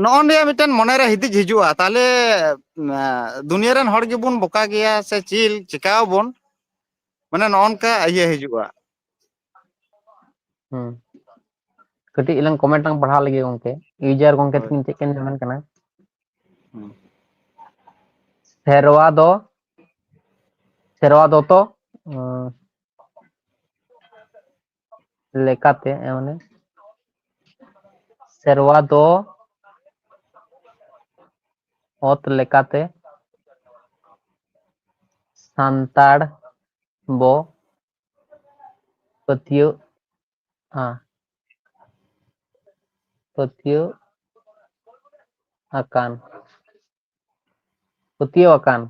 ᱱᱚᱜᱼᱚ ᱱᱤᱭᱟᱹ ᱢᱤᱫᱴᱮᱱ ᱢᱚᱱᱮᱨᱮ ᱦᱤᱫᱤᱡ ᱦᱤᱡᱩᱜᱼᱟ, ᱛᱟᱦᱞᱮ ᱫᱩᱱᱤᱭᱟᱹ ᱨᱮᱱ ᱦᱚᱲ ᱜᱮᱵᱚᱱ ᱵᱚᱠᱟ ᱜᱮᱭᱟ ᱥᱮ ᱪᱤᱞ ᱪᱤᱠᱟᱹᱣᱟᱵᱚᱱ, ᱢᱟᱱᱮ ᱱᱚᱜᱼᱚ ᱱᱚᱝᱠᱟ ᱤᱭᱟᱹ ᱦᱤᱡᱩᱜᱼᱟ᱾ ᱦᱩᱸ᱾ ᱠᱟᱹᱴᱤᱡ ᱞᱟᱝ ᱠᱚᱢᱮᱱᱴ ᱞᱟᱝ ᱯᱟᱲᱦᱟᱣ ᱞᱮᱜᱮ ᱜᱚᱝᱠᱮ, ᱤᱭᱩᱡᱟᱨ ᱜᱚᱝᱠᱮ ᱦᱳᱭ᱾ ᱛᱟᱹᱠᱤᱱ ᱪᱮᱫ ᱠᱤᱱ ᱢᱮᱢᱮᱱ ᱠᱟᱱᱟ? ᱦᱩᱸ᱾ ᱥᱮᱨᱣᱟ ᱫᱚ, ᱥᱮᱨᱣᱟ ᱫᱚᱛᱚ, ᱩᱸ, ᱞᱮᱠᱟᱛᱮ, ᱮ, ᱢᱟᱱᱮ, ᱥᱮᱨᱣᱟ ᱫᱚ ᱚᱛ ᱞᱮᱠᱟᱛᱮ ᱥᱟᱱᱛᱟᱲ ᱵᱚ ᱯᱟᱹᱛᱭᱟᱹᱜᱼᱟ, ᱯᱟᱹᱛᱭᱟᱹᱜ ᱟᱠᱟᱱ, ᱯᱟᱹᱛᱭᱟᱹᱣ ᱟᱠᱟᱱ᱾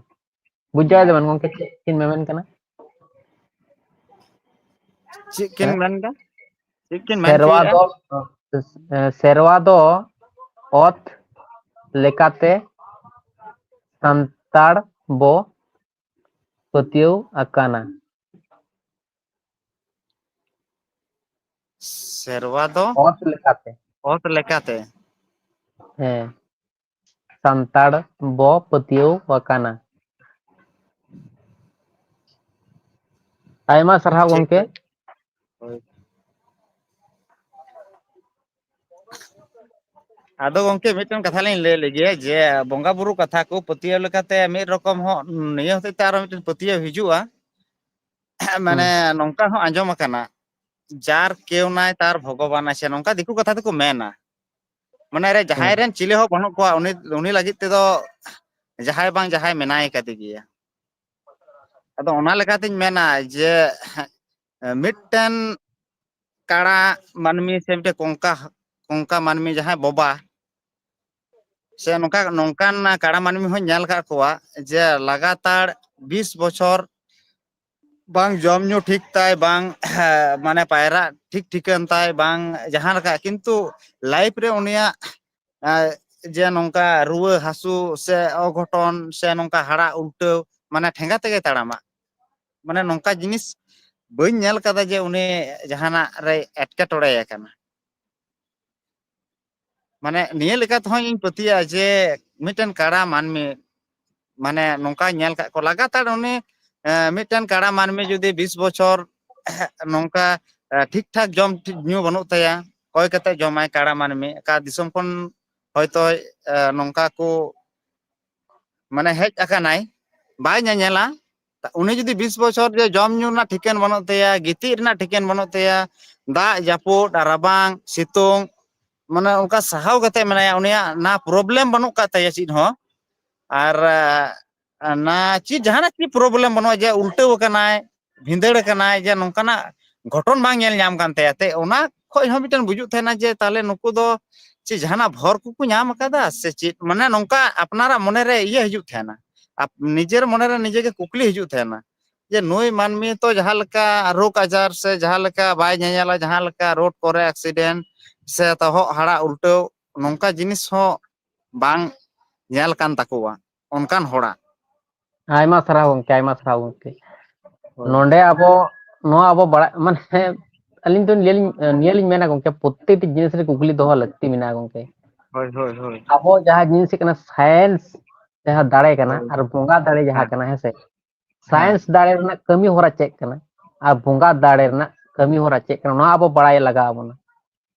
ᱵᱩᱡᱷᱟᱹᱣ ᱫᱟᱵᱮᱱ ᱜᱚᱝᱠᱮ ᱪᱮᱫ ᱠᱤᱱ ᱢᱮᱢᱮᱱ ᱠᱟᱱᱟ? ᱪᱮᱫ ᱠᱤᱱ ᱦᱮᱸ? ᱢᱮᱱᱫᱟ? ᱪᱮᱫ ᱠᱤᱱ ᱢᱮᱱ ᱥᱮᱨᱣᱟ ᱦᱚᱪᱚᱭᱮᱫᱼᱟ? ᱫᱚ, ᱮ, ᱥᱮᱨᱣᱟ ᱫᱚ ᱚᱛ ᱞᱮᱠᱟᱛᱮ ᱥᱟᱱᱛᱟᱲ ᱵᱚ ᱯᱟᱹᱛᱭᱟᱹᱣ ᱟᱠᱟᱱᱟ᱾ ᱥᱮᱨᱣᱟ ᱫᱚ ᱚᱛ ᱞᱮᱠᱟᱛᱮ᱾ ᱚᱛ ᱞᱮᱠᱟᱛᱮ᱾ ᱦᱮᱸ᱾ ᱥᱟᱱᱛᱟᱲ ᱵᱚ ᱯᱟᱹᱛᱭᱟᱹᱣ ᱟᱠᱟᱱᱟ᱾ ᱟᱭᱢᱟ ᱥᱟᱨᱦᱟᱣ ᱴᱷᱤᱠ᱾ ᱜᱚᱝᱠᱮ᱾ ᱦᱳᱭ᱾ ᱟᱫᱚ ᱜᱚᱝᱠᱮ, ᱢᱤᱫᱴᱮᱱ ᱠᱟᱛᱷᱟ ᱞᱤᱧ ᱞᱟᱹᱭ ᱞᱮᱜᱮ, ᱡᱮ ᱵᱚᱸᱜᱟ ᱵᱩᱨᱩ ᱠᱟᱛᱷᱟ ᱠᱚ ᱯᱟᱹᱛᱭᱟᱹᱣ ᱞᱮᱠᱟᱛᱮ ᱢᱤᱫ ᱨᱚᱠᱚᱢ ᱦᱚᱸ, ᱱᱤᱭᱟᱹ ᱦᱚᱛᱮᱡ ᱛᱮ ᱟᱨᱚ ᱢᱤᱫᱴᱮᱱ ᱯᱟᱹᱛᱭᱟᱹᱣ ᱦᱤᱡᱩᱜᱼᱟ᱾ ᱢᱟᱱᱮ ᱦᱩᱸ᱾ ᱱᱚᱝᱠᱟ ᱦᱚᱸ ᱟᱸᱡᱚᱢ ᱟᱠᱟᱱᱟ, "ᱡᱟᱨ ᱠᱮᱣᱱᱟᱭ ᱛᱟᱨ ᱵᱷᱚᱜᱚᱵᱟᱱᱟᱭ" ᱥᱮ ᱱᱚᱝᱠᱟ ᱫᱤᱠᱩ ᱠᱟᱛᱷᱟ ᱛᱮᱠᱚ ᱢᱮᱱᱟ᱾ ᱢᱟᱱᱮ ᱨᱮ ᱡᱟᱦᱟᱸᱭ ᱦᱩᱸ᱾ ᱨᱮᱱ ᱪᱤᱞᱤ ᱦᱚᱸ ᱵᱟᱹᱱᱩᱜ ᱠᱚᱣᱟ, ᱩᱱᱤ, ᱩᱱᱤ ᱞᱟᱹᱜᱤᱫ ᱛᱮᱫᱚ ᱡᱟᱦᱟᱸᱭ ᱵᱟᱝ ᱡᱟᱦᱟᱸᱭ ᱢᱮᱱᱟᱭ ᱠᱟᱫᱮ ᱜᱮᱭᱟ᱾ ᱟᱫᱚ ᱚᱱᱟ ᱞᱮᱠᱟᱛᱤᱧ ᱢᱮᱱᱟ ᱡᱮ ᱢᱤᱫᱴᱮᱱ ᱠᱟᱲᱟ ᱢᱟᱹᱱᱢᱤ ᱥᱮ ᱢᱤᱫᱴᱮᱱ ᱠᱚᱝᱠᱟ, ᱠᱚᱝᱠᱟ ᱢᱟᱹᱱᱢᱤ ᱡᱟᱦᱟᱸᱭ ᱵᱚᱵᱟ, ᱥᱮ ᱱᱚᱝᱠᱟ, ᱱᱚᱝᱠᱟᱱ ᱠᱟᱲᱟ ᱢᱟᱹᱱᱢᱤ ᱦᱚᱸᱧ ᱧᱮᱞ ᱟᱠᱟᱫ ᱠᱚᱣᱟ ᱡᱮ ᱞᱟᱜᱟᱛᱟᱲ ᱵᱤᱥ ᱵᱚᱪᱷᱚᱨ ᱵᱟᱝ ᱡᱚᱢ ᱧᱩ ᱴᱷᱤᱠ ᱛᱟᱭ, ᱵᱟᱝ, ᱢᱟᱱᱮ ᱯᱟᱭᱨᱟᱜ ᱴᱷᱤᱠ ᱴᱷᱤᱠᱟᱹᱱ ᱛᱟᱭ, ᱵᱟᱝ ᱡᱟᱦᱟᱸ ᱞᱮᱠᱟ, ᱠᱤᱱᱛᱩ life ᱨᱮ ᱩᱱᱤᱭᱟᱜ, ᱮ, ᱡᱮ ᱱᱚᱝᱠᱟ ᱨᱩᱣᱟᱹ ᱦᱟᱹᱥᱩ ᱥᱮ ᱚᱜᱷᱚᱴᱚᱱ ᱥᱮ ᱱᱚᱝᱠᱟ ᱦᱟᱲᱟᱜ ᱩᱞᱴᱟᱹᱣ, ᱢᱟᱱᱮ ᱴᱷᱮᱸᱜᱟ ᱛᱮᱜᱮ ᱛᱟᱲᱟᱢᱟ᱾ ᱢᱟᱱᱮ ᱱᱚᱝᱠᱟ ᱡᱤᱱᱤᱥ ᱵᱟᱹᱧ ᱧᱮᱞ ᱠᱟᱫᱟ ᱡᱮ ᱩᱱᱤ ᱡᱟᱦᱟᱱᱟᱜ ᱨᱮ ᱮᱴᱠᱮᱴᱚᱬᱮ ᱟᱠᱟᱱᱟ᱾ ᱢᱟᱱᱮ ᱱᱤᱭᱟᱹ ᱞᱮᱠᱟ ᱛᱮᱦᱚᱸ ᱤᱧ ᱯᱟᱹᱛᱭᱟᱹᱜᱼᱟ ᱡᱮ ᱢᱤᱫᱴᱮᱱ ᱠᱟᱲᱟ ᱢᱟᱹᱱᱢᱤ, ᱢᱟᱱᱮ ᱱᱚᱝᱠᱟ ᱧᱮᱞ ᱠᱟᱜ ᱠᱚ ᱞᱟᱜᱟᱛᱟᱨ ᱩᱱᱤ, ᱮ, ᱢᱤᱫᱴᱮᱱ ᱠᱟᱲᱟ ᱢᱟᱹᱱᱢᱤ ᱡᱩᱫᱤ ᱵᱤᱥ ᱵᱚᱪᱷᱚᱨ ᱱᱚᱝᱠᱟ, ᱮ, ᱴᱷᱤᱠ ᱴᱷᱟᱠ ᱡᱚᱢ ᱴᱷᱤᱠ ᱧᱩ ᱵᱟᱹᱱᱩᱜ ᱛᱟᱭᱟ, ᱠᱚᱭ ᱠᱟᱛᱮ ᱡᱚᱢᱟᱭ ᱠᱟᱲᱟ ᱢᱟᱹᱱᱢᱤ, ᱚᱠᱟ ᱫᱤᱥᱚᱢ ᱠᱷᱚᱱ ᱦᱚᱭᱛᱳ, ᱮ, ᱱᱚᱝᱠᱟ ᱠᱚ ᱢᱟᱱᱮ ᱦᱮᱡ ᱟᱠᱟᱱᱟᱭ, ᱵᱟᱭ ᱧᱮᱧᱮᱞᱟ᱾ ᱩᱱᱤ ᱡᱩᱫᱤ ᱵᱤᱥ ᱵᱚᱪᱷᱚᱨ ᱡᱮ ᱡᱚᱢ ᱧᱩ ᱨᱮᱱᱟᱜ ᱴᱷᱤᱠᱟᱹᱱ ᱵᱟᱹᱱᱩᱜ ᱛᱟᱭᱟ, ᱜᱤᱛᱤᱡ ᱨᱮᱱᱟᱜ ᱴᱷᱤᱠᱟᱹᱱ ᱵᱟᱹᱱᱩᱜ ᱛᱟᱭᱟ, ᱫᱟᱜ ᱡᱟᱹᱯᱩᱫ ᱨᱟᱵᱟᱝ ᱥᱤᱛᱩᱝ, ᱢᱟᱱᱮ ᱚᱱᱠᱟ ᱥᱟᱦᱟᱣ ᱠᱟᱛᱮ ᱢᱮᱱᱟᱭᱟ, ᱩᱱᱤᱭᱟᱜ ᱱᱟ problem ᱵᱟᱹᱱᱩᱜ ᱠᱟᱜ ᱛᱟᱭᱟ ᱪᱮᱫ ᱦᱚᱸ᱾ ᱟᱨ, ᱟ, ᱱᱟ ᱪᱮᱫ, ᱡᱟᱦᱟᱱᱟᱜ ᱪᱮᱫ problem ᱵᱟᱹᱱᱩᱜᱼᱟ, ᱡᱮ ᱩᱞᱴᱟᱹᱣ ᱟᱠᱟᱱᱟᱭ, ᱵᱷᱤᱸᱫᱟᱹᱲ ᱟᱠᱟᱱᱟᱭ, ᱡᱮ ᱱᱚᱝᱠᱟᱱᱟᱜ ᱜᱷᱚᱴᱚᱱ ᱵᱟᱝ ᱧᱮᱞ ᱧᱟᱢ ᱠᱟᱱ ᱛᱟᱭᱟ᱾ ᱛᱮ ᱚᱱᱟ ᱠᱷᱚᱡ ᱦᱚᱸ ᱢᱤᱫᱴᱮᱱ ᱵᱩᱡᱩᱜ ᱛᱟᱦᱮᱱᱟ ᱡᱮ ᱛᱟᱦᱞᱮ ᱱᱩᱠᱩ ᱫᱚ ᱪᱮᱫ ᱡᱟᱦᱟᱱᱟᱜ ᱵᱷᱚᱨ ᱠᱚᱠᱚ ᱧᱟᱢ ᱟᱠᱟᱫᱟ ᱥᱮ ᱪᱮᱫ? ᱢᱟᱱᱮ ᱱᱚᱝᱠᱟ ᱟᱯᱱᱟᱨᱟᱜ ᱢᱚᱱᱮᱨᱮ ᱤᱭᱟᱹ ᱦᱤᱡᱩᱜ ᱛᱟᱦᱮᱱᱟ, ᱟᱯ-, ᱱᱤᱡᱮᱨ ᱢᱚᱱᱮᱨᱮ ᱱᱤᱡᱮ ᱜᱮ ᱠᱩᱠᱞᱤ ᱦᱤᱡᱩᱜ ᱛᱟᱦᱮᱱᱟ ᱡᱮ ᱱᱩᱭ ᱢᱟᱹᱱᱢᱤ ᱛᱚ ᱡᱟᱦᱟᱸ ᱞᱮᱠᱟ ᱨᱳᱜᱽ ᱟᱡᱟᱨ ᱥᱮ ᱡᱟᱦᱟᱸ ᱞᱮᱠᱟ ᱵᱟᱭ ᱧᱮᱧᱮᱞᱟ, ᱡᱟᱦᱟᱸ ᱞᱮᱠᱟ road ᱠᱚᱨᱮ accident ᱥᱮ ᱛᱚᱦᱚᱜ ᱦᱟᱲᱟᱜ ᱩᱞᱴᱟᱹᱣ, ᱱᱚᱝᱠᱟ ᱡᱤᱱᱤᱥ ᱦᱚᱸ ᱵᱟᱝ ᱧᱮᱞ ᱠᱟᱱ ᱛᱟᱠᱚᱣᱟ ᱚᱱᱠᱟᱱ ᱦᱚᱲᱟᱜ᱾ ᱟᱭᱢᱟ ᱥᱟᱨᱦᱟᱣ ᱜᱚᱝᱠᱮ, ᱟᱭᱢᱟ ᱥᱟᱨᱦᱟᱣ ᱜᱚᱝᱠᱮ᱾ ᱦᱳᱭ᱾ ᱱᱚᱰᱮ ᱟᱵᱚ, ᱱᱚᱣᱟ ᱟᱵᱚ ᱵᱟᱲᱟᱭ, ᱢᱟᱱᱮ, ᱟᱹᱞᱤᱧ ᱫᱚ ᱱᱤᱭᱟᱹ ᱞᱤᱧ, ᱱᱤᱭᱟᱹ ᱞᱤᱧ ᱢᱮᱱᱟ ᱜᱚᱝᱠᱮ, ᱯᱨᱚᱛᱮᱠᱴᱤ ᱡᱤᱱᱤᱥ ᱨᱮ ᱠᱩᱠᱞᱤ ᱫᱚᱦᱚ ᱞᱟᱹᱠᱛᱤ ᱢᱮᱱᱟᱜᱼᱟ ᱜᱚᱝᱠᱮ᱾ ᱦᱳᱭ, ᱦᱳᱭ, ᱦᱳᱭ᱾ ᱟᱵᱚ ᱡᱟᱦᱟᱸ ᱡᱤᱱᱤᱥ ᱠᱟᱱᱟ science, ᱡᱟᱦᱟᱸ ᱫᱟᱲᱮ ᱠᱟᱱᱟ, ᱦᱳᱭ᱾ ᱟᱨ ᱵᱚᱸᱜᱟ ᱫᱟᱲᱮ ᱡᱟᱦᱟᱸ ᱦᱮᱸ᱾ ᱠᱟᱱᱟ, ᱦᱮᱸ ᱥᱮ? ᱦᱮᱸ᱾ Science ᱫᱟᱲᱮ ᱨᱮᱱᱟᱜ ᱠᱟᱹᱢᱤ ᱦᱚᱨᱟ ᱪᱮᱫ ᱠᱟᱱᱟ? ᱟᱨ ᱵᱚᱸᱜᱟ ᱫᱟᱲᱮ ᱨᱮᱱᱟᱜ ᱠᱟᱹᱢᱤ ᱦᱚᱨᱟ ᱪᱮᱫ ᱠᱟᱱᱟ? ᱱᱚᱣᱟ ᱟᱵᱚ ᱵᱟᱲᱟᱭ ᱞᱟᱜᱟᱣ ᱟᱵᱚᱱᱟ᱾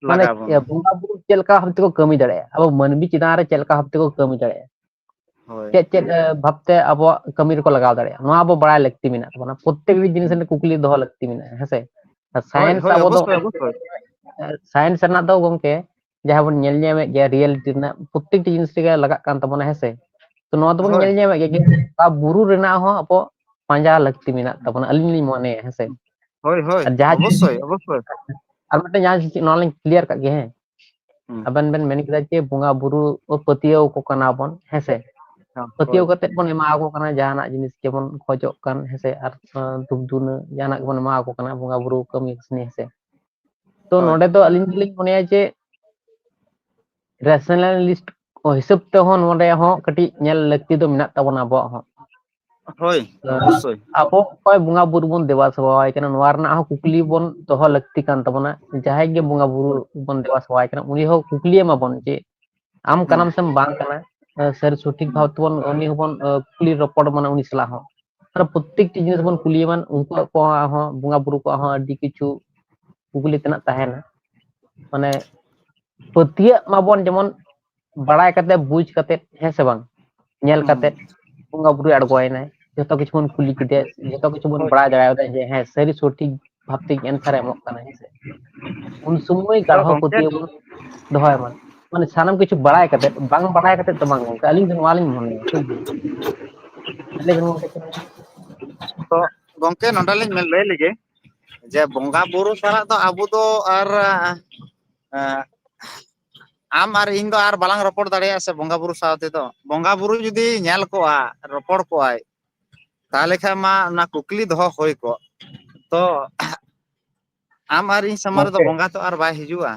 ᱢᱟᱱᱮ ᱞᱟᱜᱟᱣ ᱵᱚᱱᱟ᱾ ᱵᱚᱸᱜᱟ ᱵᱩᱨᱩ ᱪᱮᱫ ᱞᱮᱠᱟ ᱵᱷᱟᱵ ᱛᱮᱠᱚ ᱠᱟᱹᱢᱤ ᱫᱟᱲᱮᱭᱟᱜᱼᱟ, ᱟᱵᱚ ᱢᱟᱹᱱᱢᱤ ᱪᱮᱛᱟᱱ ᱨᱮ ᱪᱮᱫ ᱞᱮᱠᱟ ᱵᱷᱟᱵ ᱛᱮᱠᱚ ᱠᱟᱹᱢᱤ ᱫᱟᱲᱮᱭᱟᱜᱼᱟ, ᱦᱳᱭ᱾ ᱪᱮᱫ ᱪᱮᱫ ᱵᱷᱟᱵᱛᱮ ᱟᱵᱚᱣᱟᱜ ᱠᱟᱹᱢᱤ ᱨᱮᱠᱚ ᱞᱟᱜᱟᱣ ᱫᱟᱲᱮᱭᱟᱜᱼᱟ, ᱱᱚᱣᱟ ᱟᱵᱚ ᱵᱟᱲᱟᱭ ᱞᱟᱹᱠᱛᱤ ᱢᱮᱱᱟᱜ ᱛᱟᱵᱚᱱᱟ᱾ ᱯᱨᱚᱛᱮᱠ ᱡᱤᱱᱤᱥ ᱨᱮ ᱠᱩᱠᱞᱤ ᱫᱚᱦᱚ ᱞᱟᱹᱠᱛᱤ ᱢᱮᱱᱟᱜᱼᱟ, ᱦᱮᱸᱥᱮ? ᱦᱳᱭ, ᱥᱟᱭᱮᱱᱥ ᱦᱳᱭ, ᱟᱵᱚ ᱫᱚ ᱚᱵᱚᱥᱥᱳᱭ, ᱚᱵᱚᱥᱥᱳᱭ᱾ ᱥᱟᱭᱮᱱᱥ ᱨᱮᱱᱟᱜ ᱫᱚ ᱜᱚᱝᱠᱮ ᱡᱟᱦᱟᱸ ᱵᱚᱱ ᱧᱮᱞ ᱧᱟᱢᱮᱫ ᱜᱮᱭᱟ, ᱨᱤᱭᱮᱞᱤᱴᱤ ᱨᱮᱱᱟᱜ ᱯᱨᱚᱛᱮᱠᱴᱤ ᱡᱤᱱᱤᱥ ᱨᱮᱜᱮ ᱞᱟᱜᱟᱜ ᱠᱟᱱ ᱛᱟᱵᱚᱱᱟ, ᱦᱮᱸᱥᱮ? ᱛᱚ ᱱᱚᱣᱟ ᱫᱚᱵᱚᱱ ᱦᱳᱭ᱾ ᱧᱮᱞ ᱧᱟᱢᱮᱫ ᱜᱮᱭᱟ, ᱠᱤᱱᱛᱩ ᱚᱠᱟ ᱵᱩᱨᱩ ᱨᱮᱱᱟᱜ ᱦᱚᱸ ᱟᱵᱚ ᱯᱟᱸᱡᱟ ᱞᱟᱹᱠᱛᱤ ᱢᱮᱱᱟᱜ ᱛᱟᱵᱚᱱᱟ, ᱟᱹᱞᱤᱧ ᱞᱤᱧ ᱢᱚᱱᱮᱭᱟ, ᱦᱮᱸᱥᱮ? ᱦᱳᱭ, ᱦᱳᱭ, ᱟᱨ ᱡᱟᱦᱟᱸ ᱡᱤᱱᱤᱥ ᱚᱵᱚᱥᱥᱳᱭ, ᱚᱵᱚᱥᱥᱳᱭ᱾ ᱟᱨ ᱢᱤᱫᱴᱮᱱ ᱡᱟᱦᱟᱸ ᱡᱤᱱᱤᱥ ᱱᱚᱣᱟ ᱞᱤᱧ ᱠᱞᱤᱭᱟᱨ ᱠᱟᱜ ᱜᱮ, ᱦᱮᱸ, ᱦᱩᱸ᱾ ᱟᱵᱮᱱ ᱵᱮᱱ ᱢᱮᱱ ᱠᱮᱫᱟ ᱡᱮ ᱵᱚᱸᱜᱟ ᱵᱩᱨᱩ ᱯᱟᱹᱛᱭᱟᱹᱣ ᱠᱚ ᱠᱟᱱᱟ ᱵᱚᱱ, ᱦᱮᱸᱥᱮ? ᱦᱮᱸ, ᱯᱟᱹᱛᱭᱟᱹᱣ ᱦᱳᱭ᱾ ᱠᱟᱛᱮ ᱵᱚᱱ ᱮᱢᱟ ᱠᱚ ᱠᱟᱱᱟ ᱡᱟᱦᱟᱱᱟᱜ ᱡᱤᱱᱤᱥ ᱜᱮᱵᱚᱱ ᱠᱷᱚᱡᱚᱜ ᱠᱟᱱ, ᱦᱮᱸᱥᱮ? ᱟᱨ ᱟᱸ, ᱫᱷᱩᱯ ᱫᱷᱩᱱᱟᱹ ᱡᱟᱦᱟᱱᱟᱜ ᱜᱮᱵᱚᱱ ᱮᱢᱟ ᱠᱚ ᱠᱟᱱᱟ ᱵᱚᱸᱜᱟ ᱵᱩᱨᱩ ᱠᱟᱹᱢᱤ ᱠᱟᱹᱥᱱᱤ, ᱦᱮᱸᱥᱮ? ᱛᱚ ᱦᱳᱭ᱾ ᱱᱚᱰᱮ ᱫᱚ ᱟᱹᱞᱤᱧ ᱫᱚᱞᱤᱧ ᱢᱚᱱᱮᱭᱟ ᱡᱮ ᱨᱮᱥᱱᱟᱞᱤᱥᱴ ᱦᱤᱥᱟᱹᱵ ᱛᱮᱦᱚᱸ ᱱᱚᱰᱮ ᱦᱚᱸ ᱠᱟᱹᱴᱤᱡ ᱧᱮᱞ ᱞᱟᱹᱠᱛᱤ ᱫᱚ ᱢᱮᱱᱟᱜ ᱛᱟᱵᱚᱱᱟ ᱟᱵᱚᱣᱟᱜ ᱦᱚᱸ᱾ ᱦᱳᱭ, ᱚᱵᱚᱥᱥᱳᱭ᱾ ᱟᱵᱚ ᱚᱠᱚᱭ ᱵᱚᱸᱜᱟ ᱵᱩᱨᱩ ᱵᱚᱱ ᱫᱮᱵᱟ ᱥᱮᱵᱟᱣᱟᱭ ᱠᱟᱱᱟ, ᱱᱚᱣᱟ ᱨᱮᱱᱟᱜ ᱦᱚᱸ ᱠᱩᱠᱞᱤ ᱵᱚᱱ ᱫᱚᱦᱚ ᱞᱟᱹᱠᱛᱤ ᱠᱟᱱ ᱛᱟᱵᱚᱱᱟ᱾ ᱡᱟᱦᱟᱸᱭ ᱜᱮ ᱵᱚᱸᱜᱟ ᱵᱩᱨᱩ ᱦᱳᱭ᱾ ᱵᱚᱱ ᱫᱮᱵᱟ ᱥᱮᱵᱟᱭ ᱠᱟᱱᱟ, ᱩᱱᱤ ᱦᱚᱸ ᱠᱩᱠᱞᱤᱭᱮ ᱢᱟᱵᱚᱱ ᱡᱮ ᱟᱢ ᱦᱩᱸ᱾ ᱠᱟᱱᱟᱢ ᱥᱮᱢ ᱵᱟᱝ ᱠᱟᱱᱟ, ᱥᱟᱹᱨᱤ ᱥᱚᱴᱷᱤᱠ ᱦᱩᱸ᱾ ᱵᱷᱟᱵ ᱛᱮᱵᱚᱱ ᱩᱱᱤ ᱦᱚᱸᱵᱚᱱ ᱠᱩᱞᱤ ᱨᱚᱯᱚᱲ ᱢᱟᱱᱟ ᱩᱱᱤ ᱥᱟᱞᱟᱜ ᱦᱚᱸ᱾ ᱟᱨ ᱯᱨᱚᱛᱮᱠᱴᱤ ᱡᱤᱱᱤᱥ ᱵᱚᱱ ᱠᱩᱞᱤᱭᱮ ᱢᱟ, ᱩᱱᱠᱩᱣᱟᱜ ᱠᱚᱣᱟᱜ ᱦᱚᱸ, ᱵᱚᱸᱜᱟ ᱵᱩᱨᱩ ᱠᱚᱣᱟᱜ ᱦᱚᱸ ᱟᱹᱰᱤ ᱠᱤᱪᱷᱩ ᱠᱩᱠᱞᱤ ᱛᱮᱱᱟᱜ ᱛᱟᱦᱮᱱᱟ᱾ ᱢᱟᱱᱮ ᱯᱟᱹᱛᱭᱟᱹᱜ ᱢᱟᱵᱚᱱ ᱡᱮᱢᱚᱱ ᱵᱟᱲᱟᱭ ᱠᱟᱛᱮ, ᱵᱩᱡᱽ ᱠᱟᱛᱮ, ᱦᱮᱸ ᱥᱮ ᱵᱟᱝ? ᱧᱮᱞ ᱦᱩᱸ᱾ ᱠᱟᱛᱮ ᱵᱚᱸᱜᱟ ᱵᱩᱨᱩᱭ ᱟᱬᱜᱚᱭᱮᱱᱟᱭ, ᱡᱚᱛᱚ ᱠᱤᱪᱷᱩ ᱵᱚᱱ ᱠᱩᱞᱤ ᱠᱮᱫᱮᱭᱟ, ᱡᱚᱛᱚ ᱠᱤᱪᱷᱩ ᱵᱚᱱ ᱦᱳᱭ᱾ ᱵᱟᱲᱟᱭ ᱫᱟᱲᱮᱭᱟᱫᱟ ᱡᱮ ᱦᱮᱸ, ᱥᱟᱹᱨᱤ ᱥᱚᱴᱷᱤᱠ ᱵᱷᱟᱵ ᱛᱮ ᱟᱱᱥᱟᱨ ᱮ ᱮᱢᱚᱜ ᱠᱟᱱᱟ, ᱦᱮᱸ ᱥᱮ? ᱩᱱ ᱥᱚᱢᱚᱭ ᱛᱚ ᱜᱟᱲᱦᱚ ᱜᱚᱝᱠᱮ ᱯᱟᱹᱛᱭᱟᱹᱣ ᱵᱚᱱ ᱫᱚᱦᱚᱭ ᱢᱟ᱾ ᱢᱟᱱᱮ ᱥᱟᱱᱟᱢ ᱠᱤᱪᱷᱩ ᱵᱟᱲᱟᱭ ᱠᱟᱛᱮ, ᱵᱟᱝ ᱵᱟᱲᱟᱭ ᱠᱟᱛᱮ ᱫᱚ ᱵᱟᱝ ᱜᱚᱝᱠᱮ, ᱟᱹᱞᱤᱧ ᱫᱚ ᱱᱚᱣᱟ ᱞᱤᱧ ᱢᱚᱱᱮᱭᱟ, ᱴᱷᱤᱠ ᱜᱮᱭᱟ? ᱞᱟᱹᱭ ᱵᱮᱱ ᱜᱚᱝᱠᱮ᱾ ᱛᱚ ᱜᱚᱝᱠᱮ, ᱱᱚᱰᱮ ᱞᱤᱧ ᱢᱮᱱ ᱞᱟᱹᱭ ᱞᱮᱜᱮ ᱡᱮ ᱵᱚᱸᱜᱟ ᱵᱩᱨᱩ ᱥᱟᱞᱟᱜ ᱫᱚ ᱟᱵᱚ ᱫᱚ ᱟᱨ, ᱮᱸ, ᱟᱢ ᱟᱨ ᱤᱧ ᱫᱚ ᱟᱨ ᱵᱟᱞᱟᱝ ᱨᱚᱯᱚᱲ ᱫᱟᱲᱮᱭᱟᱜᱼᱟ ᱥᱮ ᱵᱚᱸᱜᱟ ᱵᱩᱨᱩ ᱥᱟᱶ ᱛᱮᱫᱚ᱾ ᱵᱚᱸᱜᱟ ᱵᱩᱨᱩ ᱡᱩᱫᱤ ᱧᱮᱞ ᱠᱚᱜᱼᱟ, ᱨᱚᱯᱚᱲ ᱠᱚᱜᱼᱟᱭ, ᱛᱟᱦᱚᱞᱮ ᱠᱷᱟᱱ ᱢᱟ ᱚᱱᱟ ᱠᱩᱠᱞᱤ ᱫᱚᱦᱚ ᱦᱩᱭ ᱠᱚᱜ᱾ ᱛᱚ ᱟᱢ ᱟᱨ ᱤᱧ ᱥᱟᱢᱟᱝ ᱨᱮᱫᱚ ᱜᱚᱝᱠᱮ᱾ ᱵᱚᱸᱜᱟ ᱛᱚ ᱟᱨ ᱵᱟᱭ ᱦᱤᱡᱩᱜᱼᱟ᱾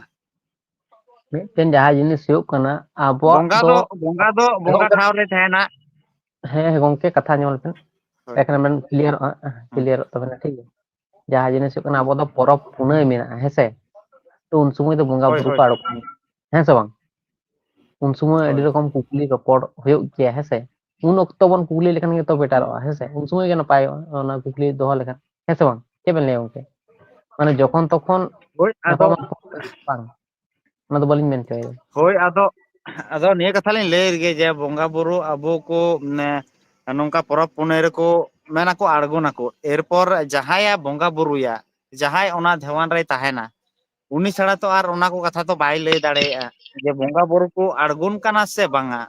ᱢᱤᱫᱴᱮᱱ ᱡᱟᱦᱟᱸ ᱡᱤᱱᱤᱥ ᱦᱩᱭᱩᱜ ᱠᱟᱱᱟ, ᱟᱵᱚᱣᱟᱜ ᱵᱚᱸᱜᱟ ᱫᱚ ᱫᱚ, ᱵᱚᱸᱜᱟ ᱫᱚ ᱵᱚᱸᱜᱟ ᱜᱚᱝᱠᱮ, ᱴᱷᱟᱶ ᱨᱮ ᱛᱟᱦᱮᱱᱟ᱾ ᱦᱮᱸ, ᱦᱮᱸ, ᱜᱚᱝᱠᱮ, ᱠᱟᱛᱷᱟ ᱟᱸᱡᱚᱢ ᱞᱮᱵᱮᱱ᱾ ᱦᱳᱭ᱾ ᱮᱠᱷᱟᱱ ᱵᱮᱱ ᱠᱞᱤᱭᱟᱨᱚᱜᱼᱟ, ᱦᱩᱸ᱾ ᱠᱞᱤᱭᱟᱨᱚᱜ ᱛᱟᱵᱮᱱᱟ, ᱴᱷᱤᱠ ᱜᱮᱭᱟ? ᱡᱟᱦᱟᱸ ᱡᱤᱱᱤᱥ ᱦᱩᱭᱩᱜ ᱠᱟᱱᱟ, ᱟᱵᱚ ᱫᱚ ᱯᱚᱨᱚᱵᱽ ᱯᱩᱱᱟᱹᱭ ᱢᱮᱱᱟᱜᱼᱟ, ᱦᱮᱸ ᱥᱮ? ᱛᱚ ᱩᱱ ᱥᱚᱢᱚᱭ ᱫᱚ ᱵᱚᱸᱜᱟ ᱦᱳᱭ, ᱵᱩᱨᱩ ᱦᱳᱭ᱾ ᱠᱚ ᱟᱬᱜᱚᱱᱟ, ᱦᱮᱸ ᱥᱮ ᱵᱟᱝ? ᱩᱱ ᱥᱚᱢᱚᱭ ᱟᱹᱰᱤ ᱦᱳᱭ᱾ ᱨᱚᱠᱚᱢ ᱠᱩᱠᱞᱤ ᱨᱚᱯᱚᱲ ᱦᱩᱭᱩᱜ ᱜᱮᱭᱟ, ᱦᱮᱸ ᱥᱮ? ᱩᱱ ᱚᱠᱛᱚ ᱵᱚᱱ ᱠᱩᱠᱞᱤ ᱞᱮᱠᱷᱟᱱ ᱜᱮᱛᱚ ᱵᱮᱴᱟᱨᱚᱜᱼᱟ, ᱦᱮᱸ ᱥᱮ? ᱩᱱ ᱥᱚᱢᱚᱭ ᱜᱮ ᱱᱟᱯᱟᱭᱚᱜᱼᱟ ᱚᱱᱟ ᱠᱩᱠᱞᱤ ᱫᱚᱦᱚ ᱞᱮᱠᱷᱟᱱ, ᱦᱮᱸ ᱥᱮ ᱵᱟᱝ? ᱪᱮᱫ ᱵᱮᱱ ᱞᱟᱹᱭᱟ ᱜᱚᱝᱠᱮ? ᱢᱟᱱᱮ ᱡᱚᱠᱷᱚᱱ ᱛᱚᱠᱷᱚᱱ ᱦᱳᱭ, ᱟᱫᱚ ᱧᱟᱯᱟᱢ ᱵᱟᱝ? ᱚᱱᱟ ᱫᱚ ᱵᱟᱹᱞᱤᱧ ᱢᱮᱱ ᱦᱚᱪᱚᱭᱮᱫᱟ᱾ ᱦᱳᱭ, ᱟᱫᱚ ᱟᱫᱚ ᱱᱤᱭᱟᱹ ᱠᱟᱛᱷᱟ ᱞᱤᱧ ᱞᱟᱹᱭ ᱞᱮᱜᱮ ᱡᱮ ᱵᱚᱸᱜᱟ ᱵᱩᱨᱩ ᱟᱵᱚ ᱠᱚ ᱢᱟᱱᱮ ᱱᱚᱝᱠᱟ ᱯᱚᱨᱚᱵᱽ ᱯᱩᱱᱟᱹᱭ ᱨᱮᱠᱚ ᱢᱮᱱᱟᱠᱚ ᱟᱬᱜᱚᱱᱟᱠᱚ, ᱮᱨᱯᱚᱨ ᱡᱟᱦᱟᱸᱭᱟ ᱵᱚᱸᱜᱟ ᱵᱩᱨᱩᱭᱟ, ᱡᱟᱦᱟᱸᱭ ᱚᱱᱟ ᱫᱷᱮᱣᱟᱱ ᱨᱮᱭ ᱛᱟᱦᱮᱱᱟ, ᱩᱱᱤ ᱪᱷᱟᱲᱟ ᱛᱚ ᱟᱨ ᱚᱱᱟ ᱠᱚ ᱠᱟᱛᱷᱟ ᱛᱚ ᱵᱟᱭ ᱞᱟᱹᱭ ᱫᱟᱲᱮᱭᱟᱜᱼᱟ ᱡᱮ ᱵᱚᱸᱜᱟ ᱵᱩᱨᱩ ᱠᱚ ᱟᱬᱜᱚᱱ ᱠᱟᱱᱟ ᱥᱮ ᱵᱟᱝᱟ᱾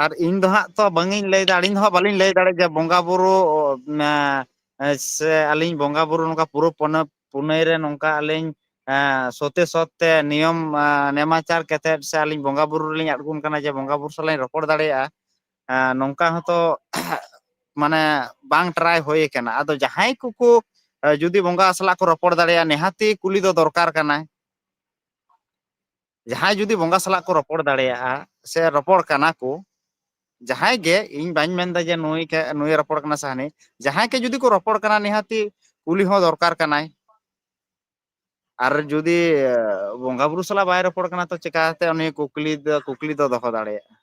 ᱟᱨ ᱤᱧ ᱫᱚ ᱦᱟᱸᱜ ᱛᱚ ᱵᱟᱝᱤᱧ ᱞᱟᱹᱭ ᱫᱟᱲᱮᱭᱟᱜᱼᱟ, ᱤᱧ ᱫᱚ ᱦᱟᱸᱜ ᱵᱟᱹᱞᱤᱧ ᱞᱟᱹᱭ ᱫᱟᱲᱮᱭᱟᱜᱼᱟ ᱡᱮ ᱵᱚᱸᱜᱟ ᱵᱩᱨᱩ ᱥᱮ ᱟᱹᱞᱤᱧ ᱵᱚᱸᱜᱟ ᱵᱩᱨᱩ ᱱᱚᱝᱠᱟ ᱯᱩᱨᱟᱹ ᱯᱩᱱᱟᱹᱭ ᱨᱮ ᱱᱚᱝᱠᱟ ᱟᱹᱞᱤᱧ ᱥᱚᱛᱮ ᱥᱚᱛ ᱛᱮ ᱱᱤᱭᱚᱢ ᱱᱮᱢᱟᱪᱟᱨ ᱠᱟᱛᱮᱫ ᱥᱮ ᱟᱹᱞᱤᱧ ᱵᱚᱸᱜᱟ ᱵᱩᱨᱩ ᱨᱮᱞᱤᱧ ᱟᱬᱜᱚᱱ ᱠᱟᱱᱟ ᱡᱮ ᱵᱚᱸᱜᱟ ᱵᱩᱨᱩ ᱥᱟᱞᱟᱜ ᱤᱧ ᱨᱚᱯᱚᱲ ᱫᱟᱲᱮᱭᱟᱜᱼᱟ, ᱱᱚᱝᱠᱟ ᱦᱚᱸᱛᱚ ᱢᱟᱱᱮ ᱵᱟᱝ ᱴᱨᱟᱭ ᱦᱩᱭ ᱟᱠᱟᱱᱟ᱾ ᱟᱫᱚ ᱡᱟᱦᱟᱸᱭ ᱠᱚᱠᱚ ᱡᱩᱫᱤ ᱵᱚᱸᱜᱟ ᱥᱟᱞᱟᱜ ᱠᱚ ᱨᱚᱯᱚᱲ ᱫᱟᱲᱮᱭᱟᱜᱼᱟ, ᱱᱤᱦᱟᱹᱛᱤ ᱠᱩᱞᱤ ᱫᱚ ᱫᱚᱨᱠᱟᱨ ᱠᱟᱱᱟᱭ᱾ ᱡᱟᱦᱟᱸᱭ ᱡᱩᱫᱤ ᱵᱚᱸᱜᱟ ᱥᱟᱞᱟᱜ ᱠᱚ ᱨᱚᱯᱚᱲ ᱫᱟᱲᱮᱭᱟᱜᱼᱟ ᱥᱮ ᱨᱚᱯᱚᱲ ᱠᱟᱱᱟ ᱠᱚ, ᱡᱟᱦᱟᱸᱭ ᱜᱮ, ᱤᱧ ᱵᱟᱹᱧ ᱢᱮᱱᱫᱟ ᱡᱮ ᱱᱩᱭ ᱠᱮ- ᱱᱩᱭᱮ ᱨᱚᱯᱚᱲ ᱠᱟᱱᱟ ᱥᱮ ᱦᱟᱹᱱᱤ, ᱡᱟᱦᱟᱸᱭ ᱜᱮ ᱡᱩᱫᱤ ᱠᱚ ᱨᱚᱯᱚᱲ ᱠᱟᱱᱟ, ᱱᱤᱦᱟᱹᱛᱤ ᱠᱩᱞᱤ ᱦᱚᱸ ᱫᱚᱨᱠᱟᱨ ᱠᱟᱱᱟᱭ᱾ ᱟᱨ ᱡᱩᱫᱤ ᱵᱚᱸᱜᱟ ᱵᱩᱨᱩ ᱥᱟᱞᱟᱜ ᱵᱟᱭ ᱨᱚᱯᱚᱲ ᱠᱟᱱᱟ, ᱛᱚ ᱪᱮᱠᱟᱛᱮ ᱩᱱᱤ ᱠᱩᱠᱞᱤ ᱫᱚ ᱠᱩᱠᱞᱤ ᱫᱚ ᱫᱚᱦᱚ ᱫᱟᱲᱮᱭᱟᱜᱼᱟ?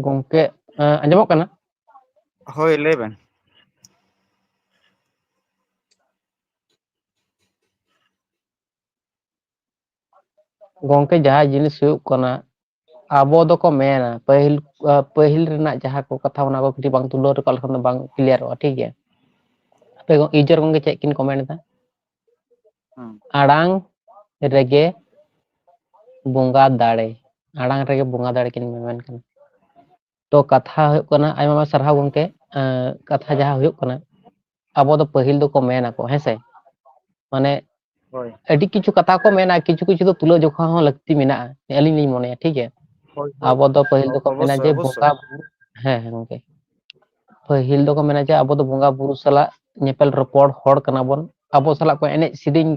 ᱜᱚᱝᱠᱮ, ᱟᱸᱡᱚᱢᱚᱜ ᱠᱟᱱᱟ? ᱦᱳᱭ, ᱞᱟᱹᱭ ᱵᱮᱱ᱾ ᱜᱚᱝᱠᱮ, ᱡᱟᱦᱟᱸ ᱡᱤᱱᱤᱥ ᱦᱩᱭᱩᱜ ᱠᱟᱱᱟ, ᱟᱵᱚ ᱫᱚᱠᱚ ᱢᱮᱱᱟ ᱯᱟᱹᱦᱤᱞ ᱯᱟᱹᱦᱤᱞ ᱨᱮᱱᱟᱜ ᱡᱟᱦᱟᱸ ᱠᱚ ᱠᱟᱛᱷᱟ, ᱚᱱᱟ ᱠᱚ ᱠᱟᱹᱴᱤᱡ ᱵᱟᱝ ᱛᱩᱞᱟᱹᱣ ᱨᱟᱠᱟᱵ ᱞᱮᱠᱷᱟᱱ ᱫᱚ ᱵᱟᱝ ᱠᱞᱤᱭᱟᱨᱚᱜᱼᱟ, ᱴᱷᱤᱠ ᱜᱮᱭᱟ? ᱟᱯᱮ ᱤᱡᱚᱨ ᱜᱚᱝᱠᱮ ᱪᱮᱫ ᱠᱤᱱ ᱠᱚᱢᱮᱱᱴ ᱮᱫᱟ? ᱦᱩᱸ᱾ ᱟᱲᱟᱝ ᱨᱮᱜᱮ ᱵᱚᱸᱜᱟ ᱫᱟᱲᱮ, ᱟᱲᱟᱝ ᱨᱮᱜᱮ ᱵᱚᱸᱜᱟ ᱫᱟᱲᱮ ᱠᱤᱱ ᱢᱮᱢᱮᱱ ᱠᱟᱱᱟ᱾ ᱛᱚ ᱠᱟᱛᱷᱟ ᱦᱩᱭᱩᱜ ᱠᱟᱱᱟ, ᱟᱭᱢᱟ ᱟᱭᱢᱟ ᱥᱟᱨᱦᱟᱣ ᱜᱚᱝᱠᱮ᱾ ᱠᱟᱛᱷᱟ ᱡᱟᱦᱟᱸ ᱦᱩᱭᱩᱜ ᱠᱟᱱᱟ, ᱟᱵᱚ ᱫᱚ ᱯᱟᱹᱦᱤᱞ ᱫᱚᱠᱚ ᱢᱮᱱ ᱟᱠᱚ, ᱦᱮᱸ ᱥᱮ, ᱢᱟᱱᱮ ᱦᱳᱭ᱾ ᱟᱹᱰᱤ ᱠᱤᱪᱷᱩ ᱠᱟᱛᱷᱟ ᱠᱚ ᱢᱮᱱᱟ, ᱠᱤᱪᱷᱩ ᱠᱤᱪᱷᱩ ᱫᱚ ᱛᱩᱞᱟᱹ ᱡᱚᱠᱷᱟ ᱦᱚᱸ ᱞᱟᱹᱠᱛᱤ ᱢᱮᱱᱟᱜᱼᱟ, ᱟᱹᱞᱤᱧ ᱞᱤᱧ ᱢᱚᱱᱮᱭᱟ, ᱴᱷᱤᱠ ᱜᱮᱭᱟ? ᱦᱳᱭ, ᱦᱳᱭ᱾ ᱟᱵᱚ ᱫᱚ ᱯᱟᱹᱦᱤᱞ ᱚ-, ᱫᱚᱠᱚ ᱢᱮᱱᱟ ᱚᱵᱚᱥᱥᱳᱭ, ᱡᱮ ᱚᱵᱚᱥᱥᱳᱭ᱾ ᱵᱚᱸᱜᱟ ᱵᱩᱨᱩ, ᱦᱮᱸ, ᱦᱮᱸ ᱜᱚᱝᱠᱮ, ᱯᱟᱹᱦᱤᱞ ᱫᱚᱠᱚ ᱢᱮᱱᱟ ᱡᱮ ᱟᱵᱚ ᱫᱚ ᱵᱚᱸᱜᱟ ᱵᱩᱨᱩ ᱥᱟᱞᱟᱜ ᱧᱮᱯᱮᱞ ᱨᱚᱯᱚᱲ ᱦᱚᱲ ᱠᱟᱱᱟ ᱵᱚᱱ, ᱟᱵᱚ ᱥᱟᱞᱟᱜ ᱠᱚ ᱮᱱᱮᱡ ᱥᱮᱨᱮᱧ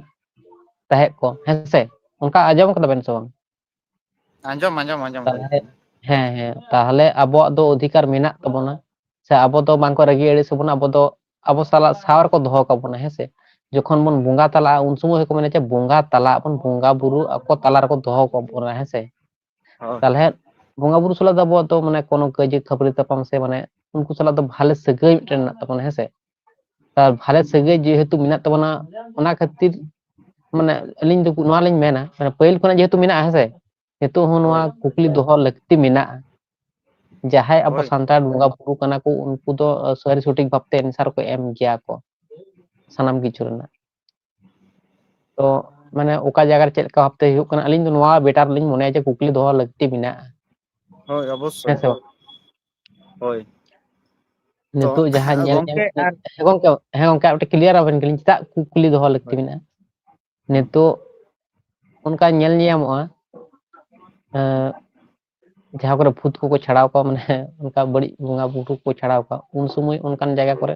ᱛᱟᱦᱮᱸᱫ ᱠᱚ, ᱦᱮᱸ ᱥᱮ? ᱚᱱᱠᱟ ᱟᱸᱡᱚᱢ ᱠᱟᱫᱟ ᱵᱮᱱ ᱥᱮ ᱵᱟᱝ? ᱟᱸᱡᱚᱢ, ᱟᱸᱡᱚᱢ, ᱟᱸᱡᱚᱢ ᱦᱩᱭ ᱛᱟᱦᱚᱞᱮ, ᱠᱟᱱᱟ᱾ ᱦᱮᱸ, ᱦᱮᱸ, ᱛᱟᱦᱚᱞᱮ ᱟᱵᱚᱣᱟᱜ ᱫᱚ ᱚᱫᱷᱤᱠᱟᱨ ᱢᱮᱱᱟᱜ ᱛᱟᱵᱚᱱᱟ, ᱥᱮ ᱟᱵᱚ ᱫᱚ ᱵᱟᱝ ᱠᱚ ᱨᱟᱹᱜᱤ ᱟᱹᱲᱤᱥ ᱟᱵᱚᱱᱟ, ᱟᱵᱚ ᱫᱚ ᱟᱵᱚ ᱥᱟᱞᱟᱜ ᱥᱟᱶ ᱨᱮᱠᱚ ᱫᱚᱦᱚ ᱠᱟᱵᱚᱱᱟ, ᱦᱮᱸ ᱥᱮ? ᱡᱚᱠᱷᱚᱱ ᱵᱚᱱ ᱵᱚᱸᱜᱟ ᱛᱟᱞᱟᱜᱼᱟ, ᱩᱱ ᱥᱚᱢᱚᱭ ᱦᱚᱸᱠᱚ ᱢᱮᱱᱟ ᱡᱮ ᱵᱚᱸᱜᱟ ᱛᱟᱞᱟᱜ ᱟᱵᱚᱱ, ᱵᱚᱸᱜᱟ ᱵᱩᱨᱩ ᱟᱠᱚ ᱛᱟᱞᱟ ᱨᱮᱠᱚ ᱫᱚᱦᱚ ᱠᱟᱵᱚᱱᱟ, ᱦᱮᱸ ᱥᱮ? ᱦᱳᱭ᱾ ᱛᱟᱦᱚᱞᱮ ᱵᱚᱸᱜᱟ ᱵᱩᱨᱩ ᱥᱟᱞᱟᱜ ᱫᱚ ᱟᱵᱚᱣᱟᱜ ᱫᱚ ᱢᱟᱱᱮ ᱠᱳᱱᱳ ᱠᱟᱹᱭᱡᱟᱹ ᱠᱷᱟᱹᱯᱟᱹᱨᱤ ᱛᱟᱯᱟᱢ ᱥᱮ ᱢᱟᱱᱮ ᱩᱱᱠᱩ ᱥᱟᱞᱟᱜ ᱫᱚ ᱵᱷᱟᱞᱮ ᱥᱟᱹᱜᱟᱹᱭ ᱢᱤᱫᱴᱮᱱ ᱢᱮᱱᱟᱜ ᱛᱟᱵᱚᱱᱟ, ᱦᱮᱸ ᱥᱮ? ᱟᱨ ᱵᱷᱟᱞᱮ ᱥᱟᱹᱜᱟᱹᱭ ᱡᱮᱦᱮᱛᱩ ᱢᱮᱱᱟᱜ ᱛᱟᱵᱚᱱᱟ, ᱚᱱᱟ ᱠᱷᱟᱹᱛᱤᱨ ᱢᱟᱱᱮ ᱟᱹᱞᱤᱧ ᱫᱚ ᱱᱚᱣᱟ ᱞᱤᱧ ᱢᱮᱱᱟ, ᱢᱟᱱᱮ ᱯᱟᱹᱦᱤᱞ ᱠᱷᱚᱱᱟᱜ ᱡᱮᱦᱮᱛᱩ ᱢᱮᱱᱟᱜᱼᱟ, ᱦᱮᱸ ᱥᱮ, ᱱᱤᱛᱚᱜ ᱦᱚᱸ ᱱᱚᱣᱟ ᱦᱳᱭ᱾ ᱠᱩᱠᱞᱤ ᱫᱚᱦᱚ ᱞᱟᱹᱠᱛᱤ ᱢᱮᱱᱟᱜᱼᱟ᱾ ᱡᱟᱦᱟᱸᱭ ᱟᱵᱚ ᱦᱳᱭ᱾ ᱥᱟᱱᱛᱟᱲ ᱵᱚᱸᱜᱟ ᱵᱩᱨᱩ ᱠᱟᱱᱟ ᱠᱚ, ᱩᱱᱠᱩ ᱫᱚ ᱥᱟᱹᱨᱤ ᱥᱚᱴᱷᱤᱠ ᱵᱷᱟᱵᱛᱮ answer ᱠᱚ ᱮᱢ ᱜᱮᱭᱟ ᱠᱚ ᱥᱟᱱᱟᱢ ᱠᱤᱪᱷᱩ ᱨᱮᱱᱟᱜ᱾ ᱛᱚ ᱢᱟᱱᱮ ᱚᱠᱟ ᱡᱟᱭᱜᱟ ᱨᱮ ᱪᱮᱫ ᱞᱮᱠᱟ ᱵᱷᱟᱵᱛᱮ ᱦᱩᱭᱩᱜ ᱠᱟᱱᱟ, ᱟᱹᱞᱤᱧ ᱫᱚ ᱱᱚᱣᱟ better ᱞᱤᱧ ᱢᱚᱱᱮᱭᱟ ᱡᱮ ᱠᱩᱠᱞᱤ ᱫᱚᱦᱚ ᱞᱟᱹᱠᱛᱤ ᱢᱮᱱᱟᱜᱼᱟ᱾ ᱦᱳᱭ, ᱚᱵᱚᱥᱥᱳᱭ᱾ ᱦᱮᱸ ᱥᱮ ᱵᱟᱝ? ᱦᱳᱭ᱾ ᱛᱚ, ᱱᱤᱛᱚᱜ ᱡᱟᱦᱟᱸ ᱧᱮᱞ ᱜᱚᱝᱠᱮ, ᱧᱟᱢᱚᱜ, ᱟᱨ ᱦᱮᱸ ᱜᱚᱝᱠᱮ, ᱦᱮᱸ ᱜᱚᱝᱠᱮ, ᱟᱨ ᱢᱤᱫᱴᱮᱱ clear ᱟᱵᱮᱱ ᱜᱮᱞᱤᱧ, ᱪᱮᱫᱟᱜ ᱠᱩᱠᱞᱤ ᱫᱚᱦᱚ ᱞᱟᱹᱠᱛᱤ ᱦᱳᱭ᱾ ᱢᱮᱱᱟᱜᱼᱟ? ᱱᱤᱛᱚᱜ ᱚᱱᱠᱟ ᱧᱮᱞ ᱧᱟᱢᱚᱜᱼᱟ, ᱮᱸ, ᱡᱟᱦᱟᱸ ᱠᱚᱨᱮ ᱵᱷᱩᱛ ᱠᱚᱠᱚ ᱪᱷᱟᱲᱟᱣ ᱠᱚᱣᱟ, ᱢᱟᱱᱮ ᱚᱱᱠᱟ ᱵᱟᱹᱲᱤᱡ ᱵᱚᱸᱜᱟ ᱵᱩᱨᱩ ᱠᱚ ᱪᱷᱟᱲᱟᱣ ᱠᱚᱣᱟ, ᱩᱱ ᱥᱚᱢᱚᱭ ᱚᱱᱠᱟᱱ ᱡᱟᱭᱜᱟ ᱠᱚᱨᱮ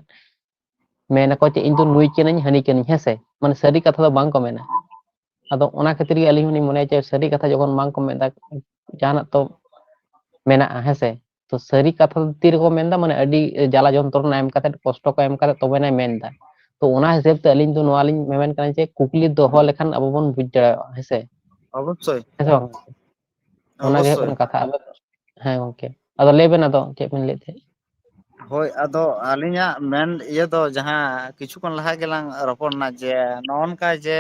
ᱢᱮᱱ ᱟᱠᱚ ᱪᱮᱫ, "ᱤᱧ ᱫᱚ ᱱᱩᱭ ᱠᱟᱹᱱᱟᱹᱧ, ᱦᱟᱹᱱᱤ ᱠᱟᱹᱱᱟᱹᱧ", ᱦᱮᱸ ᱥᱮ? ᱢᱟᱱᱮ ᱥᱟᱹᱨᱤ ᱠᱟᱛᱷᱟ ᱫᱚ ᱵᱟᱝ ᱠᱚ ᱢᱮᱱᱟ᱾ ᱟᱫᱚ ᱚᱱᱟ ᱠᱷᱟᱹᱛᱤᱨ ᱜᱮ ᱟᱹᱞᱤᱧ ᱦᱚᱸᱞᱤᱧ ᱢᱚᱱᱮᱭᱟ ᱡᱮ ᱥᱟᱹᱨᱤ ᱠᱟᱛᱷᱟ ᱡᱚᱠᱷᱚᱱ ᱵᱟᱝ ᱠᱚ ᱢᱮᱱ ᱮᱫᱟ, ᱡᱟᱦᱟᱱᱟᱜ ᱛᱚ ᱢᱮᱱᱟᱜᱼᱟ, ᱦᱮᱸ ᱥᱮ? ᱛᱚ ᱥᱟᱹᱨᱤ ᱠᱟᱛᱷᱟ ᱫᱚ ᱛᱤ ᱨᱮᱠᱚ ᱢᱮᱱ ᱮᱫᱟ, ᱢᱟᱱᱮ ᱟᱹᱰᱤ ᱡᱟᱞᱟ ᱡᱚᱱᱛᱨᱚᱱᱟ ᱮᱢ ᱠᱟᱛᱮ, ᱠᱚᱥᱴᱚ ᱠᱚ ᱮᱢ ᱠᱟᱛᱮ ᱛᱚᱵᱮᱱᱟᱭ ᱢᱮᱱ ᱮᱫᱟ᱾ ᱛᱚ ᱚᱱᱟ ᱦᱤᱥᱟᱹᱵ ᱛᱮ ᱟᱹᱞᱤᱧ ᱫᱚ ᱱᱚᱣᱟ ᱞᱤᱧ ᱢᱮᱢᱮᱱ ᱠᱟᱱᱟ ᱡᱮ ᱠᱩᱠᱞᱤ ᱫᱚᱦᱚ ᱞᱮᱠᱷᱟᱱ ᱟᱵᱚ ᱵᱚᱱ ᱵᱩᱡᱽ ᱫᱟᱲᱮᱭᱟᱜᱼᱟ, ᱦᱮᱸ ᱥᱮ? ᱚᱵᱚᱥᱥᱳᱭ᱾ ᱦᱮᱸ ᱥᱮ ᱵᱟᱝ? ᱚᱱᱟ ᱜᱮ ᱦᱩᱭᱩᱜ ᱚᱵᱚᱥᱥᱳᱭ᱾ ᱠᱟᱱᱟ ᱠᱟᱛᱷᱟ᱾ ᱟᱫᱚ, ᱦᱮᱸ ᱜᱚᱝᱠᱮ, ᱟᱫᱚ ᱞᱟᱹᱭ ᱵᱮᱱ, ᱟᱫᱚ ᱪᱮᱫ ᱵᱮᱱ ᱞᱟᱹᱭᱮᱫ ᱛᱟᱦᱮᱸᱫ? ᱦᱳᱭ, ᱟᱫᱚ ᱟᱹᱞᱤᱧᱟᱜ ᱢᱮᱱ ᱤᱭᱟᱹ ᱫᱚ ᱡᱟᱦᱟᱸ ᱠᱤᱪᱷᱩ ᱠᱷᱚᱱ ᱞᱟᱦᱟ ᱜᱮᱞᱟᱝ ᱨᱚᱯᱚᱲ ᱮᱱᱟ ᱡᱮ ᱱᱚᱜᱼᱚ ᱱᱚᱝᱠᱟ ᱡᱮ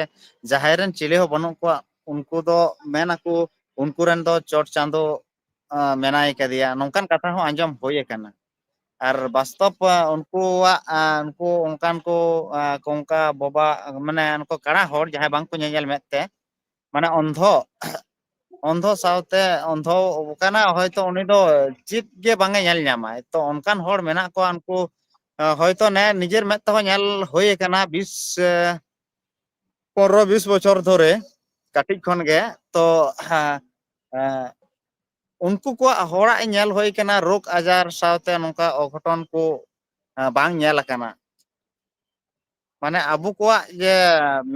ᱡᱟᱦᱟᱸᱭ ᱨᱮᱱ ᱪᱤᱞᱤ ᱦᱚᱸ ᱵᱟᱹᱱᱩᱜ ᱠᱚᱣᱟ, ᱩᱱᱠᱩ ᱫᱚ ᱢᱮᱱ ᱟᱠᱚ ᱩᱱᱠᱩ ᱨᱮᱱ ᱫᱚ ᱪᱚᱴ ᱪᱟᱸᱫᱳ, ᱟᱸ, ᱢᱮᱱᱟᱭ ᱠᱟᱫᱮᱭᱟ, ᱱᱚᱝᱠᱟᱱ ᱠᱟᱛᱷᱟ ᱦᱚᱸ ᱟᱸᱡᱚᱢ ᱦᱩᱭ ᱟᱠᱟᱱᱟ᱾ ᱟᱨ ᱵᱟᱥᱛᱚᱵ, ᱟᱸ, ᱩᱱᱠᱩᱣᱟᱜ, ᱟᱸ, ᱩᱱᱠᱩ ᱚᱱᱠᱟᱱ ᱠᱚ, ᱟᱸ, ᱠᱚ ᱚᱱᱠᱟ ᱵᱟᱵᱟ, ᱢᱟᱱᱮ ᱩᱱᱠᱩ ᱠᱟᱬᱟ ᱦᱚᱲ ᱡᱟᱦᱟᱸᱭ ᱵᱟᱝ ᱠᱚ ᱧᱮᱧᱮᱞ ᱢᱮᱫ ᱛᱮ, ᱢᱟᱱᱮ ᱚᱱᱫᱷᱚ, ᱚᱱᱫᱷᱚ ᱥᱟᱶᱛᱮ ᱚᱱᱫᱷᱚ ᱠᱟᱱᱟ ᱦᱚᱭᱛᱚ, ᱩᱱᱤ ᱫᱚ ᱪᱮᱫ ᱜᱮ ᱵᱟᱝ ᱮ ᱧᱮᱞ ᱧᱟᱢᱟᱭ᱾ ᱛᱚ ᱚᱱᱠᱟᱱ ᱦᱚᱲ ᱢᱮᱱᱟᱜ ᱠᱚᱣᱟ, ᱩᱱᱠᱩ, ᱟᱸ, ᱦᱚᱭᱛᱚ ᱱᱮ ᱱᱤᱡᱮᱨ ᱢᱮᱫ ᱛᱮᱦᱚᱸ ᱧᱮᱞ ᱦᱩᱭ ᱟᱠᱟᱱᱟ, ᱵᱤᱥ, ᱟᱸ, ᱯᱚᱱᱨᱚ ᱵᱤᱥ ᱵᱚᱪᱷᱚᱨ ᱫᱷᱚᱨᱮ ᱠᱟᱹᱴᱤᱡ ᱠᱷᱚᱱ ᱜᱮ᱾ ᱛᱚ, ᱦᱮᱸ, ᱦᱮᱸ, ᱩᱱᱠᱩ ᱠᱚᱣᱟᱜ ᱦᱚᱲᱟᱜ ᱧᱮᱞ ᱦᱩᱭ ᱠᱟᱱᱟ, ᱨᱳᱜᱽ ᱟᱡᱟᱨ ᱥᱟᱶᱛᱮ ᱱᱚᱝᱠᱟ ᱚᱜᱷᱚᱴᱚᱱ ᱠᱚ, ᱦᱮᱸ, ᱵᱟᱝ ᱧᱮᱞ ᱟᱠᱟᱱᱟ᱾ ᱢᱟᱱᱮ ᱟᱵᱚ ᱠᱚᱣᱟᱜ ᱡᱮ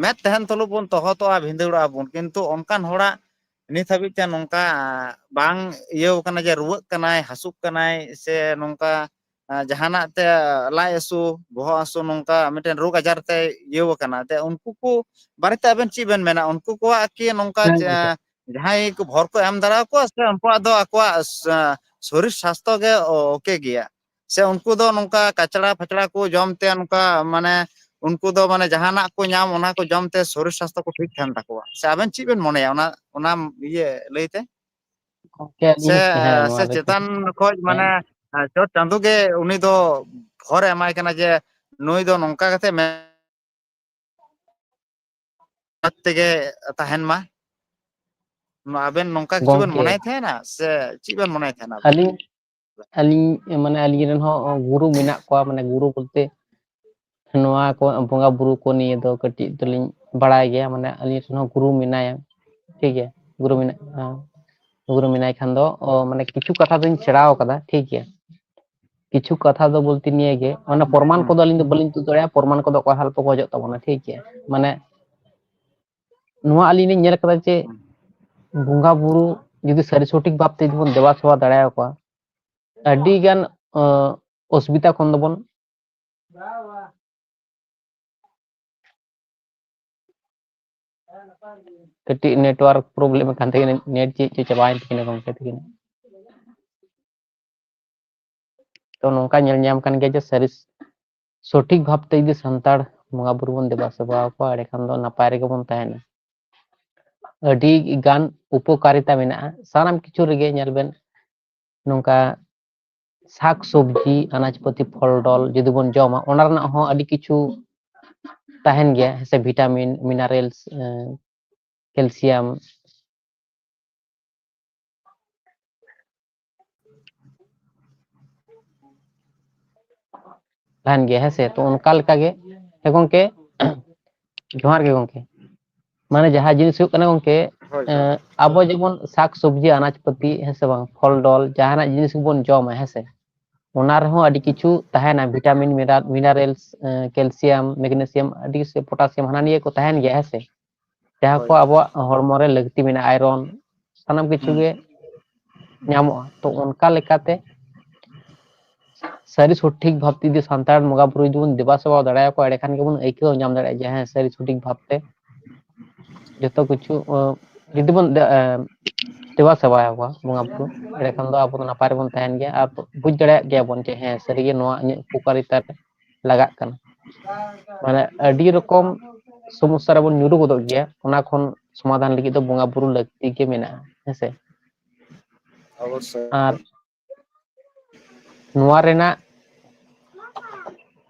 ᱢᱮᱫ ᱛᱟᱦᱮᱱ ᱛᱩᱞᱩᱡ ᱵᱚᱱ ᱛᱚᱦᱚᱛᱚᱜᱼᱟ, ᱵᱷᱤᱸᱫᱟᱹᱲᱚᱜᱼᱟ ᱵᱚᱱ, ᱠᱤᱱᱛᱩ ᱚᱱᱠᱟᱱ ᱦᱚᱲᱟᱜ ᱱᱤᱛ ᱦᱟᱹᱵᱤᱡ ᱛᱮ ᱱᱚᱝᱠᱟ ᱵᱟᱝ ᱤᱭᱟᱹᱣ ᱠᱟᱱᱟ ᱡᱮ ᱨᱩᱣᱟᱹᱜ ᱠᱟᱱᱟᱭ, ᱦᱟᱹᱥᱩᱜ ᱠᱟᱱᱟᱭ, ᱥᱮ ᱱᱚᱝᱠᱟ ᱟᱸ, ᱡᱟᱦᱟᱱᱟᱜ ᱛᱮ ᱞᱟᱡ ᱦᱟᱹᱥᱩ, ᱵᱚᱦᱚᱜ ᱦᱟᱹᱥᱩ, ᱱᱚᱝᱠᱟ ᱢᱤᱫᱴᱮᱱ ᱨᱳᱜᱽ ᱟᱡᱟᱨ ᱛᱮ ᱤᱭᱟᱹᱣ ᱟᱠᱟᱱᱟ᱾ ᱛᱮ ᱩᱱᱠᱩ ᱠᱚ ᱵᱟᱨᱮᱛᱮ ᱟᱵᱮᱱ ᱪᱮᱫ ᱵᱮᱱ ᱢᱮᱱᱟ? ᱩᱱᱠᱩ ᱠᱚᱣᱟᱜ ᱠᱤ ᱱᱚᱝᱠᱟ ᱦᱮᱸ ᱡᱟ-, ᱜᱚᱝᱠᱮ᱾ ᱡᱟᱦᱟᱸᱭ ᱠᱚ ᱵᱷᱚᱨ ᱠᱚ ᱮᱢ ᱫᱟᱲᱮ ᱟᱠᱚᱣᱟ, ᱥᱮ ᱩᱱᱠᱩᱣᱟᱜ ᱫᱚ ᱟᱠᱚᱣᱟᱜ ᱥᱟ-, ᱥᱚᱨᱤᱨ ᱥᱟᱥᱛᱷᱚ ᱜᱮ ᱳ-, OK ᱜᱮᱭᱟ? ᱥᱮ ᱩᱱᱠᱩ ᱫᱚ ᱱᱚᱝᱠᱟ ᱠᱟᱪᱲᱟ ᱯᱷᱟᱪᱲᱟ ᱠᱚ ᱡᱚᱢ ᱛᱮ, ᱱᱚᱝᱠᱟ ᱢᱟᱱᱮ ᱩᱱᱠᱩ ᱫᱚ ᱢᱟᱱᱮ ᱡᱟᱦᱟᱱᱟᱜ ᱠᱚ ᱧᱟᱢ, ᱚᱱᱟ ᱠᱚ ᱡᱚᱢ ᱛᱮ ᱥᱚᱨᱤᱨ ᱥᱟᱥᱛᱷᱚ ᱠᱚ ᱴᱷᱤᱠ ᱛᱟᱦᱮᱱ ᱛᱟᱠᱚᱣᱟ? ᱥᱮ ᱟᱵᱮᱱ ᱪᱮᱫ ᱵᱮᱱ ᱢᱚᱱᱮᱭᱟ ᱚᱱᱟ, ᱚᱱᱟ ᱤᱭᱟᱹ ᱞᱟᱹᱭ ᱛᱮ? ᱜᱚᱝᱠᱮ, ᱥᱮ ᱟᱹᱞᱤᱧ, ᱦᱮᱸ, ᱱᱚᱣᱟ ᱥᱮ ᱫᱚ ᱪᱮᱛᱟᱱ ᱠᱷᱚᱡ ᱢᱟᱱᱮ ᱪᱚᱴ ᱪᱟᱸᱫᱳ ᱜᱮ ᱩᱱᱤ ᱫᱚ ᱦᱚᱨ ᱮ ᱮᱢᱟᱭ ᱠᱟᱱᱟ ᱡᱮ ᱱᱩᱭ ᱫᱚ ᱱᱚᱝᱠᱟ ᱠᱟᱛᱮ ᱢᱮ- ᱛᱮᱜᱮ ᱛᱟᱦᱮᱱ ᱢᱟ? ᱟᱵᱮᱱ ᱱᱚᱝᱠᱟ ᱠᱤᱪᱷᱩ ᱵᱮᱱ ᱜᱚᱝᱠᱮ, ᱢᱚᱱᱮᱭ ᱛᱟᱦᱮᱱᱟ ᱥᱮ ᱪᱮᱫ ᱵᱮᱱ ᱢᱚᱱᱮᱭ ᱛᱟᱦᱮᱱᱟ ᱟᱵᱮᱱ? ᱟᱹᱞᱤᱧ, ᱟᱹᱞᱤᱧ ᱢᱟᱱᱮ ᱟᱹᱞᱤᱧ ᱨᱮᱱ ᱦᱚᱸ ᱜᱩᱨᱩ ᱢᱮᱱᱟᱜ ᱠᱚᱣᱟ, ᱢᱟᱱᱮ ᱜᱩᱨᱩ ᱵᱚᱞᱛᱮ ᱱᱚᱣᱟ ᱠᱚ ᱵᱚᱸᱜᱟ ᱵᱩᱨᱩ ᱠᱚ ᱱᱤᱭᱮ ᱫᱚ ᱠᱟᱹᱴᱤᱡ ᱫᱚᱞᱤᱧ ᱵᱟᱲᱟᱭ ᱜᱮᱭᱟ, ᱢᱟᱱᱮ ᱟᱹᱞᱤᱧ ᱨᱮᱱ ᱦᱚᱸ ᱜᱩᱨᱩ ᱢᱮᱱᱟᱭᱟ, ᱴᱷᱤᱠ ᱜᱮᱭᱟ, ᱜᱩᱨᱩ ᱢᱮᱱᱟᱜ, ᱜᱩᱨᱩ ᱢᱮᱱᱟᱭ ᱠᱷᱟᱱ ᱫᱚ ᱚ, ᱢᱟᱱᱮ ᱠᱤᱪᱷᱩ ᱠᱟᱛᱷᱟ ᱫᱚᱧ ᱥᱮᱬᱟᱣ ᱠᱟᱫᱟ, ᱴᱷᱤᱠ ᱜᱮᱭᱟ᱾ ᱠᱤᱪᱷᱩ ᱠᱟᱛᱷᱟ ᱫᱚ ᱵᱚᱞᱛᱮ ᱱᱤᱭᱟᱹ ᱜᱮ, ᱢᱟᱱᱮ ᱯᱨᱚᱢᱟᱱ ᱠᱚᱫᱚ ᱟᱹᱞᱤᱧ ᱫᱚ ᱵᱟᱹᱞᱤᱧ ᱛᱩᱫ ᱫᱟᱲᱮᱭᱟᱜᱼᱟ, ᱯᱨᱚᱢᱟᱱ ᱠᱚᱫᱚ ᱚᱠᱟ ᱦᱟᱞᱚᱛ ᱠᱚ ᱠᱷᱚᱡᱚᱜ ᱛᱟᱵᱚᱱᱟ, ᱴᱷᱤᱠ ᱜᱮᱭᱟ᱾ ᱢᱟᱱᱮ ᱱᱚᱣᱟ ᱟᱹᱞᱤᱧ ᱞᱤᱧ ᱧᱮᱞ ᱠᱟᱫᱟ ᱡᱮ ᱵᱚᱸᱜᱟ ᱵᱩᱨᱩ ᱡᱩᱫᱤ ᱥᱟᱹᱨᱤ ᱥᱚᱴᱷᱤᱠ ᱵᱷᱟᱵ ᱛᱮ ᱡᱩᱫᱤ ᱵᱚᱱ ᱫᱮᱵᱟ ᱥᱮᱵᱟ ᱫᱟᱲᱮᱭᱟᱠᱚᱣᱟ, ᱟᱹᱰᱤ ᱜᱟᱱ ᱚ, ᱚᱥᱩᱵᱤᱫᱷᱟ ᱠᱷᱚᱱ ᱫᱚᱵᱚᱱ ᱠᱟᱹᱴᱤᱡ network problem ᱠᱟᱱ ᱛᱟᱹᱠᱤᱱᱟ, net ᱪᱮᱫ ᱪᱚ ᱪᱟᱵᱟᱭᱮᱱ ᱛᱟᱹᱠᱤᱱᱟ ᱜᱚᱝᱠᱮ ᱛᱟᱹᱠᱤᱱ᱾ ᱛᱚ ᱱᱚᱝᱠᱟ ᱧᱮᱞ ᱧᱟᱢ ᱠᱟᱱ ᱜᱮᱭᱟ ᱡᱮ ᱥᱟᱹᱨᱤ ᱥᱚᱴᱷᱤᱠ ᱵᱷᱟᱵᱛᱮ ᱡᱩᱫᱤ ᱥᱟᱱᱛᱟᱲ ᱵᱚᱸᱜᱟ ᱵᱩᱨᱩ ᱵᱚᱱ ᱫᱮᱵᱟ ᱥᱮᱵᱟ ᱟᱠᱚᱣᱟ, ᱮᱸᱰᱮᱠᱷᱟᱱ ᱫᱚ ᱱᱟᱯᱟᱭ ᱨᱮᱜᱮ ᱵᱚᱱ ᱛᱟᱦᱮᱱᱟ᱾ ᱟᱹᱰᱤ ᱜᱟᱱ ᱩᱯᱚᱠᱟᱨᱤᱛᱟ ᱢᱮᱱᱟᱜᱼᱟ ᱥᱟᱱᱟᱢ ᱠᱤᱪᱷᱩ ᱨᱮᱜᱮ᱾ ᱧᱮᱞ ᱵᱮᱱ, ᱱᱚᱝᱠᱟ ᱥᱟᱠ ᱥᱚᱵᱽᱡᱤ, ᱟᱱᱟᱡ ᱯᱟᱹᱛᱤ, ᱯᱷᱚᱞ ᱰᱚᱞ ᱡᱩᱫᱤ ᱵᱚᱱ ᱡᱚᱢᱟ, ᱚᱱᱟ ᱨᱮᱱᱟᱜ ᱦᱚᱸ ᱟᱹᱰᱤ ᱠᱤᱪᱷᱩ ᱛᱟᱦᱮᱱ ᱜᱮᱭᱟ, ᱦᱮᱸ ᱥᱮ, ᱵᱷᱤᱴᱟᱢᱤᱱ, ᱢᱤᱱᱟᱨᱮᱞᱥ, ᱮᱸ, ᱠᱮᱞᱥᱤᱭᱟᱢ᱾ ᱛᱟᱦᱮᱱ ᱜᱮᱭᱟ, ᱦᱮᱸ ᱥᱮ᱾ ᱛᱚ ᱚᱱᱠᱟ ᱞᱮᱠᱟ ᱜᱮ, ᱦᱮᱸ ᱜᱚᱝᱠᱮ, ᱡᱚᱦᱟᱨ ᱜᱮ ᱜᱚᱝᱠᱮ᱾ ᱢᱟᱱᱮ ᱡᱟᱦᱟᱸ ᱡᱤᱱᱤᱥ ᱦᱩᱭᱩᱜ ᱠᱟᱱᱟ ᱜᱚᱝᱠᱮ, ᱦᱳᱭ, ᱮᱸ, ᱟᱵᱚ ᱡᱮᱢᱚᱱ ᱥᱟᱠ ᱥᱚᱵᱽᱡᱤ, ᱟᱱᱟᱡ ᱯᱟᱹᱛᱤ, ᱦᱮᱸ ᱥᱮ ᱵᱟᱝ, ᱯᱷᱚᱞ ᱰᱚᱞ, ᱡᱟᱦᱟᱱᱟᱜ ᱡᱤᱱᱤᱥ ᱜᱮᱵᱚᱱ ᱡᱚᱢᱟ, ᱦᱮᱸ ᱥᱮ, ᱚᱱᱟ ᱨᱮᱦᱚᱸ ᱟᱹᱰᱤ ᱠᱤᱪᱷᱩ ᱛᱟᱦᱮᱱᱟ, ᱵᱷᱤᱴᱟᱢᱤᱱ, ᱢᱤᱱᱟᱨ-, ᱢᱤᱱᱟᱨᱮᱞᱥ, ᱮᱸ, ᱠᱮᱞᱥᱤᱭᱟᱢ, ᱢᱮᱜᱱᱮᱥᱤᱭᱟᱢ, ᱟᱹᱰᱤ ᱥᱮ ᱯᱚᱴᱟᱥᱤᱭᱟᱢ, ᱦᱟᱱᱟ ᱱᱤᱭᱟᱹ ᱠᱚ ᱛᱟᱦᱮᱱ ᱜᱮᱭᱟ, ᱦᱮᱸ ᱥᱮ, ᱡᱟᱦᱟᱸ ᱠᱚ ᱦᱳᱭ᱾ ᱟᱵᱚᱣᱟᱜ ᱦᱚᱲᱢᱚ ᱨᱮ ᱞᱟᱹᱠᱛᱤ ᱢᱮᱱᱟᱜᱼᱟ, ᱟᱭᱨᱚᱱ, ᱥᱟᱱᱟᱢ ᱠᱤᱪᱷᱩ ᱦᱩᱸ᱾ ᱜᱮ ᱧᱟᱢᱚᱜᱼᱟ᱾ ᱛᱚ ᱚᱱᱠᱟ ᱞᱮᱠᱟᱛᱮ ᱥᱟᱹᱨᱤ ᱥᱚᱴᱷᱤᱠ ᱵᱷᱟᱵ ᱛᱮ ᱡᱩᱫᱤ ᱥᱟᱱᱛᱟᱲ ᱵᱚᱸᱜᱟ ᱵᱩᱨᱩ ᱡᱩᱫᱤ ᱵᱚᱱ ᱫᱮᱵᱟ ᱥᱮᱵᱟ ᱫᱟᱲᱮᱭᱟᱠᱚᱣᱟ, ᱮᱸᱰᱮᱠᱷᱟᱱ ᱜᱮᱵᱚᱱ ᱟᱹᱭᱠᱟᱹᱣ ᱧᱟᱢ ᱫᱟᱲᱮᱭᱟᱜᱼᱟ ᱡᱮ ᱦᱮᱸ, ᱥᱟᱹᱨᱤ ᱥᱚᱴᱷᱤᱠ ᱵᱷᱟᱵ ᱛᱮ ᱡᱚᱛᱚ ᱠᱤᱪᱷᱩ, ᱚ, ᱡᱩᱫᱤ ᱵᱚᱱ ᱫᱮ-, ᱮ, ᱫᱮᱵᱟ ᱥᱮᱵᱟᱭᱟᱵᱚᱱ ᱵᱚᱸᱜᱟ ᱵᱩᱨᱩ, ᱮᱸᱰᱮᱠᱷᱟᱱ ᱫᱚ ᱟᱵᱚ ᱫᱚ ᱱᱟᱯᱟᱭ ᱨᱮᱵᱚᱱ ᱛᱟᱦᱮᱱ ᱜᱮᱭᱟ᱾ ᱟᱨ ᱵᱩᱡᱽ ᱫᱟᱲᱮᱭᱟᱜ ᱜᱮᱭᱟᱵᱚᱱ ᱡᱮ ᱦᱮᱸ, ᱥᱟᱹᱨᱤᱜᱮ ᱱᱚᱣᱟ ᱤᱧᱟᱹᱜ ᱩᱯᱚᱠᱟᱨᱤᱛᱟ ᱨᱮ ᱞᱟᱜᱟᱜ ᱠᱟᱱᱟ᱾ ᱢᱟᱱᱮ ᱟᱹᱰᱤ ᱨᱚᱠᱚᱢ ᱥᱚᱢᱚᱥᱥᱟ ᱨᱮᱵᱚᱱ ᱧᱩᱨᱩ ᱜᱚᱫᱚᱜ ᱜᱮᱭᱟ, ᱚᱱᱟ ᱠᱷᱚᱱ ᱥᱚᱢᱟᱫᱷᱟᱱ ᱞᱟᱹᱜᱤᱫ ᱫᱚ ᱵᱚᱸᱜᱟ ᱵᱩᱨᱩ ᱞᱟᱹᱠᱛᱤ ᱜᱮ ᱢᱮᱱᱟᱜᱼᱟ, ᱦᱮᱸᱥᱮ? ᱚᱵᱚᱥᱥᱳᱭ᱾ ᱟᱨ ᱱᱚᱣᱟ ᱨᱮᱱᱟᱜ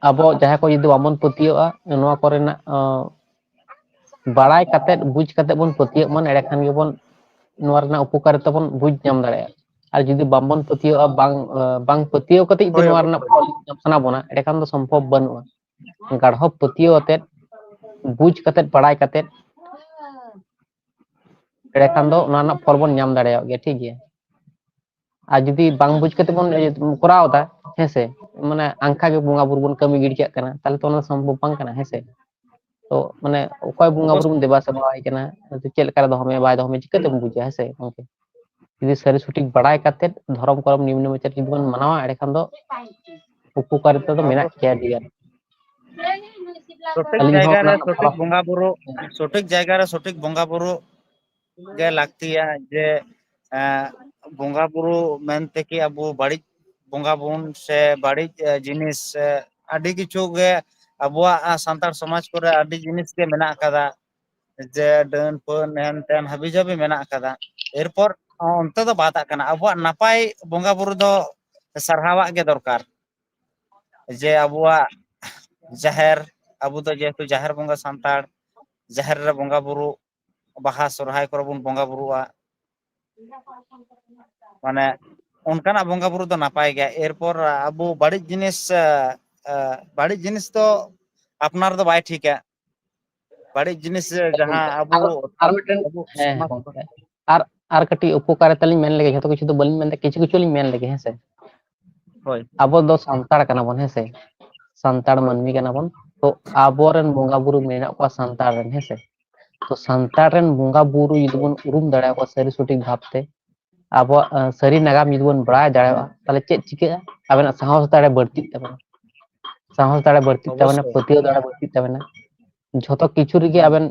ᱟᱵᱚ ᱡᱟᱦᱟᱸᱭ ᱠᱚ ᱡᱩᱫᱤ ᱵᱟᱵᱚᱱ ᱯᱟᱹᱛᱭᱟᱹᱜᱼᱟ, ᱱᱚᱣᱟ ᱠᱚᱨᱮᱱᱟᱜ ᱟᱸ, ᱵᱟᱲᱟᱭ ᱠᱟᱛᱮᱫ, ᱵᱩᱡᱽ ᱠᱟᱛᱮᱫ ᱵᱚᱱ ᱯᱟᱹᱛᱭᱟᱹᱜ ᱢᱟ, ᱮᱸᱰᱮᱠᱷᱟᱱ ᱜᱮᱵᱚᱱ ᱱᱚᱣᱟ ᱨᱮᱱᱟᱜ ᱩᱯᱚᱠᱟᱨᱤᱛᱟ ᱵᱚᱱ ᱵᱩᱡᱽ ᱧᱟᱢ ᱫᱟᱲᱮᱭᱟᱜᱼᱟ᱾ ᱟᱨ ᱡᱩᱫᱤ ᱵᱟᱝᱵᱚᱱ ᱯᱟᱹᱛᱭᱟᱹᱜᱼᱟ, ᱵᱟᱝ ᱟᱸ, ᱵᱟᱝ ᱯᱟᱹᱛᱭᱟᱹᱣ ᱠᱟᱛᱮᱫ ᱡᱩᱫᱤ ᱦᱳᱭ, ᱱᱚᱣᱟ ᱨᱮᱱᱟᱜ ᱚᱵᱚᱥᱥᱳᱭ᱾ ᱯᱷᱚᱞ ᱧᱟᱢ ᱥᱟᱱᱟ ᱵᱚᱱᱟ, ᱮᱸᱰᱮᱠᱷᱟᱱ ᱫᱚ ᱥᱚᱢᱵᱷᱚᱵ ᱵᱟᱹᱱᱩᱜᱼᱟ᱾ ᱜᱟᱲᱦᱚ ᱯᱟᱹᱛᱭᱟᱹᱣ ᱟᱛᱮᱫ, ᱵᱩᱡᱽ ᱠᱟᱛᱮᱫ, ᱵᱟᱲᱟᱭ ᱠᱟᱛᱮᱫ, ᱮᱸᱰᱮᱠᱷᱟᱱ ᱫᱚ ᱚᱱᱟ ᱨᱮᱱᱟᱜ ᱯᱷᱚᱞ ᱵᱚᱱ ᱧᱟᱢ ᱫᱟᱲᱮᱭᱟᱜ ᱜᱮᱭᱟ, ᱴᱷᱤᱠ ᱜᱮᱭᱟ᱾ ᱟᱨ ᱡᱩᱫᱤ ᱵᱟᱝ ᱵᱩᱡᱽ ᱠᱟᱛᱮ ᱵᱚᱱ ᱠᱚᱨᱟᱣ ᱮᱫᱟ, ᱦᱮᱸᱥᱮ, ᱢᱟᱱᱮ ᱟᱝᱠᱷᱟ ᱜᱮ ᱵᱚᱸᱜᱟ ᱵᱩᱨᱩ ᱵᱚᱱ ᱠᱟᱹᱢᱤ ᱜᱤᱰᱤ ᱠᱟᱜ ᱠᱟᱱᱟ, ᱛᱟᱦᱚᱞᱮ ᱛᱚ ᱚᱱᱟ ᱫᱚ ᱥᱚᱢᱵᱷᱚᱵ ᱵᱟᱝ ᱠᱟᱱᱟ, ᱦᱮᱸᱥᱮ᱾ ᱛᱚ ᱢᱟᱱᱮ ᱚᱠᱚᱭ ᱵᱚᱸᱜᱟ ᱵᱩᱨᱩ ᱵᱚᱱ ᱚᱵᱚᱥᱥᱳᱭ᱾ ᱫᱮᱵᱟ ᱥᱮᱵᱟᱣᱟᱭ ᱠᱟᱱᱟ, ᱪᱮᱫ ᱞᱮᱠᱟᱨᱮ ᱫᱚᱦᱚ ᱢᱮᱭᱟ ᱵᱟᱭ ᱫᱚᱦᱚ ᱢᱮᱭᱟ ᱪᱤᱠᱟᱹᱛᱮᱢ ᱵᱩᱡᱟ, ᱦᱮᱸᱥᱮ ᱜᱚᱝᱠᱮ? ᱡᱩᱫᱤ ᱥᱟᱹᱨᱤ ᱥᱚᱴᱷᱤᱠ ᱵᱟᱲᱟᱭ ᱠᱟᱛᱮ ᱫᱷᱚᱨᱚᱢ ᱠᱚᱨᱚᱢ ᱱᱤᱭᱚᱢ ᱱᱮᱢᱟᱪᱟᱨ ᱡᱩᱫᱤ ᱵᱚᱱ ᱢᱟᱱᱟᱣᱟ, ᱮᱸᱰᱮᱠᱷᱟᱱ ᱫᱚ ᱩᱯᱚᱠᱟᱨᱤᱛᱟ ᱫᱚ ᱢᱮᱱᱟᱜ ᱜᱮᱭᱟ ᱚᱵᱚᱥᱥᱳᱭ᱾ ᱟᱹᱰᱤ ᱜᱟᱱ᱾ ᱥᱚᱴᱷᱤᱠ ᱟᱹᱞᱤᱧ ᱦᱚᱸ ᱡᱟᱭᱜᱟ ᱚᱱᱟ ᱨᱮ ᱨᱮᱱᱟᱜ ᱥᱚᱴᱷᱤᱠ ᱯᱚᱨᱟ- ᱵᱚᱸᱜᱟ ᱵᱩᱨᱩ, ᱥᱚᱴᱷᱤᱠ ᱡᱟᱭᱜᱟ ᱨᱮ ᱥᱚᱴᱷᱤᱠ ᱵᱚᱸᱜᱟ ᱵᱩᱨᱩ ᱜᱮ ᱞᱟᱹᱠᱛᱤᱭᱟ, ᱡᱮ ᱮᱸ, ᱵᱚᱸᱜᱟ ᱵᱩᱨᱩ ᱢᱮᱱᱛᱮ ᱠᱤ ᱟᱵᱚ ᱵᱟᱹᱲᱤᱡ ᱵᱚᱸᱜᱟ ᱵᱚᱱ ᱥᱮ ᱵᱟᱹᱲᱤᱡ, ᱮ, ᱡᱤᱱᱤᱥ, ᱮ, ᱟᱹᱰᱤ ᱠᱤᱪᱷᱩ ᱜᱮ ᱟᱵᱚᱣᱟᱜ, ᱟ, ᱥᱟᱱᱛᱟᱲ ᱥᱚᱢᱟᱡᱽ ᱠᱚᱨᱮ ᱟᱹᱰᱤ ᱡᱤᱱᱤᱥ ᱜᱮ ᱢᱮᱱᱟᱜ ᱟᱠᱟᱫᱟ, ᱡᱮ ᱰᱟᱹᱱ ᱯᱷᱟᱹᱱ ᱦᱮᱱ ᱛᱮᱱ ᱦᱟᱹᱵᱤ ᱡᱟᱹᱵᱤ ᱢᱮᱱᱟᱜ ᱟᱠᱟᱫᱟ᱾ ᱮᱨᱯᱚᱨ ᱚᱱᱛᱮ ᱫᱚ ᱵᱟᱫ ᱟᱜ ᱠᱟᱱᱟ, ᱟᱵᱚᱣᱟᱜ ᱱᱟᱯᱟᱭ ᱵᱚᱸᱜᱟ ᱵᱩᱨᱩ ᱫᱚ ᱥᱟᱨᱦᱟᱣᱟᱜ ᱜᱮ ᱫᱚᱨᱠᱟᱨ᱾ ᱡᱮ ᱟᱵᱚᱣᱟᱜ ᱡᱟᱦᱮᱨ, ᱟᱵᱚ ᱫᱚ ᱡᱮᱦᱮᱛᱩ ᱡᱟᱦᱮᱨ ᱵᱚᱸᱜᱟ ᱥᱟᱱᱛᱟᱲ, ᱡᱟᱦᱮᱨ ᱨᱮ ᱵᱚᱸᱜᱟ ᱵᱩᱨᱩ, ᱵᱟᱦᱟ ᱥᱚᱨᱦᱟᱭ ᱠᱚᱨᱮ ᱵᱚᱱ ᱵᱚᱸᱜᱟ ᱵᱩᱨᱩᱜᱼᱟ, ᱢᱟᱱᱮ ᱚᱱᱠᱟᱱᱟᱜ ᱵᱚᱸᱜᱟ ᱵᱩᱨᱩ ᱫᱚ ᱱᱟᱯᱟᱭ ᱜᱮᱭᱟ᱾ ᱮᱨᱯᱚᱨ ᱟᱵᱚ ᱵᱟᱹᱲᱤᱡ ᱡᱤᱱᱤᱥ, ᱮ, ᱮ, ᱵᱟᱹᱲᱤᱡ ᱡᱤᱱᱤᱥ ᱫᱚ ᱟᱯᱱᱟᱨ ᱫᱚ ᱵᱟᱭ ᱴᱷᱤᱠᱟ᱾ ᱵᱟᱹᱲᱤᱡ ᱡᱤᱱᱤᱥ ᱡᱟᱦᱟᱸ ᱜᱚᱝᱠᱮ, ᱟᱵᱚ, ᱟᱨ, ᱟᱨ ᱢᱤᱫᱴᱮᱱ, ᱟᱵᱚ ᱦᱮᱸ, ᱥᱚᱢᱟᱡᱽ ᱜᱚᱝᱠᱮ, ᱟᱨ, ᱟᱨ ᱠᱟᱹᱴᱤᱡ ᱩᱯᱚᱠᱟᱨᱤᱛᱟ ᱞᱤᱧ ᱢᱮᱱ ᱞᱮᱜᱮ, ᱡᱷᱚᱛᱚ ᱠᱤᱪᱷᱩ ᱫᱚ ᱵᱟᱹᱞᱤᱧ ᱢᱮᱱᱫᱟ, ᱠᱤᱪᱷᱩ ᱠᱤᱪᱷᱩ ᱞᱤᱧ ᱢᱮᱱ ᱞᱮᱜᱮ, ᱦᱮᱸ ᱥᱮ᱾ ᱦᱳᱭ᱾ ᱟᱵᱚ ᱫᱚ ᱥᱟᱱᱛᱟᱲ ᱠᱟᱱᱟ ᱵᱚᱱ, ᱦᱮᱸ ᱥᱮ, ᱥᱟᱱᱛᱟᱲ ᱦᱳᱭ᱾ ᱢᱟᱹᱱᱢᱤ ᱠᱟᱱᱟ ᱵᱚᱱ᱾ ᱛᱚ ᱟᱵᱚᱨᱮᱱ ᱵᱚᱸᱜᱟ ᱵᱩᱨᱩ ᱢᱮᱱᱟᱜ ᱠᱚᱣᱟ ᱥᱟᱱᱛᱟᱲ ᱨᱮᱱ, ᱦᱮᱸ ᱥᱮ᱾ ᱛᱚ ᱥᱟᱱᱛᱟᱲ ᱨᱮᱱ ᱵᱚᱸᱜᱟ ᱵᱩᱨᱩ ᱡᱩᱫᱤ ᱵᱚᱱ ᱩᱨᱩᱢ ᱫᱟᱲᱮᱭᱟᱠᱚᱣᱟ ᱥᱟᱹᱨᱤ ᱥᱚᱴᱷᱤᱠ ᱵᱷᱟᱵᱽ ᱛᱮ, ᱟᱵᱚᱣᱟᱜ, ᱟᱸ, ᱥᱟᱹᱨᱤ ᱱᱟᱜᱟᱢ ᱡᱩᱫᱤ ᱵᱚᱱ ᱵᱟᱲᱟᱭ ᱫᱟᱲᱮᱭᱟᱜᱼᱟ, ᱛᱟᱦᱚᱞᱮ ᱪᱮᱫ ᱪᱤᱠᱟᱹᱜᱼᱟ? ᱟᱵᱮᱱᱟᱜ ᱥᱟᱦᱚᱥ ᱫᱟᱲᱮ ᱵᱟᱹᱲᱛᱤᱜ ᱛᱟᱵᱮᱱᱟ, ᱥᱟᱦᱚᱥ ᱫᱟᱲᱮ ᱵᱟᱹᱲᱛᱤᱜ ᱛᱟᱵᱮᱱᱟ, ᱚᱵᱚᱥᱥᱳᱭ᱾ ᱯᱟᱹᱛᱭᱟᱹᱣ ᱫᱟᱲᱮ ᱵᱟᱹᱲᱛᱤᱜ ᱛᱟᱵᱮᱱᱟ᱾ ᱡᱷᱚᱛᱚ ᱠᱤᱪᱷᱩ ᱨᱮᱜᱮ ᱦᱩᱸ᱾ ᱟᱵᱮᱱ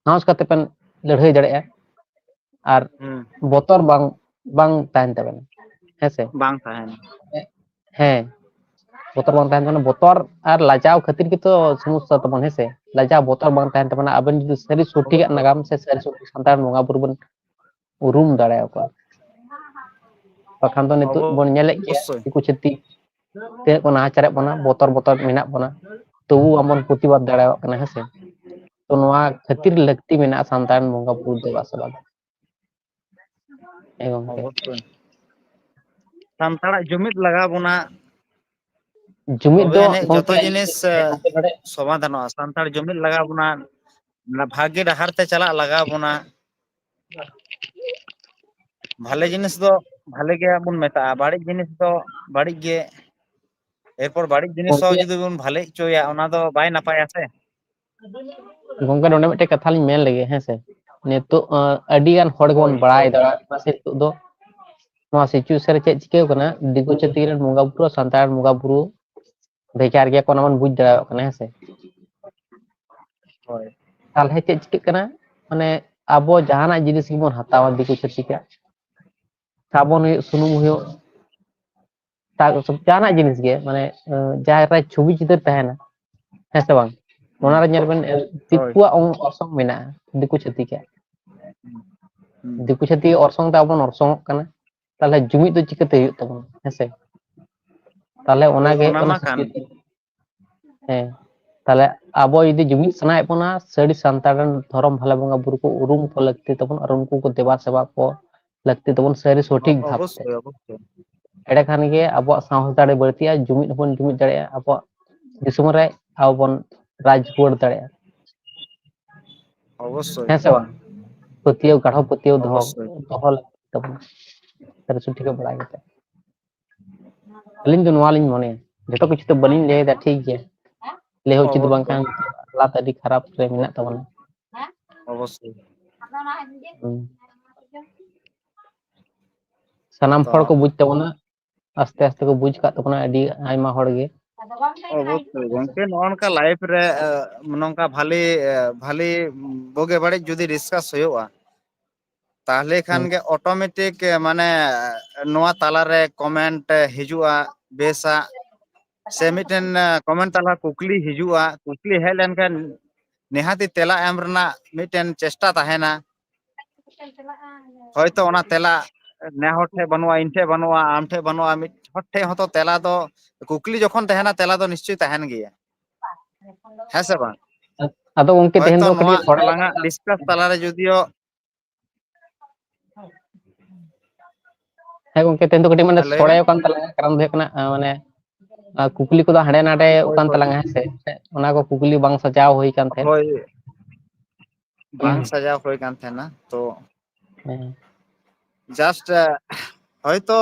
ᱥᱟᱦᱚᱥ ᱠᱟᱛᱮ ᱵᱮᱱ ᱞᱟᱹᱲᱦᱟᱹᱭ ᱫᱟᱲᱮᱭᱟᱜᱼᱟ᱾ ᱟᱨ ᱦᱩᱸ᱾ ᱵᱚᱛᱚᱨ ᱵᱟᱝ, ᱵᱟᱝ ᱛᱟᱦᱮᱱ ᱛᱟᱵᱮᱱᱟ, ᱦᱮᱸ ᱥᱮ? ᱵᱟᱝ ᱛᱟᱦᱮᱱᱟ᱾ ᱦᱮᱸ, ᱵᱚᱛᱚᱨ ᱵᱟᱝ ᱛᱟᱦᱮᱱ ᱛᱟᱵᱚᱱᱟ᱾ ᱵᱚᱛᱚᱨ ᱟᱨ ᱞᱟᱡᱟᱣ ᱠᱷᱟᱹᱛᱤᱨ ᱜᱮᱛᱚ ᱥᱚᱢᱚᱥᱥᱟ ᱛᱟᱵᱚᱱ, ᱦᱮᱸ ᱥᱮ? ᱞᱟᱡᱟᱣ ᱵᱚᱛᱚᱨ ᱵᱟᱝ ᱛᱟᱦᱮᱱ ᱛᱟᱵᱚᱱᱟ᱾ ᱟᱵᱮᱱ ᱡᱩᱫᱤ ᱥᱟᱹᱨᱤ ᱥᱚᱴᱷᱤᱠᱟᱜ ᱚᱵᱚᱥᱥᱳᱭ᱾ ᱱᱟᱜᱟᱢ ᱥᱮ ᱥᱟᱹᱨᱤ ᱥᱚᱴᱷᱤᱠ ᱥᱟᱱᱛᱟᱲ ᱵᱚᱸᱜᱟ ᱵᱩᱨᱩ ᱵᱚᱱ ᱩᱨᱩᱢ ᱫᱟᱲᱮᱭᱟᱠᱚᱣᱟ, ᱵᱟᱠᱷᱟᱱ ᱫᱚ ᱱᱤᱛᱚᱜ ᱵᱚᱱ ᱧᱮᱞᱮᱫ ᱜᱮᱭᱟ ᱚᱵᱚᱥᱥᱳᱭ᱾ ᱫᱤᱠᱩ ᱪᱷᱟᱹᱛᱤᱠ ᱛᱤᱱᱟᱹᱜ ᱠᱚ ᱱᱟᱦᱟᱪᱟᱨᱮᱫ ᱵᱚᱱᱟ, ᱵᱚᱛᱚᱨ ᱵᱚᱛᱚᱨ ᱢᱮᱱᱟᱜ ᱵᱚᱱᱟ, ᱛᱚᱵᱩ ᱵᱟᱵᱚᱱ ᱯᱨᱚᱛᱤᱵᱟᱫ ᱫᱟᱲᱮᱭᱟᱜ ᱠᱟᱱᱟ, ᱦᱮᱸ ᱥᱮ? ᱛᱚ ᱱᱚᱣᱟ ᱠᱷᱟᱹᱛᱤᱨ ᱞᱟᱹᱠᱛᱤ ᱢᱮᱱᱟᱜᱼᱟ ᱥᱟᱱᱛᱟᱲ ᱵᱚᱸᱜᱟ ᱵᱩᱨᱩ ᱫᱮᱵᱟ ᱥᱮᱵᱟ ᱫᱚ᱾ ᱦᱮᱸ ᱜᱚᱝᱠᱮ᱾ ᱚᱵᱚᱥᱥᱳᱭ᱾ ᱥᱟᱱᱛᱟᱲᱟᱜ ᱡᱩᱢᱤᱫ ᱞᱟᱜᱟᱣ ᱵᱚᱱᱟ, ᱡᱩᱢᱤᱫ ᱛᱚᱵᱮ ᱫᱚ ᱟᱹᱱᱤᱡ ᱡᱚᱛᱚ ᱜᱚᱝᱠᱮ ᱡᱤᱱᱤᱥ, ᱮ, ᱦᱮᱸ, ᱜᱚᱝᱠᱮ, ᱱᱚᱰᱮ ᱥᱚᱢᱟᱫᱷᱟᱱᱚᱜᱼᱟ᱾ ᱥᱟᱱᱛᱟᱲ ᱡᱩᱢᱤᱫ ᱞᱟᱜᱟᱣ ᱵᱚᱱᱟ, ᱚᱱᱟ ᱵᱷᱟᱜᱮ ᱰᱟᱦᱟᱨ ᱛᱮ ᱪᱟᱞᱟᱜ ᱞᱟᱜᱟᱣ ᱵᱚᱱᱟ᱾ ᱵᱷᱟᱞᱮ ᱡᱤᱱᱤᱥ ᱫᱚ ᱵᱷᱟᱞᱮ ᱜᱮ ᱵᱚᱱ ᱢᱮᱛᱟᱜᱼᱟ, ᱵᱟᱹᱲᱤᱡ ᱡᱤᱱᱤᱥ ᱫᱚ ᱵᱟᱹᱲᱤᱡ ᱜᱮ᱾ ᱮᱨᱯᱚᱨ ᱵᱟᱹᱲᱤᱡ ᱡᱤᱱᱤᱥ ᱦᱚᱸ ᱜᱚᱝᱠᱮ, ᱡᱩᱫᱤ ᱵᱚᱱ ᱵᱷᱟᱞᱮ ᱦᱚᱪᱚᱭᱟ, ᱚᱱᱟ ᱫᱚ ᱵᱟᱭ ᱱᱟᱯᱟᱭᱟ ᱥᱮ᱾ ᱜᱚᱝᱠᱮ, ᱱᱚᱰᱮ ᱢᱤᱫᱴᱮᱡ ᱠᱟᱛᱷᱟ ᱞᱤᱧ ᱢᱮᱱ ᱞᱮᱜᱮ, ᱦᱮᱸ ᱥᱮ? ᱱᱤᱛᱚᱜ, ᱟᱸ, ᱟᱹᱰᱤ ᱜᱟᱱ ᱦᱚᱲ ᱜᱮᱵᱚᱱ ᱦᱳᱭ, ᱵᱟᱲᱟᱭ ᱦᱳᱭ᱾ ᱫᱟᱲᱮᱭᱟᱜ ᱠᱟᱱᱟ ᱥᱮ ᱱᱤᱛᱚᱜ ᱫᱚ ᱱᱚᱣᱟ situation ᱨᱮ ᱪᱮᱫ ᱪᱤᱠᱟᱹᱣ ᱠᱟᱱᱟ, ᱫᱤᱠᱩ ᱪᱷᱟᱹᱛᱤᱠ ᱨᱮᱱ ᱵᱚᱸᱜᱟ ᱵᱩᱨᱩ ᱟᱨ ᱥᱟᱱᱛᱟᱲ ᱨᱮᱱ ᱵᱚᱸᱜᱟ ᱵᱩᱨᱩ ᱵᱷᱮᱜᱟᱨ ᱜᱮᱭᱟ ᱠᱚ, ᱚᱱᱟ ᱵᱚᱱ ᱵᱩᱡᱽ ᱫᱟᱲᱮᱭᱟᱜ ᱠᱟᱱᱟ, ᱦᱮᱸ ᱥᱮ? ᱦᱳᱭ᱾ ᱛᱟᱦᱞᱮ ᱪᱮᱫ ᱪᱤᱠᱟᱹᱜ ᱠᱟᱱᱟ? ᱢᱟᱱᱮ ᱟᱵᱚ ᱡᱟᱦᱟᱱᱟᱜ ᱡᱤᱱᱤᱥ ᱜᱮᱵᱚᱱ ᱦᱟᱛᱟᱣᱟ ᱫᱤᱠᱩ ᱪᱷᱟᱹᱛᱤᱠᱟᱜ, ᱥᱟᱵᱚᱱ ᱦᱩᱭᱩᱜ, ᱥᱩᱱᱩᱢ ᱦᱩᱭᱩᱜ, ᱛᱟ-, ᱡᱟᱦᱟᱱᱟᱜ ᱡᱤᱱᱤᱥ ᱜᱮ, ᱢᱟᱱᱮ, ᱟᱸ, ᱡᱟᱦᱟᱸᱭ ᱨᱮ ᱪᱷᱚᱵᱤ ᱪᱤᱛᱟᱹᱨ ᱛᱟᱦᱮᱱᱟ, ᱦᱮᱸ ᱥᱮ ᱵᱟᱝ? ᱚᱱᱟ ᱦᱩᱸ᱾ ᱨᱮ ᱧᱮᱞ ᱵᱮᱱ, ᱮ, ᱦᱳᱭ᱾ ᱫᱤᱠᱩᱣᱟᱜ ᱚᱝ-, ᱚᱨᱥᱚᱝ ᱢᱮᱱᱟᱜᱼᱟ, ᱫᱤᱠᱩ ᱪᱷᱟᱹᱛᱤᱠᱟᱜ᱾ ᱦᱩᱸ᱾ ᱦᱩᱸ᱾ ᱫᱤᱠᱩ ᱪᱷᱟᱹᱛᱤᱠ ᱚᱨᱥᱚᱝ ᱛᱮ ᱟᱵᱚ ᱵᱚᱱ ᱚᱨᱥᱚᱝᱚᱜ ᱠᱟᱱᱟ, ᱛᱟᱦᱞᱮ ᱡᱩᱢᱤᱫ ᱫᱚ ᱪᱤᱠᱟᱹᱛᱮ ᱦᱩᱭᱩᱜ ᱛᱟᱵᱚᱱᱟ, ᱦᱮᱸ ᱥᱮ? ᱛᱟᱦᱞᱮ ᱚᱱᱟ ᱦᱳᱭ, ᱜᱮ ᱦᱩᱭᱩᱜ ᱚᱱᱟ ᱠᱟᱱᱟ ᱢᱟ ᱠᱟᱱ situation᱾ ᱜᱮ᱾ ᱦᱮᱸ, ᱛᱟᱦᱞᱮ ᱟᱵᱚ ᱡᱩᱫᱤ ᱡᱩᱢᱤᱫ ᱥᱟᱱᱟᱭᱮᱫ ᱵᱚᱱᱟ, ᱥᱟᱹᱨᱤ ᱥᱟᱱᱛᱟᱲ ᱨᱮᱱ ᱫᱷᱚᱨᱚᱢ ᱵᱷᱟᱞᱮ ᱵᱚᱸᱜᱟ ᱵᱩᱨᱩ ᱠᱚ ᱩᱨᱩᱢ ᱠᱚ ᱞᱟᱹᱠᱛᱤ ᱛᱟᱵᱚᱱ, ᱟᱨ ᱩᱱᱠᱩ ᱠᱚ ᱫᱮᱵᱟ ᱥᱮᱵᱟ ᱠᱚ ᱞᱟᱹᱠᱛᱤ ᱛᱟᱵᱚᱱ ᱥᱟᱹᱨᱤ ᱥᱚᱴᱷᱤᱠ ᱚ-, ᱵᱷᱟᱵᱽ ᱛᱮ᱾ ᱚᱵᱚᱥᱥᱳᱭ, ᱚᱵᱚᱥᱥᱳᱭ᱾ ᱮᱸᱰᱮ ᱠᱷᱟᱱ ᱜᱮ ᱟᱵᱚᱣᱟᱜ ᱥᱟᱶᱦᱮᱫ ᱫᱟᱲᱮ ᱵᱟᱹᱲᱛᱤᱜᱼᱟ, ᱡᱩᱢᱤᱫ ᱦᱚᱸᱵᱚᱱ ᱡᱩᱢᱤᱫ ᱫᱟᱲᱮᱭᱟᱜᱼᱟ, ᱟᱵᱚᱣᱟᱜ ᱫᱤᱥᱚᱢ ᱨᱮ ᱟᱵᱚ ᱵᱚᱱ ᱨᱟᱡᱽ ᱨᱩᱣᱟᱹᱲ ᱫᱟᱲᱮᱭᱟᱜᱼᱟ᱾ ᱚᱵᱚᱥᱥᱳᱭ᱾ ᱦᱮᱸ ᱥᱮ ᱵᱟᱝ? ᱯᱟᱹᱛᱭᱟᱹᱣ, ᱜᱟᱲᱦᱚ ᱯᱟᱹᱛᱭᱟᱹᱣ ᱫᱚᱦᱚ, ᱚᱵᱚᱥᱥᱳᱭ᱾ ᱫᱚᱦᱚ ᱞᱟᱹᱠᱛᱤ ᱛᱟᱵᱚᱱᱟ᱾ ᱥᱟᱹᱨᱤ ᱥᱚᱴᱷᱤᱠ ᱵᱟᱲᱟᱭ ᱠᱟᱛᱮ᱾ ᱟᱹᱞᱤᱧ ᱫᱚ ᱱᱚᱣᱟ ᱞᱤᱧ ᱢᱚᱱᱮᱭᱟ, ᱡᱚᱛᱚ ᱠᱤᱪᱷᱩ ᱫᱚ ᱵᱟᱹᱞᱤᱧ ᱞᱟᱹᱭ ᱮᱫᱟ, ᱴᱷᱤᱠ ᱜᱮᱭᱟ, ᱞᱟᱹᱭ ᱦᱚᱸ ᱩᱪᱤᱛ ᱵᱟᱝ ᱚᱵᱚᱥᱥᱳᱭ᱾ ᱠᱟᱱᱟ, ᱦᱟᱞᱟᱛ ᱟᱹᱰᱤ ᱠᱷᱟᱨᱟᱯ ᱨᱮ ᱢᱮᱱᱟᱜ ᱛᱟᱵᱚᱱᱟ᱾ ᱚᱵᱚᱥᱥᱳᱭ᱾ ᱦᱩᱸ᱾ ᱥᱟᱱᱟᱢ ᱛᱚ ᱦᱚᱲ ᱠᱚ ᱵᱩᱡᱽ ᱛᱟᱵᱚᱱᱟ, ᱟᱥᱛᱮ ᱟᱥᱛᱮ ᱠᱚ ᱵᱩᱡᱽ ᱠᱟᱜ ᱛᱟᱵᱚᱱᱟ ᱟᱹᱰᱤ ᱟᱭᱢᱟ ᱦᱚᱲ ᱜᱮ᱾ ᱚᱵᱚᱥᱥᱳᱭ ᱜᱚᱝᱠᱮ, ᱱᱚᱜᱼᱚ ᱱᱚᱝᱠᱟ live ᱨᱮ, ᱮ, ᱱᱚᱝᱠᱟ ᱵᱷᱟᱞᱤ, ᱮ, ᱵᱷᱟᱞᱤ ᱵᱩᱜᱤ ᱵᱟᱹᱲᱤᱡ ᱡᱩᱫᱤ discuss ᱦᱩᱭᱩᱜᱼᱟ, ᱛᱟᱦᱚᱞᱮ ᱠᱷᱟᱱ ᱦᱩᱸ᱾ ᱜᱮ ᱚᱴᱳᱢᱮᱴᱤᱠ, ᱢᱟᱱᱮ, ᱱᱚᱣᱟ ᱛᱟᱞᱟᱨᱮ ᱠᱚᱢᱮᱱᱴ ᱦᱤᱡᱩᱜᱼᱟ, ᱵᱮᱥᱟᱜ, ᱥᱮ ᱢᱤᱫᱴᱮᱱ ᱠᱚᱢᱮᱱᱴ ᱛᱟᱞᱟ ᱠᱩᱠᱞᱤ ᱦᱤᱡᱩᱜᱼᱟ᱾ ᱠᱩᱠᱞᱤ ᱦᱮᱡ ᱞᱮᱱᱠᱷᱟᱱ ᱱᱤᱦᱟᱹᱛᱤ ᱛᱮᱞᱟ ᱮᱢ ᱨᱮᱱᱟᱜ ᱢᱤᱫᱴᱮᱱ ᱪᱮᱥᱴᱟ ᱛᱟᱦᱮᱱᱟ᱾ ᱦᱚᱭᱛᱚ ᱚᱱᱟ ᱛᱮᱞᱟ ᱱᱮ ᱦᱚᱲ ᱴᱷᱮᱱ ᱵᱟᱹᱱᱩᱜᱼᱟ, ᱤᱧ ᱴᱷᱮᱱ ᱵᱟᱹᱱᱩᱜᱼᱟ, ᱟᱢ ᱴᱷᱮᱱ ᱵᱟᱹᱱᱩᱜᱼᱟ, ᱢᱤᱫ ᱦᱚᱲ ᱴᱷᱮᱱ ᱦᱚᱸᱛᱚ ᱛᱮᱞᱟ ᱫᱚ, ᱠᱩᱠᱞᱤ ᱡᱚᱠᱷᱚᱱ ᱛᱟᱦᱮᱱᱟ, ᱛᱮᱞᱟ ᱫᱚ ᱱᱤᱥᱪᱚᱭ ᱛᱟᱦᱮᱱ ᱜᱮᱭᱟ, ᱦᱮᱸ ᱥᱮ ᱵᱟᱝ? ᱟᱫᱚ ᱜᱚᱝᱠᱮ, ᱛᱮᱦᱮᱧ ᱦᱚᱭᱛᱚ ᱫᱚ ᱱᱚᱣᱟ ᱠᱟᱹᱴᱤᱡ ᱥᱚᱲᱮ ᱟᱞᱟᱝᱟᱜ ᱰᱤᱥᱠᱟᱥ ᱛᱟᱞᱟᱨᱮ ᱡᱩᱫᱤᱭᱳ ᱦᱮᱸ ᱜᱚᱝᱠᱮ, ᱛᱮᱦᱮᱧ ᱫᱚ ᱠᱟᱹᱴᱤᱡ ᱢᱟᱱᱮ ᱦᱮᱸ, ᱞᱟᱹᱭ ᱢᱮ᱾ ᱥᱚᱲᱮ ᱟᱠᱟᱱ ᱛᱟᱞᱟᱝᱟ, ᱠᱟᱨᱚᱱ ᱫᱚ ᱦᱩᱭᱩᱜ ᱠᱟᱱᱟ, ᱟᱸ, ᱢᱟᱱᱮ, ᱟᱸ, ᱠᱩᱠᱞᱤ ᱠᱚᱫᱚ ᱦᱟᱸᱰᱮ ᱱᱟᱰᱮ ᱦᱳᱭ, ᱟᱠᱟᱱ ᱦᱳᱭ᱾ ᱛᱟᱞᱟᱝᱟ, ᱦᱮᱸ ᱥᱮ? ᱚᱱᱟ ᱠᱚ ᱠᱩᱠᱞᱤ ᱵᱟᱝ ᱥᱟᱡᱟᱣ ᱦᱩᱭ ᱟᱠᱟᱱ ᱛᱟᱦᱮᱸᱫ᱾ ᱦᱳᱭ, ᱵᱟᱝ ᱥᱟᱡᱟᱣ ᱦᱩᱭ ᱠᱟᱱ ᱛᱟᱦᱮᱱᱟ, ᱛᱚ ᱦᱮᱸ᱾ ᱡᱟᱥᱴ ᱦᱚᱭᱛᱚ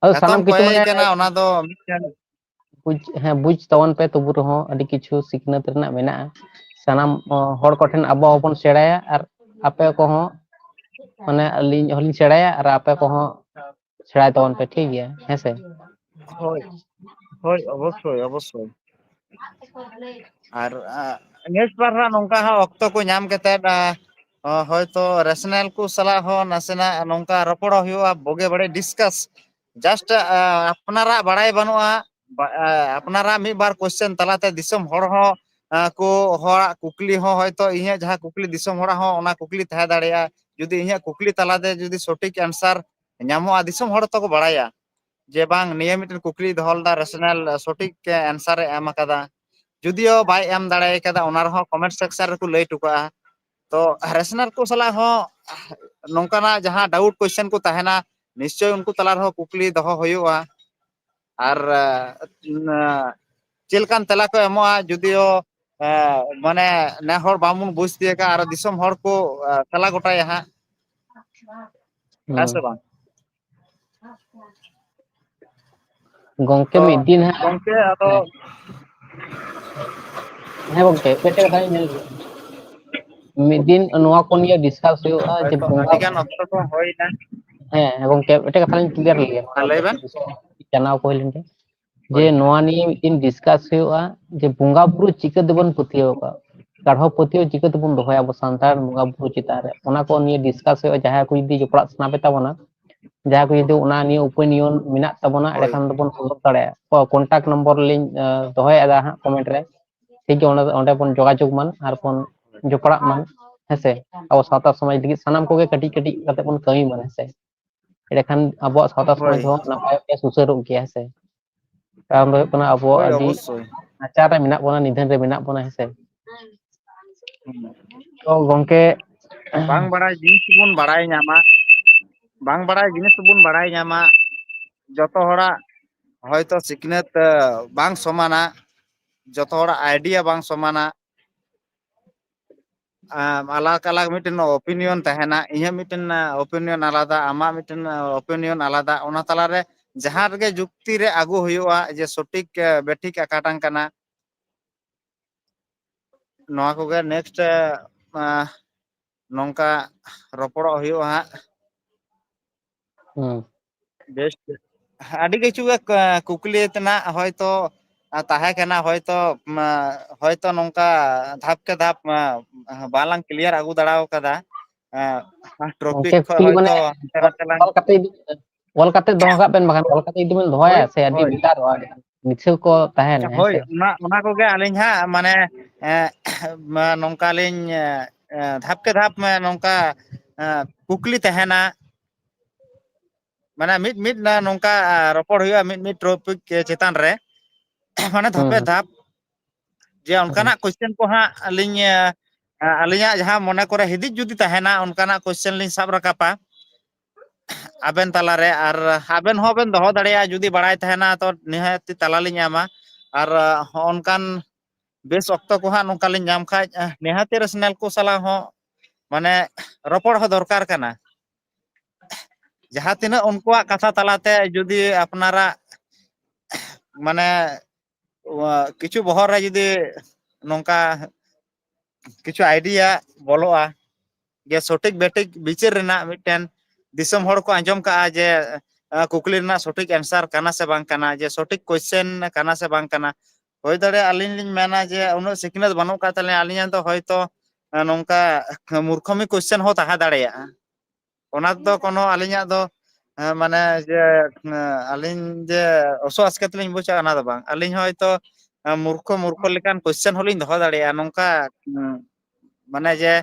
ᱟᱫᱚ ᱮᱛᱚᱢ ᱥᱟᱱᱟᱢ ᱠᱤᱪᱷᱩ ᱠᱚᱭᱮ ᱢᱟᱱᱮ ᱠᱟᱱᱟ, ᱚᱱᱟ ᱫᱚ ᱢᱤᱫᱴᱮᱱ ᱵᱩᱡᱽ, ᱦᱮᱸ, ᱵᱩᱡᱽ ᱛᱟᱵᱚᱱ ᱯᱮ, ᱛᱚᱵᱩ ᱨᱮᱦᱚᱸ ᱟᱹᱰᱤ ᱠᱤᱪᱷᱩ ᱥᱤᱠᱷᱱᱟᱹᱛ ᱨᱮᱱᱟᱜ ᱢᱮᱱᱟᱜᱼᱟ᱾ ᱥᱟᱱᱟᱢ, ᱚ, ᱦᱚᱲ ᱠᱚᱴᱷᱮᱱ ᱟᱵᱚ ᱦᱚᱸᱵᱚᱱ ᱥᱮᱬᱟᱭᱟ ᱟᱨ ᱟᱯᱮ ᱠᱚᱦᱚᱸ, ᱢᱟᱱᱮ, ᱟᱹᱞᱤᱧ ᱦᱚᱸᱞᱤᱧ ᱥᱮᱬᱟᱭᱟ ᱟᱨ ᱟᱯᱮ ᱠᱚᱦᱚᱸ ᱥᱮᱬᱟᱭ ᱛᱟᱵᱚᱱ ᱯᱮ, ᱴᱷᱤᱠ ᱜᱮᱭᱟ, ᱦᱮᱸ ᱥᱮ? ᱦᱳᱭ, ᱦᱳᱭ, ᱚᱵᱚᱥᱥᱳᱭ, ᱚᱵᱚᱥᱥᱳᱭ᱾ ᱟᱨ, ᱟ, ᱱᱮᱠᱥᱴ ᱵᱟᱨ ᱦᱟᱸᱜ ᱱᱚᱝᱠᱟ ᱦᱟᱸᱜ ᱚᱠᱛᱚ ᱠᱚ ᱧᱟᱢ ᱠᱟᱛᱮᱫ, ᱟ, ᱚ, ᱦᱚᱭᱛᱚ ᱨᱮᱥᱚᱱᱟᱞ ᱠᱚ ᱥᱟᱞᱟᱜ ᱦᱚᱸ ᱱᱟᱥᱮᱱᱟᱜ ᱱᱚᱝᱠᱟ ᱨᱚᱯᱚᱲ ᱦᱩᱭᱩᱜᱼᱟ, ᱵᱩᱜᱤ ᱵᱟᱹᱲᱤᱡ ᱰᱤᱥᱠᱟᱥ᱾ ᱡᱟᱥᱴ, ᱟ, ᱟᱯᱱᱟᱨᱟᱜ ᱵᱟᱲᱟᱭ ᱵᱟᱹᱱᱩᱜᱼᱟ, ᱵᱟ-, ᱟ, ᱟᱯᱱᱟᱨᱟᱜ ᱢᱤᱫ ᱵᱟᱨ ᱠᱚᱥᱪᱮᱱ ᱛᱟᱞᱟᱛᱮ ᱫᱤᱥᱚᱢ ᱦᱚᱲ ᱦᱚᱸ, ᱟ, ᱠᱚ, ᱦᱚᱲᱟᱜ ᱠᱩᱠᱞᱤ ᱦᱚᱸ, ᱦᱚᱭᱛᱚ ᱤᱧᱟᱹᱜ ᱡᱟᱦᱟᱸ ᱠᱩᱠᱞᱤ ᱫᱤᱥᱚᱢ ᱦᱚᱲᱟᱜ ᱦᱚᱸ ᱚᱱᱟ ᱠᱩᱠᱞᱤ ᱛᱟᱦᱮᱸ ᱫᱟᱲᱮᱭᱟᱜᱼᱟ᱾ ᱡᱩᱫᱤ ᱤᱧᱟᱹᱜ ᱠᱩᱠᱞᱤ ᱛᱟᱞᱟᱛᱮ ᱡᱩᱫᱤ ᱥᱚᱴᱷᱤᱠ ᱮᱱᱥᱟᱨ ᱧᱟᱢᱚᱜᱼᱟ, ᱫᱤᱥᱚᱢ ᱦᱚᱲ ᱛᱚᱠᱚ ᱵᱟᱲᱟᱭᱟ ᱡᱮ ᱵᱟᱝ, ᱱᱤᱭᱟᱹ ᱢᱤᱫᱴᱮᱱ ᱠᱩᱠᱞᱤᱭ ᱫᱚᱦᱚ ᱞᱮᱫᱟ, ᱨᱮᱥᱚᱱᱟᱞ ᱥᱚᱴᱷᱤᱠ ᱮᱱᱥᱟᱨ ᱮ ᱮᱢ ᱟᱠᱟᱫᱟ᱾ ᱡᱩᱫᱤᱭᱳ ᱵᱟᱭ ᱮᱢ ᱫᱟᱲᱮ ᱠᱟᱫᱟ, ᱚᱱᱟ ᱨᱮᱦᱚᱸ ᱠᱚᱢᱮᱱᱴ ᱥᱮᱠᱥᱚᱱ ᱨᱮᱠᱚ ᱞᱟᱹᱭ ᱦᱚᱴᱚ ᱠᱟᱜᱼᱟ᱾ ᱛᱚ ᱨᱮᱥᱚᱱᱟᱞ ᱠᱚ ᱥᱟᱞᱟᱜ ᱦᱚᱸ ᱱᱚᱝᱠᱟᱱᱟᱜ ᱡᱟᱦᱟᱸ ᱰᱟᱣᱩᱴ ᱠᱚᱥᱪᱮᱱ ᱠᱚ ᱛᱟᱦᱮᱱᱟ, ᱱᱤᱥᱪᱳᱭ ᱩᱱᱠᱩ ᱛᱟᱞᱟ ᱨᱮᱦᱚᱸ ᱠᱩᱠᱞᱤ ᱫᱚᱦᱚ ᱦᱩᱭᱩᱜᱼᱟ᱾ ᱟᱨ, ᱮ, ᱪᱮᱫ ᱞᱮᱠᱟᱱ ᱛᱮᱞᱟ ᱠᱚ ᱮᱢᱚᱜᱼᱟ, ᱡᱩᱫᱤᱭᱳ, ᱮ, ᱢᱟᱱᱮ ᱱᱮ ᱦᱚᱲ ᱵᱟᱝᱵᱚᱱ ᱵᱩᱡᱽ ᱛᱤᱭᱳᱜᱟ, ᱟᱨ ᱫᱤᱥᱚᱢ ᱦᱚᱲ ᱠᱚ, ᱮ, ᱥᱟᱞᱟ ᱜᱚᱴᱟᱭᱟ ᱦᱟᱸᱜ, ᱦᱮᱸ ᱥᱮ ᱦᱩᱸ᱾ ᱵᱟᱝ? ᱜᱚᱝᱠᱮ, ᱛᱚ ᱢᱤᱫ ᱫᱤᱱ ᱦᱟᱸᱜ, ᱜᱚᱝᱠᱮ, ᱟᱫᱚ ᱦᱮᱸ᱾ ᱦᱮᱸ ᱜᱚᱝᱠᱮ, ᱢᱤᱫᱴᱮᱡ ᱠᱟᱛᱷᱟ ᱞᱤᱧ ᱢᱮᱱ ᱞᱮᱜᱮ᱾ ᱢᱤᱫ ᱫᱤᱱ ᱱᱚᱣᱟ ᱠᱚ ᱱᱤᱭᱮ ᱰᱤᱥᱠᱟᱥ ᱦᱩᱭᱩᱜᱼᱟ ᱡᱮ ᱦᱚᱭᱛᱚ ᱵᱚᱸᱜᱟ, ᱟᱹᱰᱤ ᱜᱟᱱ ᱚᱠᱛᱚ ᱠᱚ ᱦᱩᱭᱱᱟ᱾ ᱦᱮᱸ, ᱦᱮᱸ ᱜᱚᱝᱠᱮ, ᱢᱤᱫᱴᱮᱡ ᱠᱟᱛᱷᱟ ᱞᱤᱧ ᱠᱞᱤᱭᱟᱨ ᱞᱮᱜᱮ, ᱦᱮᱸ, ᱞᱟᱹᱭ ᱵᱮᱱ᱾ ᱡᱟᱱᱟᱣ ᱠᱚ ᱦᱩᱭ ᱞᱮᱱ ᱜᱮ᱾ ᱡᱮ ᱦᱳᱭ᱾ ᱱᱚᱣᱟ ᱱᱤᱭᱮ ᱢᱤᱫ ᱫᱤᱱ ᱰᱤᱥᱠᱟᱥ ᱦᱩᱭᱩᱜᱼᱟ ᱡᱮ ᱵᱚᱸᱜᱟ ᱵᱩᱨᱩ ᱪᱤᱠᱟᱹ ᱛᱮᱵᱚᱱ ᱯᱟᱹᱛᱭᱟᱹᱣ ᱟᱠᱚᱣᱟ᱾ ᱜᱟᱲᱦᱚ ᱯᱟᱹᱛᱭᱟᱹᱣ ᱪᱤᱠᱟᱹ ᱛᱮᱵᱚᱱ ᱫᱚᱦᱚᱭᱟ ᱟᱵᱚ ᱥᱟᱱᱛᱟᱲ ᱵᱚᱸᱜᱟ ᱵᱩᱨᱩ ᱪᱮᱛᱟᱱ ᱨᱮ, ᱚᱱᱟ ᱠᱚ ᱱᱤᱭᱮ ᱰᱤᱥᱠᱟᱥ ᱦᱩᱭᱩᱜᱼᱟ᱾ ᱡᱟᱦᱟᱸᱭ ᱠᱚ ᱡᱩᱫᱤ ᱡᱚᱯᱲᱟᱜ ᱥᱟᱱᱟ ᱯᱮ ᱛᱟᱵᱚᱱᱟ, ᱡᱟᱦᱟᱸᱭ ᱠᱚ ᱡᱩᱫᱤ ᱚᱱᱟ ᱱᱤᱭᱮ ᱚᱯᱤᱱᱤᱭᱚᱱ ᱢᱮᱱᱟᱜ ᱛᱟᱵᱚᱱᱟ, ᱦᱳᱭ᱾ ᱮᱸᱰᱮᱠᱷᱟᱱ ᱫᱚᱵᱚᱱ ᱨᱚᱯᱚᱲ ᱫᱟᱲᱮᱭᱟᱜᱼᱟ᱾ ᱠᱚᱱᱴᱟᱠᱴ ᱱᱚᱢᱵᱚᱨ ᱞᱤᱧ ᱫᱚᱦᱚᱭᱮᱫᱟ ᱦᱟᱸᱜ ᱠᱚᱢᱮᱱᱴ ᱨᱮ, ᱴᱷᱤᱠ ᱜᱮᱭᱟ? ᱚᱸᱰᱮ, ᱚᱸᱰᱮ ᱵᱚᱱ ᱡᱳᱜᱟᱡᱳᱜᱽ ᱢᱟ ᱟᱨ ᱵᱚᱱ ᱡᱚᱯᱲᱟᱜ ᱢᱟ, ᱦᱮᱸᱥᱮ? ᱟᱵᱚ ᱥᱟᱶᱛᱟ ᱥᱚᱢᱟᱡᱽ ᱞᱟᱹᱜᱤᱫ ᱥᱟᱱᱟᱢ ᱠᱚᱜᱮ ᱠᱟᱹᱴᱤᱡ ᱠᱟᱹᱴᱤᱡ ᱠᱟᱛᱮ ᱵᱚᱱ ᱠᱟᱹᱢᱤ ᱢᱟ, ᱦᱮᱸᱥᱮ? ᱮᱸᱰᱮᱠᱷᱟᱱ ᱟᱵᱚᱣᱟᱜ ᱥᱟᱶᱛᱟ ᱥᱚᱢᱟᱡᱽ ᱦᱳᱭ᱾ ᱦᱚᱸ ᱱᱟᱯᱟᱭᱚᱜ ᱜᱮᱭᱟ, ᱥᱩᱥᱟᱹᱨᱚᱜ ᱜᱮᱭᱟ, ᱦᱮᱸᱥᱮ? ᱠᱟᱨᱚᱱ ᱫᱚ ᱦᱩᱭᱩᱜ ᱠᱟᱱᱟ ᱟᱵᱚ ᱦᱳᱭ, ᱟᱹᱰᱤ ᱚᱵᱚᱥᱥᱳᱭ᱾ ᱱᱟᱪᱟᱨ ᱨᱮ ᱢᱮᱱᱟᱜ ᱵᱚᱱᱟ, ᱱᱤᱫᱷᱟᱹᱱ ᱨᱮ ᱢᱮᱱᱟᱜ ᱵᱚᱱᱟ, ᱦᱮᱸᱥᱮ? ᱦᱩᱸ᱾ ᱛᱚ ᱜᱚᱝᱠᱮ, ᱵᱟᱝ ᱵᱟᱲᱟᱭ ᱡᱤᱱᱤᱥ ᱵᱚᱱ ᱵᱟᱲᱟᱭ ᱧᱟᱢᱟ, ᱵᱟᱝ ᱵᱟᱲᱟᱭ ᱡᱤᱱᱤᱥ ᱵᱚᱱ ᱵᱟᱲᱟᱭ ᱧᱟᱢᱟ᱾ ᱡᱚᱛᱚ ᱦᱚᱲᱟᱜ ᱦᱚᱭᱛᱚ ᱥᱤᱠᱷᱱᱟᱹᱛ, ᱮ, ᱵᱟᱝ ᱥᱚᱢᱟᱱᱟ, ᱡᱚᱛᱚ ᱦᱚᱲᱟᱜ ᱟᱭᱰᱤᱭᱟ ᱵᱟᱝ ᱥᱚᱢᱟᱱᱟ᱾ ᱟᱢ, ᱟᱞᱟᱜᱽ ᱟᱞᱟᱜᱽ ᱢᱤᱫᱴᱮᱱ ᱚᱯᱤᱱᱤᱭᱚᱱ ᱛᱟᱦᱮᱱᱟ, ᱤᱧᱟᱹᱜ ᱢᱤᱫᱴᱮᱱ, ᱟ, ᱚᱯᱤᱱᱤᱭᱚᱱ ᱟᱞᱟᱫᱟ, ᱟᱢᱟᱜ ᱢᱤᱫᱴᱮᱱ, ᱟ, ᱚᱯᱤᱱᱤᱭᱚᱱ ᱟᱞᱟᱫᱟ᱾ ᱚᱱᱟ ᱛᱟᱞᱟᱨᱮ ᱡᱟᱦᱟᱸ ᱨᱮᱜᱮ ᱡᱩᱠᱛᱤ ᱨᱮ ᱟᱹᱜᱩ ᱦᱩᱭᱩᱜᱼᱟ ᱡᱮ ᱥᱚᱴᱷᱤᱠ, ᱟ, ᱵᱮᱴᱷᱤᱠ ᱚᱠᱟᱴᱟᱝ ᱠᱟᱱᱟ, ᱱᱚᱣᱟ ᱠᱚᱜᱮ ᱱᱮᱠᱥᱴ, ᱟ, ᱱᱚᱝᱠᱟ ᱨᱚᱯᱚᱲᱚᱜ ᱦᱩᱭᱩᱜᱼᱟ ᱦᱟᱸᱜ᱾ ᱦᱩᱸ᱾ ᱵᱮᱥ, ᱟᱹᱰᱤ ᱠᱤᱪᱷᱩ ᱜᱮ ᱠ-, ᱠᱩᱠᱞᱤ ᱛᱮᱱᱟᱜ ᱦᱚᱭᱛᱚ, ᱟ, ᱛᱟᱦᱮᱸ ᱠᱟᱱᱟ, ᱦᱚᱭᱛᱚ, ᱢᱟ, ᱦᱚᱭᱛᱚ ᱱᱚᱝᱠᱟ ᱫᱷᱟᱯ ᱠᱮ ᱫᱷᱟᱯ, ᱢᱟ, ᱵᱟᱞᱟᱝ ᱠᱞᱤᱭᱟᱨ ᱟᱹᱜᱩ ᱫᱟᱲᱮ ᱠᱟᱫᱟ᱾ ᱟ, ᱴᱚᱯᱤᱠ ᱜᱚᱝᱠᱮ ᱠᱷᱚᱡ ᱠᱩᱠᱞᱤ ᱢᱟᱱᱮ ᱦᱚᱭᱛᱚ ᱦᱟᱱᱛᱮ ᱚᱞ, ᱱᱟᱛᱮ ᱞᱟᱝ ᱚᱞ ᱠᱟᱛᱮ ᱤᱫᱤ, ᱚᱞ ᱠᱟᱛᱮ ᱫᱚᱦᱚ ᱠᱟᱜ ᱵᱮᱱ, ᱵᱟᱠᱷᱟᱱ ᱚᱞ ᱠᱟᱛᱮ ᱡᱩᱫᱤ ᱵᱮᱱ ᱦᱳᱭ, ᱫᱚᱦᱚᱭᱟ ᱥᱮ ᱟᱹᱰᱤ ᱦᱳᱭ᱾ ᱵᱮᱠᱟᱨᱚᱜᱼᱟ, ᱟᱹᱰᱤ ᱫᱤᱥᱟᱹ ᱠᱚ ᱛᱟᱦᱮᱱᱟ, ᱟᱪᱪᱷᱟ, ᱦᱮᱸ ᱦᱳᱭ, ᱥᱮ? ᱚᱱᱟ, ᱚᱱᱟ ᱠᱚᱜᱮ ᱟᱹᱞᱤᱧ ᱦᱟᱸᱜ ᱢᱟᱱᱮ, ᱮᱸ, ᱢᱟ ᱱᱚᱝᱠᱟ ᱞᱤᱧ, ᱮᱸ, ᱮᱸ, ᱫᱷᱟᱯ ᱠᱮ ᱫᱷᱟᱯ ᱢᱟ ᱱᱚᱝᱠᱟ, ᱮᱸ, ᱠᱩᱠᱞᱤ ᱛᱟᱦᱮᱱᱟ᱾ ᱢᱟᱱᱮ ᱢᱤᱫ ᱢᱤᱫ ᱱᱟ-, ᱱᱚᱝᱠᱟ, ᱟ, ᱨᱚᱯᱚᱲ ᱦᱩᱭᱩᱜᱼᱟ ᱢᱤᱫ ᱢᱤᱫ ᱴᱚᱯᱤᱠ ᱪᱮᱛᱟᱱ ᱨᱮ᱾ ᱢᱟᱱᱮ ᱦᱩᱸ, ᱫᱷᱟᱯᱮ ᱦᱩᱸ᱾ ᱫᱷᱟᱯ᱾ ᱡᱮ ᱦᱩᱸ᱾ ᱚᱱᱠᱟᱱᱟᱜ ᱠᱚᱥᱪᱮᱱ ᱠᱚ ᱦᱟᱸᱜ ᱟᱹᱞᱤᱧ, ᱟ, ᱟᱹᱞᱤᱧᱟᱜ ᱡᱟᱦᱟᱸ ᱢᱚᱱᱮ ᱠᱚᱨᱮ ᱦᱤᱫᱤᱡ ᱡᱩᱫᱤ ᱛᱟᱦᱮᱱᱟ, ᱚᱱᱠᱟᱱᱟᱜ ᱠᱚᱥᱪᱮᱱ ᱞᱤᱧ ᱥᱟᱵ ᱨᱟᱠᱟᱵᱟ ᱟᱵᱮᱱ ᱛᱟᱞᱟᱨᱮ, ᱟᱨ ᱟᱵᱮᱱ ᱦᱚᱸᱵᱮᱱ ᱫᱚᱦᱚ ᱫᱟᱲᱮᱭᱟᱜᱼᱟ, ᱡᱩᱫᱤ ᱵᱟᱲᱟᱭ ᱛᱟᱦᱮᱱᱟ ᱛᱚ ᱱᱤᱦᱟᱹᱛ ᱛᱟᱞᱟᱞᱤᱧ ᱮᱢᱟ᱾ ᱟᱨ, ᱟ, ᱦᱚᱸᱜᱼᱚᱱᱠᱟᱱ ᱵᱮᱥ ᱚᱠᱛᱚ ᱠᱚ ᱦᱟᱸᱜ ᱱᱚᱝᱠᱟ ᱞᱤᱧ ᱧᱟᱢ ᱠᱷᱟᱡ, ᱟ, ᱱᱤᱦᱟᱹᱛᱤ ᱨᱮᱥᱱᱟᱞ ᱠᱚ ᱥᱟᱞᱟᱜ ᱦᱚᱸ ᱢᱟᱱᱮ ᱨᱚᱯᱚᱲ ᱦᱚᱸ ᱫᱚᱨᱠᱟᱨ ᱠᱟᱱᱟ᱾ ᱡᱟᱦᱟᱸ ᱛᱤᱱᱟᱹᱜ ᱩᱱᱠᱩᱣᱟᱜ ᱠᱟᱛᱷᱟ ᱛᱟᱞᱟᱛᱮ ᱡᱩᱫᱤ ᱟᱯᱱᱟᱨᱟᱜ ᱢᱟᱱᱮ, ᱣᱟ-, ᱠᱤᱪᱷᱩ ᱵᱚᱦᱚᱜ ᱨᱮ ᱡᱩᱫᱤ ᱱᱚᱝᱠᱟ ᱠᱤᱪᱷᱩ ᱟᱭᱰᱤᱭᱟ ᱵᱚᱞᱚᱜᱼᱟ, ᱡᱮ ᱥᱚᱴᱷᱤᱠ ᱵᱮᱴᱷᱤᱠ ᱵᱤᱪᱟᱹᱨ ᱨᱮᱱᱟᱜ ᱢᱤᱫᱴᱮᱱ ᱫᱤᱥᱚᱢ ᱦᱚᱲ ᱠᱚ ᱟᱸᱡᱚᱢ ᱠᱟᱜᱼᱟ ᱡᱮ, ᱟ, ᱠᱩᱠᱞᱤ ᱨᱮᱱᱟᱜ ᱥᱚᱴᱷᱤᱠ ᱮᱱᱥᱟᱨ ᱠᱟᱱᱟ ᱥᱮ ᱵᱟᱝ ᱠᱟᱱᱟ, ᱡᱮ ᱥᱚᱴᱷᱤᱠ ᱠᱚᱥᱪᱮᱱ ᱠᱟᱱᱟ ᱥᱮ ᱵᱟᱝ ᱠᱟᱱᱟ, ᱦᱩᱭ ᱫᱟᱲᱮᱭᱟᱜᱼᱟ, ᱟᱹᱞᱤᱧ ᱞᱤᱧ ᱢᱮᱱᱟ ᱡᱮ ᱩᱱᱟᱹᱜ ᱥᱤᱠᱷᱱᱟᱹᱛ ᱵᱟᱹᱱᱩᱜ ᱠᱟᱜ ᱛᱟᱹᱞᱤᱧᱟ, ᱟᱹᱞᱤᱧᱟᱜ ᱫᱚ ᱦᱚᱭᱛᱚ, ᱮ, ᱱᱚᱝᱠᱟ ᱢᱩᱨᱠᱷᱚᱢᱤ question ᱦᱚᱸ ᱛᱟᱦᱮᱸ ᱫᱟᱲᱮᱭᱟᱜᱼᱟ᱾ ᱚᱱᱟ ᱫᱚ ᱠᱳᱱᱳ ᱟᱹᱞᱤᱧᱟᱜ ᱫᱚ, ᱮ, ᱢᱟᱱᱮ ᱡᱮ, ᱮ, ᱟᱹᱞᱤᱧ ᱡᱮ ᱚᱥᱚ ᱟᱥᱠᱮᱛ ᱞᱤᱧ ᱵᱩᱡᱟ, ᱚᱱᱟ ᱫᱚ ᱵᱟᱝ᱾ ᱟᱹᱞᱤᱧ ᱦᱚᱸ ᱦᱚᱭᱛᱚ, ᱮ, ᱢᱩᱨᱠᱷᱚ, ᱢᱩᱨᱠᱷᱚ ᱞᱮᱠᱟᱱ question ᱦᱚᱸᱞᱤᱧ ᱫᱚᱦᱚ ᱫᱟᱲᱮᱭᱟᱜᱼᱟ, ᱱᱚᱝᱠᱟ, ᱩᱸ, ᱢᱟᱱᱮ ᱡᱮ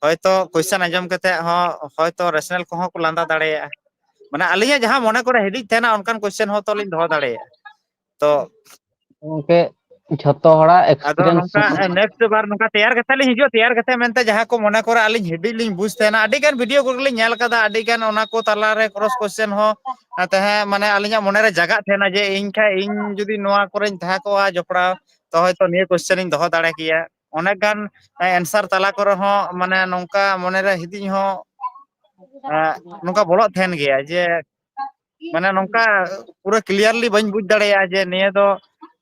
ᱦᱚᱭᱛᱚ question ᱟᱸᱡᱚᱢ ᱠᱟᱛᱮ ᱦᱚᱸ ᱦᱚᱭᱛᱚ rational ᱠᱚᱦᱚᱸ ᱠᱚ ᱞᱟᱸᱫᱟ ᱫᱟᱲᱮᱭᱟᱜᱼᱟ᱾ ᱢᱟᱱᱮ ᱟᱹᱞᱤᱧᱟᱜ ᱡᱟᱦᱟᱸ ᱢᱚᱱᱮ ᱠᱚᱨᱮ ᱦᱤᱫᱤᱡ ᱛᱟᱦᱮᱱᱟ, ᱚᱱᱠᱟᱱ question ᱦᱚᱸ ᱛᱚ ᱞᱤᱧ ᱫᱚᱦᱚ ᱫᱟᱲᱮᱭᱟᱜᱼᱟ᱾ ᱛᱚ ᱜᱚᱝᱠᱮ, ᱡᱷᱚᱛᱚ ᱦᱚᱲᱟᱜ ᱟᱫᱚ experience ᱱᱚᱝᱠᱟ, ᱥᱚᱢᱟᱱ ᱮ, next ᱵᱟᱨ ᱱᱚᱝᱠᱟ ᱛᱮᱭᱟᱨ ᱠᱟᱛᱮ ᱞᱤᱧ ᱦᱤᱡᱩᱜᱼᱟ, ᱛᱮᱭᱟᱨ ᱠᱟᱛᱮ ᱢᱮᱱᱛᱮ ᱡᱟᱦᱟᱸ ᱠᱚ ᱢᱚᱱᱮ ᱠᱚᱨᱮ ᱟᱹᱞᱤᱧ ᱦᱤᱫᱤᱡ ᱞᱤᱧ ᱵᱩᱡᱽ ᱛᱟᱦᱮᱱᱟ, ᱟᱹᱰᱤ ᱜᱟᱱ video ᱠᱚᱨᱮ ᱞᱤᱧ ᱧᱮᱞ ᱠᱟᱫᱟ, ᱟᱹᱰᱤ ᱜᱟᱱ ᱚᱱᱟ ᱠᱚ ᱛᱟᱞᱟ ᱨᱮ cross question ᱦᱚᱸ, ᱮ, ᱛᱟᱦᱮᱸ, ᱢᱟᱱᱮ ᱟᱹᱞᱤᱧᱟᱜ ᱢᱚᱱᱮ ᱨᱮ ᱡᱟᱜᱟᱜ ᱛᱟᱦᱮᱱᱟ ᱡᱮ ᱤᱧ ᱠᱷᱟᱡ, ᱤᱧ ᱡᱩᱫᱤ ᱱᱚᱣᱟ ᱠᱚᱨᱮᱧ ᱛᱟᱦᱮᱸ ᱠᱚᱜᱼᱟ ᱡᱚᱯᱲᱟᱣ, ᱛᱚ ᱦᱚᱭᱛᱚ ᱱᱤᱭᱟᱹ question ᱤᱧ ᱫᱚᱦᱚ ᱫᱟᱲᱮ ᱠᱮᱭᱟ᱾ ᱚᱱᱮᱠ ᱜᱟᱱ, ᱮ, answer ᱛᱟᱞᱟ ᱠᱚᱨᱮ ᱦᱚᱸ ᱢᱟᱱᱮ ᱱᱚᱝᱠᱟ ᱢᱚᱱᱮ ᱨᱮ ᱦᱤᱫᱤᱡ ᱦᱚᱸ, ᱮ, ᱱᱚᱝᱠᱟ ᱵᱚᱞᱚᱜ ᱛᱟᱦᱮᱱ ᱜᱮᱭᱟ ᱡᱮ ᱢᱟᱱᱮ ᱱᱚᱝᱠᱟ ᱯᱩᱨᱟᱹ clearly ᱵᱟᱹᱧ ᱵᱩᱡᱽ ᱫᱟᱲᱮᱭᱟᱜᱼᱟ ᱡᱮ ᱱᱤᱭᱟᱹ ᱫᱚ,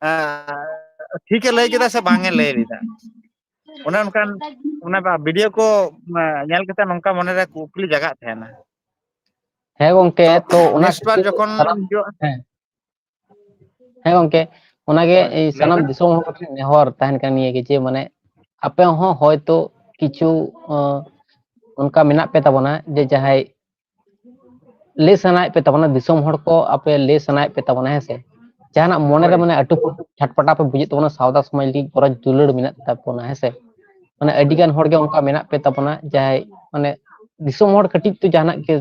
ᱮ, ᱴᱷᱤᱠᱮ ᱞᱟᱹᱭ ᱠᱮᱫᱟ ᱥᱮ ᱵᱟᱝ ᱮ ᱞᱟᱹᱭ ᱞᱮᱫᱟ᱾ ᱚᱱᱮ ᱚᱱᱠᱟᱱ, ᱚᱱᱟ video ᱠᱚ, ᱮ, ᱧᱮᱞ ᱠᱟᱛᱮ ᱱᱚᱝᱠᱟ ᱢᱚᱱᱮᱨᱮ ᱠᱩᱠᱞᱤ ᱡᱟᱜᱟᱜ ᱛᱟᱦᱮᱱᱟ᱾ ᱦᱮᱸ ᱜᱚᱝᱠᱮ, ᱛᱚ ᱛᱚ ᱚᱱᱟ next ᱵᱟᱨ ᱠᱷᱟᱹᱛᱤᱨ ᱡᱚᱠᱷᱚᱱ ᱥᱟᱱᱟᱢ, ᱦᱤᱡᱩᱜᱼᱟ᱾ ᱦᱮᱸ, ᱦᱮᱸ ᱜᱚᱝᱠᱮ, ᱚᱱᱟᱜᱮ ᱦᱳᱭ, ᱤᱧ ᱞᱟᱹᱭ ᱥᱟᱱᱟᱢ ᱵᱮᱱ᱾ ᱫᱤᱥᱚᱢ ᱦᱚᱲ ᱠᱚᱴᱷᱮᱱ ᱱᱮᱦᱚᱨ ᱛᱟᱦᱮᱱ ᱠᱟᱱᱟ ᱱᱤᱭᱟᱹ ᱜᱮ ᱡᱮ, ᱢᱟᱱᱮ, ᱟᱯᱮ ᱦᱚᱸ ᱦᱚᱭᱛᱳ ᱠᱤᱪᱷᱩ, ᱟᱸ, ᱚᱱᱠᱟ ᱢᱮᱱᱟᱜ ᱯᱮ ᱛᱟᱵᱚᱱᱟ ᱡᱮ ᱡᱟᱦᱟᱸᱭ ᱞᱟᱹᱭ ᱥᱟᱱᱟᱭᱮᱫ ᱯᱮ ᱛᱟᱵᱚᱱᱟ, ᱫᱤᱥᱚᱢ ᱦᱚᱲ ᱠᱚ ᱟᱯᱮ ᱞᱟᱹᱭ ᱥᱟᱱᱟᱭᱮᱫ ᱯᱮ ᱛᱟᱵᱚᱱᱟ, ᱦᱮᱸ ᱥᱮ? ᱡᱟᱦᱟᱱᱟᱜ ᱢᱚᱱᱮᱨᱮ ᱦᱳᱭ᱾ ᱢᱟᱱᱮ ᱟᱹᱴᱩ ᱯᱟᱹᱴᱩ ᱪᱷᱟᱴᱯᱟᱴᱟ ᱯᱮ ᱵᱩᱡᱮᱫ ᱛᱟᱵᱚᱱᱟ, ᱥᱟᱶᱛᱟ ᱥᱚᱢᱟᱡᱽ ᱞᱟᱹᱜᱤᱫ ᱜᱚᱨᱚᱡᱽ ᱫᱩᱞᱟᱹᱲ ᱢᱮᱱᱟᱜ ᱛᱟᱵᱚᱱᱟ, ᱦᱮᱸ ᱥᱮ? ᱢᱟᱱᱮ ᱟᱹᱰᱤ ᱦᱳᱭ᱾ ᱜᱟᱱ ᱦᱚᱲ ᱜᱮ ᱚᱱᱠᱟ ᱢᱮᱱᱟᱜ ᱯᱮ ᱛᱟᱵᱚᱱᱟ, ᱡᱟᱦᱟᱸᱭ ᱢᱟᱱᱮ ᱫᱤᱥᱚᱢ ᱦᱚᱲ ᱠᱟᱹᱴᱤᱡ ᱛᱮ ᱡᱟᱦᱟᱱᱟᱜ ᱜᱮ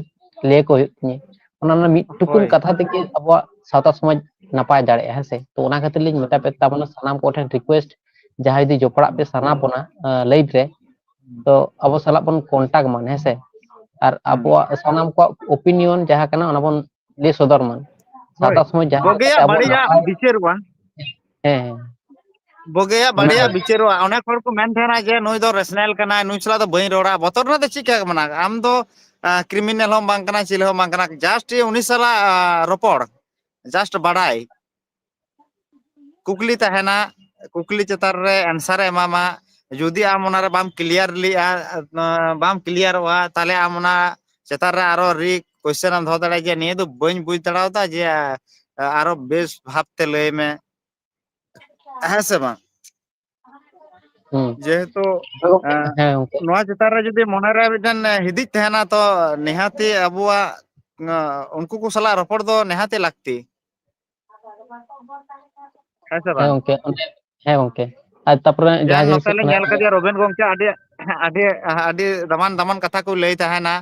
ᱞᱟᱹᱭ ᱠᱚ ᱦᱩᱭᱩᱜ ᱛᱤᱧᱟᱹ, ᱚᱱᱟ ᱨᱮᱱᱟᱜ ᱢᱤᱫ ᱴᱩᱠᱩᱱ ᱦᱳᱭ᱾ ᱠᱟᱛᱷᱟ ᱛᱮᱜᱮ ᱟᱵᱚᱣᱟᱜ ᱥᱟᱶᱛᱟ ᱥᱚᱢᱟᱡᱽ ᱱᱟᱯᱟᱭ ᱫᱟᱲᱮᱭᱟᱜᱼᱟ, ᱦᱮᱸ ᱥᱮ? ᱛᱚ ᱚᱱᱟ ᱠᱷᱟᱹᱛᱤᱨ ᱞᱤᱧ ᱦᱳᱭ᱾ ᱢᱮᱛᱟ ᱯᱮ ᱛᱟᱵᱚᱱᱟ ᱥᱟᱱᱟᱢ ᱠᱚᱴᱷᱮᱱ request, ᱡᱟᱦᱟᱸᱭ ᱡᱩᱫᱤ ᱡᱚᱯᱲᱟᱜ ᱯᱮ ᱥᱟᱱᱟ ᱵᱚᱱᱟ, ᱟᱸ, live ᱨᱮ, ᱦᱩᱸ᱾ ᱛᱚ ᱟᱵᱚ ᱥᱟᱞᱟᱜ ᱵᱚᱱ contact ᱢᱟ, ᱦᱮᱸ ᱥᱮ? ᱟᱨ ᱦᱩᱸ᱾ ᱟᱵᱚᱣᱟᱜ ᱥᱟᱱᱟᱢ ᱠᱚᱣᱟᱜ opinion ᱡᱟᱦᱟᱸ ᱠᱟᱱᱟ, ᱚᱱᱟ ᱵᱚᱱ ᱞᱟᱹᱭ ᱥᱚᱫᱚᱨ ᱢᱟ᱾ ᱦᱳᱭ᱾ ᱥᱟᱶᱛᱟ ᱥᱚᱢᱟᱡᱽ ᱡᱟᱦᱟᱸ ᱞᱮᱠᱟᱛᱮ ᱵᱩᱜᱤᱭᱟᱜ ᱟᱵᱚᱣᱟᱜ ᱵᱟᱹᱲᱤᱡᱟᱜ ᱱᱟᱯᱟᱭ, ᱵᱤᱪᱟᱹᱨᱚᱜᱼᱟ᱾ ᱦᱮᱸ, ᱦᱮᱸ᱾ ᱵᱩᱜᱤᱭᱟᱜ ᱚᱱᱟ ᱵᱟᱹᱲᱤᱡᱟᱜ ᱵᱤᱪᱟᱹᱨᱚᱜᱼᱟ᱾ ᱚᱱᱮᱠ ᱦᱚᱲ ᱠᱚ ᱢᱮᱱ ᱛᱟᱦᱮᱱᱟ ᱡᱮ, "ᱱᱩᱭ ᱫᱚ rational ᱠᱟᱱᱟᱭ, ᱱᱩᱭ ᱥᱟᱞᱟᱜ ᱫᱚ ᱵᱟᱹᱧ ᱨᱚᱲᱟ᱾" ᱵᱚᱛᱚᱨ ᱨᱮᱱᱟᱜ ᱫᱚ ᱪᱮᱫ ᱠᱟᱱᱟ? ᱟᱢ ᱫᱚ, ᱟ, criminal ᱦᱚᱸ ᱵᱟᱝ ᱠᱟᱱᱟ, ᱪᱤᱞᱤ ᱦᱚᱸ ᱵᱟᱝ ᱠᱟᱱᱟ, just ᱩᱱᱤ ᱥᱟᱞᱟᱜ, ᱟ, ᱨᱚᱯᱚᱲ, just ᱵᱟᱲᱟᱭ᱾ ᱠᱩᱠᱞᱤ ᱛᱟᱦᱮᱱᱟ, ᱠᱩᱠᱞᱤ ᱪᱮᱛᱟᱱ ᱨᱮ answer ᱮ ᱮᱢᱟᱢᱟ᱾ ᱡᱩᱫᱤ ᱟᱢ ᱚᱱᱟᱨᱮ ᱵᱟᱢ clear ᱞᱮᱜᱼᱟ, ᱵᱟᱢ clearᱚᱜᱼᱟ, ᱛᱟᱦᱞᱮ ᱟᱢ ᱚᱱᱟ ᱪᱮᱛᱟᱱ ᱨᱮ ᱟᱨᱚ re question ᱮᱢ ᱫᱚᱦᱚ ᱫᱟᱲᱮᱭᱟᱜᱼᱟ ᱡᱮ, "ᱱᱤᱭᱟᱹ ᱫᱚ ᱵᱟᱹᱧ ᱵᱩᱡᱽ ᱫᱟᱲᱮᱭᱟᱫᱟ", ᱡᱮ, ᱟᱨᱚ ᱵᱮᱥ ᱵᱷᱟᱵᱽ ᱛᱮ ᱞᱟᱹᱭ ᱢᱮ᱾ ᱦᱮᱸ ᱥᱮ ᱵᱟᱝ? ᱦᱩᱸ᱾ ᱡᱮᱦᱮᱛᱩ ᱦᱮᱸ ᱜᱚᱝᱠᱮ, ᱮᱸ, ᱦᱮᱸ ᱜᱚᱝᱠᱮ᱾ ᱱᱚᱣᱟ ᱪᱮᱛᱟᱱ ᱨᱮ ᱡᱩᱫᱤ ᱢᱚᱱᱮᱨᱮ ᱢᱤᱫᱴᱮᱱ ᱦᱤᱫᱤᱡ ᱛᱟᱦᱮᱱᱟ, ᱛᱚ ᱱᱤᱦᱟᱹᱛᱤ ᱟᱵᱚᱣᱟᱜ, ᱮᱸ, ᱩᱱᱠᱩ ᱠᱚ ᱥᱟᱞᱟᱜ ᱨᱚᱯᱚᱲ ᱫᱚ ᱱᱤᱦᱟᱹᱛᱤ ᱞᱟᱹᱠᱛᱤ᱾ ᱦᱮᱸ ᱥᱮ ᱦᱮᱸ ᱵᱟᱝ? ᱜᱚᱝᱠᱮ, ᱚᱸᱰᱮ, ᱦᱮᱸ ᱜᱚᱝᱠᱮ᱾ ᱟᱨ ᱛᱟᱯᱚᱨᱮ ᱡᱟᱦᱟᱸ ᱡᱟᱦᱟᱸ ᱡᱤᱱᱤᱥ ᱱᱚᱛᱮ ᱦᱩᱭᱩᱜ ᱞᱤᱧ ᱠᱟᱱᱟ ᱧᱮᱞ ᱡᱮ, ᱠᱟᱫᱮᱭᱟ ᱨᱚᱵᱤᱱ ᱜᱚᱝᱠᱮ, ᱟᱹᱰᱤ, ᱟᱹᱰᱤ, ᱟᱹᱰᱤ ᱫᱟᱢᱟᱱ ᱫᱟᱢᱟᱱ ᱠᱟᱛᱷᱟ ᱠᱚ ᱞᱟᱹᱭ ᱛᱟᱦᱮᱱᱟ᱾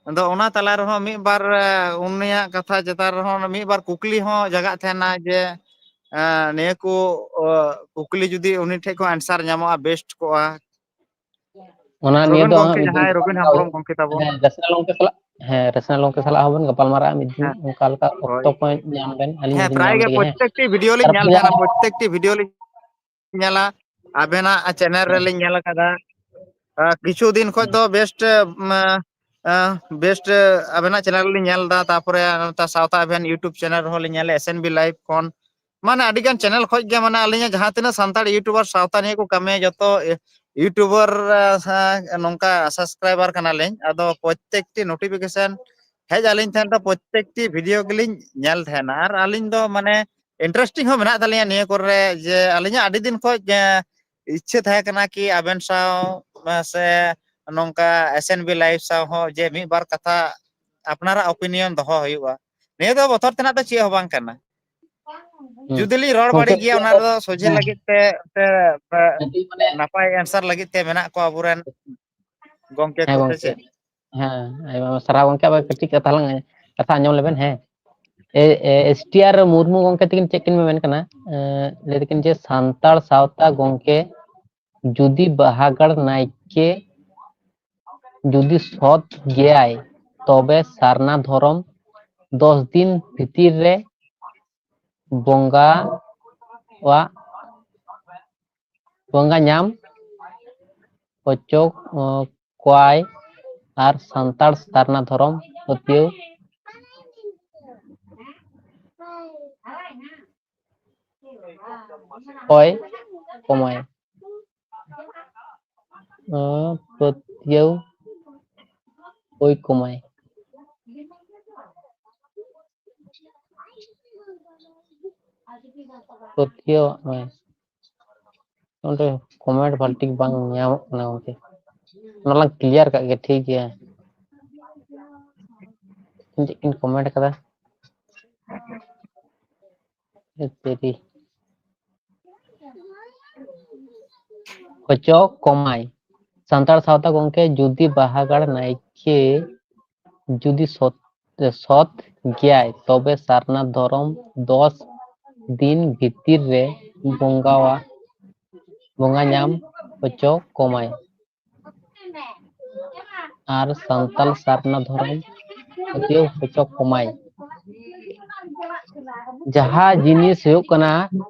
ᱟᱫᱚ ᱚᱱᱟ ᱛᱟᱞᱟ ᱨᱮᱦᱚᱸ ᱢᱤᱫ ᱵᱟᱨ, ᱮ, ᱩᱱᱤᱭᱟᱜ ᱠᱟᱛᱷᱟ ᱪᱮᱛᱟᱱ ᱨᱮᱦᱚᱸ ᱢᱤᱫ ᱵᱟᱨ ᱠᱩᱠᱞᱤ ᱦᱚᱸ ᱡᱟᱜᱟᱜ ᱛᱟᱦᱮᱱᱟ ᱡᱮ, ᱮ, ᱱᱤᱭᱟᱹ ᱠᱚ, ᱚ, ᱠᱩᱠᱞᱤ ᱡᱩᱫᱤ ᱩᱱᱤ ᱴᱷᱮᱡ ᱠᱷᱚᱱ answer ᱧᱟᱢᱚᱜᱼᱟ, best ᱠᱚᱜᱼᱟ᱾ ᱚᱱᱟ ᱱᱤᱭᱟᱹ ᱨᱚᱵᱤᱱ ᱫᱚ ᱜᱚᱝᱠᱮ, ᱢᱤᱫ ᱫᱤᱱ ᱡᱟᱦᱟᱸᱭ ᱨᱚᱵᱤᱱ ᱜᱟᱯᱟᱞᱢᱟᱨᱟᱣ ᱦᱮᱢᱵᱨᱚᱢ ᱦᱩᱭᱩᱜᱼᱟ᱾ ᱜᱚᱝᱠᱮ ᱛᱟᱵᱚᱱ᱾ ᱦᱮᱸ, ᱨᱮᱥᱱᱟᱞ ᱜᱚᱝᱠᱮ ᱥᱟᱞᱟᱜ, ᱦᱮᱸ, ᱨᱮᱥᱱᱟᱞ ᱜᱚᱝᱠᱮ ᱥᱟᱞᱟᱜ ᱦᱚᱸᱵᱚᱱ ᱜᱟᱯᱟᱞᱢᱟᱨᱟᱜᱼᱟ ᱢᱤᱫ ᱫᱤᱱ, ᱦᱮᱸ, ᱚᱱᱠᱟ ᱞᱮᱠᱟ ᱦᱳᱭ᱾ ᱚᱠᱛᱚ ᱠᱚ ᱧᱟᱢ ᱵᱮᱱ, ᱟᱹᱞᱤᱧ ᱦᱮᱸ, ᱦᱚᱸᱞᱤᱧ ᱯᱨᱟᱭ ᱧᱟᱢ ᱜᱮ ᱞᱮᱜᱮ, ᱦᱮᱸ᱾ ᱯᱨᱚᱛᱮᱠᱴᱤ video ᱞᱤᱧ ᱛᱟᱨᱯᱚᱨᱮ ᱧᱮᱞ ᱛᱟᱦᱮᱱᱟ, ᱡᱟᱦᱟᱸ ᱯᱨᱚᱛᱮᱠᱴᱤ video ᱞᱤᱧ ᱧᱮᱞᱟ᱾ ᱟᱵᱮᱱᱟᱜ channel ᱨᱮᱞᱤᱧ ᱧᱮᱞ ᱟᱠᱟᱫᱟ᱾ ᱟ, ᱠᱤᱪᱷᱩ ᱫᱤᱱ ᱠᱷᱚᱡ ᱫᱚ best, ᱢᱟ, ᱟ, best, ᱟ, ᱟᱵᱮᱱᱟᱜ channel ᱞᱤᱧ ᱧᱮᱞ ᱮᱫᱟ, ᱛᱟᱨᱯᱚᱨᱮ ᱱᱚᱛᱮ ᱥᱟᱶᱛᱟ ᱟᱵᱮᱱ YouTube channel ᱨᱮᱦᱚᱸ ᱞᱤᱧ ᱧᱮᱞᱮᱫ, S N B Live ᱠᱷᱚᱱ᱾ ᱢᱟᱱᱮ ᱟᱹᱰᱤ ᱜᱟᱱ channel ᱠᱷᱚᱡ ᱜᱮ, ᱢᱟᱱᱮ ᱟᱹᱞᱤᱧᱟᱜ ᱡᱟᱦᱟᱸ ᱛᱤᱱᱟᱹᱜ ᱥᱟᱱᱛᱟᱲ YouTuber ᱥᱟᱶᱛᱟ ᱱᱤᱭᱮ ᱠᱚ ᱠᱟᱹᱢᱤᱭᱟ, ᱡᱚᱛᱚ, ᱮ, YouTuber, ᱟ, ᱥᱟ-, ᱱᱚᱝᱠᱟ subscriber ᱠᱟᱱᱟᱞᱤᱧ᱾ ᱟᱫᱚ ᱯᱨᱚᱛᱮᱠᱴᱤ notification ᱦᱮᱡ ᱟᱹᱞᱤᱧ ᱛᱟᱦᱮᱱ ᱫᱚ ᱯᱨᱚᱛᱮᱠᱴᱤ video ᱜᱮᱞᱤᱧ ᱧᱮᱞ ᱛᱟᱦᱮᱱᱟ᱾ ᱟᱨ ᱟᱹᱞᱤᱧ ᱫᱚ ᱢᱟᱱᱮ interesting ᱦᱚᱸ ᱢᱮᱱᱟᱜ ᱛᱟᱹᱞᱤᱧᱟ ᱱᱤᱭᱟᱹ ᱠᱚᱨᱮ, ᱡᱮ ᱟᱹᱞᱤᱧᱟᱜ ᱟᱹᱰᱤ ᱫᱤᱱ ᱠᱷᱚᱡ, ᱮ, ᱤᱪᱪᱷᱟᱹ ᱛᱟᱦᱮᱸ ᱠᱟᱱᱟ ᱠᱤ ᱟᱵᱮᱱ ᱥᱟᱶ, ᱮ, ᱥᱮ ᱱᱚᱝᱠᱟ S N B Live ᱥᱟᱶ ᱦᱚᱸ ᱡᱮ ᱢᱤᱫ ᱵᱟᱨ ᱠᱟᱛᱷᱟ ᱟᱯᱱᱟᱨᱟᱜ opinion ᱫᱚᱦᱚ ᱦᱩᱭᱩᱜᱼᱟ᱾ ᱱᱤᱭᱟᱹ ᱫᱚ ᱵᱚᱛᱚᱨ ᱛᱮᱱᱟᱜ ᱫᱚ ᱪᱮᱫ ᱦᱚᱸ ᱵᱟᱝ ᱠᱟᱱᱟ᱾ ᱦᱩᱸ᱾ ᱡᱩᱫᱤ ᱞᱤᱧ ᱨᱚᱲ ᱜᱚᱝᱠᱮ, ᱵᱟᱹᱲᱤᱡ ᱜᱮᱭᱟ, ᱤᱭᱟᱹ ᱚᱱᱟ ᱫᱚ, ᱨᱮᱫᱚ ᱥᱚᱡᱷᱮ ᱦᱮᱸ, ᱞᱟᱹᱜᱤᱫ ᱛᱮ, ᱥᱮ, ᱥᱮ ᱠᱟᱹᱴᱤᱡ ᱢᱟᱱᱮ ᱱᱟᱯᱟᱭ answer ᱞᱟᱹᱜᱤᱫ ᱛᱮ ᱢᱮᱱᱟᱜ ᱠᱚᱣᱟ ᱟᱵᱚᱨᱮᱱ ᱜᱚᱝᱠᱮ ᱦᱮᱸ ᱠᱚ, ᱥᱮ ᱜᱚᱝᱠᱮ᱾ ᱪᱮᱫ? ᱦᱮᱸ, ᱟᱭᱢᱟ ᱟᱭᱢᱟ ᱥᱟᱨᱦᱟᱣ ᱜᱚᱝᱠᱮ᱾ ᱟᱵᱟᱨ ᱠᱟᱹᱴᱤᱡ ᱠᱟᱛᱷᱟ ᱞᱟᱝ, ᱠᱟᱛᱷᱟ ᱟᱸᱡᱚᱢ ᱞᱮᱵᱮᱱ, ᱦᱮᱸ᱾ ᱮ, ᱮ, S T R ᱢᱩᱨᱢᱩ ᱜᱚᱝᱠᱮ ᱛᱟᱹᱠᱤᱱ ᱪᱮᱫ ᱠᱤᱱ ᱢᱮᱢᱮᱱ ᱠᱟᱱᱟ? ᱮ, ᱞᱟᱹᱭ ᱫᱟᱹᱠᱤᱱ ᱡᱮ ᱥᱟᱱᱛᱟᱲ ᱥᱟᱶᱛᱟ ᱜᱚᱝᱠᱮ ᱡᱩᱫᱤ ᱵᱟᱦᱟᱜᱟᱲ ᱱᱟᱭᱠᱮ ᱡᱩᱫᱤ ᱥᱚᱛ ᱜᱮᱭᱟᱭ, ᱛᱚᱵᱮ ᱥᱟᱨᱱᱟ ᱫᱷᱚᱨᱚᱢ ᱫᱚᱥ ᱫᱤᱱ ᱵᱷᱤᱛᱤᱨ ᱨᱮ ᱵᱚᱸᱜᱟ ᱣᱟᱜ, ᱵᱚᱸᱜᱟ ᱧᱟᱢ ᱦᱚᱪᱚ, ᱚ, ᱠᱚᱣᱟᱭ ᱟᱨ ᱥᱟᱱᱛᱟᱲ ᱥᱟᱨᱱᱟ ᱫᱷᱚᱨᱚᱢ ᱯᱟᱹᱛᱭᱟᱹᱣ ᱦᱚᱭ ᱠᱚᱢᱟᱭ᱾ ᱚ, ᱯᱟᱹᱛᱭᱟᱹᱣ ᱦᱚᱭ ᱠᱚᱢᱟᱭ᱾ ᱯᱟᱹᱛᱭᱟᱹᱣᱟᱜ ᱢᱮ᱾ ᱚᱸᱰᱮ ᱠᱚᱢᱮᱱᱴ ᱵᱷᱟᱞ ᱴᱷᱤᱠ ᱵᱟᱝ ᱧᱟᱢᱚᱜ ᱠᱟᱱᱟ ᱜᱚᱝᱠᱮ᱾ ᱚᱱᱟ ᱞᱟᱝ ᱠᱞᱤᱭᱟᱨ ᱠᱟᱜ ᱜᱮ, ᱴᱷᱤᱠ ᱜᱮᱭᱟ᱾ ᱪᱮᱫ ᱠᱤᱱ ᱠᱚᱢᱮᱱᱴ ᱠᱟᱫᱟ? ᱮ ᱛᱮᱨᱤ᱾ ᱚᱪᱚᱜ ᱠᱚᱢᱟᱭ᱾ ᱥᱟᱱᱛᱟᱲ ᱥᱟᱶᱛᱟ ᱜᱚᱝᱠᱮ, ᱡᱩᱫᱤ ᱵᱟᱦᱟᱜᱟᱲ ᱱᱟᱭᱠᱮ ᱡᱩᱫᱤ ᱥᱚᱛ, ᱥᱚᱛ ᱜᱮᱭᱟᱭ, ᱛᱚᱵᱮ ᱥᱟᱨᱱᱟ ᱫᱷᱚᱨᱚᱢ ᱫᱚᱥ ᱫᱤᱱ ᱵᱷᱤᱛᱤᱨ ᱨᱮ ᱵᱚᱸᱜᱟᱣᱟ, ᱵᱚᱸᱜᱟ ᱧᱟᱢ ᱦᱚᱪᱚ ᱠᱚᱢᱟᱭ᱾ ᱟᱨ ᱥᱟᱱᱛᱟᱞ ᱥᱟᱨᱱᱟ ᱫᱷᱚᱨᱚᱢ ᱯᱟᱹᱛᱭᱟᱹᱣ ᱦᱚᱪᱚ ᱠᱚᱢᱟᱭ᱾ ᱡᱟᱦᱟᱸ ᱡᱤᱱᱤᱥ ᱦᱩᱭᱩᱜ ᱠᱟᱱᱟ,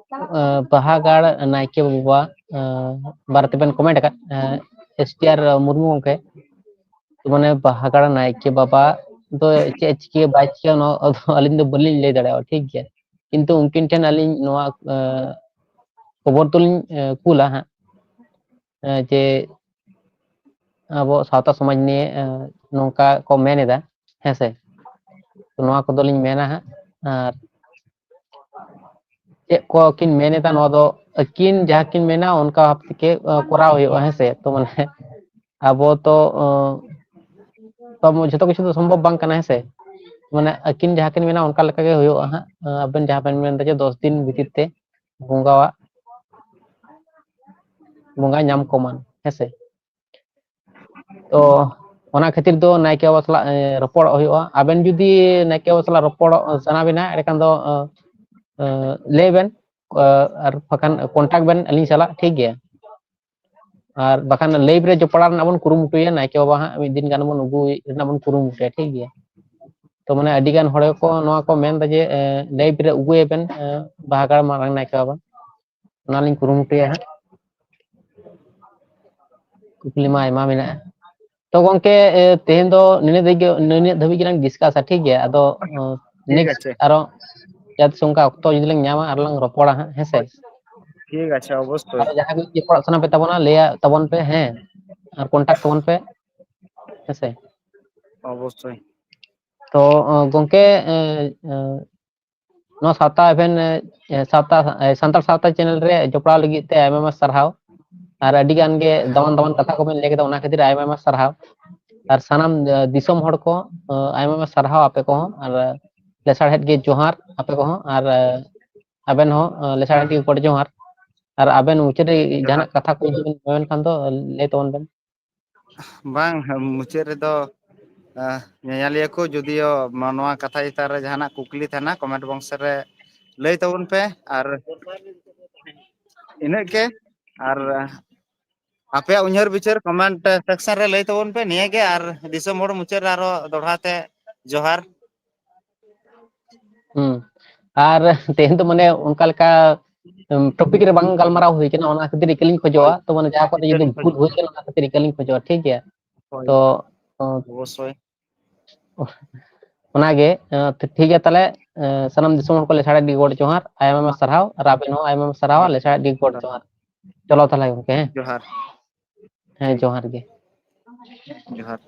ᱟᱸ, ᱵᱟᱦᱟᱜᱟᱲ ᱱᱟᱭᱠᱮ ᱵᱟᱵᱟ, ᱟᱸ, ᱵᱟᱨᱮ ᱛᱮᱵᱮᱱ ᱠᱚᱢᱮᱱᱴ ᱟᱠᱟᱫ, ᱟᱸ, ᱮᱥ ᱴᱤ ᱟᱨ ᱢᱩᱨᱢᱩ ᱜᱚᱢᱠᱮ, ᱢᱟᱱᱮ ᱵᱟᱦᱟᱜᱟᱲ ᱱᱟᱭᱠᱮ ᱵᱟᱵᱟ ᱫᱚ ᱪᱮᱫ ᱮ ᱪᱤᱠᱟᱹᱭᱟ ᱵᱟᱭ ᱪᱤᱠᱟᱹᱭᱟ, ᱚᱱᱟ ᱫᱚ ᱟᱹᱞᱤᱧ ᱫᱚ ᱵᱟᱹᱞᱤᱧ ᱞᱟᱹᱭ ᱫᱟᱲᱮᱭᱟᱜᱼᱟ, ᱴᱷᱤᱠ ᱜᱮᱭᱟ᱾ ᱠᱤᱱᱛᱩ ᱩᱱᱠᱤᱱ ᱴᱷᱮᱱ ᱟᱹᱞᱤᱧ ᱱᱚᱣᱟ, ᱟᱸ, ᱠᱷᱚᱵᱚᱨ ᱫᱚᱞᱤᱧ, ᱟᱸ, ᱠᱩᱞᱟ ᱦᱟᱸᱜ, ᱟᱸ, ᱡᱮ ᱟᱵᱚ ᱥᱟᱶᱛᱟ ᱥᱚᱢᱟᱡᱽ ᱱᱤᱭᱮ, ᱟᱸ, ᱱᱚᱝᱠᱟ ᱠᱚ ᱢᱮᱱ ᱮᱫᱟ, ᱦᱮᱸ ᱥᱮ? ᱛᱚ ᱱᱚᱣᱟ ᱠᱚᱫᱚᱞᱤᱧ ᱢᱮᱱᱟ ᱦᱟᱸᱜ᱾ ᱟᱨ ᱪᱮᱫ ᱠᱚ ᱠᱤᱱ ᱢᱮᱱ ᱮᱫᱟ, ᱱᱚᱣᱟ ᱫᱚ ᱟᱹᱠᱤᱱ ᱡᱟᱦᱟᱸ ᱠᱤᱱ ᱢᱮᱱᱟ, ᱚᱱᱠᱟ ᱵᱷᱟᱵ ᱛᱮᱜᱮ, ᱟᱸ, ᱠᱚᱨᱟᱣ ᱦᱩᱭᱩᱜᱼᱟ, ᱦᱮᱸ ᱥᱮ? ᱛᱚ ᱢᱟᱱᱮ ᱟᱵᱚ ᱛᱚ, ᱟᱸ, ᱛᱚ ᱡᱷᱚᱛᱚ ᱠᱤᱪᱷᱩ ᱫᱚ ᱥᱚᱢᱵᱷᱚᱵ ᱵᱟᱝ ᱠᱟᱱᱟ, ᱦᱮᱸ ᱥᱮ? ᱢᱟᱱᱮ ᱟᱹᱠᱤᱱ ᱡᱟᱦᱟᱸ ᱠᱤᱱ ᱢᱮᱱᱟ, ᱚᱱᱠᱟ ᱞᱮᱠᱟ ᱜᱮ ᱦᱩᱭᱩᱜᱼᱟ ᱦᱟᱸᱜ᱾ ᱟᱸ, ᱟᱵᱮᱱ ᱡᱟᱦᱟᱸ ᱵᱮᱱ ᱢᱮᱱ ᱮᱫᱟ ᱡᱮ ᱫᱚᱥ ᱫᱤᱱ ᱵᱷᱤᱛᱤᱨ ᱛᱮ ᱵᱚᱸᱜᱟᱣᱟᱜ, ᱵᱚᱸᱜᱟ ᱧᱟᱢ ᱠᱚᱢᱟ, ᱦᱮᱸ ᱥᱮ? ᱛᱚ ᱚᱱᱟ ᱠᱷᱟᱹᱛᱤᱨ ᱫᱚ ᱱᱟᱭᱠᱮ ᱵᱟᱵᱟ ᱥᱟᱞᱟᱜ, ᱮ, ᱨᱚᱯᱚᱲᱚᱜ ᱦᱩᱭᱩᱜᱼᱟ᱾ ᱟᱵᱮᱱ ᱡᱩᱫᱤ ᱱᱟᱭᱠᱮ ᱵᱟᱵᱟ ᱥᱟᱞᱟᱜ ᱨᱚᱯᱚᱲᱚᱜ ᱥᱟᱱᱟ ᱵᱮᱱᱟ, ᱮᱸᱰᱮᱠᱷᱟᱱ ᱫᱚ, ᱮ, ᱮ, ᱞᱟᱹᱭ ᱵᱮᱱ, ᱮ, ᱟᱨ ᱵᱟᱠᱷᱟᱱ ᱠᱚᱱᱴᱟᱠᱴ ᱵᱮᱱ ᱟᱹᱞᱤᱧ ᱥᱟᱞᱟᱜ, ᱴᱷᱤᱠ ᱜᱮᱭᱟ? ᱟᱨ ᱵᱟᱠᱷᱟᱱ ᱞᱟᱭᱤᱵᱷ ᱨᱮ ᱡᱚᱯᱲᱟᱣ ᱨᱮᱱᱟᱜ ᱵᱚᱱ ᱠᱩᱨᱩᱢᱩᱴᱩᱭᱟ᱾ ᱱᱟᱭᱠᱮ ᱵᱟᱵᱟ ᱦᱟᱸᱜ ᱢᱤᱫ ᱫᱤᱱ ᱜᱟᱱ ᱵᱚᱱ ᱟᱹᱜᱩᱭ ᱨᱮᱱᱟᱜ ᱵᱚᱱ ᱠᱩᱨᱩᱢᱩᱴᱩᱭᱟ, ᱴᱷᱤᱠ ᱜᱮᱭᱟ? ᱛᱚ ᱢᱟᱱᱮ ᱟᱹᱰᱤ ᱜᱟᱱ ᱦᱚᱲ ᱜᱮᱠᱚ ᱱᱚᱣᱟ ᱠᱚ ᱢᱮᱱ ᱮᱫᱟ ᱡᱮ, ᱮ, ᱞᱟᱭᱤᱵᱷ ᱨᱮ ᱟᱹᱜᱩᱭᱟᱵᱮᱱ, ᱮ, ᱵᱟᱦᱟᱜᱟᱲ ᱢᱟᱨᱟᱝ ᱱᱟᱭᱠᱮ ᱵᱟᱵᱟ, ᱚᱱᱟᱞᱤᱧ ᱠᱩᱨᱩᱢᱩᱴᱩᱭᱟ ᱦᱟᱸᱜ᱾ ᱠᱩᱠᱞᱤ ᱢᱟ ᱟᱭᱢᱟ ᱢᱮᱱᱟᱜᱼᱟ᱾ ᱛᱚ ᱜᱚᱝᱠᱮ, ᱮ, ᱛᱮᱦᱮᱧ ᱫᱚ ᱱᱤᱱᱟᱹᱜ ᱫᱷᱟᱹᱵᱤᱡ ᱜᱮ, ᱱᱤᱱᱟᱹᱜ ᱫᱷᱟᱹᱵᱤᱡ ᱜᱮᱞᱟᱝ ᱰᱤᱥᱠᱟᱥᱟ, ᱴᱷᱤᱠ ᱜᱮᱭᱟ? ᱟᱫᱚ, ᱚ, ᱴᱷᱤᱠ ᱱᱮᱠᱥᱴ ᱟᱪᱷᱮ᱾ ᱟᱨᱚ ᱡᱟᱦᱟᱸ ᱛᱤᱥ ᱚᱱᱠᱟ ᱚᱠᱛᱚ ᱡᱩᱫᱤ ᱞᱟᱝ ᱧᱟᱢᱟ, ᱟᱨᱚ ᱞᱟᱝ ᱨᱚᱯᱚᱲᱟ ᱦᱟᱸᱜ, ᱦᱮᱸ ᱥᱮ? ᱴᱷᱤᱠ ᱟᱪᱷᱮ, ᱚᱵᱚᱥᱥᱳᱭ᱾ ᱟᱨᱚ ᱡᱟᱦᱟᱸ ᱠᱚ ᱪᱮᱫ ᱯᱟᱲᱦᱟᱜ ᱥᱟᱱᱟ ᱯᱮ ᱛᱟᱵᱚᱱᱟ, ᱞᱟᱹᱭᱟ ᱛᱟᱵᱚᱱ ᱯᱮ, ᱦᱮᱸ, ᱟᱨ ᱠᱚᱱᱴᱟᱠᱴ ᱛᱟᱵᱚᱱ ᱯᱮ, ᱦᱮᱸ ᱥᱮ? ᱚᱵᱚᱥᱥᱳᱭ᱾ ᱛᱚ, ᱚ, ᱜᱚᱝᱠᱮ, ᱮ, ᱮ, ᱱᱚᱣᱟ ᱥᱟᱶᱛᱟ ᱮᱵᱷᱮᱱ, ᱮ, ᱥᱟᱶᱛᱟ, ᱮ, ᱥᱟᱱᱛᱟᱲ ᱥᱟᱶᱛᱟ ᱪᱮᱱᱮᱞ ᱨᱮ ᱡᱚᱯᱲᱟᱣ ᱞᱟᱹᱜᱤᱫ ᱛᱮ ᱟᱭᱢᱟ ᱟᱭᱢᱟ ᱥᱟᱨᱦᱟᱣ᱾ ᱟᱨ ᱟᱹᱰᱤ ᱜᱟᱱ ᱜᱮ ᱫᱟᱢᱟᱱ ᱫᱟᱢᱟᱱ ᱠᱟᱛᱷᱟ ᱠᱚᱵᱮᱱ ᱞᱟᱹᱭ ᱠᱮᱫᱟ, ᱚᱱᱟ ᱠᱷᱟᱹᱛᱤᱨ ᱟᱭᱢᱟ ᱟᱭᱢᱟ ᱥᱟᱨᱦᱟᱣ᱾ ᱟᱨ ᱥᱟᱱᱟᱢ, ᱮ, ᱫᱤᱥᱚᱢ ᱦᱚᱲ ᱠᱚ, ᱮ, ᱟᱭᱢᱟ ᱟᱭᱢᱟ ᱥᱟᱨᱦᱟᱣ ᱟᱯᱮ ᱠᱚᱦᱚᱸ, ᱟᱨ, ᱮ, ᱞᱮᱥᱟᱲᱦᱮᱫ ᱜᱮ ᱡᱚᱦᱟᱨ ᱟᱯᱮ ᱠᱚᱦᱚᱸ, ᱟᱨ, ᱮ, ᱟᱵᱮᱱ ᱦᱚᱸ, ᱮ, ᱞᱮᱥᱟᱲᱦᱮᱫ ᱜᱮ ᱜᱚᱰ ᱡᱚᱦᱟᱨ᱾ ᱟᱨ ᱟᱵᱮᱱ ᱢᱩᱪᱟᱹᱫ ᱨᱮ ᱡᱟᱦᱟᱱᱟᱜ ᱠᱟᱛᱷᱟ ᱠᱚ ᱡᱩᱫᱤ ᱵᱮᱱ ᱢᱮᱱ ᱠᱷᱟᱱ ᱫᱚ ᱞᱟᱹᱭ ᱛᱟᱵᱚᱱ ᱵᱮᱱ᱾ ᱵᱟᱝ, ᱢᱩᱪᱟᱹᱫ ᱨᱮᱫᱚ, ᱮ, ᱧᱮᱧᱮᱞᱤᱭᱟᱹ ᱠᱚ ᱡᱩᱫᱤᱭᱳ ᱱᱚᱣᱟ ᱠᱟᱛᱷᱟ ᱪᱮᱛᱟᱱ ᱨᱮ ᱡᱟᱦᱟᱱᱟᱜ ᱠᱩᱠᱞᱤ ᱛᱟᱦᱮᱱᱟ, comment box ᱨᱮ ᱞᱟᱹᱭ ᱛᱟᱵᱚᱱ ᱯᱮ᱾ ᱟᱨ ᱤᱱᱟᱹᱜ ᱜᱮ᱾ ᱟᱨ ᱟᱯᱮᱭᱟᱜ ᱩᱭᱦᱟᱹᱨ ᱵᱤᱪᱟᱹᱨ comment section ᱨᱮ ᱞᱟᱹᱭ ᱛᱟᱵᱚᱱ ᱯᱮ᱾ ᱱᱤᱭᱟᱹ ᱜᱮ᱾ ᱟᱨ ᱫᱤᱥᱚᱢ ᱦᱚᱲ ᱢᱩᱪᱟᱹᱫ ᱨᱮ ᱟᱨᱚ ᱫᱚᱦᱲᱟ ᱛᱮ ᱡᱚᱦᱟᱨ᱾ ᱦᱩᱸ᱾ ᱟᱨ ᱛᱮᱦᱮᱧ ᱫᱚ ᱢᱟᱱᱮ ᱚᱱᱠᱟ ᱞᱮᱠᱟ, ᱩᱢ, topic ᱨᱮ ᱵᱟᱝ ᱜᱟᱞᱢᱟᱨᱟᱣ ᱦᱩᱭ ᱠᱟᱱᱟ, ᱚᱱᱟ ᱠᱷᱟᱹᱛᱤᱨ ᱤᱠᱟᱹ ᱞᱤᱧ ᱠᱷᱚᱡᱚᱜᱼᱟ᱾ ᱛᱚ ᱢᱟᱱᱮ ᱡᱟᱦᱟᱸ ᱠᱚᱨᱮ ᱡᱩᱫᱤ ᱵᱷᱩᱞ ᱦᱩᱭ ᱠᱟᱱᱟ, ᱚᱱᱟ ᱠᱷᱟᱹᱛᱤᱨ ᱤᱠᱟᱹ ᱞᱤᱧ ᱠᱷᱚᱡᱚᱜᱼᱟ, ᱴᱷᱤᱠ ᱜᱮᱭᱟ? ᱦᱳᱭ᱾ ᱛᱚ, ᱚ, ᱚᱵᱚᱥᱥᱳᱭ᱾ ᱚᱱᱟᱜᱮ, ᱮ, ᱴᱷᱤᱠ ᱜᱮᱭᱟ ᱛᱟᱦᱞᱮ, ᱮ, ᱥᱟᱱᱟᱢ ᱫᱤᱥᱚᱢ ᱦᱚᱲ ᱠᱚ ᱞᱮᱥᱟᱲᱦᱮᱫ ᱜᱮ ᱜᱚᱰ ᱡᱚᱦᱟᱨ, ᱟᱭᱢᱟ ᱟᱭᱢᱟ ᱢᱟ᱾ ᱥᱟᱨᱦᱟᱣ, ᱟᱨ ᱟᱵᱮᱱ ᱦᱚᱸ ᱟᱭᱢᱟ ᱟᱭᱢᱟ ᱥᱟᱨᱦᱟᱣ, ᱡᱚᱦᱟᱨ᱾ ᱞᱮᱥᱟᱲᱦᱮᱫ ᱜᱮ ᱜᱚᱰ ᱡᱚᱦᱟᱨ᱾ ᱡᱚᱦᱟᱨ᱾ ᱪᱚᱞᱚ ᱛᱟᱦᱞᱮ ᱜᱚᱝᱠᱮ, ᱦᱮᱸ? ᱡᱚᱦᱟᱨ᱾ ᱦᱮᱸ, ᱡᱚᱦᱟᱨ ᱜᱮ᱾ ᱡᱚᱦᱟᱨ᱾